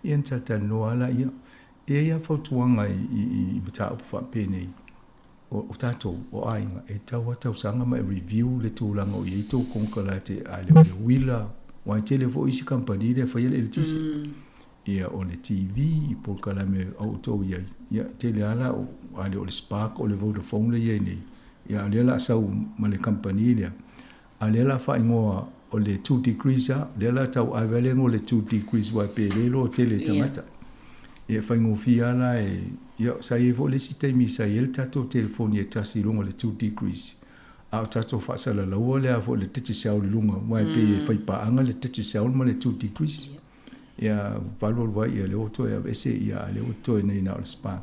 Ia na talatalanoa lava laia. E i ai lava fautuaga i, i, i mataupu faapenei, o, o tatou, o aiga, e tatau lava tausaga ma e review le tulaga o i ai tou konekarate, a le o le uila, aua e tele foi isi kamupani lea e faia le eletise. Ia, o le TV, polokalame a outou i ai, ia, e tele lava la, a le o le Spark, o le Vodafone lea e i ai nei, ia, a o lea o le a sau ma le kamupani lea, A o lea o le a faaigoa o le 2 degrees lava, lea o le a tau ave le igoa o le 2 degrees aua pe le iloa tele e tagata. Ia e faigofie lava la e, ia sa i ai foi le isi taimi sa i ai le tatou telefoni e tasi i luga o le 2 degrees, a o tatou faasalalaua le a foi le Digicel i luga aua e pei e faipaaga le Digicel ma le 2 degrees. Ia alu alu ai, ia lea ua toe aveese, ia a o lea ua totoe nei na o le Spark.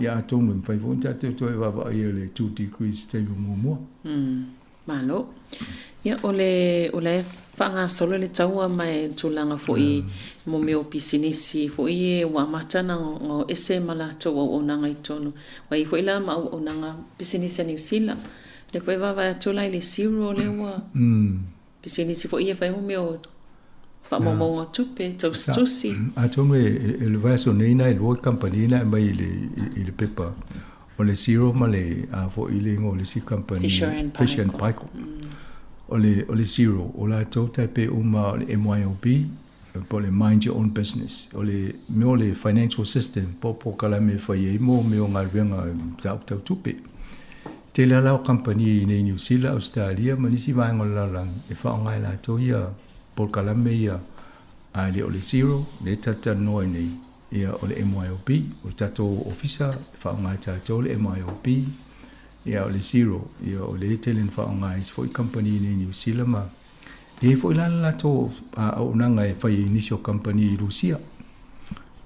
Ia atonu e mafai foi ona tatou toe vaavaai i le 2 degrees i taimi muamua. Malo. Ia, o le, o la e faagasolo le taua ma e tulaga foi mo mea o pisinisi foi e ua amata ona o ese ma latou auaunaga i totonu. Ua i ai foi la ma auaunaga pisinisi a Niu Sila. O lea foi e vaavaai atu la i le Xero lea ua pisinisi foi ia e fai mo mea o faamaumauga o tupe, tausitusi. Atonu e le vaiaso nei na e lua kamupani na e aumai i le pepa, o le Xero ma le a foi le igoa o le isi kamupani, Fisher and Paykel. O le, o le Xero, o latou tai pei uma o le MYOB, po o le Mind Your Own Business. O le mea o le financial system, po o polokalame e fai ai mo mea o galuega mataupu tau tupe. Tele lava la o kamupani i inei i Niu Sila, Ausetalia ma nisi vaega o le lalolagi e faaaoga e latou ia polokalame ia, a le o le Xero lea e talatalanoa ai nei, ia o le MYOB. O le tatou ofisa e faaaoga e tatou le MYOB, ia o le Xero, ia o lea e tele ina faaaoga e isi foi kamupani i inei i Niu Sila ma e i ai foi la le latou auaunaga e fai i nisi o kamupani i Rusia.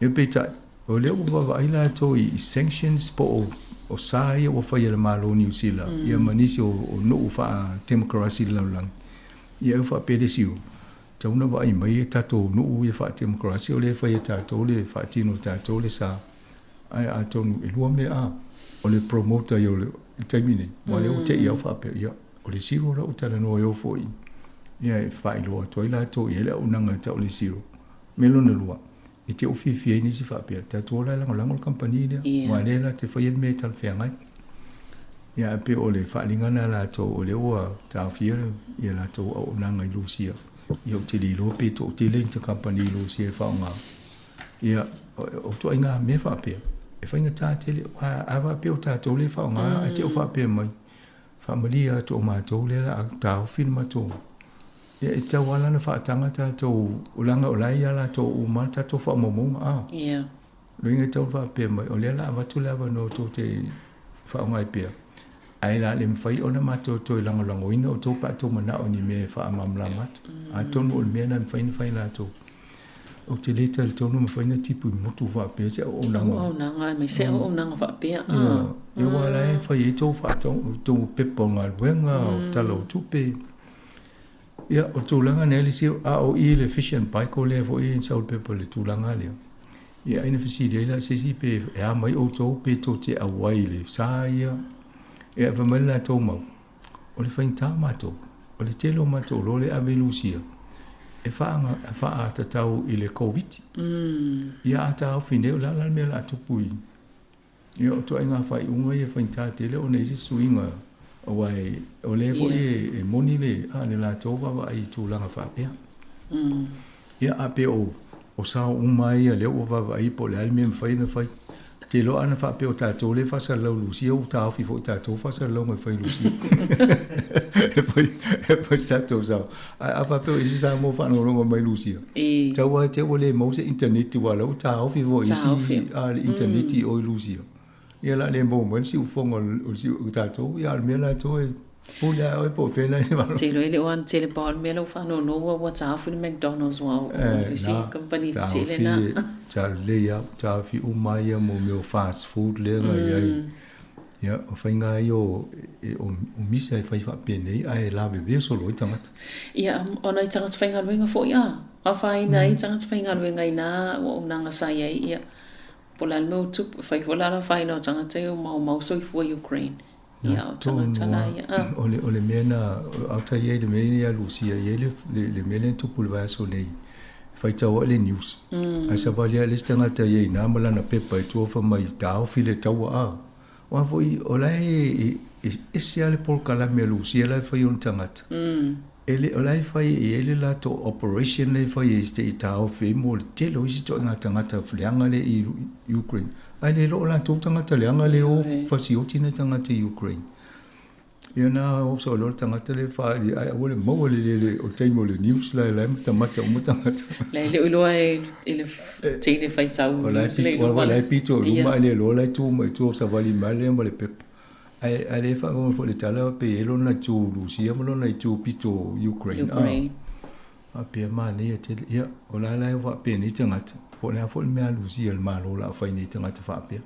Ia peitai, o lea ua vaavaai latou i sanctions po o o sa ia ua fai e le Malo o Niu Sila ia ma nisi o nuu faa-temokarasi i le lalolagi. Ia e faapea le isi, tatau ona vaai mai e tatou nuu ia faa-temokarasi o lea e fai e tatou le faatino e tatou le sa. Ae atonu e lua mea a, o le promoter ia o le taimi nei, aua o lea ua te i au faapea, ia, o le zero la ua talanoa ai o foi, ia e faailoa atu ai latou i ai le auaunaga e tau o le zero. Mea lona lua, e te fiafia ai nisi faapea, tatou o la e lagolago le kamupani lea, aua o lea la te faia le mea e talafeagai. Ia ae pei o le faaaliga lena a latou o lea ua taofia ia latou auaunaga i Lusia. Ia ou te le iloa pe toatele ni kamupani i Lusia e faaaoga. Ia o ituaiga mea faapea, e faigata tele, aua a faapea o tatou lea e faaaoga ae te i ua faapea mai, faamalie atu o matou lea o le a taofi le matou. Ia e tatau lava la ona faataga tatou, leaga o la e ia latou uma le tatou faamaumauga a. Ia. Loiga e tatau ona faapea mai, o lea o le a avatu le avanoa tou te faaaoga ai pea, ae o le a le mafai ona matou toe lagolagoina outou pe a outou manao i ni mea e faamalamalama atu. Atonu o le mea lena e mafai ona fai e latou. Ou te le talitonu e mafai ona tipu i motu faapea se auaunaga. Auaunaga, aemaise auaunaga faapea. Ia, aua o la e fai ai tou faatau, tou pepa o galuega, o tala o tupe. Ia, o tulaga nei le isi, a o i le Fish and Paykel lea foi e sau le pepa i le tulaga lea. Ia, ai na fesili ai la se isi pe e a mai outou pe tou te auai i le sa ia. Ia, fai mai le latou mau, o le faigata matou, o le tele o matou loa le ave i Lusia, e faatatau i le Koviti. Ia, a taofi nei, o le a la le mea o le a tupu i Ia, o ituaiga faaiuga ia e faigata tele ona i ai se suiga, aua o lea foi e moni le, a, le latou vaavaai i tulaga faapea. Ia, a pei o sao uma lava ia lea ua vaavaai po o le a le mea e mafai ona fai. Ou te iloa ana faapea o tatou lea e faasalalau i Lusia, ua taofi foi e tatou faasalalauga e fai i Lusia. E fai, e fai se tatou sao. Ae a faapea o isi Samoa faalogologo mai Lusia, tau lava te i ua le maua se internet aua o la ua taofi foi e isi a le internet i o i Lusia. Ia o le a le maua mai le siufofoga o le siu tatou, ia a o le mea latou e pule lava oe po o fea la e Ou te iloa e le o ano tele pao le mea la ua faanono ua taofi le McDonald's aua o isi kamupani tetele na. Sa lelei lava, taofi uma ia mo mea o fast food lea na i ai. Ia, o faiga ia o, o, o misa e fai faapenei ae lavevea solo ai tagata. Ia, o nai tagata faigaluega foi a afaina ai tagata faigaluega i nā auaunaga sa i ai, ia, po o le a le mea ua tupu, e fai foi la le afaina o tagata ia ua maumau soifua i Ukraine. Ia, o tagata la ia, a. O le, o le mea na, a o tai i ai le mea ia Lusia, e i ai le, le, le mea lea na tupu i le vaiaso nei. faitau ai le news. Ae savali lava le isi tagata i ai i ina ma lana pepa e tua fai mai taofi le taua a. Aua foi o la e ese lava le polokalame a Lusia la e fai i ona tagata. E le, o la e fai e i ai le latou operation lea e fai ai se i taofi ai mo le tele o isi ituaiga tagata leaga lea i Ukraine. Ae le iloa o latou tagata leaga lea e o fasioti nai tagata i Ukraine. Ia na oso loa le tagata lea e faaali ae aua le maua le lele o le taimi o le news la e la e matamata uma tagata. La e le o iloa e le teine faitau O la e pito, o la e pito i luma ae le iloa la e tu mai i tua o savali mai lea ma le pepa. Ae a le faafofoga foi i le tala pe i ai lona itu Rusia ma lona itu pito Ukraine. Ukraine. Faapea manaia tele. Ia, o la la e faapenei tagata, po o le a foi le mea a Rusia le Malo o le a fai nei tagata faapea.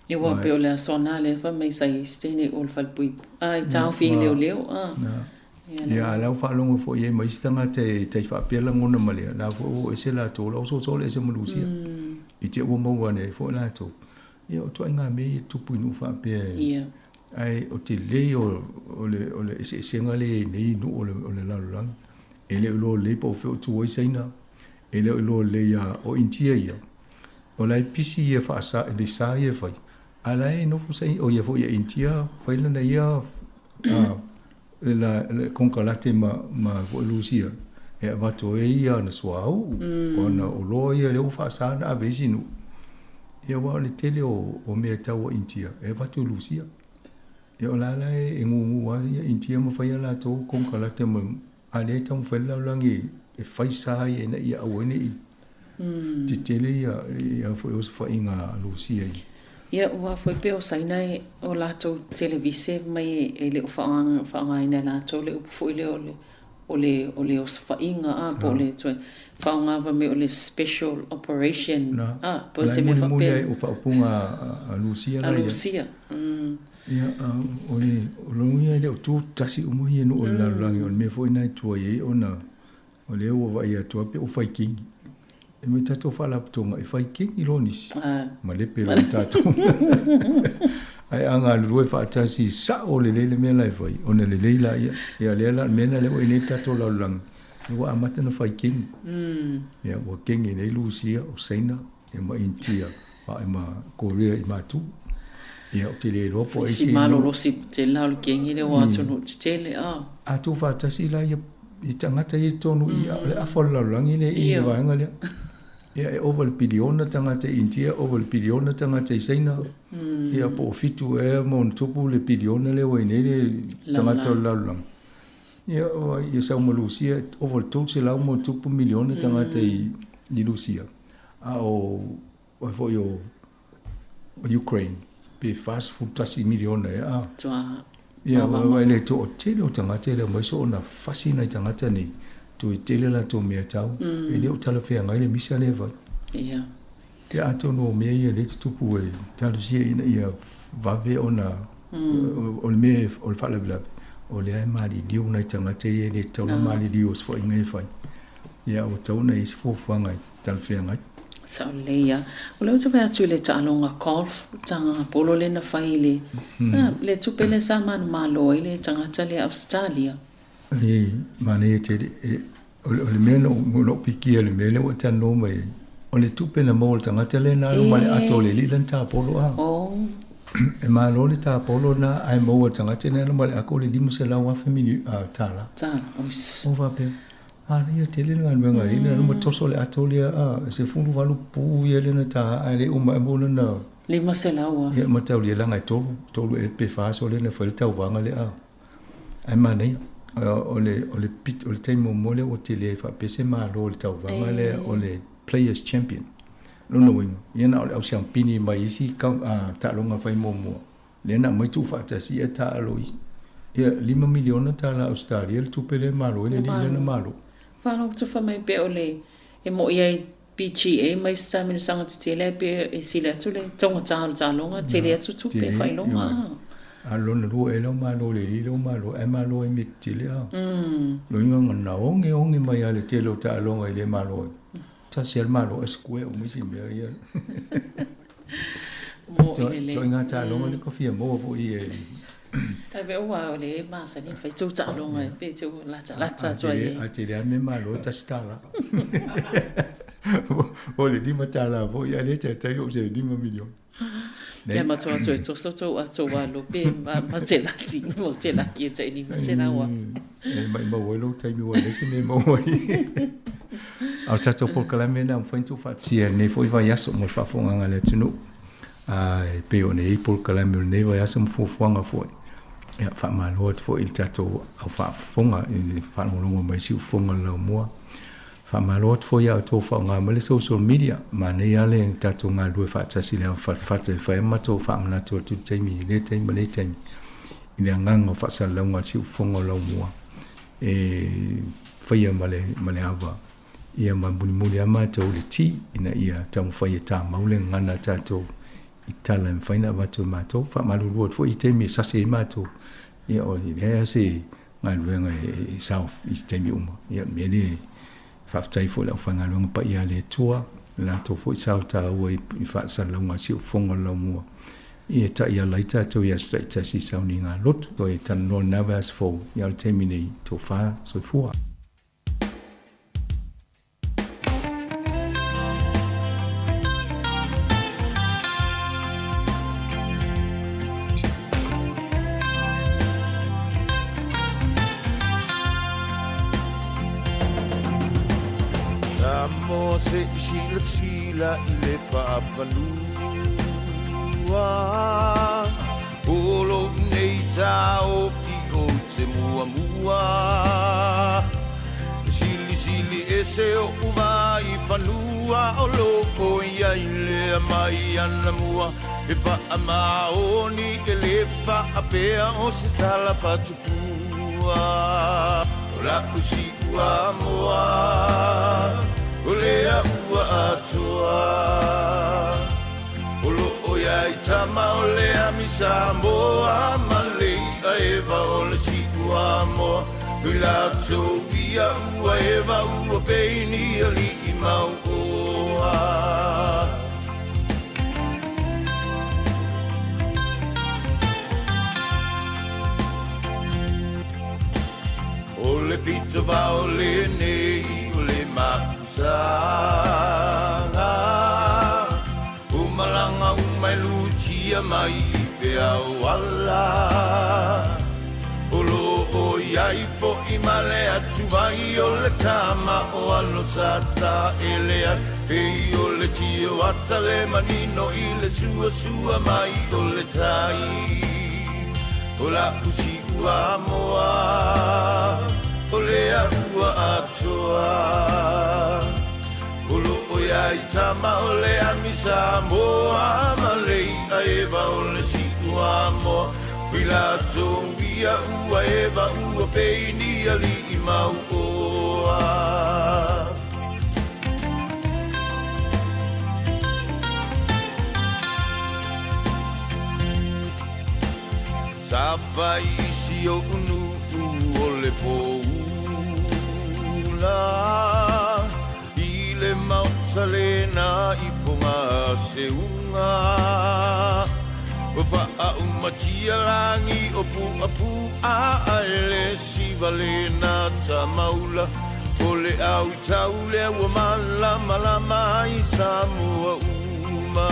Ia ua pei o le aso ana lea fai mai sa i ai se teine i o le falepuipui a i taofi i leoleo a. Ia, a la ua faalogo foi i ai ma isi tagata e tai faapea lagona ma lea, la foi ua o ese latou, la ua soosoo le ese ma Rusia. I te i ua maua ane ai foi latou. Ia, o ituaiga mea ia e tupu i nuu faapea e, ae o tele ia o le, o le eseesega lea e i ai nei nuu o le, o le lalolagi. E le o iloa lelei po o fea o tu ai Saina, e le o iloa lelei ia, o Initia ia, o la e pisi ia faasa, i le sa ia e fai, a la e nofo sa, o ia foi ia Initia fai lana ia, a, le la, le konekarate ma, ma foi Lusia, e avatu ai ia ana suauu, o ana oloa ia lea ua faasa ona ave i isi nuu. Ia aua o le tele o, o mea e tau a Initia, e avatu i Lusia. Ia o la la e gugu lava ia Initia ma fai a latou konekarate ma, a lea e taumafai le lalolagi e fai sa ia ina ia aua ai ne i tetele ia, ia foi osofaiga a Lusia i. Ia, ua foi pea o Saina e o latou televise mai e le o faaaogaina e latou le upu foi lea o le o le o le osofaiga a po o le toe faaaoga mai o le special operation a po o se mea faapea. O faaupuga a Lusia la ia. A Lusia. Ia, o le o lona uiga e le o tu tasi uma ia nuu o le lalolagi, o le mea foi lena e tuai ai ona o lea ua vaai atu lava pe ua fai kini. E mai tatou faalapotopotoga e fai kini loa nisi, malepe loa tatou. Ae a galulue faatasi sao lelei le mea la e fai, ona lelei laia. Ia lea la, o le mea lena lea ua i ai nei le tatou lalolagi, ua amata ona fai kini. Ia ua kegi nei Lusia, o Saina, ia ma Initia, a ma Korea i matu. Ia ou te le iloa po o ai se. Si malolosi tele la o le kegi lea o atunuu tetele a. A tuufaatasi la ia i tagata ia i totonu i o le afa o le lalolagi lea i le vaega lea. Ia e ova i le piliona tagata i Initia, ova i le piliona tagata i Saina. Ia po o 7 ea ma ona tupu le piliona lea ua i ai nei le tagata o le lalolagi. Ia o ia sau ma Lusia, ova i le 300 ma ona tupu miliona tagata i Lusia. A o ai foi o Ukraine pe 41 miliona ea a. Tua. Ia wa le toatele o tagata e le aumai soona fasi nai tagata nei toe tele latou mea tau e le o talafeagai le misa lea e fai. Ia. Ia atonu o mea ia lea e tutupu e talosia ina ia vave ona o le mea o le faalavelave o lea e maliliu nai tagata ia e le tatau ona maliliu o se foaiga e fai. Ia ua tatau ona i ai se fuafuaga e talafeagai. Sao lelei lava. O lea ou te vaai atu i le taaloga golf, taga polo lea na fai i le, le tupe lea sa manumalo ai le tagata lea Ausetalia. E manaia tele. E, o le mea na ou pikia i le mea lea ua e talanoa mai ai, o le tupe na maua e le tagata lea na alu ma le ato o le alii lana tapolo a. E malo le tapolo lena ae maua e le tagata lea na alu ma le ato o le $500,000 tala. Tala, ois. Ou faapea, Manaia tele le galuega a alii ma toso le ato lea a, e 18 pu ia lea na ta ae le uma ai mo lana 500,000. Ia mataulia leaga e tolu, tolu ea pe fa aso lea na fai le tauvaga lea a. Ae manaia, o le, o le pito, o le taimi muamua lea ua tele ai faapea se malo i le tauvaga lea o le Players Champion. Lona uiga, ia na o le au siampini mai isi taaloga fai muamua. Lea na aumai tuufaatasi ia taalo i ia $5 miliona Ausetalia le tupe lea e malo ai le alii lea na malo. Whānau tufa mai pea o le e mo'i ai PGA mai se taimi saga tetele ai pe e sili atu le taugata o le taaloga tele atu tupe faailoga a. A lona lua ea lea ua malo i le alii lea ua malo ae malo ai mea tetele a. Lona uiga na ogeoge mai lava le tele o taaloga i le malo ai. Tasi lava le malo ae square uma isi mea ia. Mo'i lelei. Ituaiga taaloga lea ka fia maua foi e. Ae pe ua o le masani ona fai tou taaloga pe te latalata atu ai. Ae tele lava le mea malo e $1. Po o le $5 foi, ae le taitai oo i se $5 miliona. Ia matua atu e toso tou ato alo pe ma te lati mo te laki e tai $500,000. E maumau ai lou taimi ua leai se mea e maua ai. A o le tatou polokalame lena ua mafai ona tuufaatasia i lenei foi vaiaso mo le faafofogaaga a le atunuu. A e pei ona i ai polokalame o lenei vaiaso ma fuafuaga foi. Ia, faamalo atu foi i le tatou au faafofoga i le faalogologo mai i Siufofoga o le Laumua. Faamalo atu foi ia outou faaaoga mai le social media. Manaia lava le tatou galulue faatasi i le avafatafata e fai ai ma matou faamanatu atu i le taimi i lea taimi ma lea taimi i le agaga o faasalalauga a le Siufofoga o Laumua e faia ma le ma le ava ia ma mulimuli lava matou i le ti ina ia taumafai e tamau le gagana a tatou i tala e mafai ona avatu e matou. Faamalulu atu foi i taimi e sasi ai matou, ia o le leai lava se galuega e sao i taimi uma. Ia o le mea lea e faafetai foi i le aufaigaluega paia a le Atua, le latou foi sao taua i faasalalauga a le siufofoga o le laumua, ia taiala ai tatou i aso taitasi i sauniga lotu. Toe talanoa i lena vaiaso fou, ia o le taimi nei, tofa soifua. Samoa se i silasila i le faafanua O lou nei taofi ou te muamua E silisili ese oʻu vai fanua O loo i ai lea mai anamua E faamaoni e le faapea o se tala faatupua O la'u siuamoa o lea ua atoa O loo i ai tama o le ami Samoa ma le i'a eva o le siuamoa Nui latou ia ua eva ua peini alii mau oa. O le pito vao lenei o le mapusaga O malaga uma e lutia mai i peau ala O loo i ai foʻi ma le atuvai o le tama o alo sa taele ai Pei o le tio ata le manino i le suasua mai o le tai O la'u siuamoa o lea ua atoa O loo i ai tama o le ami Samoa ma le i'a eva o le siuamoa I latou ia ua eva ua peini alii mau oa. Sa fai i si oʻu nuu o le poula I le maota lena i Fogaseuga Ua faaumatia lagi o Puapu'a Ae le siva lena tamaula O le au i tau lea ua malamalama ai Samoa uma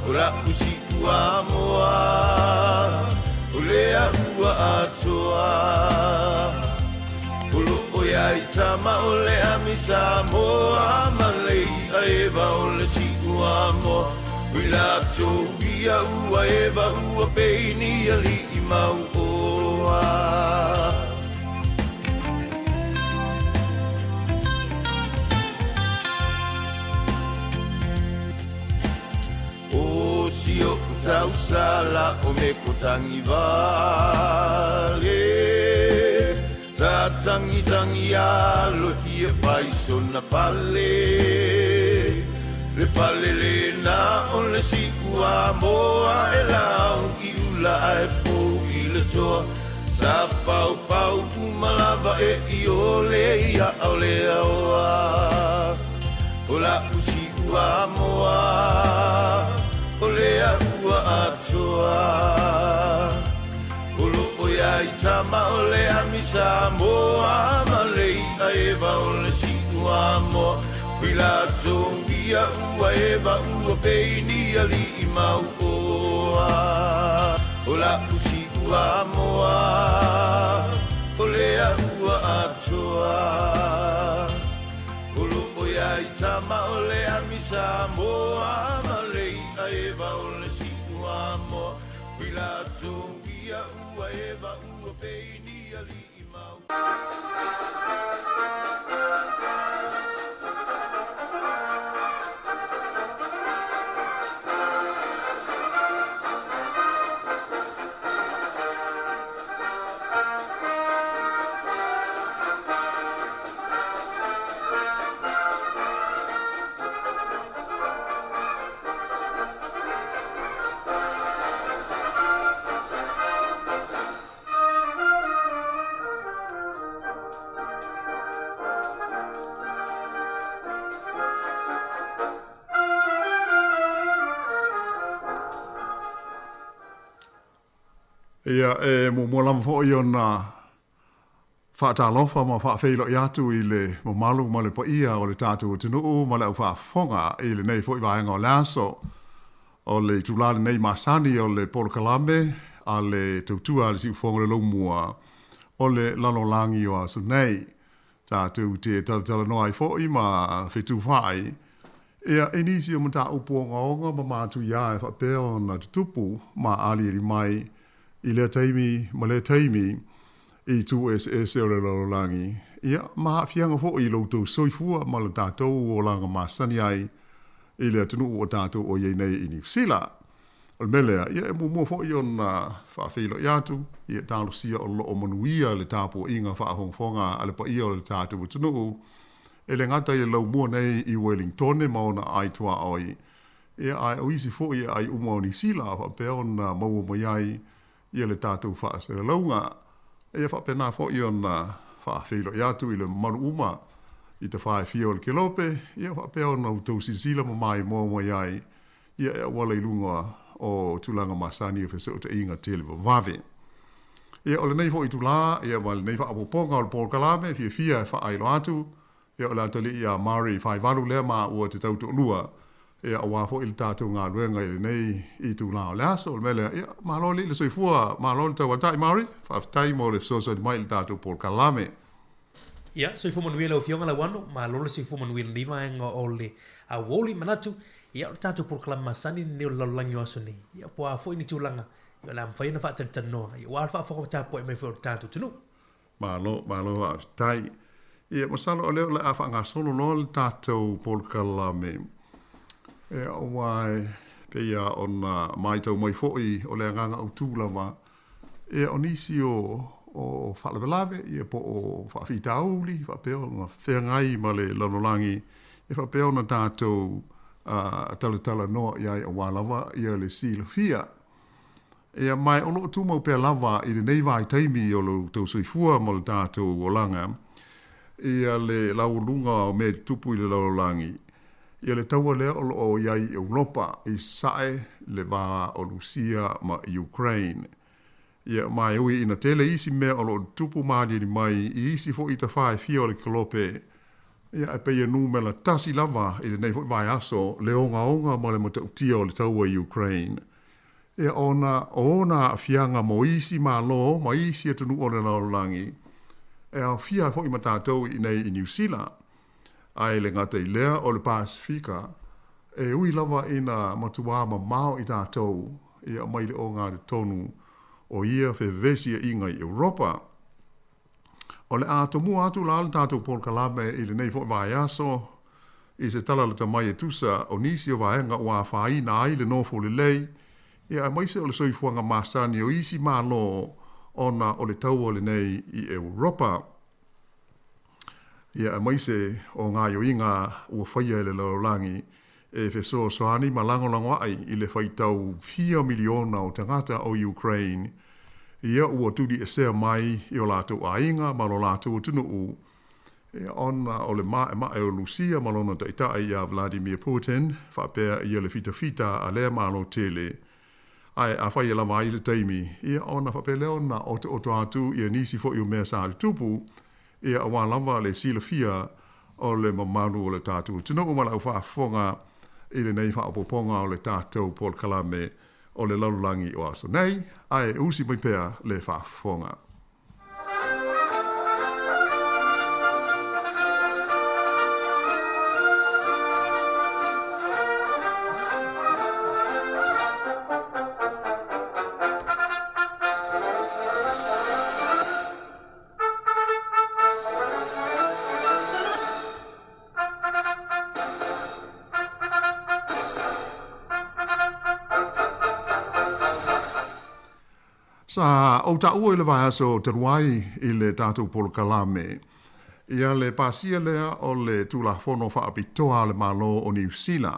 O la'u siuamoa o lea ua atoa O loo i ai tama o le ami Samoa ma le i'a eva o le siuamoa I latou ia ua eva ua peini alii mau oa. O si oʻu tausala o me ko tagivale Sa tagitagi alo e fia fai sona fale Le fale lena o le siuamoa E lau i ula ae pou i le toa Sa faufau uma lava e iole ia ao le aoa O la'u siuamoa o lea ua atoa. tama o le ami Samoa ma le i'a e va o le si'uamoa. Pilato ia ua eva ua peini ali'i mau'oa. O la'u si'uamoa o lea ua atoa. O lo'o ia i tama o le ami Samoa ma le i'a e va o le si'uamoa. Pilato ia ua eva ua peini ali'i mau'oa. Ia, e muamua lava foi ona faatalofa ma faafeiloai atu i le mamalu ma le paia o le tatou atunuu ma le aufaafofoga i lenei foi vaega o le aso. O le itula lenei masani o le polokalame a le tautua a le Siufofoga o le Laumua o le lalolagi o aso nei. Tatou te talatalanoa ai foi ma fetufaai ia i nisi o mataupu ogaoga ma matuia e faapea ona tutupu ma aliali mai i lea taimi ma lea taimi i itu eseese o le lalolagi, ia, ma aafiaga foi i lo outou soifua ma lo tatou olaga masani ai i le atunuu ua tatou o i ai nei i Niu Sila. O le mea lea, ia e muamua foi ona faafeiloai atu, ia talosia o lo o manuia le tapuaiga faafogafoga a le paia o le tatou atunuu, e le gata i le laumua nei i Welingtone ma ona aai tuaoi, ia ae o isi foi aai uma o Niu Sila faapea ona maua mai ai ia le tatou faasalalauga. Ia faapena foi ona faafeiloai atu i le mamalu uma i tafa e fia o le kelope, ia faapea ona outou silasila ma maimoa mai ai ia e auala i luga o tulaga masani o fesootaiga televavave. Ia o lenei foi itulā, ia ma lenei faaopoopoga o le polokalame, fiafia e faailoa atu, ia o le atalii ia Mari Faivalu lea ma ua te tau toalua, ia aua foi le tatou galuega i lenei itulā o le aso. O le mea lea, ia malo alii le soifua, malo le tauatai Mari, faafetai mo le fesoasoani mai i le tatou polokalame. Ia, soifua manuia lau Afioga Lauano, malo le soifua manuia i lenei vaega o le aoauli. Manatu, ia o le tatou polokalame masani lenei o le lalolagi o aso nei. Ia, po o a foi ni tulaga, ia o le a mafai ona faatalatalanoa, ia aua le faafofoga tapuai mai foi o le tatou atunuu. Malo, malo faafetai. Ia, masalo o lea o le a faagasolo loa le tatou polokalame. Ia, aua e pei lava ona matau mai foi o le agaga autu lava, ia o nisi o o faalavelave ia po o faafitauli faapea ona feagai ma le lalolagi e faapea ona tatou talatalanoa i ai aua lava ia le silafia. Ia ma o lo o tumau pea lava i lenei vaitaimi o lo outou soifua ma lo tatou olaga ia le laualuga o mea e tutupu i le lalolagi, ia le taua lea o lo o i ai i Europa i Sasae, le va o Rusia ma Ukraine. Ia ma e ui ina tele isi mea o lo o tutupu ma aliali mai i isi foi tafa e fia o le kelope, ia e pei e numera tasi lava i lenei foi vaiaso le ogaoga ma le matautia o le taua i Ukraine. Ia ona o ona aafiaga mo isi Malo ma isi atunuu o le lalolagi, e aofia ai foi ma tatou i inei i Niu Sila. Ae le gata i lea, o le Pasefika, e ui lava ina matuā mamao i tatou, ia mai le ogatotonu o ia fevesiaiga i Europa. O le a tomua atu la le tatou polokalame i lenei foi vaiaso i se tala lata mai e tusa o nisi o vaega ua afaina ai le nofo lelei, ia aemaise o le soifuaga masani o isi Malo ona o le taua lenei i Europa. Ia aemaise o gaoioiga ua faia e le lalolagi e fesoasoani ma lagolagoaʻi i le faitau fia miliona o tagata o Ukraine, ia ua tuliesea mai i o latou aiga ma lo latou atunuu, ia ona o le maʻemaʻe o Lusia ma lona taitai ia Vladimir Putin faapea ia le fitafita a lea Malo tele. Ae afai e lava ai le taimi, ia ona faapea lea ona otooto atu ia nisi foi o mea sa tutupu, ia aua lava le silafia o le mamalu o le tatou atunuu ma le aufaafofoga i lenei faaopoopoga o le tatou polokalame o le lalolagi o aso nei, ae usi mai pea le faafofoga. Sa ou taua i le vaiaso talu ai i le tatou polokalame ia le pasia lea o le Tulafono Faapitoa a le Malo o Niu Sila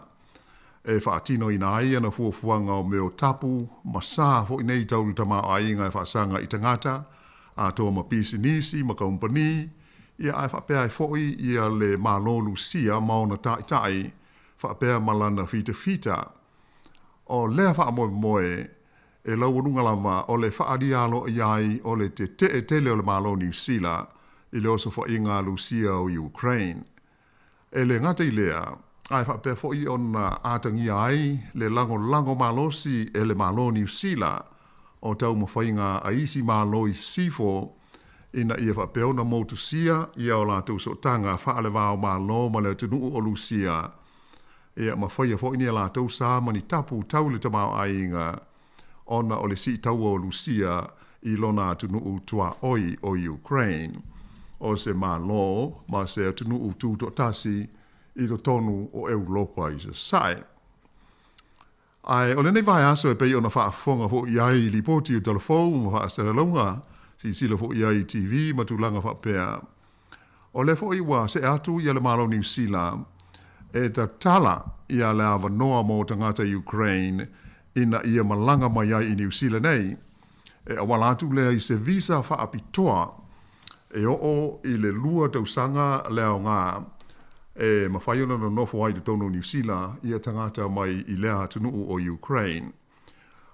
e faatinoina ai ana fuafuaga o mea o tapu ma sa foi nei tau le tamaoaiga e faasaga i tagata atoa ma pisinisi ma kaumpani, ia ae faapea ai foi ia le Malo Lusia ma ona taitai faapea ma lana fitafita. O lea faamoemoe e laualuga lava o le faaalia aloaia ai o le tetee tele o le Malo Niu Sila i le osofaiga a Lusia o Ukraine. E le gata i lea, ae faapea foi ona atagia ai le lagolago malosi e le Malo Niu Sila o taumafaiga a isi Malo i sisifo ina ia faapea ona motusia ia o latou sootaga faale-va-o-Malo ma le atunuu o Lusia, ia ma faia foi ni a latou sa ma ni tapu tau le tamaoaiga ona o le siitaua o Lusia i lona atunuu tuaoi o Ukraine, o se Malo ma se atunuu tutoatasi i totonu o Eulopa i Sasae. Ae o lenei vaiaso e pei ona faafofoga foi i ai i lipoti o Talafou ma faasalalauga, silasila foi i ai i TV ma tulaga faapea, o lea foi ua see atu ia le Malo o Niu Sila e tatala ia le avanoa mo tagata Ukraine ina ia malaga mai ai i Niu Sila nei, e auala atu lea i se visa faapitoa e oo i le 2 tausaga le aoga e mafai ona nonofo ai i totonu o Niu Sila ia tagata mai i lea atunuu o Ukraine.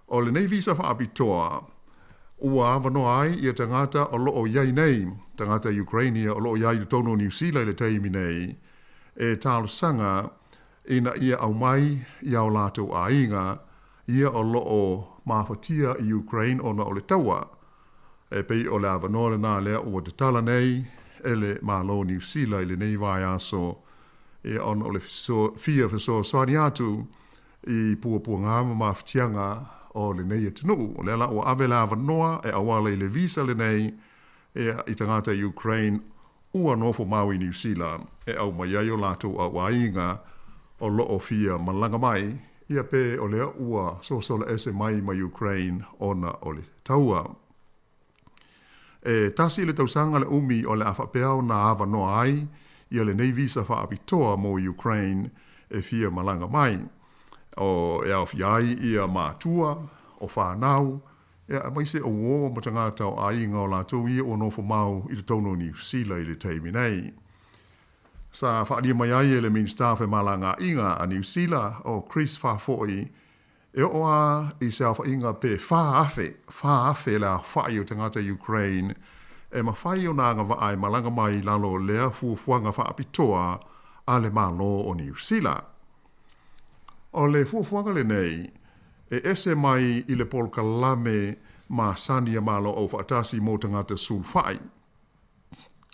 O lenei visa faapitoa, ua avanoa ai ia tagata o lo o i ai nei, tagata Ukraine ia o lo o i ai i totonu o Niu Sila i le taimi nei, e talosaga ina ia aumai ia o latou aiga ia o lo o mafatia i Ukraine ona o le taua. E pei o le avanoa lena lea ua tatala nei e le Malo o Niu Sila i lenei vaiaso ia ona o le fia fesoasoani atu i puapuaga ma mafatiaga o lenei atunuu. O lea la ua ave le avanoa e auala i le visa lenei ia i tagata Ukraine ua nofo mau i Niu Sila e aumai ai o latou auaiga o lo o fia malaga mai ia pe o lea ua sosola ese mai ma Ukraine ona o le taua. E tasi le tausaga le umi o le a faapea ona avanoa ai ia lenei visa faapitoa mo Ukraine e fia malaga mai. O e aofia ai ia matua, o whanau, ia aemaise o uō ma tagata o aiga o latou ia ua nofo mau i totonu o Niu Sila i le taimi nei. Sa faaalia mai ai e le Minisita o Femalagaaiga a Niu Sila o Chris Faafoi e oo a i se aofaiga pe 4,000, 4,000 le aofai o tagata Ukraine e mafai ona agavaa e malaga mai i lalo o lea fuafuaga faapitoa a le Malo o Niu Sila. O le fuafuaga lenei e ese mai i le polokalame masani a Malo Aufaatasi mo tagata sulufai.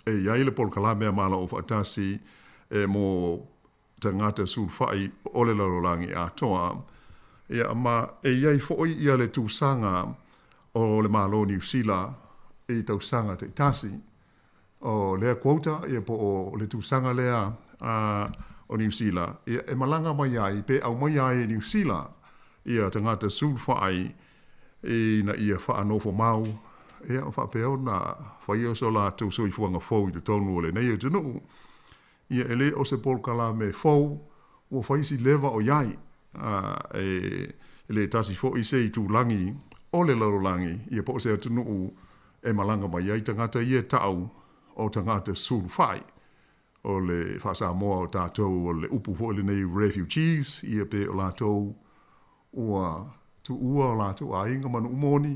E i ai le polokalame a Malo Aufaatasi e mo tagata sulufai o le lalolagi atoa, ia ma e i ai foi ia le tausaga o le Malo o Niu Sila i tausaga taitasi. O lea quota ia po o le tausaga lea a o Niu Sila ia e malaga mai ai pe aumai ai e Niu Sila ia tagata sulufai ina ia faanofo mau ia faapea ona faia so latou soifuaga fou i totonu o lenei atunuu. Ia e le o se polokalame fou ua fai si leva o i ai, a e le tasi foi se itulagi o le lalolagi ia po o se atunuu e malaga mai ai tagata ia e ta'u o tagata sulufai. O le faa-Samoa o tatou o le upu foi lenei refugees ia pe o latou ua tuua o latou aiga ma nuu moni,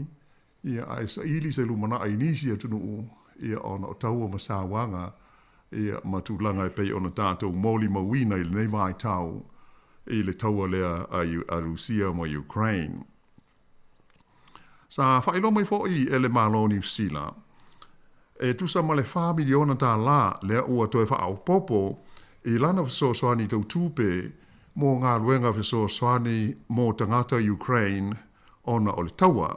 ia ae saili se lumanai i nisi atunuu, ia ona o taua ma sauaga, ia ma tulaga e pei ona tatou molimauina i lenei vaitau i le taua lea a Rusia ma Ukraine. Sa faailoa mai foi e le Malo o Niu Sila, e tusa ma le $4 miliona lea ua toe faaopoopo i lana fesoasoani tau tupe mo galuega fesoasoani mo tagata Ukraine ona o le taua.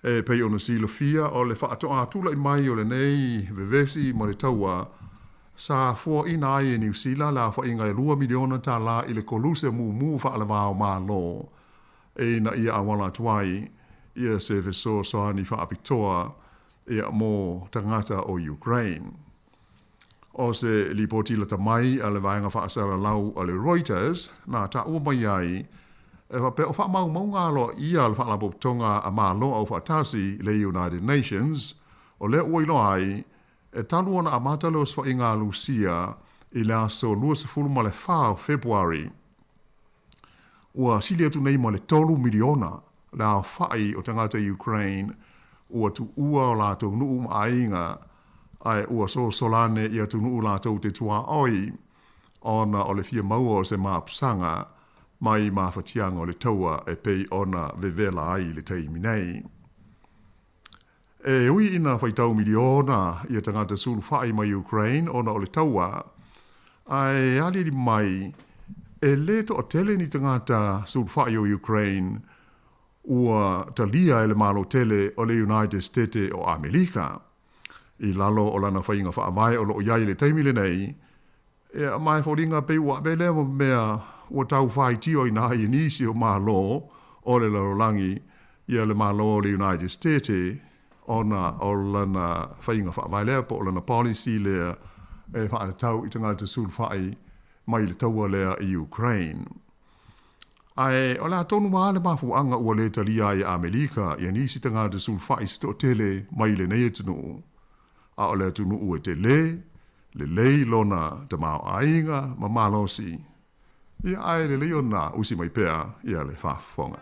E pei ona silafia o le faatoa tulai mai o lenei vevesi ma le taua, sa foaina ai e Niu Sila le aofaiga e $2 miliona i le koluse mumu faalevao Malo ina ia auala atu ai ia se fesoasoani faapitoa ia mo tagata o Ukraine. O se lipoti lata mai a le vaega faasalalau a le Reuters na taua mai ai e faapea o faamaumauga aloaia a le Faalapotopotoga a Malo Aufaatasi le United Nations o lea ua iloa ai e talu ona amata le osofaiga a Lusia i le aso 24 o Fepuari ua sili atu nei ma le 3 miliona le aofai o tagata Ukraine ua tuua o latou nuu ma aiga ae ua sosola ane i atunuu latou te tuaoi ona o le fia maua o se mapusaga mai mafatiaga o le taua e pei ona vevela ai i le taimi nei. E ui ina faitau miliona ia tagata sulufai mai Ukraine ona o le taua, ae aliali mai e lē toatele ni tagata sulufai o Ukraine ua talia e le Malo tele o le United States o Amerika. I lalo o lana faiga faavae o loo i ai i le taimi lenei, Ia, ma e foliga pei ua ave lea ma mea ua tau faitioina ai e nisi o Malo o le lalolagi ia le Malo o le United States ona o lana faiga faavae lea po o lana policy lea e faatatau i tagata sulufai mai le taua lea i Ukraine. Ae o le a tonu lava le mafuaaga ua lē talia ai e Amerika ia nisi tagata sulufai se toatele mai lenei atunuu, a o le atunuu e telē lelei lona tamaoaiga ma malosi, ia ae lelei ona usi mai pea ia le faafofoga.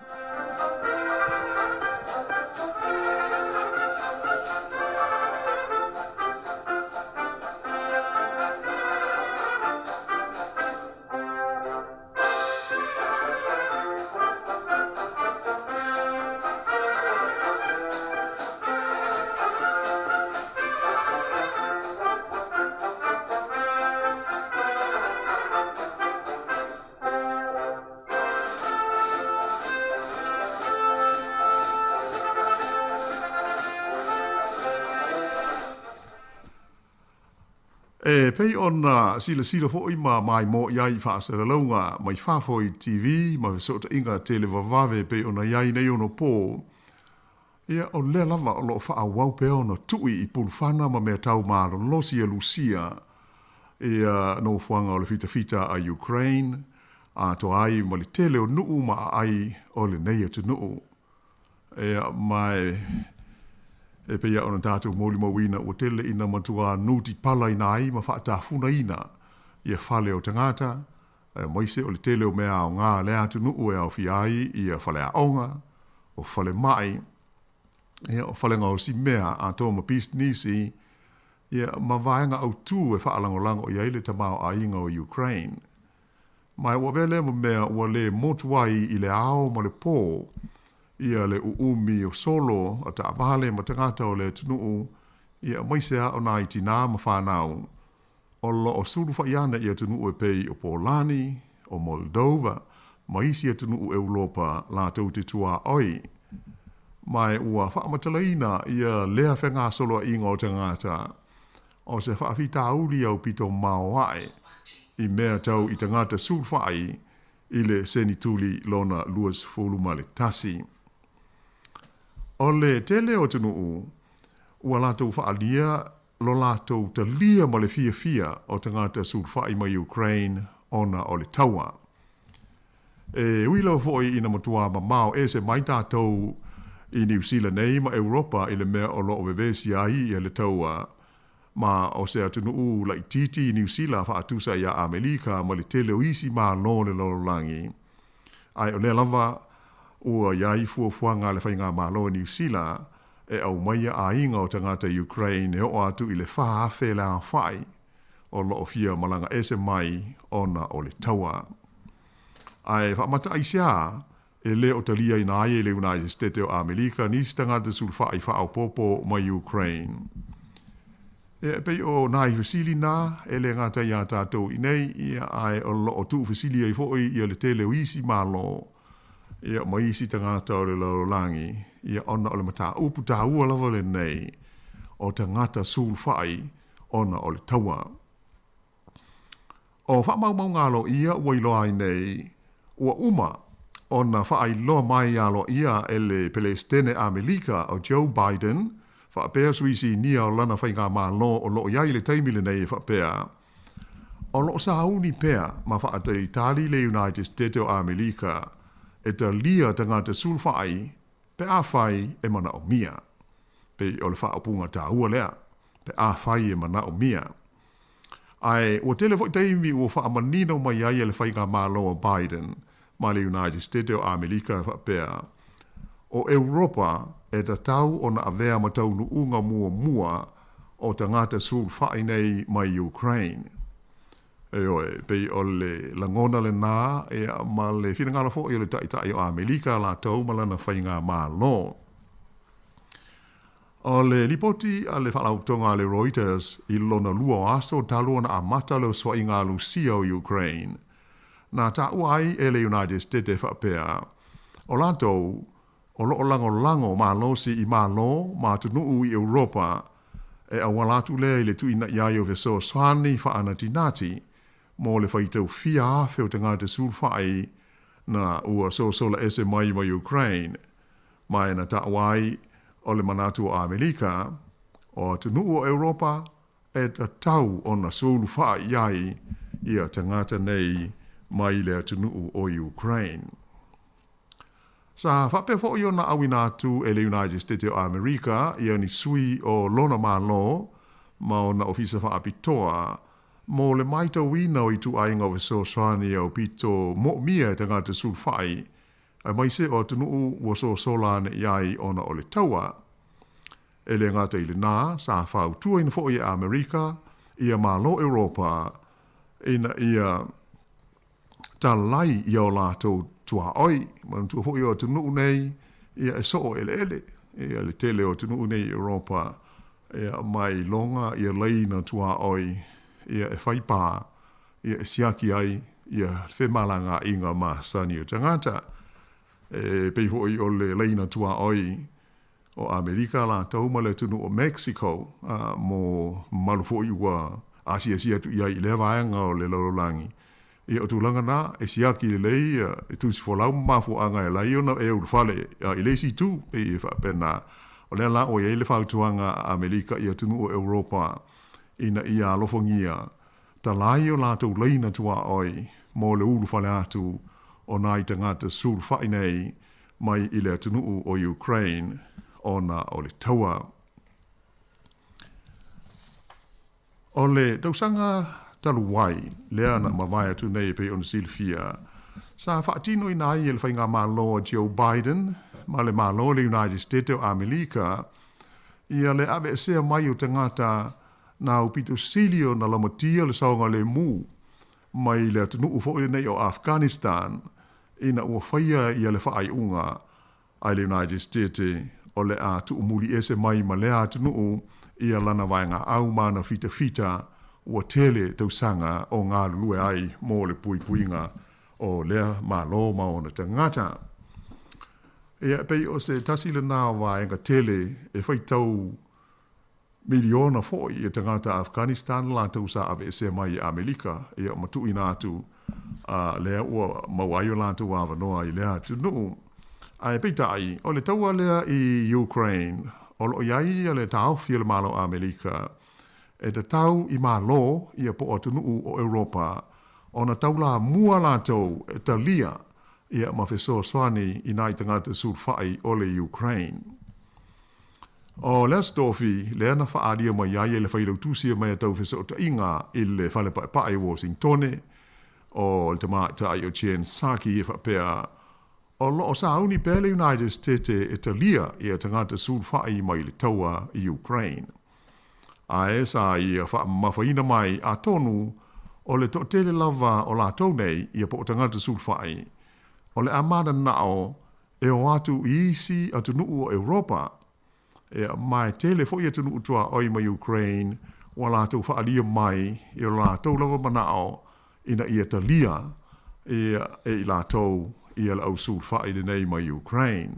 E pei ona silasila foi ma maimoa i ai i faasalalauga mai fafo i TV ma fesootaiga televavave e pei ona i ai nei ono pō, ia o lea lava o lo o faaauau pea ona tui i pulufana ma mea tau malolosi a Lusia ia nofoaga o le fitafita a Ukraine, atoa ai ma le tele o nuu ma aai o lenei atunuu. Ia, ma e pei lava ona tatou molimauina ua tele ina matua nutipalaina ai ma faatafunaina ia fale o tagata, aemaise o le tele o mea aoga a lea atunuu e aofia ai ia faleaoga, o falemai, ia, o fale gaosi mea atoa ma pisinisi, ia, ma vaega autū e faalagolago i ai le tamaoaiga o Ukraine. Ma ua avea lea ma mea ua lē motu ai i le ao ma le pō ia le uumi o solo a taavale ma tagata o le atunuu, ia aemaise a o nai tinā ma fanau o lo o sulufa'i ana i atunuu e pei o Polani, o Moldova ma isi atunuu Eulopa latou te tuaoi. Ma ua faamatalaina ia lea fegasoloaiga o tagata o se faafitauli aupito maoae i mea tau i tagata sulufai i le senituli lona 21. O le tele o atunuu ua latou faaalia lo latou talia ma le fiafia o tagata sulufai mai Ukraine ona o le taua. E ui lava foi ina matua mamao ese mai tatou i Niu Sila nei ma Europa i le mea o lo o vevesi ai ia le taua, ma o se atunuu laitiiti i Niu Sila faatusa iā Amelika ma le tele o isi malo o le lalolagi, ae o lea lava Ua i ai fuafuaga a le Faigamalo o Niu Sila e aumaia aiga o tagata Ukraine e oo atu i le 4,000 le aofai o lo o fia malaga ese mai ona o le taua. Ae faamataʻaisiā, e le o taliaina ai e le United Stete o Amelika nisi tagata sulufai faaopoopo mai Ukraine. Ia, e pei o nai fesili na, e le gata iā tatou i nei, ia, ae o lo o tuufesili ai foi ia le tele o isi Malo, ia, ma isi tagata o le lalolagi, ia, ona o le mataupu taua lava lenei o tagata sulufai ona o le taua. O faamaumauga aloaia ua iloa ai nei, ua uma ona faailoa mai aloaia e le Peresetene Amelika o Joe Biden faapea sui sinia o lana faigamalo o lo o i ai i le taimi lenei e faapea, o lo o sauni pea ma faatalitali le United States o Amelika e talia tagata sulufai pe afai e manaomia. Pei o le faaupuga taua lea, pe afai e manaomia. Ae ua tele foi taimi ua faamanino mai ai e le faigamalo a Biden ma le United States o Amelika e faapea, o Europa e tatau ona avea ma taunuuga muamua o tagata sulufai nei mai Ukraine. Ioe, pei o le lagona lenā ia ma le finagalo foi o le Taitai o Amelika latou ma lana faigamalo. O le lipoti a le Faalapotopotoga a le Reuters i lona lua o aso talu ona amata le osoaiga a Lusia o Ukraine, na taua ai e le United States e faapea, o latou o lo o lagolago malosi i Malo ma atunuu i Europa e auala atu lea i le tuuinaʻi ai o fesoasoani faanatinati mo le faitau fia afe o tagata sulufai na ua sosola ese mai mai Ukraine. Ma e na taua ai o le manatu o Amelika, o atunuu o Europa e tatau ona sulufai i ai ia tagata nei mai le atunuu o Ukraine. Sa faapea foi ona auina atu e le United States o Amerika ia ni sui o lona Malo ma ona ofisa faapitoa mo le maitauina o ituaiga o fesoasoani aupito moomia e tagata sulufai aemaise o atunuu ua sosola ane i ai ona o le taua. E le gata i lenā, sa fautuaina foi e Amerika ia Malo Europa ina ia talai ia o latou tuaoi. Manatua foi o atunuu nei ia e soo eleele ia le tele o atunuu nei i Europa ia ma e iloga ia laina tuaoi ia e fai pā ia e siaki ai ia femalagaaiga masani o tagata. E pei foi o le laina tuaoi o Amerika latou ma le atunuu o Mexico, a, mo mamalu foi ua asiasi atu i ai i lea vaega o le lalolagi. Ia, o tulaga na, e siaki lelei e tusi folau ma mafuaaga e ala ai ona e ulufale i le isi itu, pei e faapena. O lea la ua i ai le fautuaga a Amerika i atunuu o Europa ina ia alofagia talai o latou laina tuaoi mo le ulufale atu o nai tagata sulufai nei mai i le atunuu o Ukraine ona o le taua. O le tausaga talu ai, lea na mavae atu nei e pei ona silafia, sa faatinoina ai e le faigamalo a Joe Biden ma le Malo o le United States o Amelika ia le aveesea mai o tagata na aupito sili ona lamatia le saogalemu mai le atunuu foi lenei o Afghanistan ina ua faia ia le faaiuga a le United States o le a tuumuli ese mai ma lea atunuu ia lana vaegaau ma ana fitafita ua tele tausaga o galulue ai mo le puipuiga o lea Malo ma ona tagata. Ia, e pei o se tasi lenā o vaega tele e faitau Miliona foi ia tagata Afghanistan latou sa aveesea mai i Amelika, ia ma tuuina atu a lea ua maua ai o latou avanoa i lea atunuu. Ae peitai, o le taua lea i Ukraine, o lo o i ai ia le taofi o le Malo o Amelika e tatau i Malo ia po o atunuu o Europa ona taulamua latou e talia ia ma fesoasoani i nai tagata sulufai o le Ukraine. O le Aso Tofi lea na faaalia mai ai e le Failautusi o Mea Tau Fesootaiga i le Fale Paepae i Washingtone, o le tamaitai o Jen Psaki e faapea, O lo o sauni pea le United Stete e talia ia tagata sulufai mai le taua i Ukraine. Ae sa ia faamamafaina mai atonu o le toatele lava o latou nei ia po o tagata sulufai o le a mananao e o atu i isi atunuu o Europa. Ia, ma e tele foi atunuu tuaoi ma Ukraine ua latou faaalia mai i o latou lava manao ina ia talia ia e i latou ia le au sulufai lenei mai Ukraine.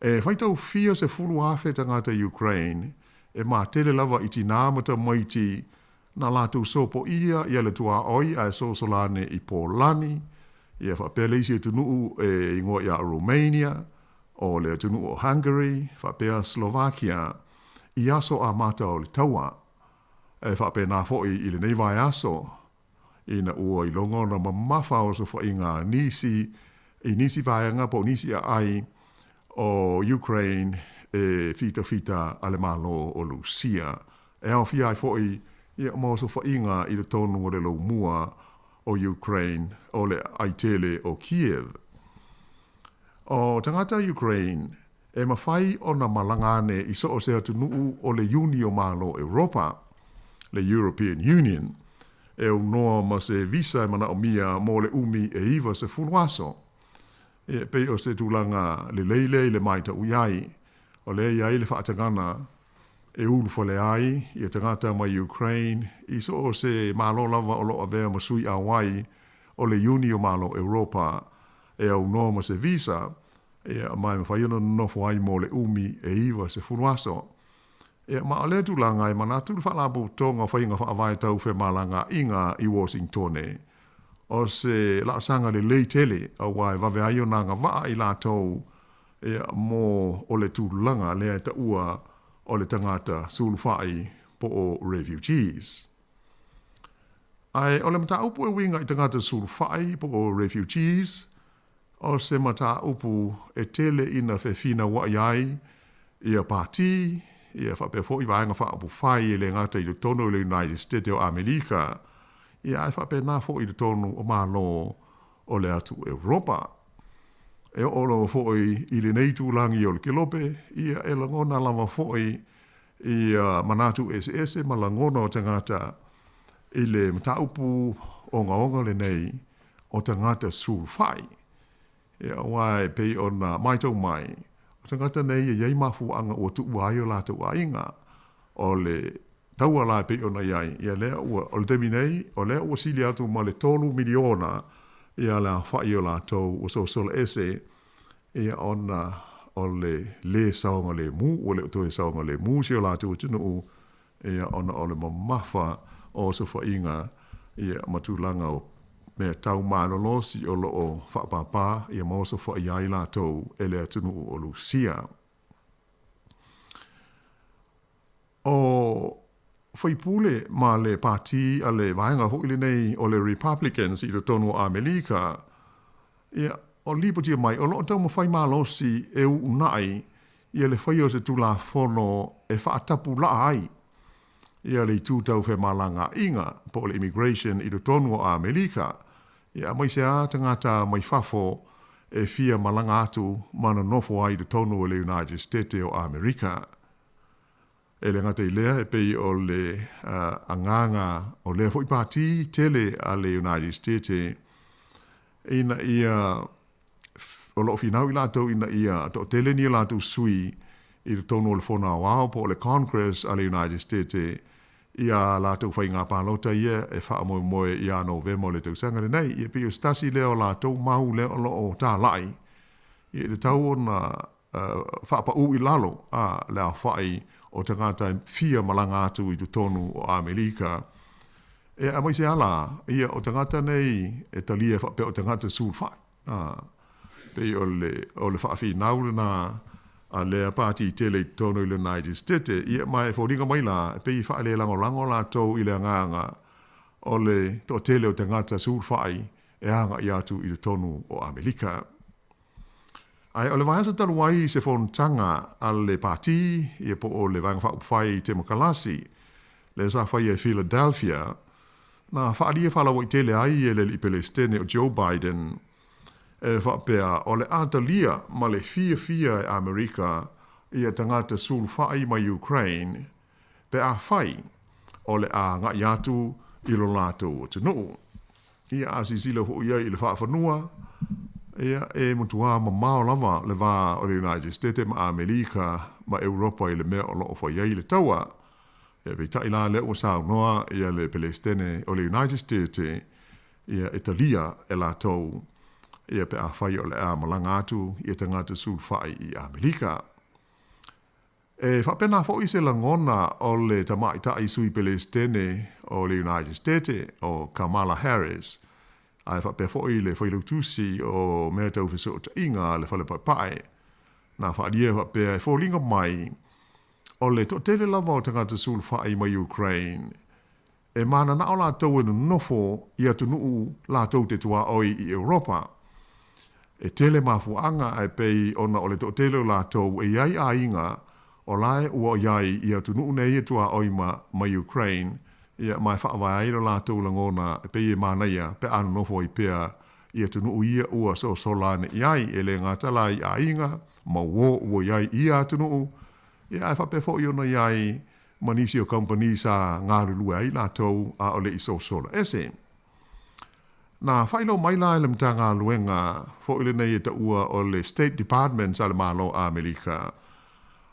E faitau fia 10,000 tagata Ukraine e matele lava i tinā ma tamaiti na latou sopoia ia le tuaoi ae sosolane i Polani, ia faapea le isi atunuu e igoa ia Romania, o le atunuu o Hungary, faapea Slovakia, i aso amata o le taua. E faapena foi i lenei vaiaso, ina ua iloga ona mamafa osofaiga a nisi i nisi vaega po o nisi aai o Ukraine e fitafita a le Malo o Lusia. E aofia ai foi ia ma osofaiga i totonu o le laumua o Ukraine o le aai tele o Kiev. O tagata Ukraine e mafai ona malaga ane i so o se atunuu o le Iuni o Malo Europa, le European Union, e aunoa ma se visa e manaomia mo le umi e 90 aso. E pei o se tulaga lelei lea i le matau i ai, o lea e i ai le faatagana e ulufale ai ia tagata mai Ukraine i so o se Malo lava o lo o avea ma sui auai o le Iuni o Malo Europa e aunoa ma se visa, ia, ma e mafai ona nonofo ai mo le umi e 90 aso. Ia, ma o lea tulaga e manatu le Faalapotopotoga o Faiga Faavae Tau Femalagaaiga i Washingtone, o se laasaga lelei tele aua e vave ai ona agavaa i latou ia, mo o le tulaga lea e taua o le tagata sulufai po o refugees. Ae o le mataupu e uiga i tagata sulufai po o refugees, o se mataupu e tele ina fefinauai ai ia pati, ia faapea foi vaega faaupufai e le gata i totonu o le United States o Amerika, ia ae faapena foi i totonu o Malo o le atu Europa. E oo lava foi i lenei itulagi o le Kelope, ia e lagona lava foi ia manatu eseese ma lagona o tagata i le mataupu ogaoga lenei o tagata sulufai. Ia, aua e pei ona matau mai, o tagata nei e i ai mafuaaga ua tuua ai o latou aiga, o le taua la e pei ona i ai, ia lea ua, o le taimi nei, o lea ua sili atu ma le 3 miliona ia le aofai o latou ua sosola ese, ia ona o le lē saogalemu, ua le o toe saogalemu si o latou atunuu, ia ona o le mamafa o osofaiga ia ma tulaga o mea tau malolosi o lo o faapāpā ia ma osofaia ai latou e le atunuu o Lusia. O faipule ma le pati a le vaega foi lenei o le Republicans i totonu o Amelika, ia, o lipotia mai o lo o taumafai malosi e uunai ia le faia o se Tulafono e faatapulaa ai ia le itu tau femalagaaiga po o le immigration i totonu o Amelika, ia aemaise lava tagata mai fafo e fia malaga atu ma nonofo ai i totonu o le United States o Amerika. E le gata i lea, e pei o le agaga o lea foi pati tele a le United States ina ia o lo o finau i latou ina ia toatele ni o latou sui i totonu o le Fono Aoao po o le Congress a le United States i a latou faiga palota ia e faamoemoe ia Novema o le tausaga lenei. Ia pei o se tasi lea o latou mau lea o lo o talai ia e tatau ona faapaū i lalo a le aofai o tagata e fia malaga atu i totonu o Amerika. E aemaise lava la, ia o tagata nei e talia faapea o tagata sulufai. A, pei o le, o le faafinau lena a lea pati tele i totonu i le United States, ia ma e foliga mai la, e pei e faalelagolago latou i le agaga o le toatele o tagata sulufai e agai atu i totonu o Amerika. Ae o le vaiaso talu ai i se fonotaga a le Pati, ia po o le Vaega Faaupufai Temokalasi, lea sa faia i Philadelphia, na faaalia faalauaitele ai e le alii Pelesitene o Joe Biden. e faapea o le a talia ma le fiafia e Amerika ia tagata sulufai mai Ukraine pe afai o le a agai atu i lo latou atunuu. Ia, a silasila foi i ai i le faafanua, ia, e matua mamao lava le va o le United States ma Amerika ma Europa i le mea o lo o fai ai le taua. Ia, peitai la lea ua saunoa ia le Pelesitene o le United States, ia, e talia e latou, ia, pe afai o le a malaga atu ia tagata sulufai i Amerika. E faapena foi se lagona o le tamaitai sui Pelesitene o le United States o Kamala Harris, ae faapea foi le failautusi o mea tau fesootaiga a le Fale Paepae, na faaalia faapea e foliga mai o le toatele lava o tagata sulufai mai Ukraine e mananao latou e nonofo i atunuu latou te tuaoi i Europa. E tele mafuaaga ae pei ona o le toatele o latou e i ai aiga o lae ua i ai i atunuu nei e tuaoi ma ma Ukraine, ia, ma e faavae ai lo latou lagona e pei e manaia pe a nonofo ai pea i atunuu ia ua sosola ane i ai, e le gata la i aiga ma uo ua i ai i ia atunuu, ia ae faapea foi ona i ai ma nisi o kamupani sa galulue ai latou a o le i sosola ese. Na faailoa mai la e le Matagaluega foi lenei e taua o le State Department a le Malo o Amerika,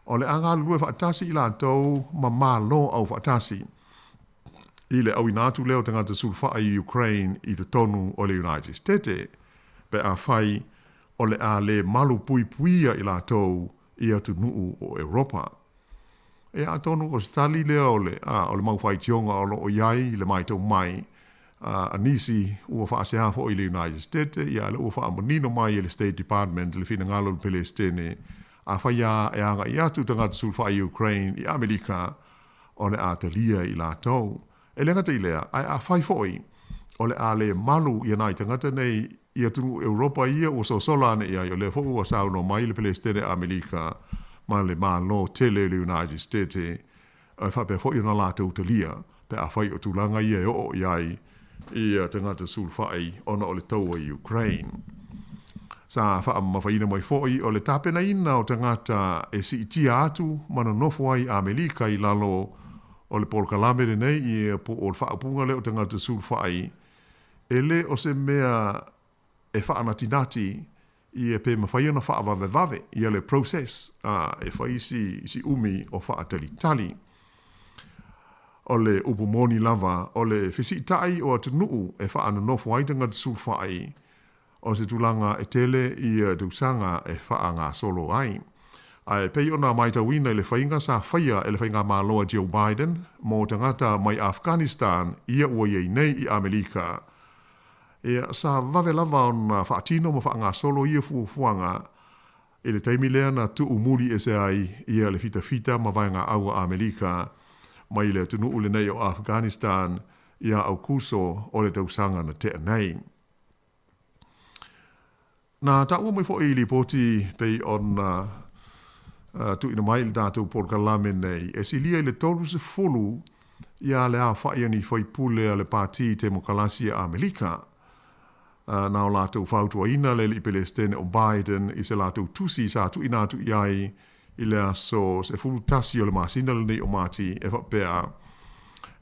o le a galulue faatasi i latou ma Malo Aufaatasi i le auina atu lea o tagata sulufai i Ukraine i totonu o le United States pe afai o le a le malu puipuia i latou i atunuu o Europa. E atonu o se tali lea o le, a, o le mau faitioga o lo o i ai i le matau mai a, a nisi ua faasea foi i le United States, ia lea ua faamanino mai e le State Department le finagalo o le Pelesitene, afai lava e agai atu tagata sulufai i Ukraine i Amerika, o le a talia i latou. E le gata i lea, ae afai foi o le a le malu ia nai tagata nei i atunuu Europa ia ua sosola ane i ai, o lea foi ua saunoa mai le Pelesitene Amerika ma le Malo tele o le United States, e faapea foi ona latou talia pe afai o tulaga ia e oo i ai ia tagata sulufai ona o le taua i Ukraine. Sa faamamafaina mai foi o le tapenaina o tagata e siitia atu ma nonofo ai Amerika i lalo o le polokalame lenei ia po o le faaupuga lea o tagata sulufai e le o se mea e faanatinati ia pe mafai ona faavavevave ia le process a e fai si si umi o faatalitali. O le upu moni lava o le fesiitai o atunuu e faanonofo ai tagata sulufai o se tulaga e tele ia tausaga e faagasolo ai. Ae pei ona maitauina i le faiga sa faia e le faigamalo a Joe Biden mo tagata mai Afghanistan ia ua i ai nei i Amelika, ia sa vave lava ona faatino ma faagasolo ia fuafuaga i le taimi lea na tuu muli ese ai ia le fitafita ma vaegaau a Amelika mai le atunuu lenei o Afghanistan ia Aukuso o le tausaga na tea nei. Na taua mai foi i lipoti pei ona tuuina mai i le tatou polokalame nei, e silia i le 30 ia le aofai o ni faipule a le Pati Temokalasi a Amerika na o latou fautuaina le alii Pelesitene o Biden i se latou tusi sa tuuina atu i ai i le aso 11 o le masina lenei o Mati e faapea,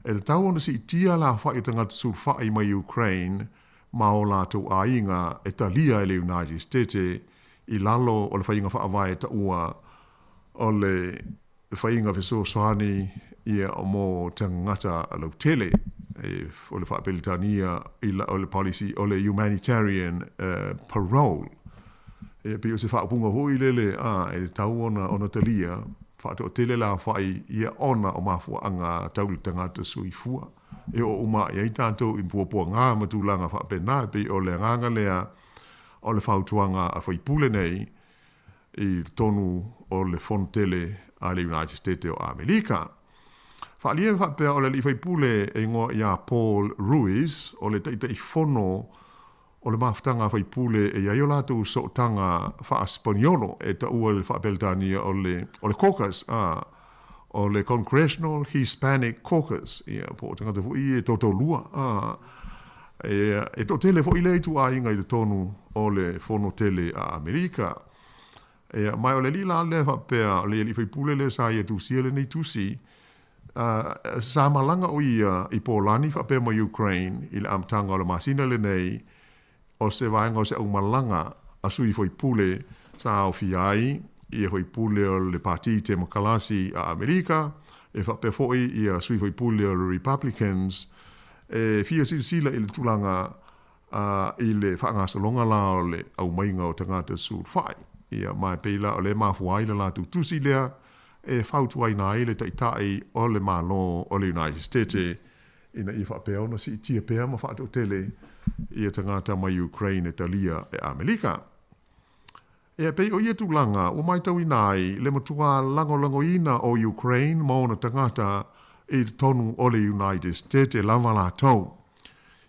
E tatau ona siitia le aofai o tagata sulufai mai Ukraine ma o latou aiga e talia e le United States i lalo o le faiga faavae taua o le faiga fesoasoani ia mo tagata lautele e o le faa-Peretania i la, o le policy o le humanitarian parole. E pei o se faaupuga foi lele a e tatau ona ona talia faatoatele le aofai ia ona o mafuaaga tau le tagata soifua. E oo uma ae ai tatou i puapuaga ma tulaga faapena, e pei o le agaga lea o le fautuaga a faipule nei i totonu o le Fono tele a le United States o Amerika. Faaalia e faapea o le alii faipule e igoa ia Paul Ruiz, o le Taitaifono o le mafutaga a faipule e i ai o latou sootaga faa-Sipaniolo e taua i le faa-Peretania o le, o le caucus, a, o le Congressional Hispanic Caucus, ia, po o tagata foi ia e toatolua, a, Ia, e toatele foi lea ituaiga i totonu o le Fono tele a Amerika. Ia, ma o le alii la lea faapea, o le alii faipule lea sa ia tusia lenei tusi, sa malaga o ia i Polani faapea ma Ukraine i le amataga o le masina lenei, o se vaega o se aumalaga a sui faipule sa aofia ai ia faipule o le Pati Temokalasi a Amerika, e faapea foi ia sui faipule o le Republicans, e fia silasila i le tulaga i le faagasologa la o le aumaiga o tagata sulufai. Ia, ma e pei la o lea e mafua ai le latou tusi lea e fautuaina ai le Taitai o le Malo o le United States ina ia faapea ona siitia pea ma faatoatele ia tagata mai Ukraine e talia e Amelika. E pei o ia tulaga ua matauina ai le matua lagolagoina o Ukraine ma ona tagata i totonu o le United States lava latou.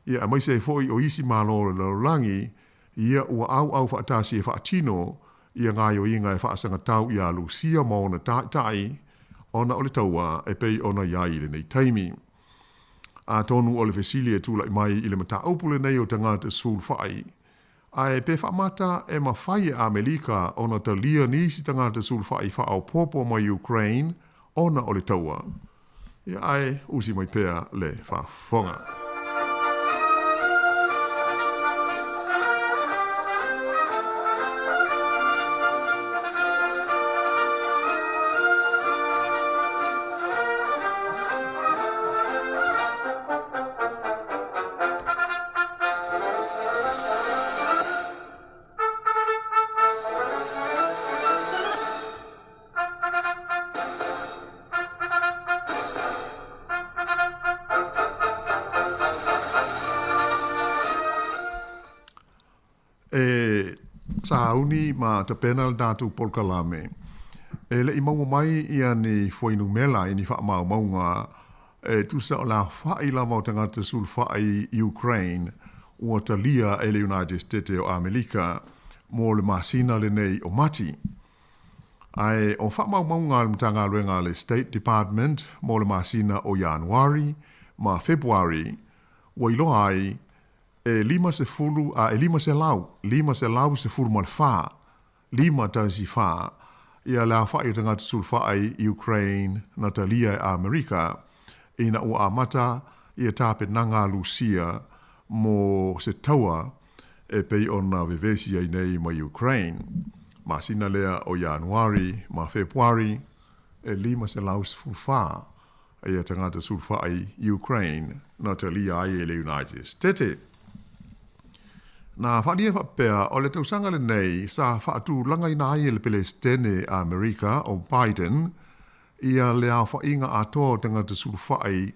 Ia aemaise ai foi o isi malo o le lalolagi, ia ua auau faatasi e faatino ia gaoioiga e faasagatau iā Lusia ma ona taitai ona o le taua e pei ona i ai i lenei taimi. Atonu o le fesili e tulai mai i le mataupu lenei o tagata sulufai, ae pe faamata e mafai e Amelika ona talia nisi tagata sulufai faaopoopo mai Ukraine ona o le taua. Ia ae usi mai pea le faafofoga. E sauni ma tapena le tatou polokalame, e le i maua mai ia ni fuainumera i ni faamaumauga e tusa o le aofai lava o tagata sulufai i Ukraine ua talia e le United States o Amelika mo le masina lenei o Mati. Ae o faamaumauga a le Matagaluega a le State Department mo le masina o Ianuari ma Fepuari ua iloa ai e 50 a e 500, 514, 514, ia le aofai o tagata sulufai i Ukraine na talia e Amerika ina ua amata ia tapenaga a Lusia mo se taua e pei ona vevesi ai nei ma Ukraine. Masina lea o Ianuari ma Fepuari e 514 ia tagata sulufai i Ukraine na talia ai e le United States. Na faaalia faapea o le tausaga lenei sa faatulagaina ai e le Pelesitene a Amerika o Biden ia le aofaiga atoa o tagata sulufai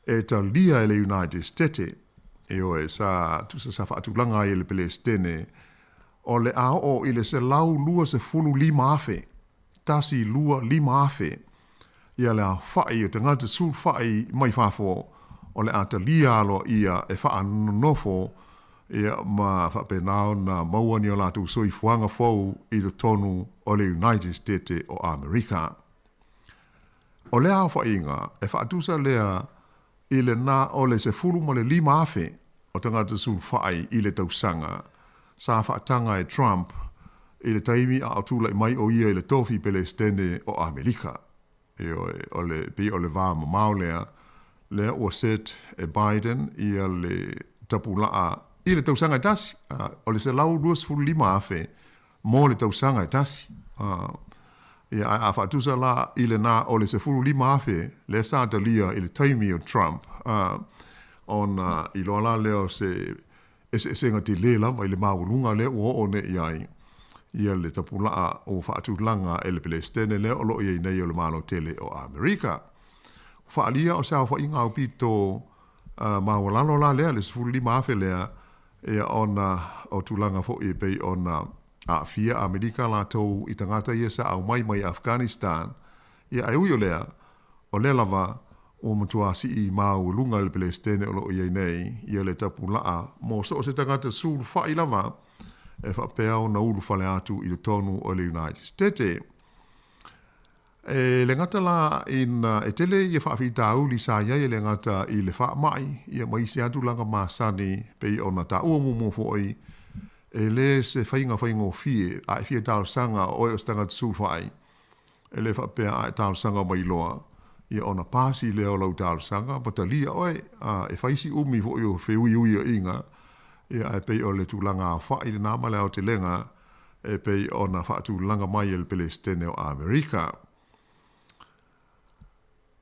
e talia e le United States. Ioe, sa tusa sa faatulaga ai e le Pelesitene o le a oo i le 125,000, 125,000, ia le aofai o tagata sulufai mai fafo o le a talia aloaia e faanonofo ia ma faapena ona maua ni o latou soifuaga fou i totonu o le United States o Amerika. O lea aofaiga e faatusa lea i le na o le 15,000 o tagata sulufai i le tausaga sa faataga e Trump i le taimi a o tulai mai o ia i le tofi Pelesitene o Amelika. Ioe, o le, pei o le va mamao lea, lea ua set e Biden ia le tapulaa i le tausaga e tasi, o le 125,000 mo le tausaga e tasi. Ia, ae a faatusa la i lena o le 15,000 lea sa talia i le taimi o Trump, ona iloa la lea o se eseesega tele lava i le maualuga lea ua oo nei i ai ia le tapulaa ua faatulaga e le Pelesitene lea o lo o i ai nei o le Malo tele o Amerika. Ua faaalia o se aofaiga aupito maualalo la lea, le 15,000 lea, ia ona o tulaga foi e pei ona aafia Amerika latou i tagata ia sa aumai mai Afghanistan. Ia ae ui o lea, o lea lava ua matua sii maualuga le Pelesitene o lo o i ai nei ia le tapulaa mo so o se tagata sulufai lava e faapea ona ulufale atu i totonu o le United States. E le gata la ina e tele ia faafitauli sa i ai e le gata i le faamai ia ma isi lava tulaga masani pei ona taua muamua foi, e le se faiga faigofie a e fia talosaga o oe o se tagata sulufai, e le faapea a e talosaga mai loa ia ona pasi lea o lau talosaga ma talia oe, a e fai si umi foi o feuiuiaiga ia ae pei o le tulaga aofai lena ma le aotelega e pei ona faatulaga mai e le Pelesitene o Amerika.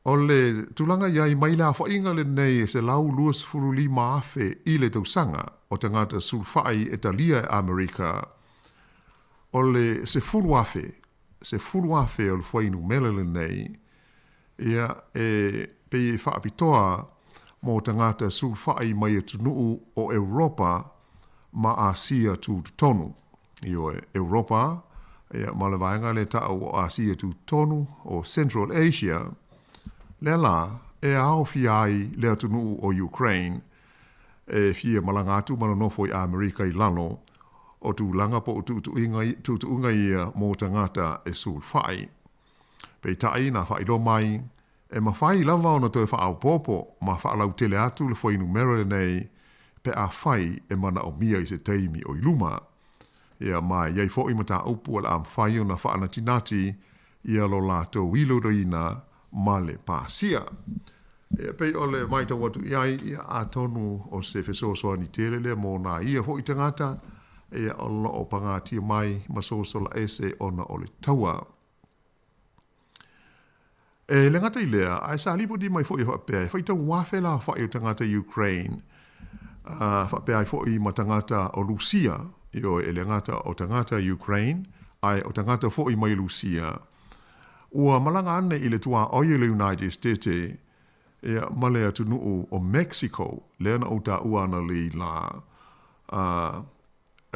O le tulaga i ai mai le aofaiga lenei e 125,000 i le tausaga o tagata sulufai e talia e Amerika, o le 10,000, 10,000 o le fuainumera lenei, ia, e pei e faapitoa mo tagata sulufai mai atunuu o Europa ma Asia Tutotonu. Ioe, Europa, ia, ma le vaega lea ta'u o Asia Tutotonu, o Central Asia, lea la e aofia ai le atunuu o Ukraine e fia malaga atu ma nonofo i Amerika i lalo o tulaga po o tuutuuga ia mo tagata e sulufai. Peitai, na faailoa mai, e mafai lava ona toe faaopoopo ma faalautele atu le fuainumera lenei pe afai e manaomia i se taimi o i luma. Ia, ma e i ai foi mataupu o le a mafai ona faanatinati ia lo latou iloiloina ma le pasia. Ia, pei o le matau atu i ai, ia, atonu o se fesoasoani tele lea mo nā ia foi tagata, ia, o lo o pagatia mai ma sosola ese ona o le taua. E le gata i lea, ae sa lipoti mai foi e faapea, e faitau afe le aofai o tagata Ukraine, ā, faapea ai foi ma tagata o Lusia, ioe, e le gata o tagata Ukraine, ae o tagata foi mai Lusia, ua malaga ane i le tuaoi o le United Stete, ia, ma le atunuu o Mexico, lea na ou taua analeila lā, ā,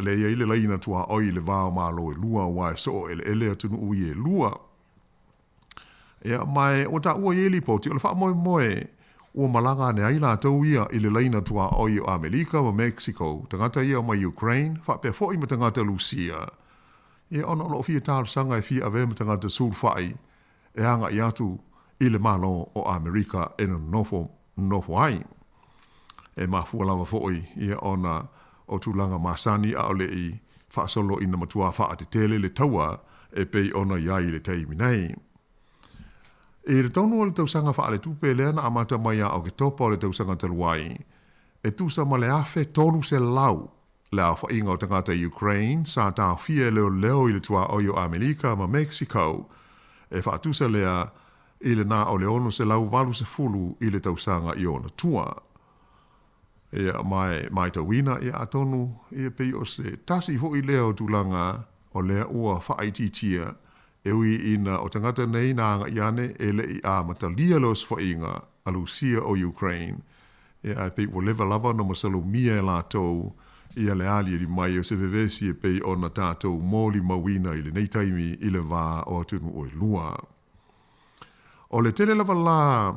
lea e i ai le laina tuaoi i le va o Malo e lua aua e soo eleele atunuu ia e lua. Ia, ma e ua taua i ia lipoti, o le faamoemoe ua malaga ane ai latou ia i le laina tuaoi o Amelika ma Mexico, tagata ia mai Ukraine, faapea foi ma tagata Lusia. Ia, ona o lo o fia talosaga e fia avea ma tagata sulufai e agai atu i le Malo o Amerika e nonofo nofo ai. E mafua lava foi ia ona o tulaga masani a o le i faasolo ina matua faatetele le taua e pei ona i ai i le taimi nei. I le tonu o le tausaga faaletupe lea na amata mai ia Oketopa o le tausaga talu ai, e tusa ma le 1,300 le aofaiga o tagata Ukraine sa taofia e leoleo i le tuaoi o Amelika ma Mexico, e faatusa lea i le na o le 680 i le tausaga i ona tua. Ia, ma e maitauina, ia, atonu, ia, pei o se tasi foi lea o tulaga o lea ua faaitiitia, e ui ina o tagata nei na agai ane e le i amatalia le osofaiga a Lusia o Ukraine, ia, ae pei ua leva lava ona masalomia e latou ia le aliali mai o se vevesi e pei ona tatou molimauina i lenei taimi i le va o atunuu e lua. O le tele lava la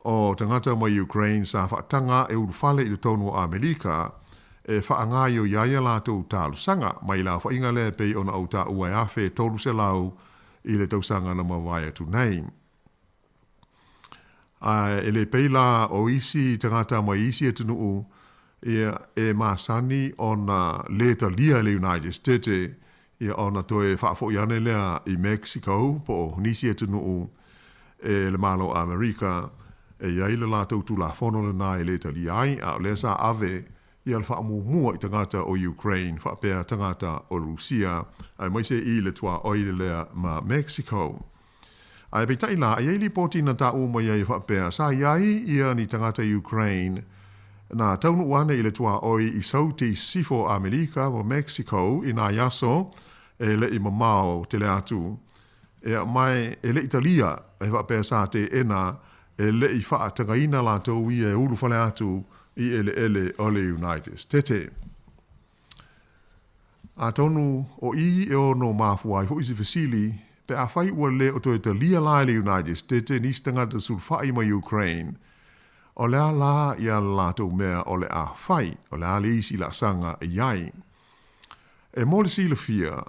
o tagata mai Ukraine sa faataga e ulufale i totonu o Amelika e faagaioi ai a latou talosaga mai le aofaiga lea e pei ona ou taua e 1,300 i le tausaga na mavae atu nei. Ae e le pei la o isi tagata mai isi atunuu ia e masani ona le talia e le United States ia ona toe faafoi ane lea i Mexico po o nisi atunuu e le Malo o Amerika e i ai le latou tulafono lena e le talia ai, a o lea sa ave ia le faamuamua i tagata o Ukraine faapea tagata o Rusia aemaise i le tuaoi lea ma Mexico. Ae peitai la, e i ai lipoti na taua mai ai e faapea, sa i ai ia ni tagata Ukraine na taunuu ane i le tuaoi i Sauti i Sisifo o Amelika ma Mexico i nai aso e le i mamao tele atu. Ea, ma e le i talia e faapea sa teena e le i faatagaina latou ia e ulufale atu i eleele o le United Stete. Atonu o i e ono mafua ai foi se fesili, pe afai ua le o toe talia la e le United Stete nisi tagata sulufai mai Ukraine, o le a la ia le latou mea o le a fai, o le a le isi laasaga e i ai? E mo le silafia,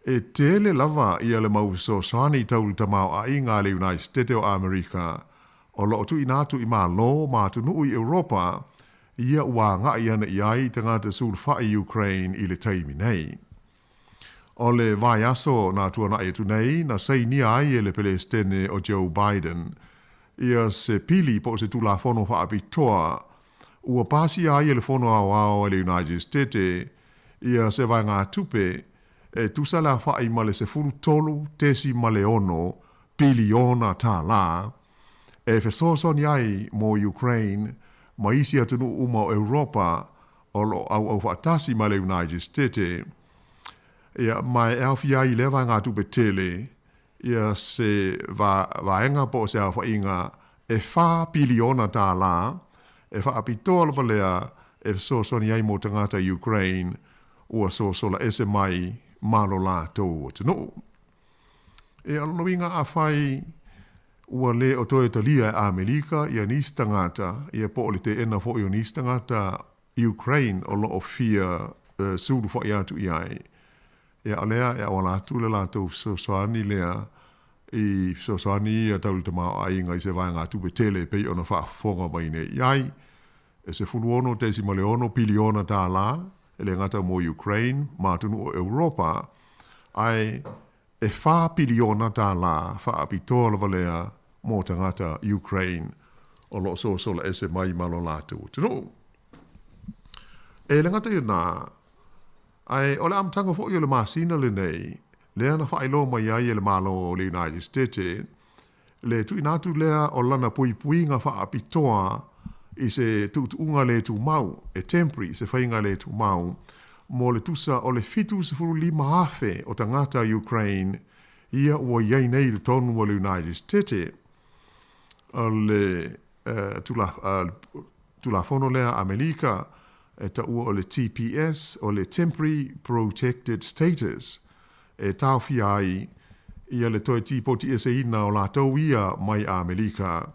E tele lava ia le mau fesoasoani tau le tamaoaiga a le United State o Amerika o lo o tuuina atu i Malo ma atunuu i Europa ia ua agai ane i ai tagata sulufai Ukraine i le taimi nei. O le vaiaso na tuanai atu nei na sainia ai e le Pelesitene o Joe Biden ia se pili po o se Tulafono Faapitoa ua pasia ai e le Fono Aoao a le United State ia se vaegatupe e tusa le afa'i ma le 13.6 piliona tālā e fesoasoani ai mo Ukraine ma isi atunuu uma o Europa o lo o auau faatasi ma le United State. Ia, ma e aofia ai i lea vaegatupe tele ia se vaega po o se aofaiga e $4 piliona e faapitoa lava lea e fesoasoani ai mo tagata Ukraine ua sosola ese mai ma lo latou atunuu. E o lona uiga afai ua le o toe talia e Amelika ia nisi tagata ia po o le teena foi o nisi tagata Ukraine o lo o fia sulufai atu i ai, Ia, o lea e auala atu le latou fesoasoani lea i fesoasoani ia tau le tamaoaiga i se vaegatupe tele e pei ona faafofoga mai nei i ai, e $16.6 piliona e le gata mo Ukraine ma atunuu o Europa, ae e $4 piliona faapitoa lava lea mo tagata Ukraine o lo o sosola ese mai ma lo latou atunuu. E le gata i lena, Ae o le amataga foi o le masina lenei, lea na faailoa mai ai e le Malo o le United State le tuuina atu lea o lana puipuiga faapitoa i se tuutuuga le tumau, e temporary, se faiga le tumau, mo le tusa o le 75,000 o tagata Ukraine ia ua i ai nei i totonu o le United State. O le Tulafono lea a Amerika e taua o le TPS, o le Temporary Protected Status, e taofia ai ia le toe tipoti eseina o latou ia mai Amerika,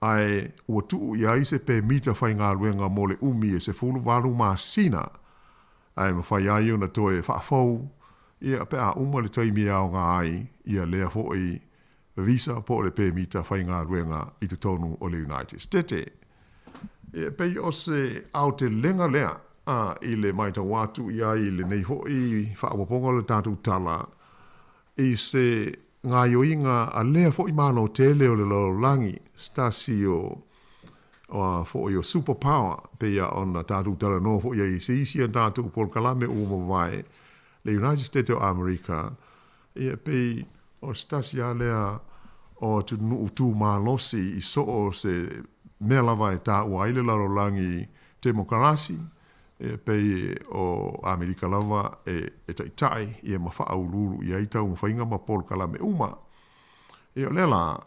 ae ua tuu i ai se pemita faigaluega mo le umi e 18 masina, ae mafai ai ona toe faafou ia pe a uma le taimi e aoga ai ia lea foi visa po o le pemita faigaluega i totonu o le United State. E pei o se aotelega lea a i le matau atu i ai i lenei foi faaopoopoga o le tatou tala i se gaoioiga a lea foi Malo tele o le lalolagi, se tasi o a foi o super power, pei a ona tatou talanoa foi ai i se isi a tatou polokalame ua mavae, le United States o Amerika, Ia, pei o se tasi lava lea o atunuu tu malosi i so o se mea lava e taua ai le lalolagi temokarasi, ia, pei o Amerika lava e taitai ia ma faauluulu i ai taumafaiga ma polokalame uma. Ia, o lea la,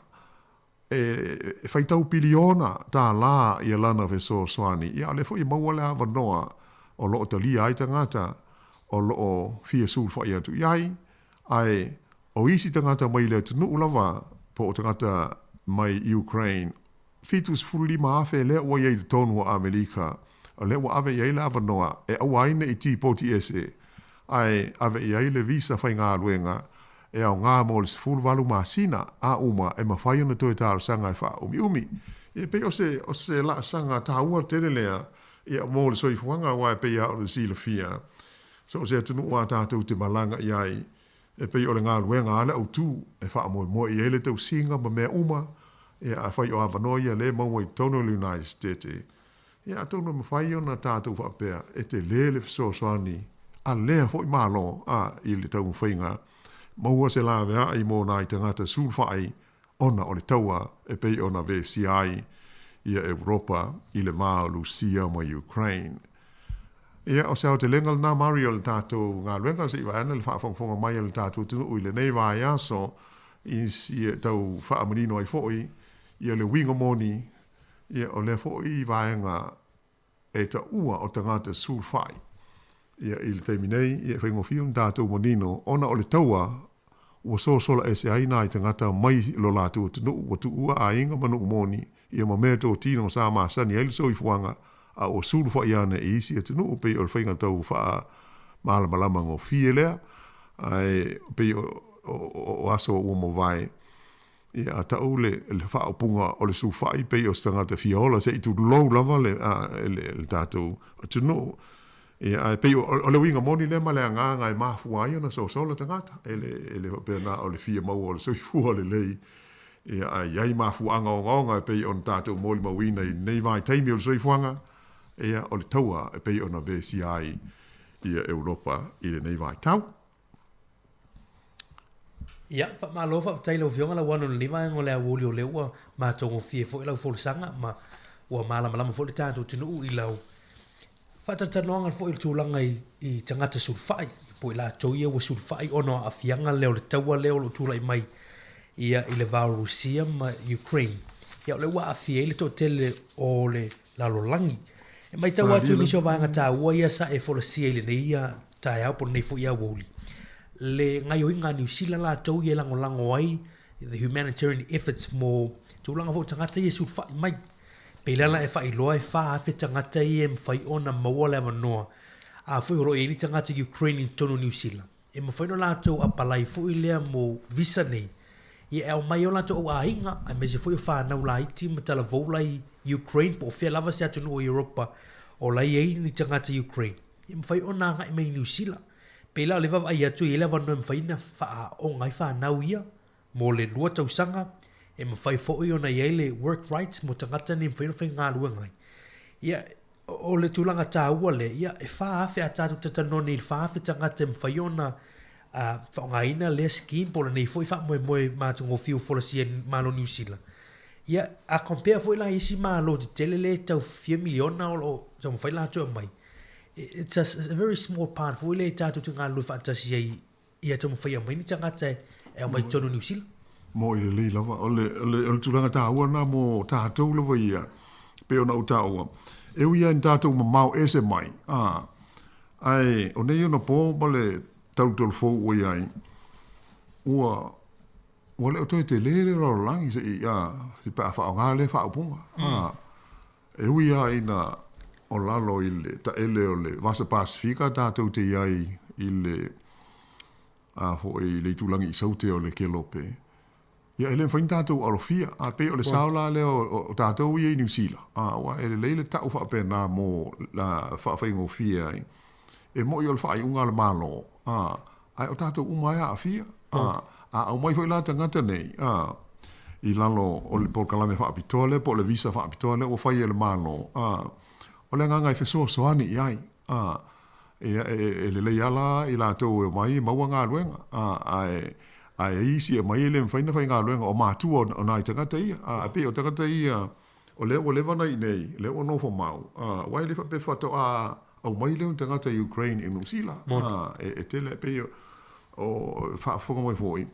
e faitau piliona tālā ia lana fesoasoani, ia a o lea foi e maua le avanoa o lo o talia ai tagata o lo o fia sulufai atu i ai, ae o isi tagata mai le atunuu lava po o tagata mai Ukraine, 75,000 lea ua i ai i totonu o Amerika, o lea ua ave i ai le avanoa e aua ai ne i tipoti ese, ae ave i ai le visa faigaluega e aoga mo le 18 masina a uma e mafai ona toe talosaga e faaumiumi. E pei o se, o se laasaga taua tele lea ia mo le soifuaga aua e pei lava ona silafia, so o se atunuu a tatou te malaga i ai, e pei o le galuega a le autu e faamoemoe i ai le tausiga ma mea uma, ia afai o avanoa ia lea e maua i totonu o le United States, Ia atonu e mafai ona tatou faapea e tele le fesoasoani a lea foi Malo a i le taumafaiga maua se laveai mo nai tagata sulufai ona o le taua e pei ona vesia ai ia Europa i le va o Lusia ma Ukraine. Ia o se aotelega lena Mari o le tatou galuega se i vaai ane le faafogafoga mai a le tatou atunuu i lenei vaiaso i tau faamanino ai foi ia le uiga moni Ia, o lea foi vaega e taua o tagata sulufai. Ia, i le taimi nei, ia, e faigofie ona tatou manino, ona o le taua ua sosola ese ai nai tagata mai lo latou atunuu, ua tuua aiga ma nuu moni, ia ma mea totino sa masani ai le soifuaga, a ua sulufai ane i isi atunuu, pei o le faiga tau faamalamalama gofie lea. Ae pei o aso ua mavae, ia, a ta'u le faaupuga o le sulufai pei o se tagata fia ola se i tulou lava le le tatou atunuu. Ia, ae pei o le uiga moni lea ma le agaga e mafua ai ona sosola tagata, e le faapea na o le fia maua o le soifua lelei, ia, ae i ai mafuaaga ogaoga e pei ona tatou molimauina i lenei vaitaimi o le soifuaga, ia, o le taua e pei ona vesia ai ia Europa i lenei vaitau. Ia, faamalo faafetai i lau Afioga Lauano i lenei vaega o le aoauli o lea ua matagofie foi lau folasaga ma ua malamalama foi le tatou atunuu i lau faatalatalanoaga foi i le tulaga i tagata sulufai, po o i latou ia ua sulufai ona o aafiaga lea o le taua lea o lo o tulai mai ia i le va o Rusia ma Ukraine. Ia o lea ua aafia ai le toatele o le lalolagi. E matau atu i nisi o vaega taua ia sa e folasia i lenei taeao po o lenei foi aoauli, le gaoioiga a Niu Sila latou ia e lagolago ai the humanitarian efforts mo tulaga foi o tagata ia e sulufai mai. Pei la la e faailoa e 4,000 tagata ia e mafai ona maua le avanoa, a foi o lo o i ai ni tagata Ukraine i totonu o Niu Sila, e mafai ona latou apalai foi lea mo visa nei, ia e aumai ai o latou au aiga, aemaise foi o fanau laiti ma talavou la i Ukraine po o fea lava se atunuu o Europa o la e i ai ni tagata Ukraine, e mafai ona agai mai i Niu Sila. Pei la o lea e vaavaai atu e i ai le avanoa e mafai ona faaaoga ai fanau ia mo le 2 tausaga, e mafai foi ona i ai le work rights mo tagata nei e mafai ona faigaluega ai. Ia, o le tulaga taua lea, ia, e 4,000 a tatou talanoa nei i le 4,000 tagata e mafai ona faaaogaina lea scheme po o lenei foi faamoemoe matagofie ua folasia e le Malo o Niu Sila. Ia, a compare foi la i isi Malo tetele lea e tau fia miliona o lo o taumafai latou e aumai, it's a very small part foi lea tatou te galulue faatasi ai ia taumafai e aumai ni tagata e aumai totonu o Niu Sila. Mo'i lelei lava. O le, o le, o le tulaga taua lena mo tatou lava ia, pei ona ou taua, e ui lava ina tatou mamao ese mai, a, ae o nei ona po ma le talutolu fou ua i ai, ua, ua le o toe tele le lalolagi se i, a, pe a faaaoga lea faaupuga, a. E ui lava ina o lalo i le taele o le Vasa Pasefika tatou te i ai i le, a foi, i le itulagi i Saute o le Kelope, ia e le mafai ona tatou alofia. A pei o le sao la lea o tatou ia i Niu Sila, a, aua e lelei le ta'u faapena mo la faafaigofie ai. E mo'i o le faaiuga a le Malo, a, ae o tatou uma e aafia. A, a aumai foi la tagata nei, a, i lalo o le polokalame faapitoa lea po o le visa faapitoa lea ua fai e le Malo, a, o le agaga e fesoasoani i ai, a, ia, e lelei lava la i latou e omai e maua galuega, a, ae, ae i ai isi e aumai e le mafai ona faigaluega, o matua o nai tagata ia, a, e pei o tagata ia o lea ua leva ona i inei, lea ua nofo mau, a, aua e le faapea faatoa aumai lea o ni tagata i Ukraine i Niu Sila, a, e tele, e pei o faafofoga mai foi,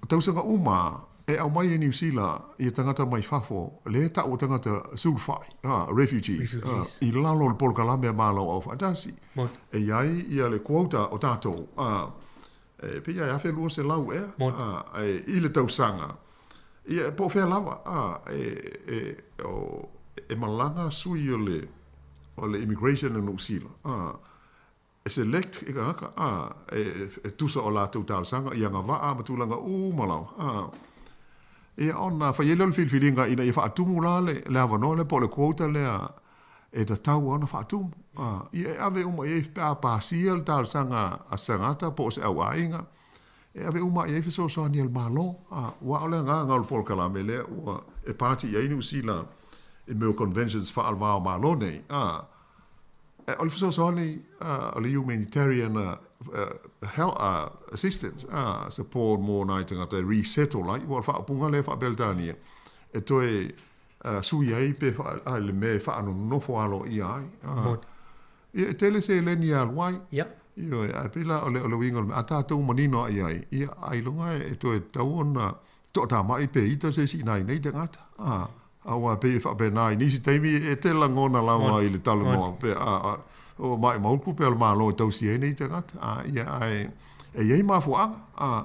o tausaga uma e aumai e Niu Sila ia tagata mai fafo, lea e ta'u o tagata sulufai, a, refugees, a, i lalo o le polokalame a Malo Aufaatasi. E i ai ia le quota o tatou, a, e pei e 1,200 ea, a, e, i le tausaga, ia, po o fea lava, a, e, e, o, e malaga sui o le, o le immigration o Niu Sila, a, e select i tagata, a, e, e tusa o latou talosaga i agavaa ma tulaga uma lava, a. Ia, ona fai ai lea o le filifiliga ina ia faatumu la le, le avanoa lea po o le quota lea e tatau ona faatumu. A, ia e ave uma i ai pe a pasia le talosaga a se tagata po o se auaiga, e ave uma i ai fesoasoani a le Malo. A, aua o le agaga o le polokalame lea ua e pati i ai Niu Sila i mea o conventions faale-va o Malo nei, a, o le fesoasoani o le humanitarian help, assistance, support mo nai tagata e resettle ai, ua o le faaupuga lea faa-Peretania, e toe sui ai pe a le mea e faanonofo aloaia ai. Ia, e tele seleni e alu ai. Ioe, ae pei la o le uiga o le mea, a tatou manino lava i ai, ia, ailoga e toe tatau ona toatamai pe ita se isi i nai nei tagata. Aua e pei e faapena i nisi taimi e te lagona lava i le talanoa pe a o maʻimau pe o le Malo e tausi ai nei tagata. A ia ae e i ai mafuaaga. A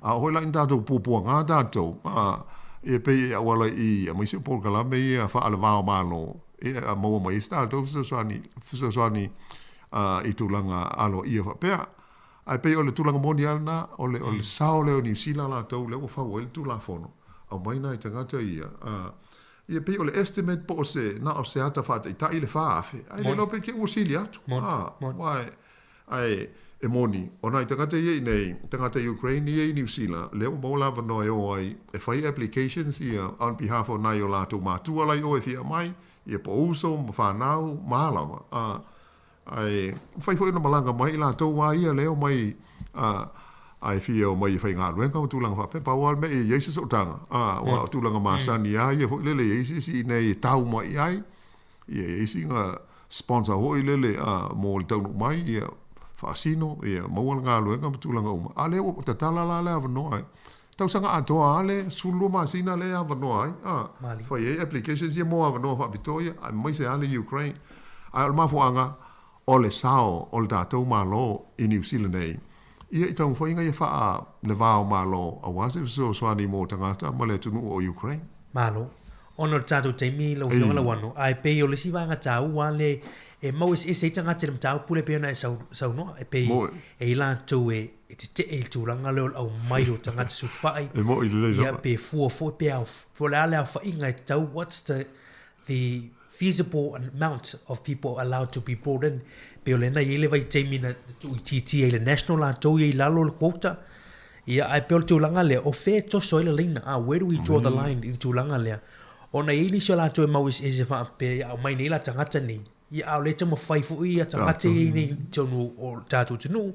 a oo foi la ina tatou puapuaga tatou, a ia pei e auala i aemaise o polokalame ia faale-va o Malo ia maua mai ai se tatou fesoasoani fesoasoani i tulaga aloaia faapea. Ae pei o le tulaga moni lava lena, o le, o le sao lea o Niu Sila latou lea ua fau ai le Tulafono, aumai nai tagata ia, a, ia pei o le estimate po o se, na o se ata faataitai le 4,000, ae le iloa pe te i ua sili atu. A, aua e, ae e moni, o nai tagata ia i inei, tagata Ukraine ia i Niu Sila, lea ua maua le avanoa e o ai e fai applications ia on behalf o nai o latou matua la i o e fia aumai, ia po o uso ma fanau ma a lava, a, Ae mafai foi ona malaga mai i latou a ia lea e omai a ae fia omai e faigaluega ma tulaga faapea. Pau lava le mea ia i ai se sootaga, a, aua o tulaga masani lava ia foi lele, e i ai se isi i inei e tau mai i ai, ia e i ai sina sponsor foi lele a mo le taunuu mai, ia faasino, ia maua le galuega ma tulaga uma. A o lea ua tatala la le avanoa e tausaga atoa lava le 12 masina lea e avanoa ai, a, fai ai applications ia mo avanoa faapitoa ia, aemaise lava le Ukraine. Ae o le mafuaaga, o le sao o le tatou Malo i Niu Sila nei, ia i taumafaiga ia faa le va o Malo aua se fesoasoani mo tagata ma le atunuu o Ukraine. Malo. Ona o le tatou taimi lau Afioga Lauano, ae pei o le isi vaega taua lava lea e mau eseese ai tagata i le mataupu lea e pei ona e saunoa, e pei e i latou e tetee i le tulaga lea o le aumai o tagata sulufai, E moi lelei lava. Ia pe fua foi pe ao, po o le a le aofaiga e tatau, what's the feasible amount of people allowed to be brought in. Pei o lena e i ai le vaitaimi na tuuitiitia i le national latou ia i lalo o le quota. Ia, ae pei o le tulaga lea, o fea e toso ai le laina? Ah, where do we draw the line i le tulaga lea? Ona e i ai nisi o latou e mau eseese faapea, ia aumai nei la tagata nei, ia a o lea e taumafai foi ia tagata ia i inei i totonu o le tatou atunuu,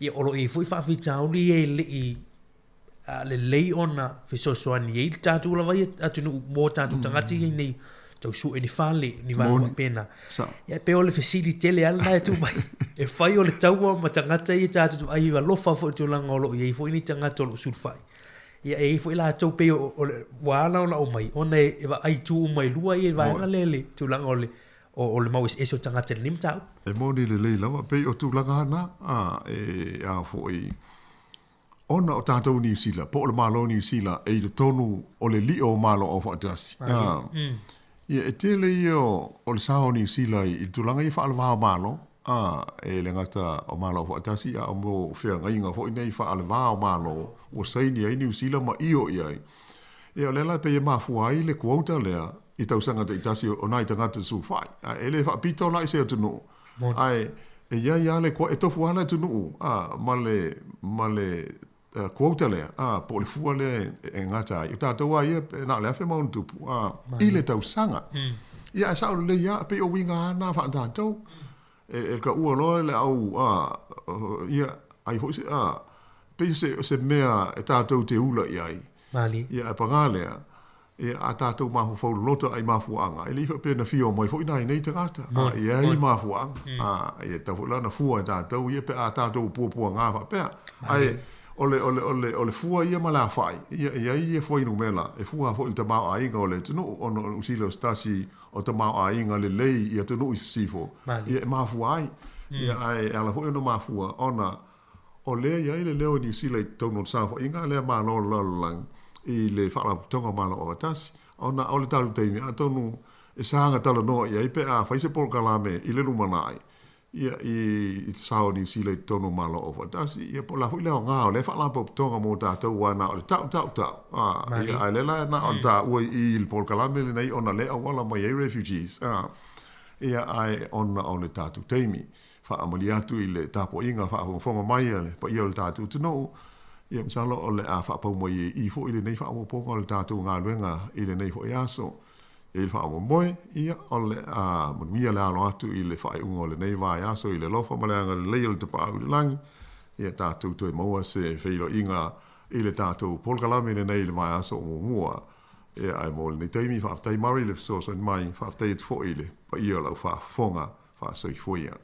ia o lo o i ai foi faafitauli ia e le i lelei ona fesoasoani ai le tatou lava ia atunuu mo tatou tagata ia nei tau sue ni fale ni vaega faapena. Ia e pei o le fesili tele lava lena e tuu mai. E fai o le taua ma tagata ia tatou te vaai alofa foi i le tulaga o lo o i ai foi ni tagata o lo o sulufai. Ia e i ai foi latou pei o le ua ala ona aumai ona e vaai itu uma e lua ia i vaega lea i le tulaga o le o le mau eseese o tagata i lenei mataupu. E moni lelei lava, pei o tulaga lava na, e a foi Ona o tatou Niu Sila, po o le Malo Niu Sila e i totonu o le lio o Malo Aufaatasi. Ia, e tele ia o le sao o Niu Sila i le tulaga ia faaleva o Malo, a, e le gata o Malo Aufaatasi, a o mo feagaiga foi nei faaleva o Malo ua saini ai Niu Sila ma io i ai. Ia, o lea la e pei e mafua ai le quota lea i tausaga taitasi o nai tagata sulufai. A, e le faapito la i se atunuu, Ae e i ai lava le, e tofu lava le atunuu a, ma le, ma le quota lea, a, po o le fua lea e gata ai. O tatou lava ia, na o le 1000+, a, i le tausaga. Ia, ae sao lelei lava, pei o uiga lava na faa-tatou. E taua loa le au, a, ia, ai foi se, a, pei o se mea e tatou te ula i ai. Ia, ae paga lea, Ia, a tatou mafaufau loloto i mafuaaga, e le i faapea na fia omai foi nai nei tagata, a e i ai mafuaaga, a e tatau foi la ona fua e tatou ia pe a tatou puapuaga faapea. Ae o le, o le, o le, o le fua ia ma le aofai, ia, e i ai ia fuainumera e fua foi i le tamaoaiga o le atunuu, ona o Niu Sila o se tasi o tamaoaiga lelei i atunuu i sisifo, ia e mafua ai. Ia, ae e ala foi ona mafua ona O lea e i ai le leo o Niu Sila i totonu o le saofaiga lea Malo o le Lalolagi i le Faalapotopotoga o Malo Aufaatasi, ona o le talu taimi atonu e saga talanoa i ai pe a fai se polokalame i le lumanai ia i le sao o Niu Sila i totonu o Malo Aufaatasi, ia po o le a foi le aoga o lea Faalapotopotoga mo tatou aua na o le tau tau tau a, ia ae lea la na o le taua i i le polokalame lenei ona lea e auala mai ai refugees a, ia ae ona o le tatou taimi. Faamalie atu i le tapuaiga faafogafoga mai a le paia o le tatou atunuu, ia masalo o le a faapau mai ai i i foi lenei faaopoopoga o le tatou galuega i lenei foi aso. E i ai le faamoemoe, ia, o le a manuia le alo atu i le faaiuga o lenei vaiaso i le alofa ma le agalelei o le Tapaau i le Lagi, ia tatou toe maua se feiloaiga i le tatou polokalame lenei i le vaiaso o muamua. Ia, ae mo lenei taimi, faafetai Murray i le fesoasoani mai, faafetai atu foi i le paia o lau faafofoga. Faasoifua ia.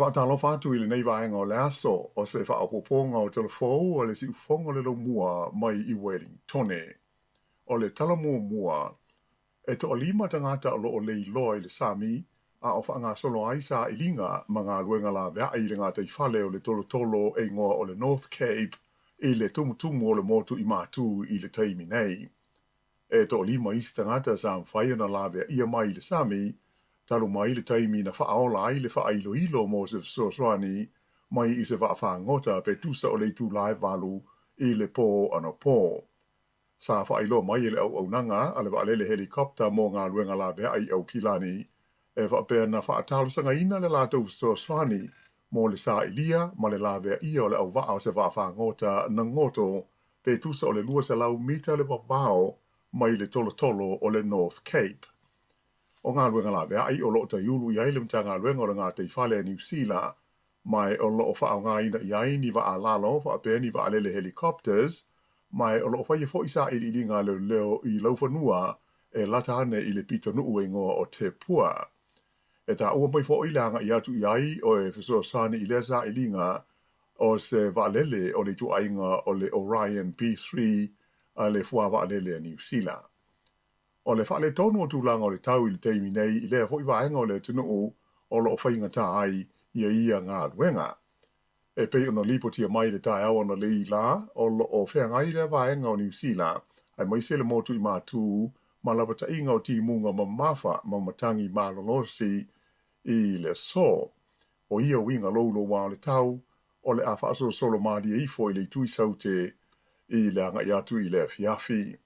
faatalofa atu i lenei vaega o le aso o se faaopoopoga o Talafou o le Siufofoga o le Laumua mai i Welingtone. O le tala muamua, e toalima tagata o lo o leiloa i le sami a o faagasolo ai sailiga ma galuega laveai i le gataifale o le tolotolo e igoa o le North Cape i le tumutumu o le motu i Matu i le taimi nei. E toalima isi tagata sa mafai ona laveaia mai i le sami, talu mai le taimi na faaola ai le faailoilo mo se fesoasoani mai i se vaafagota pe tusa o le itula e 8 i le pō anapo. Sa faailoa mai e le auaunaga a le vaalele helicopter mo galuega laveai i Aukilani e faapea na faatalosagaina le latou fesoasoani mo le sailia ma le laveaia o le auvaa o se vaafagota na goto pe tusa o le 200 mita le vavao mai le tolotolo o le North Cape. O galuega laveai o lo o taiulu i ai le Matagaluega o le Gataifale a Niu Sila, ma o lo o faaaogaina i ai ni vaalalo faapea ni vaalele helicopters, ma o lo o faia fo'i sailiiliga a leoleo i laufanua e lata ane i le pitonuu e igoa o Te Pua. E taua mai fo'i le aga'i atu i ai o e fesoasoani i lea sailiga o se vaalele o le ituaiga o le Orion P3 a le fuavaalele a Niu Sila. O le faaletonu o tulaga o le tau i le taimi nei i lea fo'i vaega o le atunuu o lo o faigata ai ia ia galuega. E pei ona lipotia mai i le taeao analeila o lo o feagai lea vaega o Niu Sila aemaise le motu i Matu ma lapataiga o timuga mamafa ma matagi malolosi i le aso. O ia uiga louloua o le tau o le a faasolosolo malie ifo i le itu i Saute i le aga'i atu i le afiafi.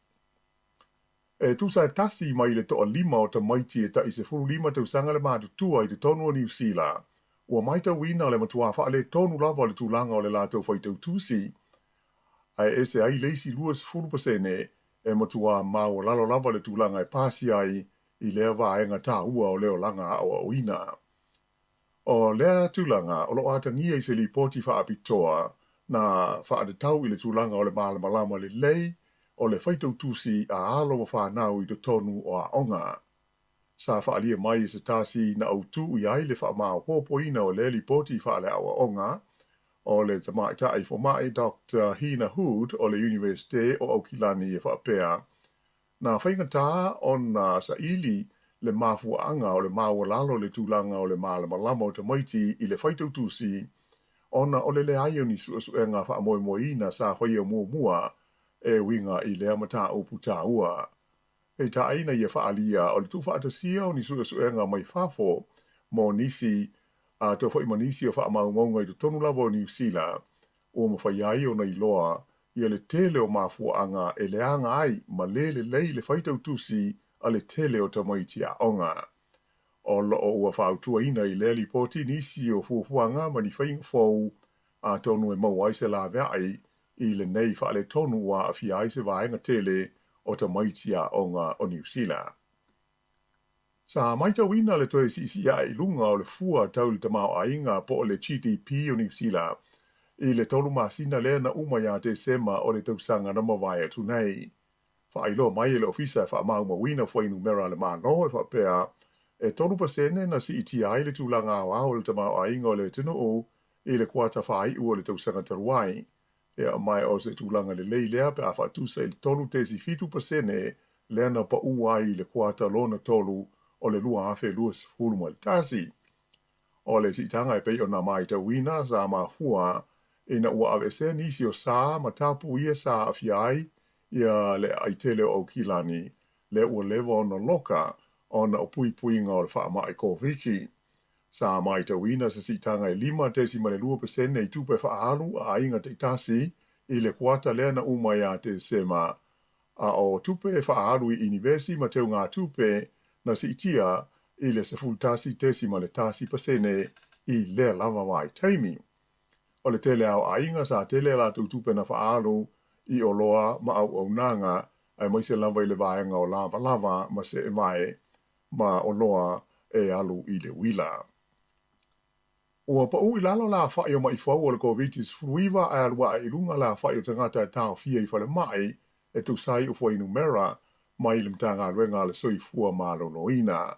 E tusa e tasi mai le toalima o tamaiti e tai 15 tausaga le matutua i totonu o Niu Sila, ua matauina le matuā faaletonu lava o le tulaga o le latou faitau tusi, ae ese ai le isi 20% e matuā maualalo lava le tulaga e pasi ai i lea vaega taua o le olaga aoaoina. O lea tulaga o lo o atagia i se lipoti faapitoa na faatatau i le tulaga o le malamalama lelei o le faitau tusi a alo ma fanau i totonu o aoga. Sa faaalia mai e se tasi na autu i ai le faamaopoopoina o lea lipoti faaleaoaoga o le tamaitai foma'i Dr Hina Hood o le Iunivesite o Aukilani e faapea, Na faigata ona saili le mafuaaga o le maualalo o le tulaga o le malamalama o tamaiti i le faitau tusi ona o le leai o ni suesuega faamoemoeina sa faia muamua e uiga i lea mataupu taua. Peitai na ia faaalia o le tuufaatasia o ni suesuega mai fafo mo nisi atoa foi ma nisi o faamaumauga i totonu lava o Niu Sila ua mafai ai ona iloa ia le tele o mafuaaga e leaga ai ma lē lelei le faitau tusi a le tele o tamaiti aoga. O lo o ua fautuaina i lea lipoti nisi o fuafuaga ma ni faiga fou atonu e maua ai se laveai i lenei faaletonu ua aafia ai se vaega tele o tamaiti aoga o Niu Sila. Sa matauina le toe siisii ae i luga o le fua tau i le tamaoaiga po o le GDP o Niu Sila i le tolu masina lea na uma ia Tesema o le tausaga na mavae atu nei. Faailoa mai e le Ofisa e Faamaumauina Fuainumera a le Malo e faapea, e 3% na siitia ai le tulaga aoao o le tamaoaiga o le atunuu i le kuata faaiu o le tausaga talu ai. Ia, ma o se tulaga lelei lea pe a faatusa i le 3.7% lea na paū ai i le kuata lona tolu o le 2021. O le siitaga e pei ona matauina sa mafua ina ua aveesea nisi o sa ma tapu ia sa aafia ai ia le aai tele o Aukilani lea ua leva ona loka ona o puipuiga o le faamai Koviti. Sa matauina se siitaga e 5.2% i tupe faaalu a aiga taitasi i le kuata lea na uma ia Tesema, a o tupe faaalu i inivesi ma teugatupe na siitia i le 11.1% i lea lava vaitaimi. O le tele lava o aiga sa tele a latou tupe na faaalu i oloa ma auaunaga, aemaise lava i le vaega o lavalava ma seevae ma oloa e alu i le uila. Ua paū i lalo le afa'i o ma'i fou o le Koviti-19 ae alu ae i luga le afa'i o tagata e taofia i falemai e tusa ai o fuainumera mai le Matagaluega a le Soifua Maloloina.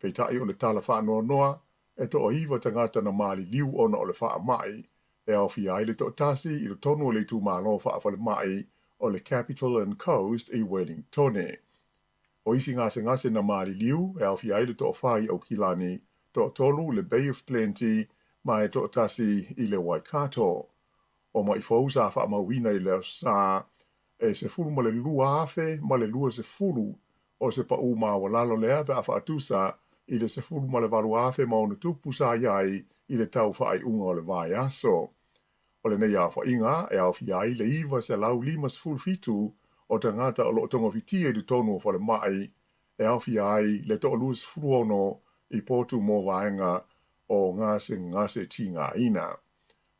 Peitai o le tala faanoanoa, e toaiva tagata na maliliu ona o le faamai, e aofia ai le toatasi i totonu o le itumalo faafalemai o le Capital and Coast i Wellingtone. O isi gasegase na maliliu e aofia ai le toafa i Aukilani, toatolu i le Bay of Plenty ma e toatasi i le Waikato. O ma'i fou sa faamauina i le Aso Sa e 12,020, o se paʻū maualalo lea pe a faatusa i le 18,000+ sa i ai i le tau faaiuga o le vaiaso. O lenei aofaiga e aofia ai le 957 o tagata o lo o togafitia i totonu o falemai, e aofia ai le 26 i potu mo vaega o gasegase tigaina.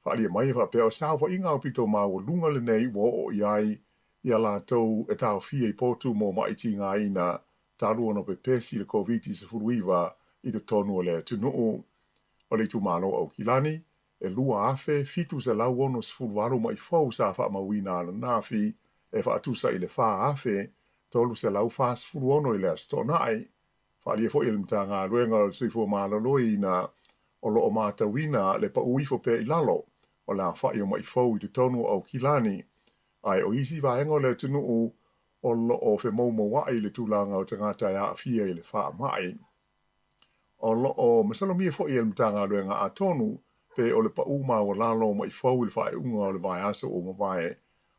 Faaalia mai e faapea o se aofaiga aupito maualuga lenei ua oo i ai ia latou e taofia i potu mo maʻi tigaina talu ona pepesi le Koviti-19 i totonu o le atunuu. O le itumalo o Aukilani, e 2,768 maʻi fou sa faamauina ananafi e faatusa i le 4,346 i le Aso Toonai. Faaalia foi e le Matagaluega o le Soifua Maloloina o lo o matauina le pau ifo pea i lalo o le aofai o maʻi fou i totonu o Aukilani, ae o isi vaega o le atunuu o lo o femoumouaʻi le tulaga o tagata e aafia i le faamai. O lo o masalomia foi e le Matagaluega atonu pe o le paʻū maualalo o maʻi fou i le faaiuga o le vaiaso ua mavae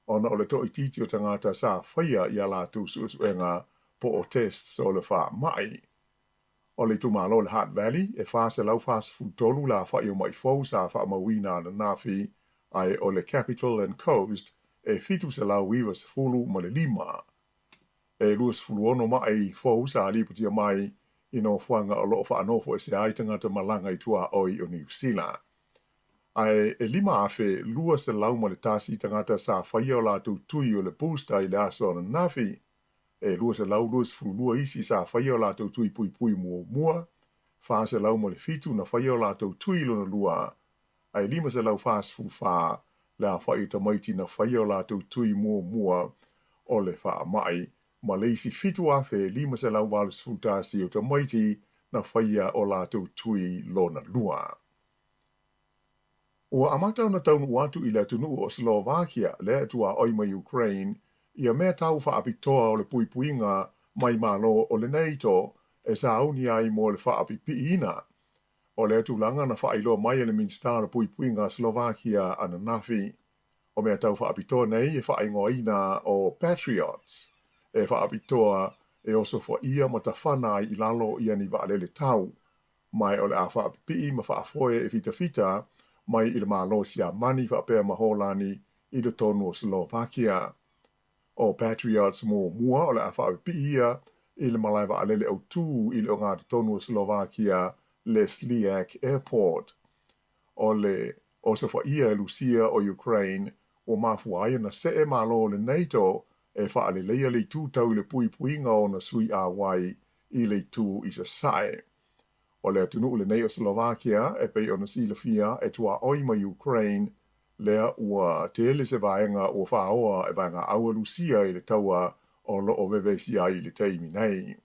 ona o le toaitiiti o tagata sa faia i a latou suesuega po o tests o le faamai. O le itumalo o le Hutt Valley, e 443 le aofai o maʻi fou sa faamauina ananafi, ae o le Capital and Coast e 795. E 26 maʻi fou sa lipotia mai i nofoaga o lo o faanofoesea ai tagata malaga i tuaoi o Niu Sila. Ae e 5,201 tagata sa faia o latou tui o le booster i le aso ananafi. E 222 isi sa faia o latou tui puipui muamua, 407 na faia o latou tui lona lua, ae 544 le aofai o tamaiti na faia o latou tui muamua o le faamai, ma le isi 7,581 o tamaiti na faia o latou tui lona lua. Ua amata ona taunuu atu i le atunuu o Slovakia lea e tuaoi ma Ukraine ia mea tau faapitoa o le puipuiga mai malo o le NATO e sauni ai mo le faapipiiina. O lea tulaga na faailoa mai e le Minisita o le Puipuiga a Slovakia ananafi. O mea tau faapitoa nei e faaigoaina o Patriots, e faapitoa e osofaia ma tafana ai i lalo ia ni vaalele tau, ma o le a faapipii ma faafoe e fitafita mai i le Malo Siamani faapea ma Holani i totonu o Slovakia. O Patriots muamua o le a faapipii ia i le malae vaalele autū i le ogatotonu o Slovakia, le Sliac Airport. O le osofaia e Lusia o Ukraine ua mafua ai ona see malo o le NATO e faaleleia le itu tau i le puipuiga o ona sui auai i le itu i sasae. O le atunuu lenei o Slovakia e pei ona silafia e tuaoi ma Ukraine, lea ua tele se vaega ua faaoa e vaegaau a Lusia i le taua o lo o vevesi ai i le taimi nei.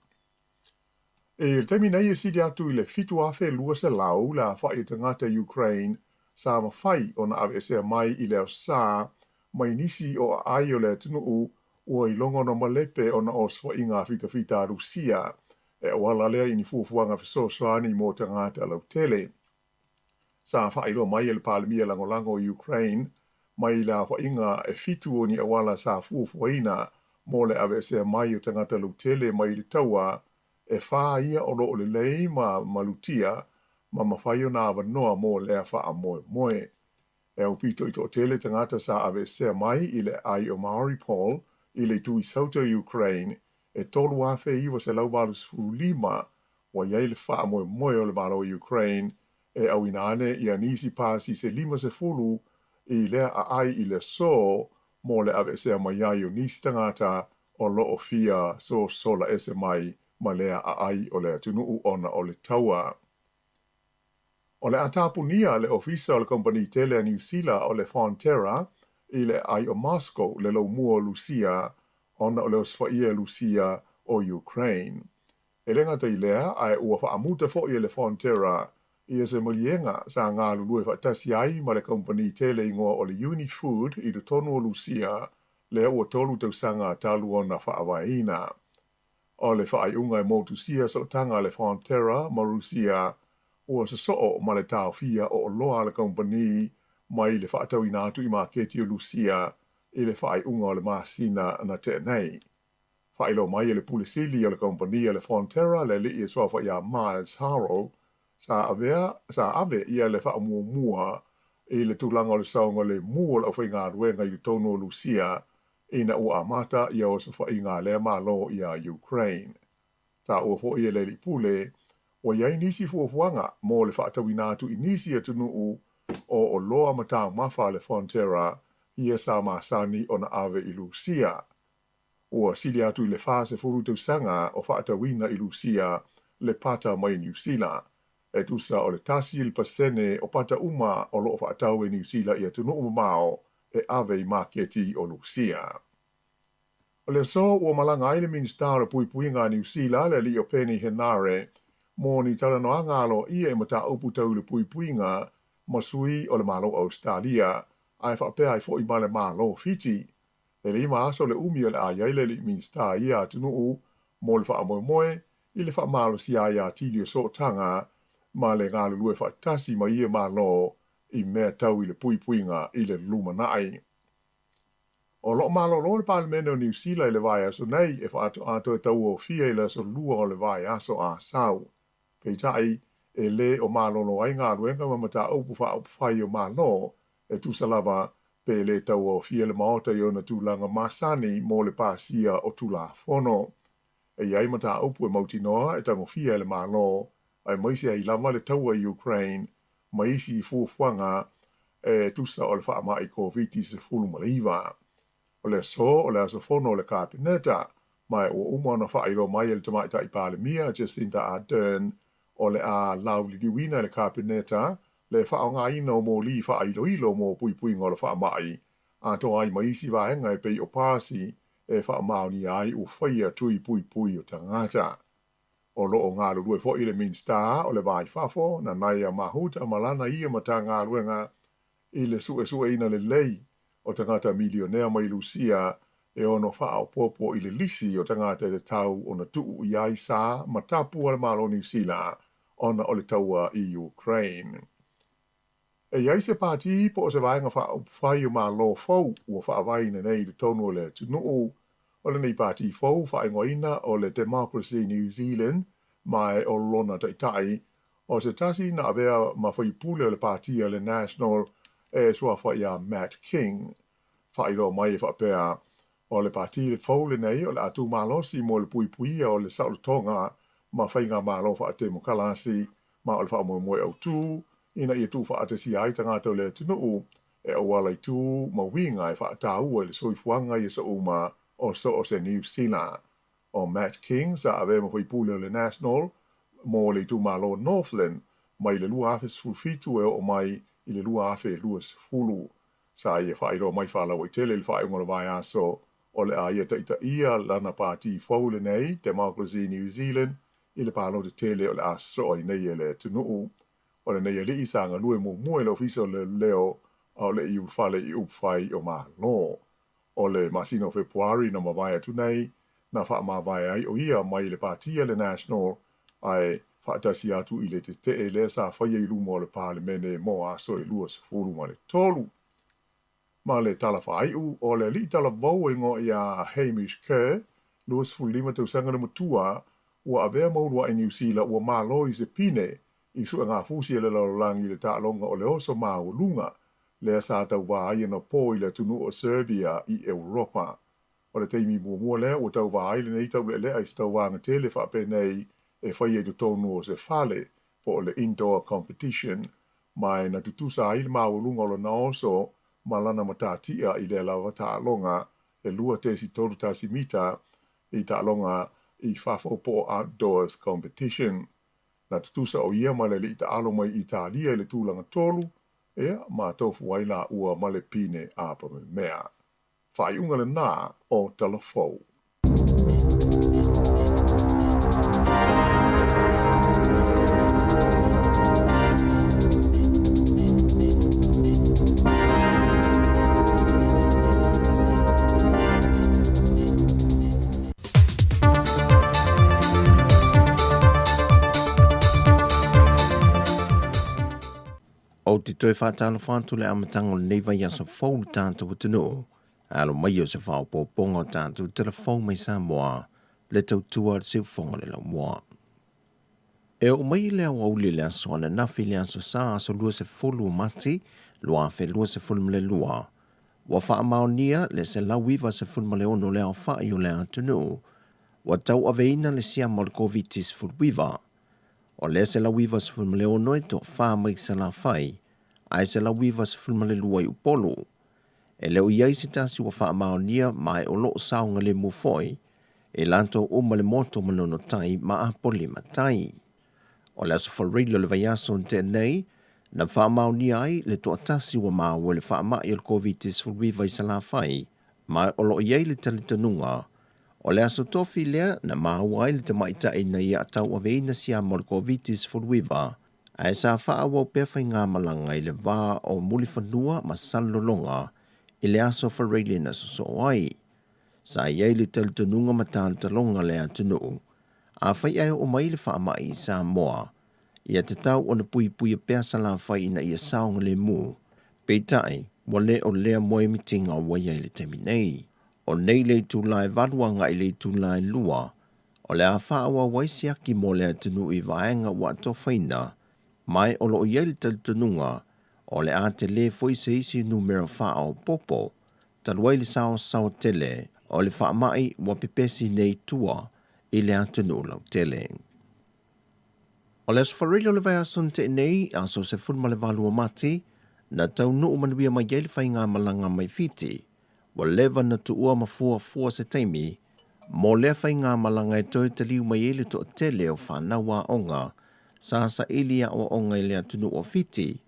I le taimi nei e sili atu i le 7,200 le aofai o tagata Ukraine sa mafai ona aveesea mai i le Aso Sa mai nisi o aai o le atunuu ua iloga ona malepe ona o osofaʻiga fitafita a Lusia e auala lea i ni fuafuaga fesoasoani mo tagata lautele. Sa faailoa mai e le Palemia Lagolago o Ukraine mai le aofaiga e fitu o ni auala sa fuafuaina mo le aveesea mai o tagata lautele mai le taua, e whā ia o lo o lelei ma malutia ma mafai ona avanoa mo lea faamoemoe. E aupito i toatele tagata sa aveesea mai i le aai o Mariupol i le itu i sauta o Ukraine e 3,985 ua i ai le faamoemoe o le Malo o Ukraine e auina ane ia nisi pasi se 50 i lea aai i le aso mo le aveesea mai ai o nisi tagata o lo o fia sosola ese mai ma lea aai o le atunuu ona o le taua. O le a tapunia le ofisa o le kamupani tele a Niu Sila o le Fonterra i le aai o Moscow le laumua o Lusia ona o le osofaia e Lusia o Ukraine. E le gata i lea, ae ua faamuta foi e le Fonterra Ia se maliega sa galulue faatasi ai ma le kamupani tele igoa o le Unifood i totonu o Lusia, lea ua tolu tausaga talu ona faavaeina. O le faaiuga e motusia sootaga a le Fonterra ma Rusia ua sosoo ma le taofia o oloa a le kamupani mai le faatauina atu i maketi o Lusia i le faaiuga o le masina na tea nei. Faailoa mai e le Pule Sili o le kamupani a le Fonterra le alii e suafa ia Miles Haro, sa avea sa ave ia le faamuamua i le tulaga o le saogalemu o le aufaigaluega i totonu o Lusia ina ua amata ia osofaiga a lea Malo iā Ukraine. Taua foi e le alii pule, ua i ai nisi fuafuaga mo le faatauina atu i nisi atunuu o oloa ma taumafa a le Fonterra ia sa masani ona ave i Lusia. Ua sili atu i le 40 tausaga o faatauina i Lusia le pata mai Niu Sila. E tusa o le 1% o pata uma o lo o faatau e Niu Sila i atunuu mamao e ave i maketi o Lusia. O le aso ua malaga ai le Minisita o le Puipuiga a Niu Sila, le alii o Peeni Henare, mo ni talanoaga aloaia i mataupu tau i le puipuiga ma sui o le Malo o Ausetalia, ae faapea ai foi ma le Malo o Fiti. E lima aso le umi o le a i ai le alii Minisita i ia atunuu mo le faamoemoe i le faamalosia ai atili o sootaga ma le galulue faatasi ma ia Malo i mea tau i le puipuiga i le lumanai. O lo o malolo le Palemene o Niu Sila i le vaiaso nei e faaatoatoa e tauaofia i le aso Lua o le vaiaso Asau. Peitai, e lē o malolo ai galuega ma mataupu faaupufai o Malo, e tusa lava pe lē tauaofia le Maota i ona tulaga masani mo le pasia o Tulafono. E i ai mataupu e mautinoa e tagofia e le Malo, aemaise ai lava le taua i Ukraine ma isi fuafuaga e tusa o le faamai Koviti-19. O le aso o le aso fono o le Kapeneta, ma ua uma ona faailoa mai e le Tamaitai Palemia Jacinda Ardern o le a lauliliuina e le Kapeneta le faaaogaina o moli faailoilo mo puipuiga o le faamai, atoa ai ma isi vaega e pei o pasi e faamaonia ai ua faia tui puipui o tagata. O lo o galulue foi le Minisita o le Va i Fafo, Nanaia Mahuta ma lana ia Matagaluega i le suesueina lelei o tagata milionea mai Lusia e ono faaopoopo i le lisi o tagata e tatau ona tuu i ai sa ma tapu a le Malo o Niu Sila ona o le taua i Ukraine. E i ai se pati po o se vaega faaupufai o Malo fou ua faavaeina nei i totonu o le atunuu. O lenei pati fou faaigoaina o le Democracy New Zealand ma e o lona taitai o se tasi na avea ma faipule o le pati a le National e suafa iā Matt King. Faailoa mai e faapea, o le pati le fou lenei o le a tumalosi mo le puipuia o le saolotoga ma faigamalo faatemokalasi ma o le faamoemoe autū ina ia tuufaatasia ai tagata o le atunuu e auala i tu ma uiga e faataua i le soifuaga i aso uma o so o se Niu Sila. O Matt King sa avea ma faipule o le National mo le itumalo Northland mai le 2017 e oo mai i le 2020. Sa ia faailoa mai faalauaitele i le faaiuga o le vaiaso o le a ia taitaia lana pati fou lenei, Democracy New Zealand, i le palota tele o le a sosoo ai nei e le atunuu. O lenei alii sa galue muamua i le Ofisa o Leoleo a o le i ulufale i upufai o Malo. O le masina o Fepuari na mavae atu nei, na faamavae ai o ia mai le pati a le National ae faatasi atu i le tetee lea sa faia i luma o le Palemene mo aso e 23. Ma le tala faaiu, o le alii talavou e igoa ia Hamish Kerr, 25 tausaga le matua, ua avea ma uluai Niu Sila ua malo i se pine i suegafusi a le lalolagi i le taaloga o le oso maualuga lea sa tauvā ai anapo i le atunuu o Serbia i Europa. O le taimi muamua lea ua tauvā ai lenei taulealea i se tauvaga tele faapenei e faia i totonu o se fale po o le indoor competition, ma e na tutusa ai le maualuga o lona oso ma lana matatia i lea lava taaloga e 2.31 mita i taaloga i fafo po o outdoors competition. Na tutusa o ia ma le alii taalo mai Italia i le tulaga tolu, ea, ma tofu ai laua ma le pine apamemea. Faaiuga lenā o Tala Fou. Ou te toe faatalofa atu le amataga o lenei vaiaso fou le tatou atunuu. Alo mai o se faaopoopoga o tatou telefou mai Samoa, le tautua le siufofoga le laumua. E oo mai le aoauli le aso ananafi le aso Sa aso 20 o Mati 2022, ua faamaonia le 196 le aofai o le atunuu ua tauaveina le siama o le Koviti-19. O le 196 e toafa mai Salafai, ae 192 i Upolu. E le o i ai se tasi ua faamaonia ma e o lo o saogalemu foi i latou uma le motu o Manono Tai ma Apolima Tai. O le aso Faraile o le vaiaso na tea nei, na faamaonia ai le toatasi ua maua i le faamai o le Koviti-19 i Salafai, ma o lo o i ai le talitonuga o le aso tofi lea na maua ai le tamaitai na ia tauaveina siama o le Koviti-19, ae sa faaauau pea faigamalaga i le va o Mulifanua ma Salelologa i le aso Faraile na sosoo ai. Sa i ai le talitonuga ma talotaloga le atunuu, afai ae oo mai le faamai i Samoa, ia tatau ona puipuia pea Salafai ina ia saogalemu. Peitai, ua le o lea moemitiga ua i ai i le taimi nei. O nei le itula e 8 agai i le itula e 2, o le a faaauau ai siaki mo le atunuu i vaega ua atofaina, ma o lo o i ai le talitonuga o le a tele foi se isi numera faaopoopo, talu ai le saoasaoa tele o le faamai ua pepesi nei tua i le atunuu lautele. O le aso Faraile o le vaiaso na tea nei, aso 18 o Mati, na taunuu manuia mai ai le faigamalaga mai Fiti, ua leva na tuua ma fuafua se taimi mo lea faigamalaga e toe taliu mai ai le toatele o fanau aoga sa saili aoaoga i le atunuu o Fiti,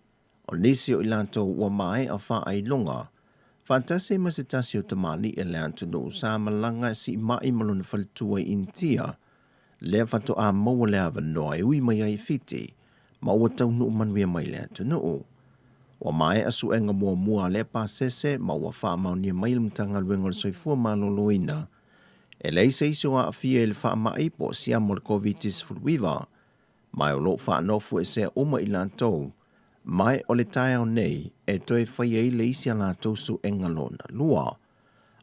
o nisi o i latou ua maea faailoga, faatasi ai ma se tasi o tamalii a le atunuu sa malaga e siimai ma lona faletua i Initia, lea faatoa maua le avanoa e ui mai ai i Fiti, ma ua taunuu manuia mai le atunuu. Ua maea suega muamua a lea pasese ma ua faamaonia mai le Matagaluega o le Soifua Maloloina, e leai se isi o aafia i le faamai po o siama o le Koviti-19, ma o lo o faanofoesea uma i latou, ma o le taeao nei e toe fai ai le isi a latou suega lona lua.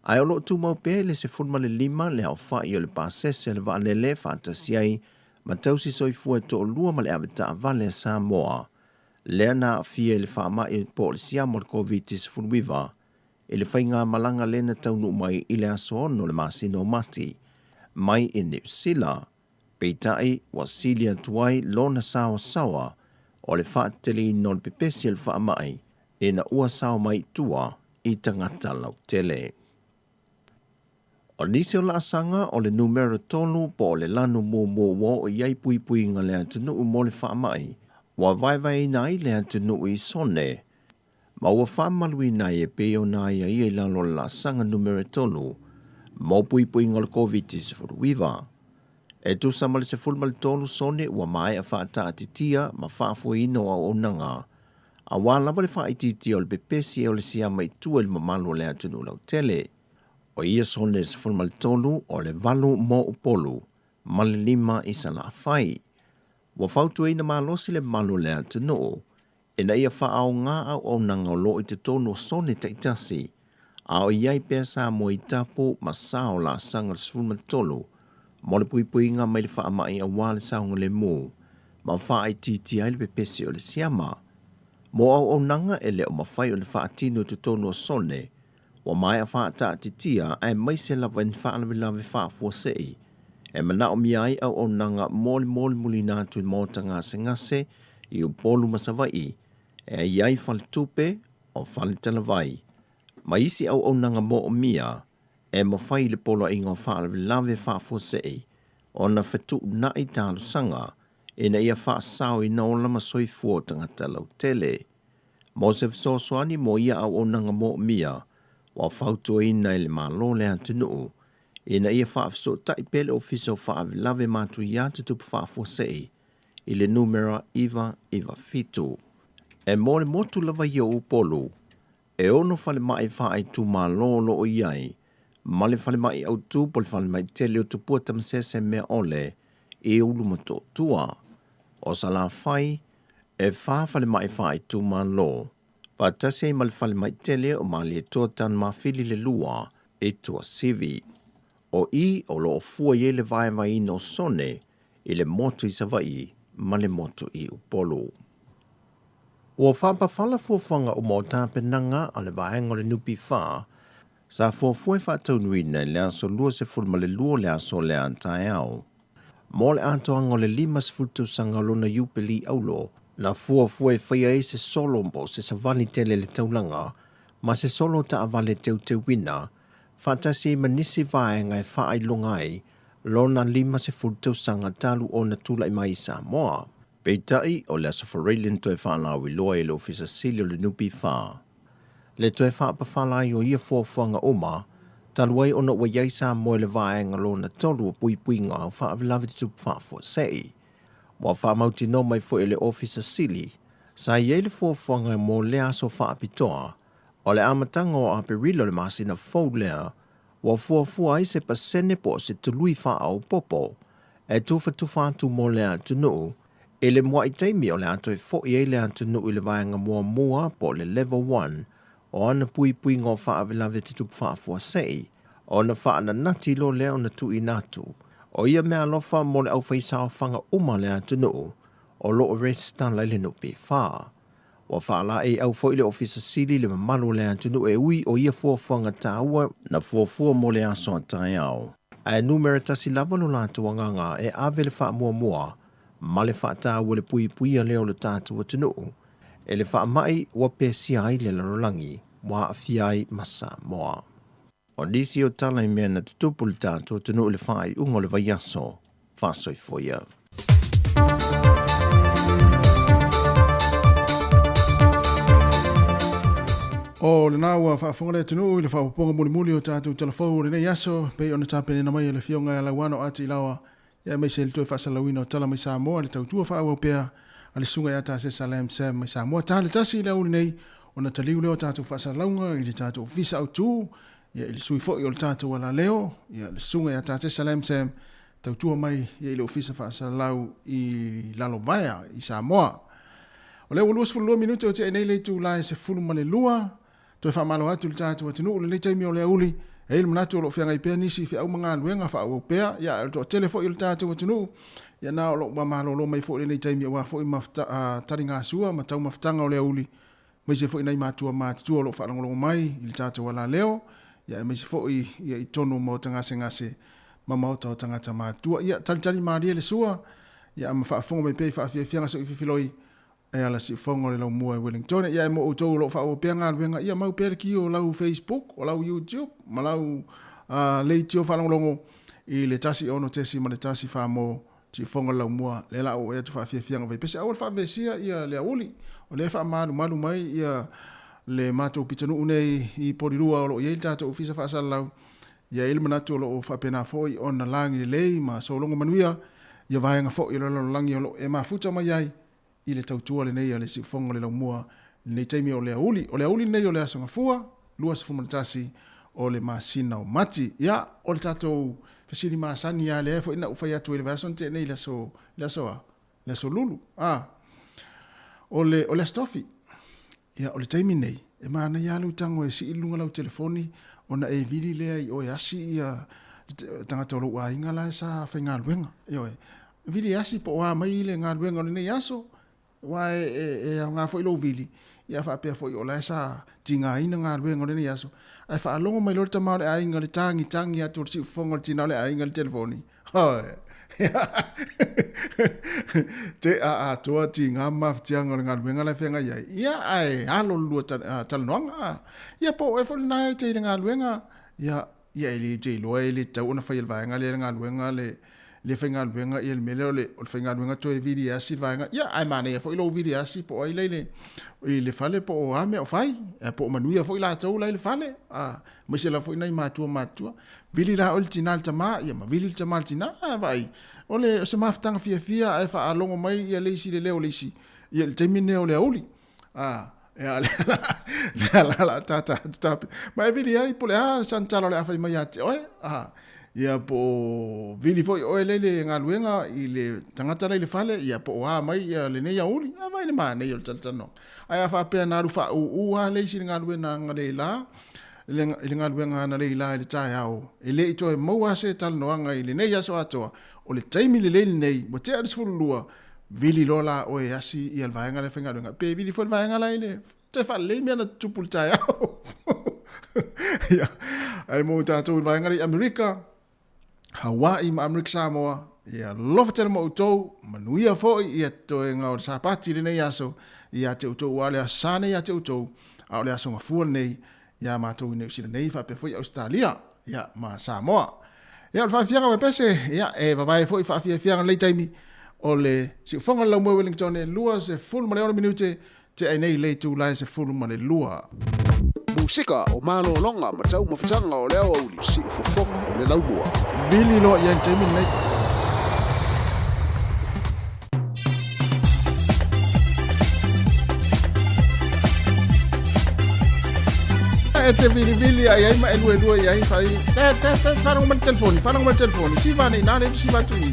Ae o lo o tumau pea i le 15 le aofai o le pasese a le vaalele faatasi ai ma tausi soifua e toalua ma le avetaavale a Samoa, lea na aafia i le faamai po o le siama o le Koviti-19 i le faigamalaga lea na taunuu mai i le aso 6 o le masina o Mati mai i Niu Sila. Peitai ua sili atu ai lona saoasaoa o le faateteleina o le pepesi o le faamai ina ua sao mai i tua i tagata lautele. O nisi o laasaga o le numera 3 po o le lanu muamua ua oo i ai puipuiga le atunuu mo le faamai, ua vaevaeina ai le atunuu i sone, ma ua faamamaluina ai e pei ona aiaia i lalo o le laasaga numera 3 mo puipuiga o le Koviti-19. E tusa ma le 13 sone ua maea faataatitia ma faafoeina o auaunaga, aua lava le faaitiitia o le pepesi o le siama i tua i le mamalu o le atunuu lautele. O ia sone 13 o le 8 mo Upolu ma le 5 i Salafai. Ua fautuaina malosi le mamalu o le atunuu ina ia faaaoga auaunaga o lo o i totonu o sone taitasi, a o i ai pea Samoa i tapu ma sa o laasaga o le 13 mo le puipuiga mai le faamai aua le saogalemu ma faaitiitia ai le pepesi o le siama. Mo auaunaga e le o mafai ona faatino i totonu o sone, ua maea faataatitia aemaise lava i ni faalavelave faafuasei e manaomia ai auaunaga mo le molimolina atu i maota gasegase i Upolu ma Savaii, e i ai faletupe o faletalavai ma isi auaunaga moomia e mafai i le poloaiga o faalavelave faafuasei ona fetuunai talosaga ina ia faasaoina ola ma soifua o tagata lautele. Mo se fesoasoani mo ia auaunaga moomia, ua fautuaina e le Malo le atunuu ina ia faafesootai pea le Ofisa o Faalavelave Matuia Tutupu Faafuasei i le numera 997. E mo le motu lava ia o Upolu, e 6 falemai faaitumalo o lo o i ai, ma le falemai autu po le falemai tele o Tupua Tamasese Meaole i Ulumotootua. O Salafai, E whā falemai faaitumālō, faatasi ai ma le falemai tele o Malietoa Tanumafili le Lua i Tuasivi. O i o lo o fua i ai le vaevaeina o sone i le motu i Savaii ma le motu i Upolu. Ua faapafala fuafuaga uma o tapenaga a le vaega o le NPF sa fuafua e faataunuuina i le aso 22 o le aso lea taeao. Mo le atoaga o le 50 tausaga o lona Iupeli Aulo, na fuafua e faia ai se solo po o se savali tele i le taulaga ma se solo taavale teuteuina faatasi ai ma nisi vaega e faailoga ai lona 50 tausaga talu ona tulai mai i Samoa. Peitai, o le Aso Faraile na toe faalauiloa ai e le Ofisa Sili o le NPF le toe faapafala ai o ia fuafuaga uma, talu ai ona ua i ai Samoa i le vaega lona tolu o puipuiga o faalavelave tutupu faafuasei. Ua faamautinoa mai foi e le Ofisa Sili, sa i ai le fuafuaga mo lea aso faapitoa, o le amataga o Aperila o le masina fou lea, ua fuafua ai se pasene po o se tului faaopoopo e tufatufa atu mo le atunuu i le mua'i taimi o le a toe fo'i ai le atunuu i le vaega muamua po o le Level 1 o ana puipuiga o faalavelave tutupu faafuasei ona faananati loa lea ona tuuina atu o ia meaalofa mo le aufaisaofaga uma a le atunuu o lo o resitala i le NPF. Ua faalaeiau foi le Ofisa Sili i le mamalu o le atunuu e ui o ia fuafuaga taua na fuafua mo le aso a taeao, ae numera tasi lava lo latou agaga e ave le faamuamua ma le faataua i le puipuia lea o le tatou atunuu e le faamai ua pesia ai le lalolagi ua aafia ai ma Samoa. O nisi o tala i mea na tutupu i le tatou atunuu i le faaiuga o le vaiaso, faasoifua ia. O lena ua faafofoga le atunuu i le faaopoopoga mulimuli o tatou tala fou o lenei aso, pei ona tapenaina mai e le Afioga ia Lauano Ati Ilaoa, aemaise le toe faasalalauina o tala mai Samoa i le tautua faaauau pea a le Susuga ia Tasesa Lam Sam mai Samoa. Ta le tasi i le aoauli nei ona taliu lea o tatou faasalalauga i le tatou Ofisa Autu, ia, i le sui foi o le tatou alaleo, ia, le Susuga ia Tasesa Lam Sam, tautua mai ia i le Ofisa Faasalalau i Lalovaea i Samoa. O lea ua 22 minute o tea nei le itula e 12, toe faamalo atu i le tatou atunuu i lenei taimi o le aoauli. E i ai le manatu o lo o feagai pea nisi i feau ma galuega faaauau pea, ia, ae o le toatele foi o le tatou atunuu, ia na o lo o malolo mai foi i lenei taimi aua foi taligasua ma taumafataga o le aoauli, aemaise foi nai matua matutua o lo o faalogologo mai i le tatou alaleo, ia aemaise foi ia i totonu o maota gasegase ma maota o tagata matutua. Ia talitali malie le sua, ia ma faafofoga mai pea i faafiafiaga so'i fifiloi e ala siufofoga o le laumua i Wellington. Ia e mo outou o lo o faaauau pea galuega, ia mau pea le ki o lau Facebook, o lau YouTube ma lau leitio faalogologo i le 1 6.1 fā mo Siufofoga o le Laumua, lea la ua oo atu faafiafiaga vaipese. Aua le faavesia ia le aoauli, o lea e faamalumalu mai ia le matou pitonuu nei i Polilua o lo o i ai le tatou ofisa faasalalau. Ia e i ai le manatu o lo o faapena foi ona lagi lelei ma sologo manuia ia vaega foi o le lalolagi o lo o e mafuta mai ai i le tautua lenei a le Siufofoga o le Laumua i lenei taimi o le aoauli. O le aoauli lenei o le Aso Gafua, 21 o le masina o Mati. Ia, o le tatou fesili masani lava lea foi na ou fai atu ai i le vaiaso na tea nei i le aso, le aso a? Le aso Lulu. A, o le, o le Aso Tofi. Ia, o le taimi nei, e manaia lava lou tago e sii i luga lau telefoni ona e vili lea i o e asi ia tagata o lou aiga la e sa faigaluega. Ioe. Vili e asi po o a mai le galuega o lenei aso, aua e aoga foi lou vili, ia faapea foi o la e sa tigaina galuega o lenei aso, ae faalogo mai loa le tama o le aiga le tagitagi atu o le siufofoga o le tina o le aiga i le telefoni. Hoi! Te a atoa tiga ma mafatiaga o le galuega la e feagai ai, ia ae alo le lua talanoaga. Ia po o oe foi lena e te i le galuega, ia Ia e le te iloa e le tatau ona fai e le vaega lea le galuega le le faigaluega ia le mea lea o le o le faigaluega toe vili e asi le vaega ia ae manaia foi lou vili e asi po o ai la i le i le fale po o a mea o fai e po o manuia foi latou la i le fale a aemaise lava foi nai matua matutua vili la oe le tina i le tama ia ma vili le tama i le tina a vaai o le o se mafutaga fiafia ae faalogo mai ia le isi i le leo o le isi ia i le taimi lenei o le aoauli A, e a lea la la ta ta ta ma e vili ai po le a sana tala o le a fai mai ia te oe. A, Ia po o vili foi oe lea i le galuega i le tagata la i le fale, ia po o a mai ia lenei aoauli. A vaai i le manaia o le talatalanoaga. Ae a faapea na alu faaūū lava le isi i le galuega analeila, i le galuega analeila i le taeao, e le i toe maua lava se talanoaga i lenei aso atoa, o le taimi lelei lenei, ua tea le 12, vili loa la oe e asi ia le vaega lea faigaluega, pe vili foi le vaega la i le toe faalelei mea na tutupu i le taeao. Ia, ae mo tatou i le vaega lea i Amerika, Hawaii ma Amerika Samoa, ia alofa tele ma outou, manuia foi ia toega o le Sapati i lenei aso, ia te outou ua le aso Sa nei ia te outou, a o le aso Gafua lenei ia matou i Niu Sila nei faapea foi Ausetalia, ia ma Samoa. Ia o le faafiafiaga o Epese, ia e vavae foi faafiafiaga lenei taimi o le siufoga o le laumua i Wellington e 26 minute Tea ai nei le itula e 12. Musika o malologa ma taumafataga o le aoauli, siufofoga o le laumua. Vili loa i ai le taimi lenei. E te vilivili ai ai ma e luelue i ai fai te te te faalogo mai le telefoni faalogo mai le telefoni siva nei nā le siva atu i.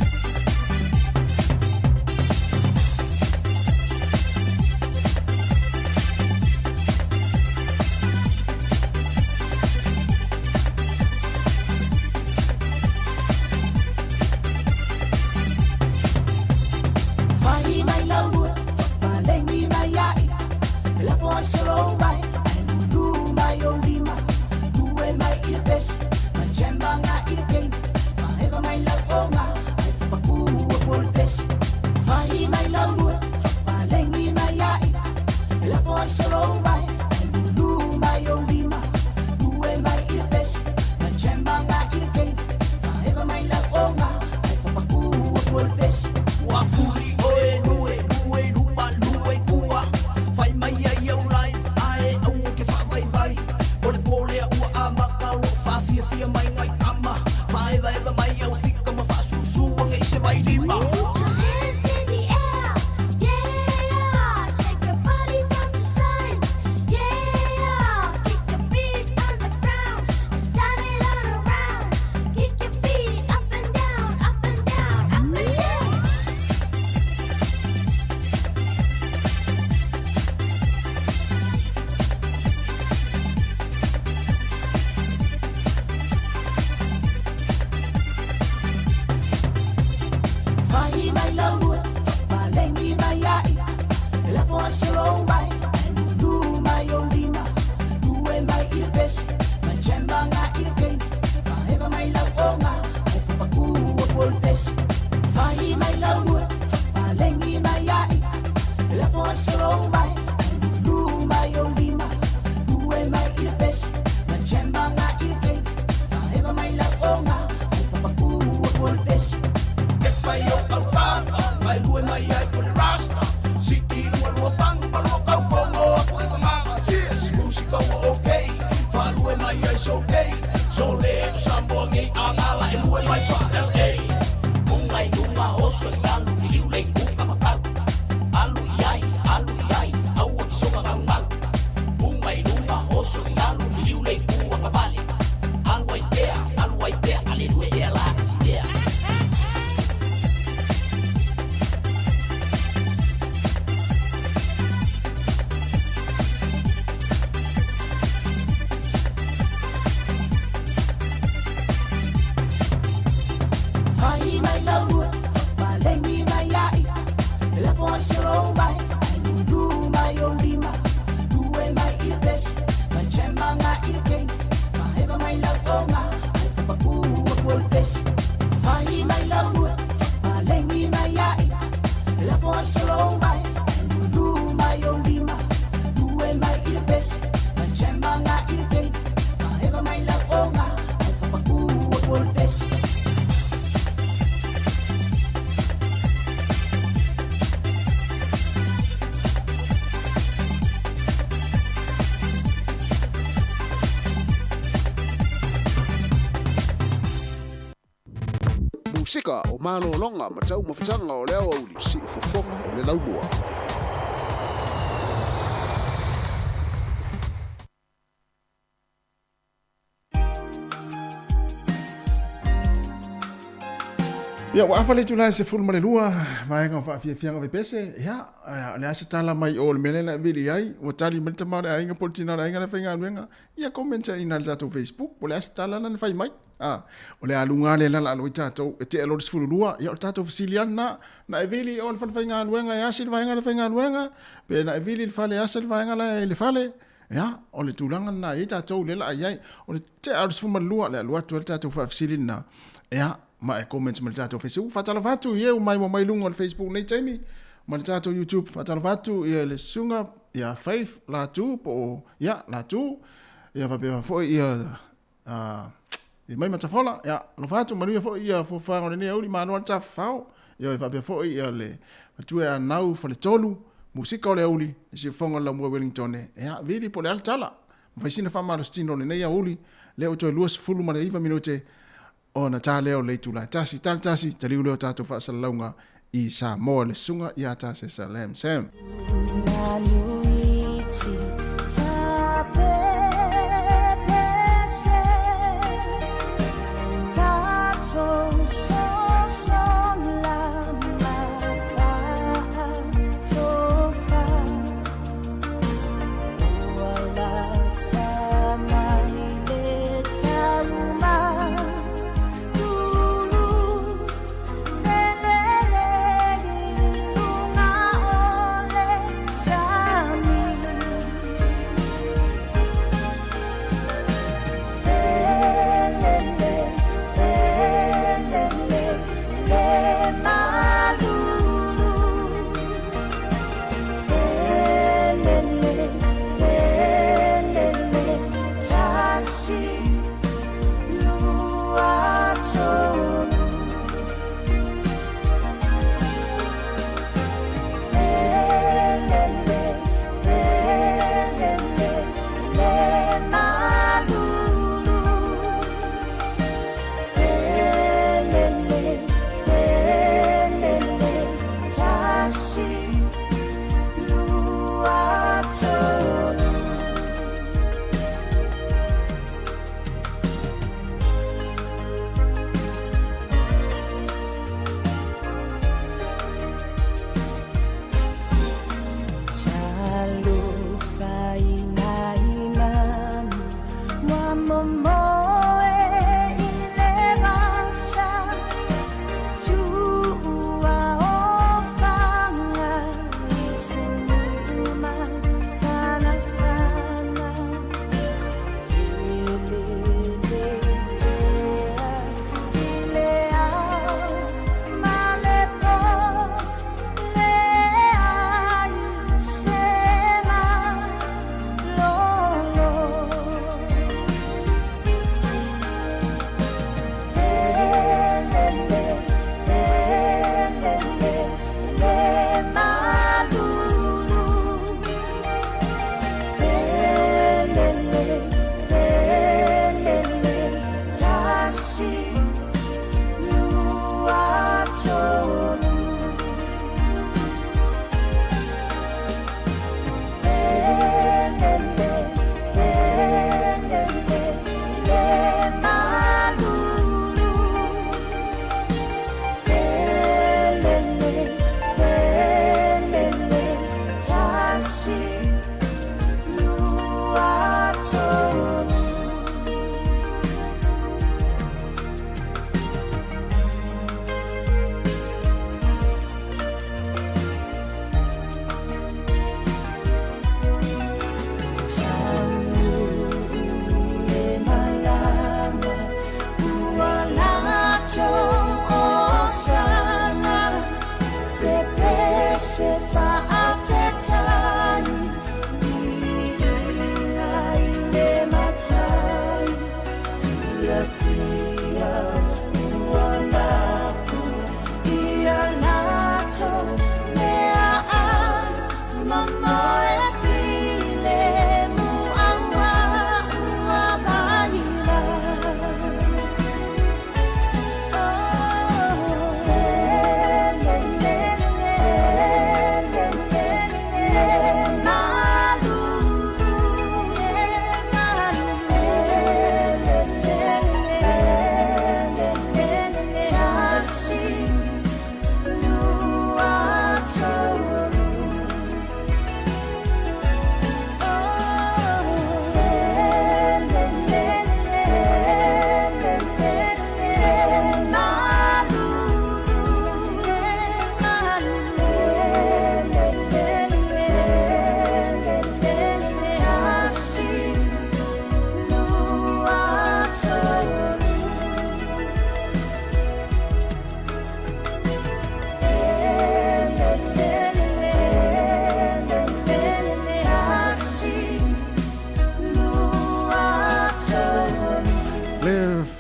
Musika o malologa ma taumafataga o le aoauli, siufofoga o le laumua. Ia, ua afa le itula e 12, vaega o faafiafiaga vaipese. Ia, o le a se tala mai i o i le mea lea na e vili ai? Ua tali mai le tama o le aiga po o le tina o le aiga la e faigaluega. Ia comments i ina i le tatou Facebook po o le a se tala la na fai mai. A, o le aluga lava lea la alo ai tatou e tea loa le 12, ia o le tatou fesili lava lena. Na e vili i o i le falefaigaluega e asi le vaega i le faigaluega, pe na e vili i le fale e asa le vaega la i le fale. Ia, o le tulaga lena e i ai tatou lea la a i ai. O le tea o le 12, le alu atu ai le tatou faafesili lena. Ia, ma e comments ma le tatou Facebook. Faatalofa atu i e ua maimoa mai i luga o le Facebook nei taimi ma le tatou YouTube. Faatalofa atu i le susuga ia Faith Latu po o ia Latu. Ia faapea foi ia ia mai Matafola. Ia alofa atu manuia foi ia fuafuaga o lenei auli malo le tafafao. Ia faapea foi ia le matua ia Nau Faletolu, musika o le auli, le siufofoga o le Laumua Wellington. Ia vili po o le a le tala. Ma fai sina faamalositino o lenei auli, lea ua toe 29 minute ona ta lea o le itula e tasi, tala tasi, taliu lea o tatou faasalalauga i Samoa le susuga ia Tasesa Lam Sam.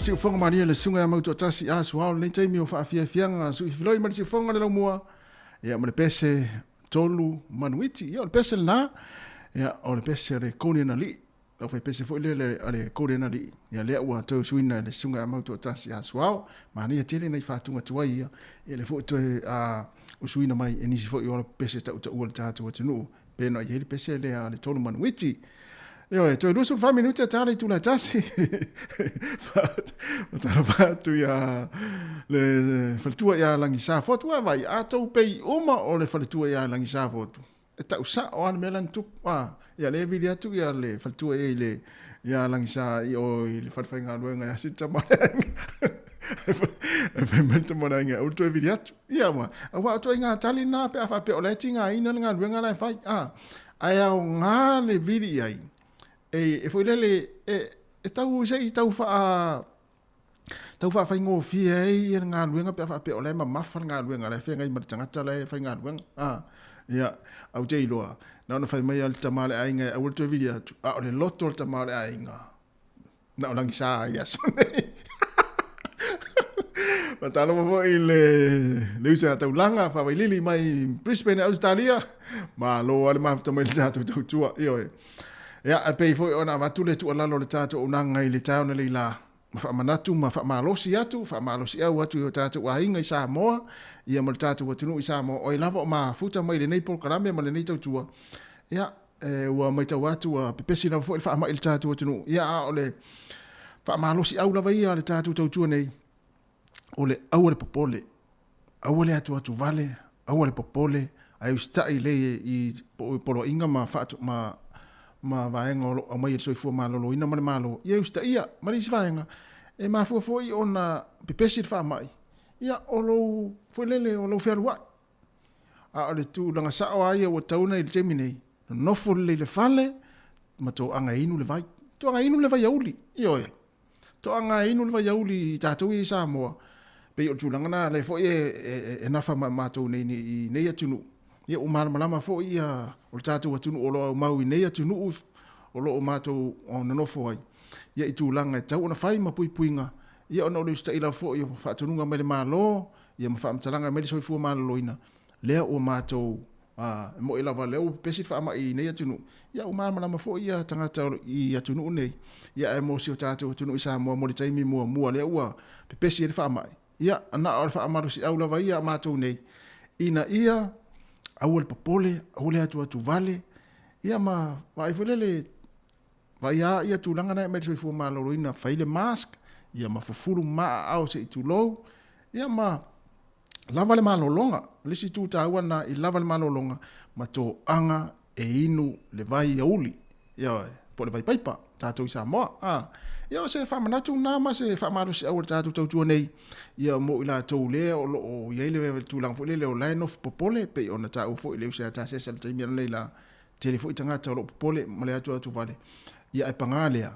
siufofoga malie le susuga ia Mautoatasi a Suao lenei taimi o faafiafiaga suifiloi ma le siufofoga le laumua ia ma le pese tolu manuiti. Ia o le pese lena, ia o le pese o le Konian Alii. Lau fai pese foi lea a le Konian Alii. Ia lea ua toe usuina e le susuga ia Mautoatasi a Suao. Manaia tele nai faatuga tuai ia. Ia lea foi toe usuina mai e nisi foi o ala pese tautaua le tatou atunuu. Pe na i ai le pese lea a le tolu manuiti. Ioe, toe 24 minute ta le itula e tasi. Matalofa atu ia le faletua ia Lagisa Fotu. A vai, a tou pei uma o le faletua ia Lagisa Fotu. E tau sao a le mea la na tupu. A, ia le vili atu ia le faletua ia i le ia Lagisa i o i le falefaigaluega ia si tama le aiga. E fai mai le tama o le aiga, aua le toe vili atu. Ia ma, aua o ituaiga tali na pe a faapea o la e tigaina le galuega la e fai. A, ae aoga le vili i ai, e foi lele, e tau se i tau faa, tau faafaigofie ai ia le galuega pe a faapea o la e mamafa le galuega, la e feagai ma le tagata la e faigaluega. A, ia, ae ou te iloa, na ona fai mai lava le tama o le aiga e aua le toe vili atu, a o le loto o le tama o le aiga, Na o Lagisa i le aso nei. Faatalofa foi i le le uso ia Taulaga Faavailili mai Brisbane, Ausetalia. Malo lava le mafuta mai le tatou tautua. Ioe. Ia, e pei foi ona avatu le tuualalo o le tatou auaunaga i le taeao nei la, ma faamanatu ma faamalosi atu, faamalosiau atu i o tatou aiga i Samoa, ia ma le tatou atunuu i Samoa, o ai lava o mafuta mai i lenei polokalame ma lenei tautua. Ia, E, ua matau atu ua pepesi lava foi le faamai i le tatou atunuu. Ia, a o le faamalosiau lava ia a le tatou tautua nei, o le aua le popole, aua le atuatu vale, aua le popole, ae usitai lelei i poloaiga ma, faatu, ma, ma vaega o lo o aumai e le Soifua Maloloina ma le Malo, ia usitaia. Ma le isi vaega, e mafua foi ona pepesi le faamai, ia o lou, foi lele, o lou fealuai. A o le tulaga sao lava ia ua tatau ona i le taimi nei, nonofo lelei i le fale ma toaga e inu le vai. Toaga e inu le vaiauli, ioe. Toaga e inu le vaiauli i tatou ia i Samoa, pei o le tulaga lena lea foi e nafa ma matou nei i nei atunuu. Ia ua malamalama foi ia o le tatou atunuu o lo o aumau i nei atunuu o lo o matou nonofo ai, ia i tulaga e tatau ona fai ma puipuiga, ia ona o le usitai lava foi o faatonuga mai le Malo, ia ma faamatalaga mai le soifua maloloina, lea ua matou, a, e moni lava lea ua pepesi le faamai i nei atunuu, ia ua malamalama foi ia tagata i atunuu nei, ia ae mo si o tatou atunuu i Samoa mo le taimi muamua lea ua pepesi ai le faamai, ia na o le faamalosiau lava ia a matou nei, ina ia aua le popole, aua le atuatu vale, ia ma vaai foi lele, Vaai a ia tulaga na e aumai le soifua maloloina, fai le mask, ia ma fufulu ma aao se i tulou, ia ma lava le malologa. O le isi itu taua lena i lava le malologa ma toaga e inu le vai auli, ioe, po o le vai paipa, tatou i Samoa. A, ia o se faamanatu lena ma se faamalosiau a le tatou tautua nei, ia mo i latou lea o lo o i ai le tulaga foi lele o la e nofo popole, pei ona taua foi e le uso ia Tasesa i le taimi ananei la, Tele foi tagata o lo o popole ma le atuatu vale, ia ae paga lea,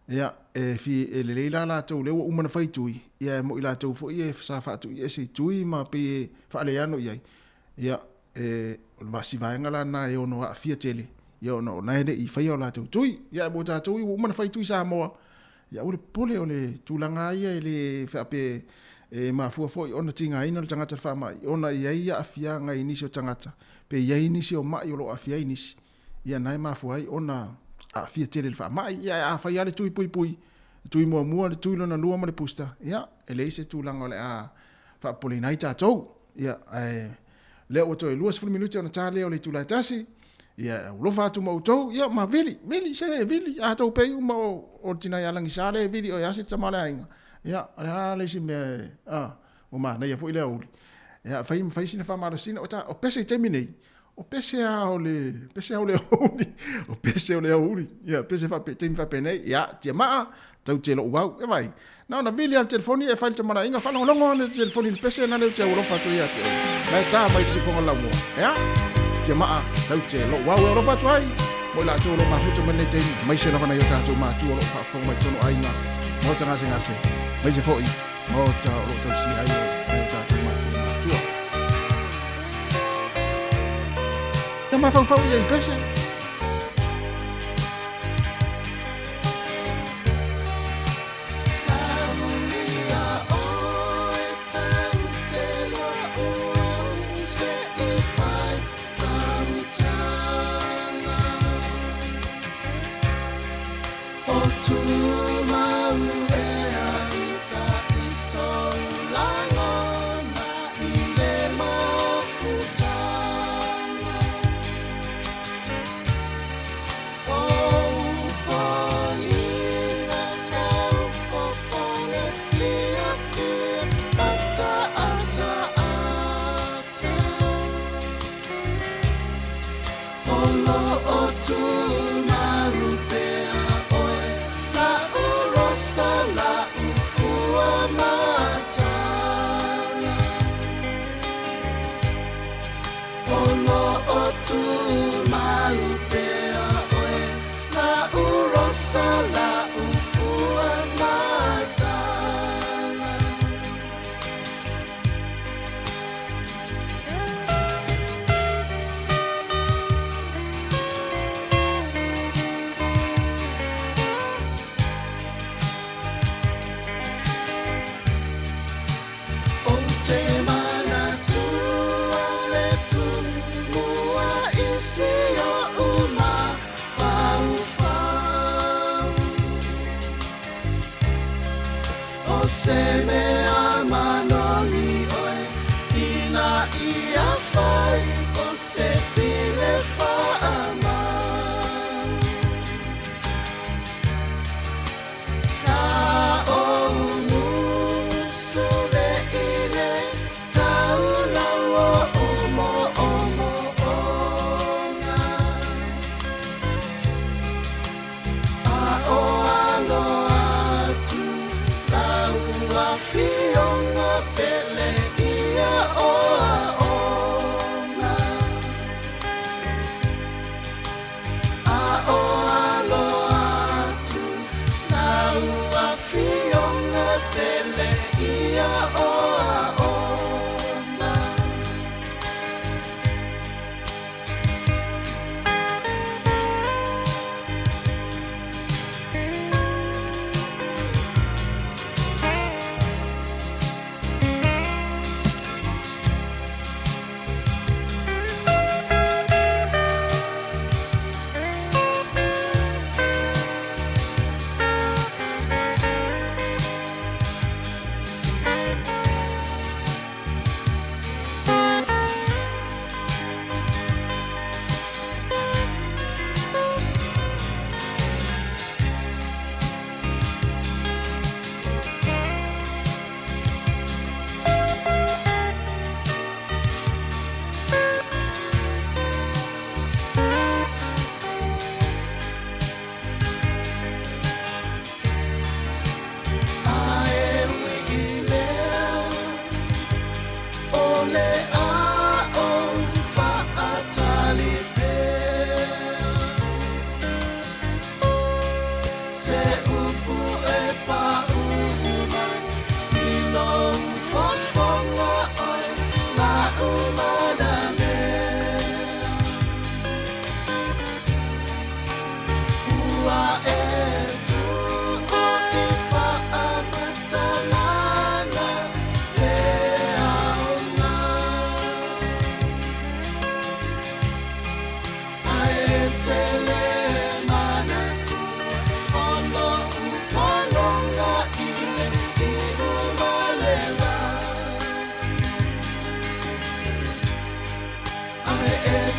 ia e fi e lelei la latou lea ua uma ona fai tui, ia e moi latou foi e sa faatui ese i tui ma pei e faaleano i ai, ia e o le si vaega la lena e ono aafia tele, ia ona o na e le i faia o latou tui. Ia ae mo tatou ua uma ona fai tui Samoa, ia aua le popole o le tulaga lava ia e le faapea e mafua foi ona tigaina le tagata i le faamai, ona e i ai aafiaga i nisi o tagata, pe i ai nisi o mai o lo o aafia ai nisi, ia na e mafua ai ona aafia tele i le faamai. Ia ae a fai lava le tui puipui, le tui muamua, le tui lona lua ma le booster, ia e leai se tulaga o le a faapopoleina ai tatou. Ia ae lea ua toe 20 minute ona ta lea o le itula e tasi, ia e alofa atu ma outou, ia ma vili, vili se vili, a tou pei uma o le tina ia Lagisa lea e vili oe a se tama o le aiga. Ia o le a le isi mea a ua manaia foi le aoauli. Ia fai fai sina faamalosina o ta o pese i taimi nei, o pese a o le pese a o le aoauli, o pese o le aoauli. Ia pese faape taimi faapenei, ia tiamaa tau te lou au. E vai, na ona vili lava le telefoni e fai le tamalaaiga, faalogologo ane le telefoni i le pese na lea ou te aualofa atu ai ia te oe. Na e ta mai le siufofoga o le laumua. Ea, tiamaa tau te lou au e alofa atu ai. Mo i latou o lo o mafuta mai lenei taimi, aemaise lava nai o tatou matua o lo o faafofoga mai totonu o aiga, maota gasegase, aemaise foi maota o lo o tausia ai nai o tatou matua matua. Ia mafaufau ia i pese.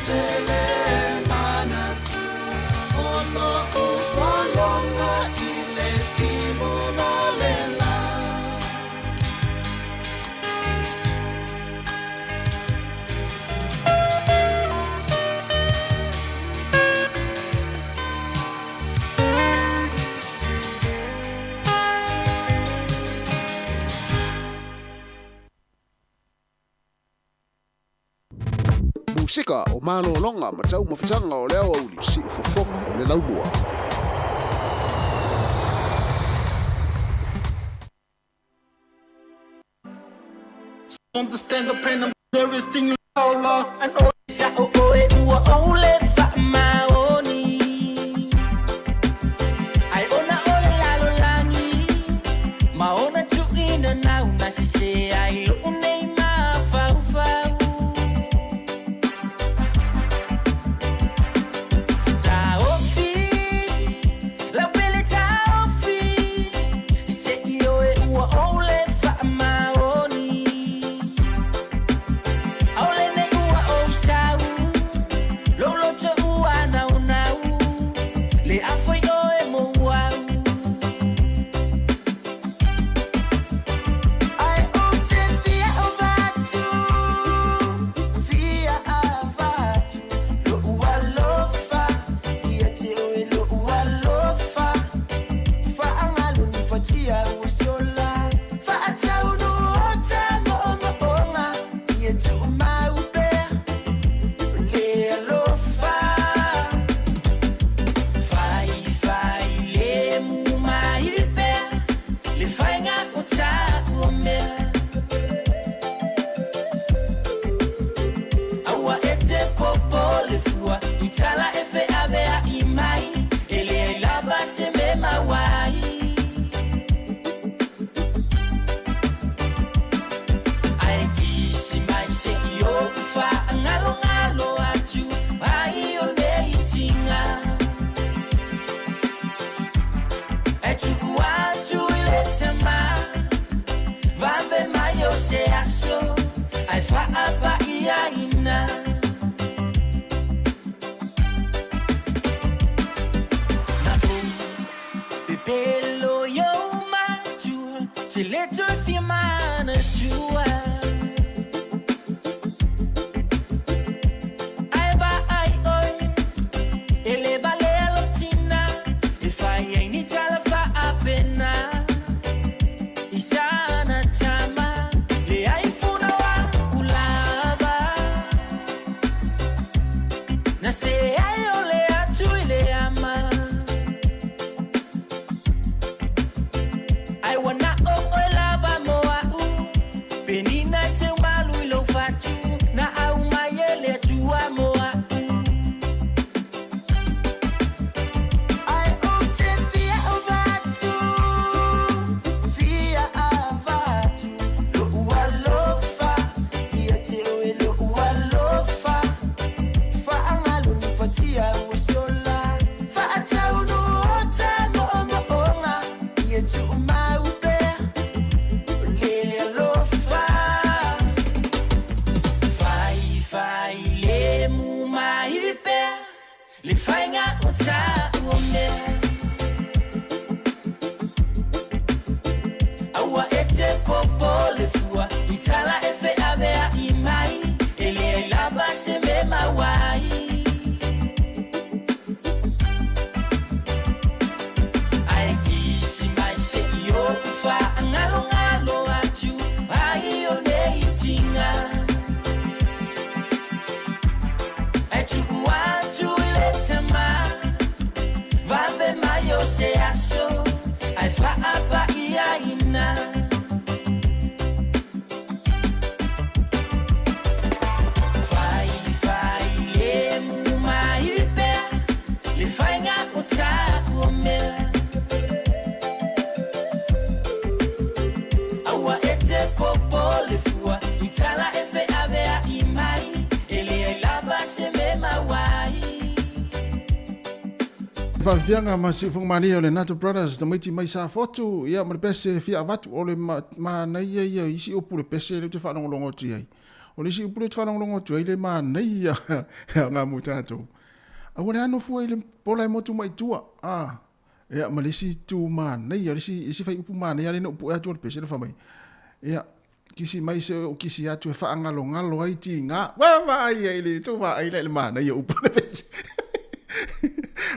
tele manatu o lo'u pologa i le timu ma le la. Musika o malologa ma taumafataga o le aoauli siufofoga o le laumua. Understand the pain of everything you and all. Sa o oe ua ole faamaoni. Ai ona o le lalolagi ma ona tuuina nau na sese ai lou nei mafaufau. Taofi, lau pele taofi, se i oe ua ole faamaoni. Aole nei ua ou sau, lou loto ua naunau, le afoi oe mo au. Ai ou te fia avatu, fia avatu, lo'u alofa, ia te oe lo'u alofa. Faagalo ni fatia ua sola, faataunu o tagomaoga, ia tuumau pea, le alofa. Fai fai le mu mai pea, le faiga o taua mea. Aua e te popo le fua, i tala e feavea i mai, e leai lava se me mauai. Ae kisi mai se i ou faangalongalo atu, ai o nei tiga. E tuku atu i le tama, vave mai o se aso, ae faapaiaina. Na ou pepelo i ou matua, te le toe fia manatua. Ae vaai oe, e le valea lou tina, e fai ai ni tala faapena. I sana tama, le ai funa wa ulava. Na se ai o le atu i le ama. Ai wana o oe lava mo au, penina te umalu i lou fatu, na au mai e le atua mo au. Ai ou te fia avatu, fia avatu, lo'u alofa, ia te oe lo'u alofa. Faagalo ni fatia ua sola, faataunu o tagomaoga, ia tuumau pea, le alofa. Fai fai le mu mai pea, le faiga o taua mea. Aua e te popo le fua, i tala e feavea i mai, e leai lava se me mauai. Ae kisi mai se i ou faangalongalo atu, ai o nei tiga. Ae tuku atu i le tama, vave mai o se aso, ae faapaiaina. Fai fai le mu mai pea, le faiga o taua mea. Aua e te popo le fua, i tala e feavea i mai, e leai lava se me mauai. Faafiafiaga ma siufoga malie o le Nato Brothers tamaiti mai Safotu ia ma le pese fia avatu o le manaia ia isi upu le pese lea ou te faalogologo atu i ai. O le isi upu lea ou te faalogologo atu ai le manaia aoga mo tatou. Aua le nofo ai le pola e motu mai tua. Ah, ia ma le isi itu manaia, le isi isi fuaiupu manaia lea na ou pue atu o le pese le fai mai. Ia, kisi mai se o kisi atu e faagalogalo ai tiga. Vaavaai ai le tou vaai la i le manaia o upu o le pese.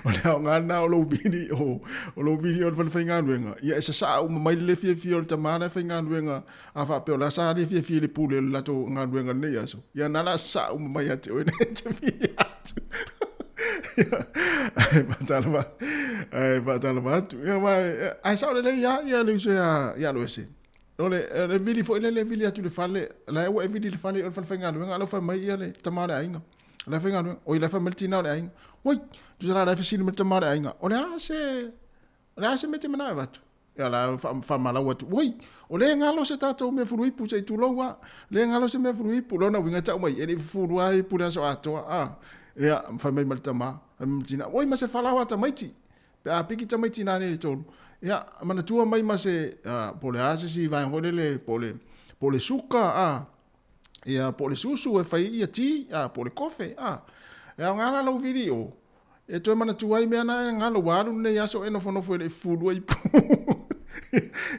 O le aoga lena o lou vili o, o lou vili o le falefaigaluega. Ia e sasaa uma mai le le fiafia o le tama la e faigaluega a faapea o la sa le fiafia i le pule o le latou galuega i lenei aso. Ia na la sasaa uma mai ia te oe e te vili atu. Ae faatalofa, ae faatalofa atu. Ia, ae sao lelei lava ia le uso ia, ia Aloese. O le, le vili foi lele e vili atu i le fale, la ua e vili i le fale o le falefaigaluega, a la ua fai mai ia le tama o le aiga. La e faigaluega, oi la e fai mai le tina o le aiga. Oi, tusa la la e fesili mai le tama o le aiga, o le a se, o le a se mea e te manao e avatu? Ia la faamalau atu, oi, o lea e galo se tatou mea fuluipu se i tulou a. Le galo se mea fuluipu, lona uiga e tau mai, e le i fufulua ai ipu i le aso atoa. A, ia, fai mai ma le tama, fai mai ma le tina, oi ma se falaoa tamaiti. Pe a piki tamaiti nanei i le tolu, ia, manatua mai ma se, po o le a se isi vaega foi lele, po o le, po o le suka, a, ia, po o le susu e fai ai ia ti, a, po o le kofe, a. E aoga la lou vili i o, e toe manatua ai mea na e galo, ua alu lenei aso e nofonofo e le i fufulua ipu.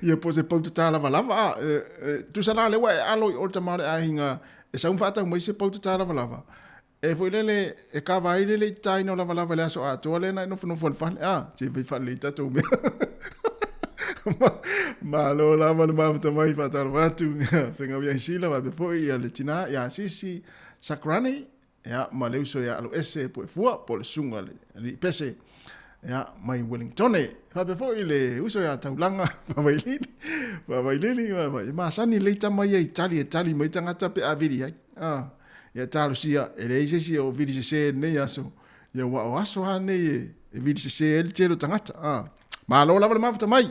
Ia, po o se pau tata lavalava, a, e, tusa la lea ua e alo i o i le tama o le aiga e sau ma faatau mai se pau tata lavalava, E foi lele, e kava ai le le i tataina o lavalava i le aso atoa lea na e nofonofo ai i le fale. A, se fai faalelei tatou mea. Malo lava le mafuta mai faatalofa atu. Fegau ia Sila faapea foi ia le tina ia Sisi Sakrani ia ma le uso ia Aloese Puefua po o le susuga i le alii pese ia mai Wellingtone. Faapea foi le uso ia Taulaga Faavailili, Faavailili, e masani lelei tama ia i tali e tali mai tagata pe a vili ai. A. Ia talosia, e leai se isi o vili sese i lenei aso, ia aua o aso lava nei e vili sese ai le tele o tagata. A, malo lava le mafuta mai.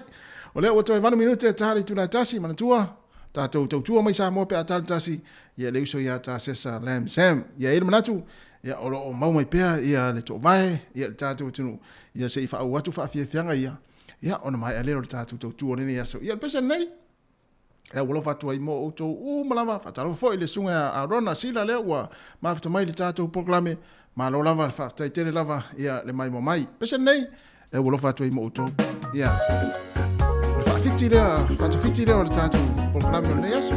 O lea ua toe 8 minute e ta le itula e tasi, manatua, tatou tautua mai Samoa pe a ta le tasi, ia le uso ia Tasesa Lam Sam. Ia e i ai le manatu, ia o lo o mau mai pea ia le toovae, ia le tatou atunuu, ia se i faaauau atu faafiafiaga ia, ia ona maea lea o le tatou tautua o lenei aso. Ia o le pese lenei, E alofa atu ai mo outou uma lava. Faatalofa foi i le susuga ia Arona Sila lea ua mafuta mai i le tatou polokalame. Malo lava, faafetai tele lava ia le maimoa mai. Pese lenei, e alofa atu ai mo outou. Ia, o le faafiti lea, faatafiti lea o le tatou polokalame o lenei aso.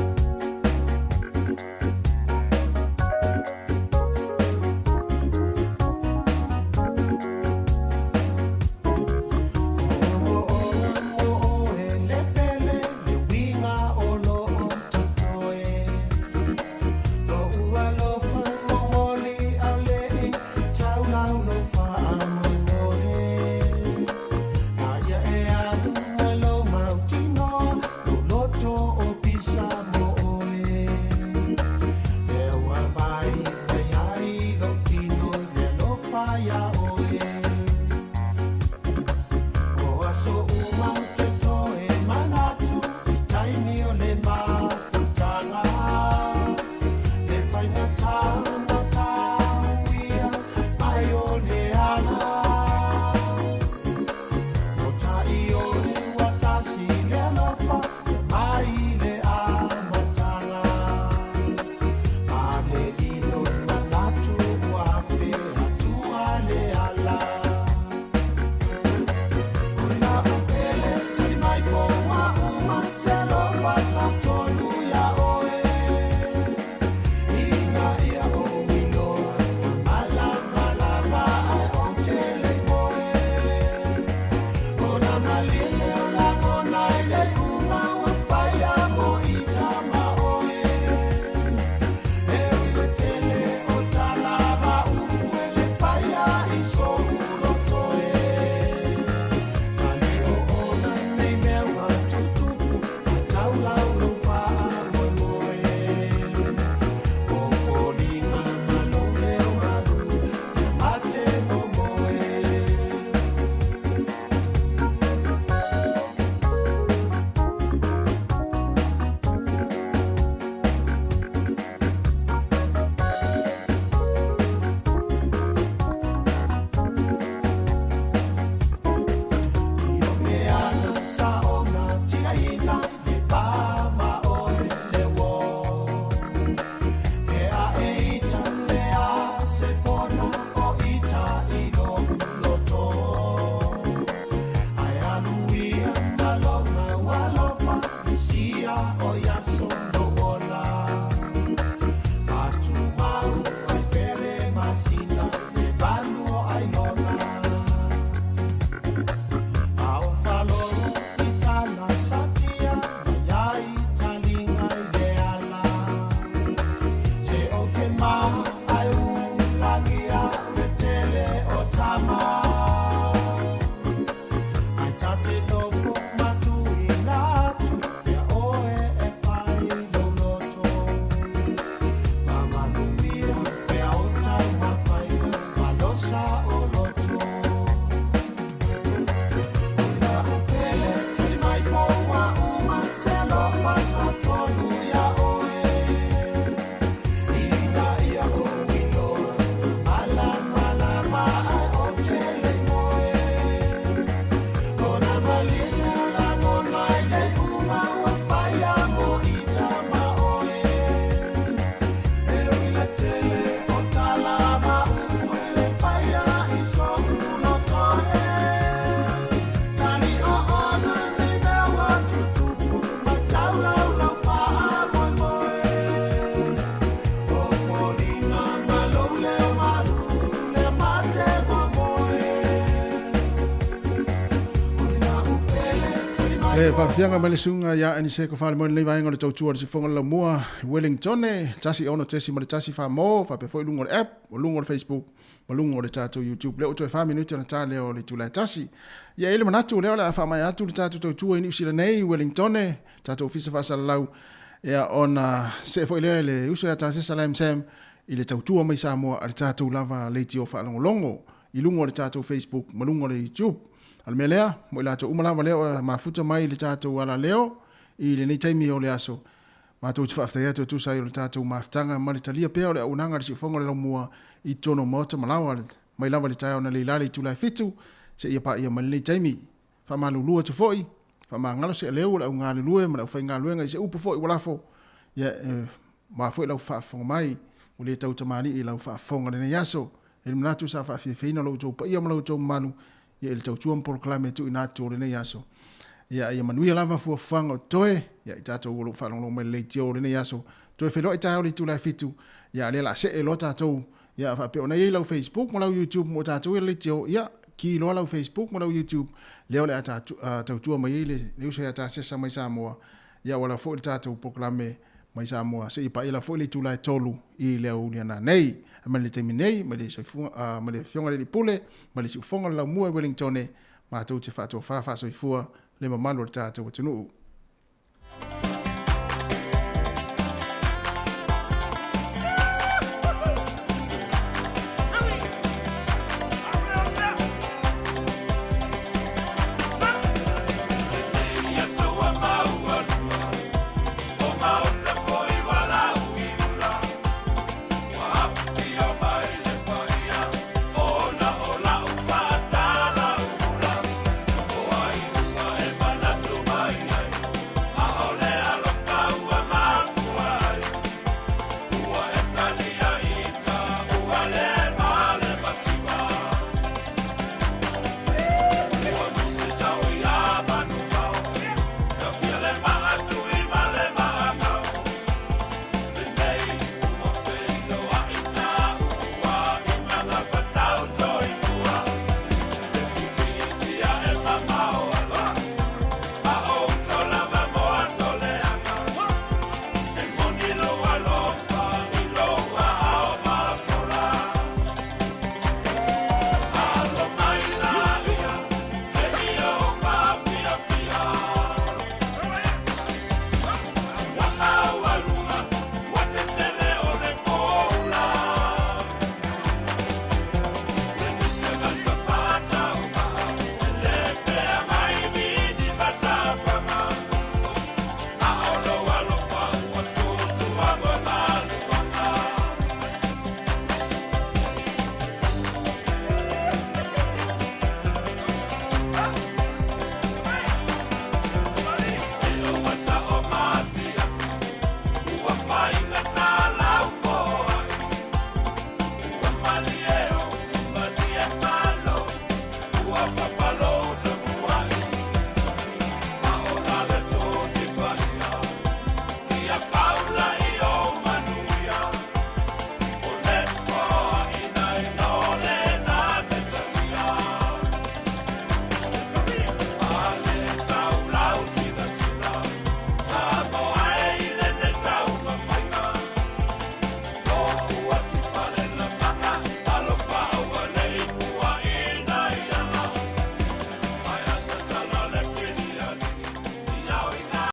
Le faafiaga mai le susuga ia Aniseko Falemoe lenei vaega o le tautua o le Sifoga o le Laumua i Wellingtone, 16.1 Famo, faapea foi luga o le app, o luga o le Facebook, ma luga o le tatou YouTube. Lea ua toe 4 minute ona ta lea o le itula e 1. Ia e i ai le manatu o lea o le a faamaea atu le tatou tautua i Niu Sila nei, Wellingtone, tatou ofisa faasalalau, ia ona see foi lea i le uso ia Tasesa Lam Sam i le tautua mai Samoa a le tatou lava leitio faalogologo i luga o le tatou Facebook ma luga o le YouTube. A o le mea lea, mo i latou uma lava lea ua mafuta mai i le tatou alaleo i lenei taimi o le aso, matou te faafetai atu e tusa ai o le tatou mafutaga ma le talia pea o le auaunaga a le Siufofoga o le Laumua i totonu o maota ma laoa mai lava i le taeao analeila i le itula e 7 seia paia mai lenei taimi. Faamalulu atu foi, faamagalo se aleu o le au galulue ma le aufaigaluega i se upu foi ua lafo, ia e ma foi lau faafofoga mai, ua le tau tamalii i lau faafofoga lenei aso. E le manatu sa faafiafiaina lo outou paia ma lo outou mamalu ia i le tautua ma polokalame e tuuina atu o lenei aso. Ia, ia manuia lava fuafuaga o totoe, ia i tatou o lo o faalogologo mai i le leitio o lenei aso. Toe feiloai taeao i le itula e 7, ia a lea o le a see loa tatou, ia faapea ona i ai lau Facebook ma lau YouTube mo tatou i le leitio, ia ki loa lau Facebook ma lau YouTube, lea o le a tautua mai ai le uso ia Tasesa mai Samoa, ia ua ala foi le tatou polokalame mai Samoa seia paia lava foi le itula e 3 i le aoauli ana nei. Mai le taimi nei, mai le soifua, mai le Afioga i le Alii Pule, mai le Siufofoga o le Laumua i Wellingtone, matou te faatofa faasoifua le mamalu o le tatou atunuu.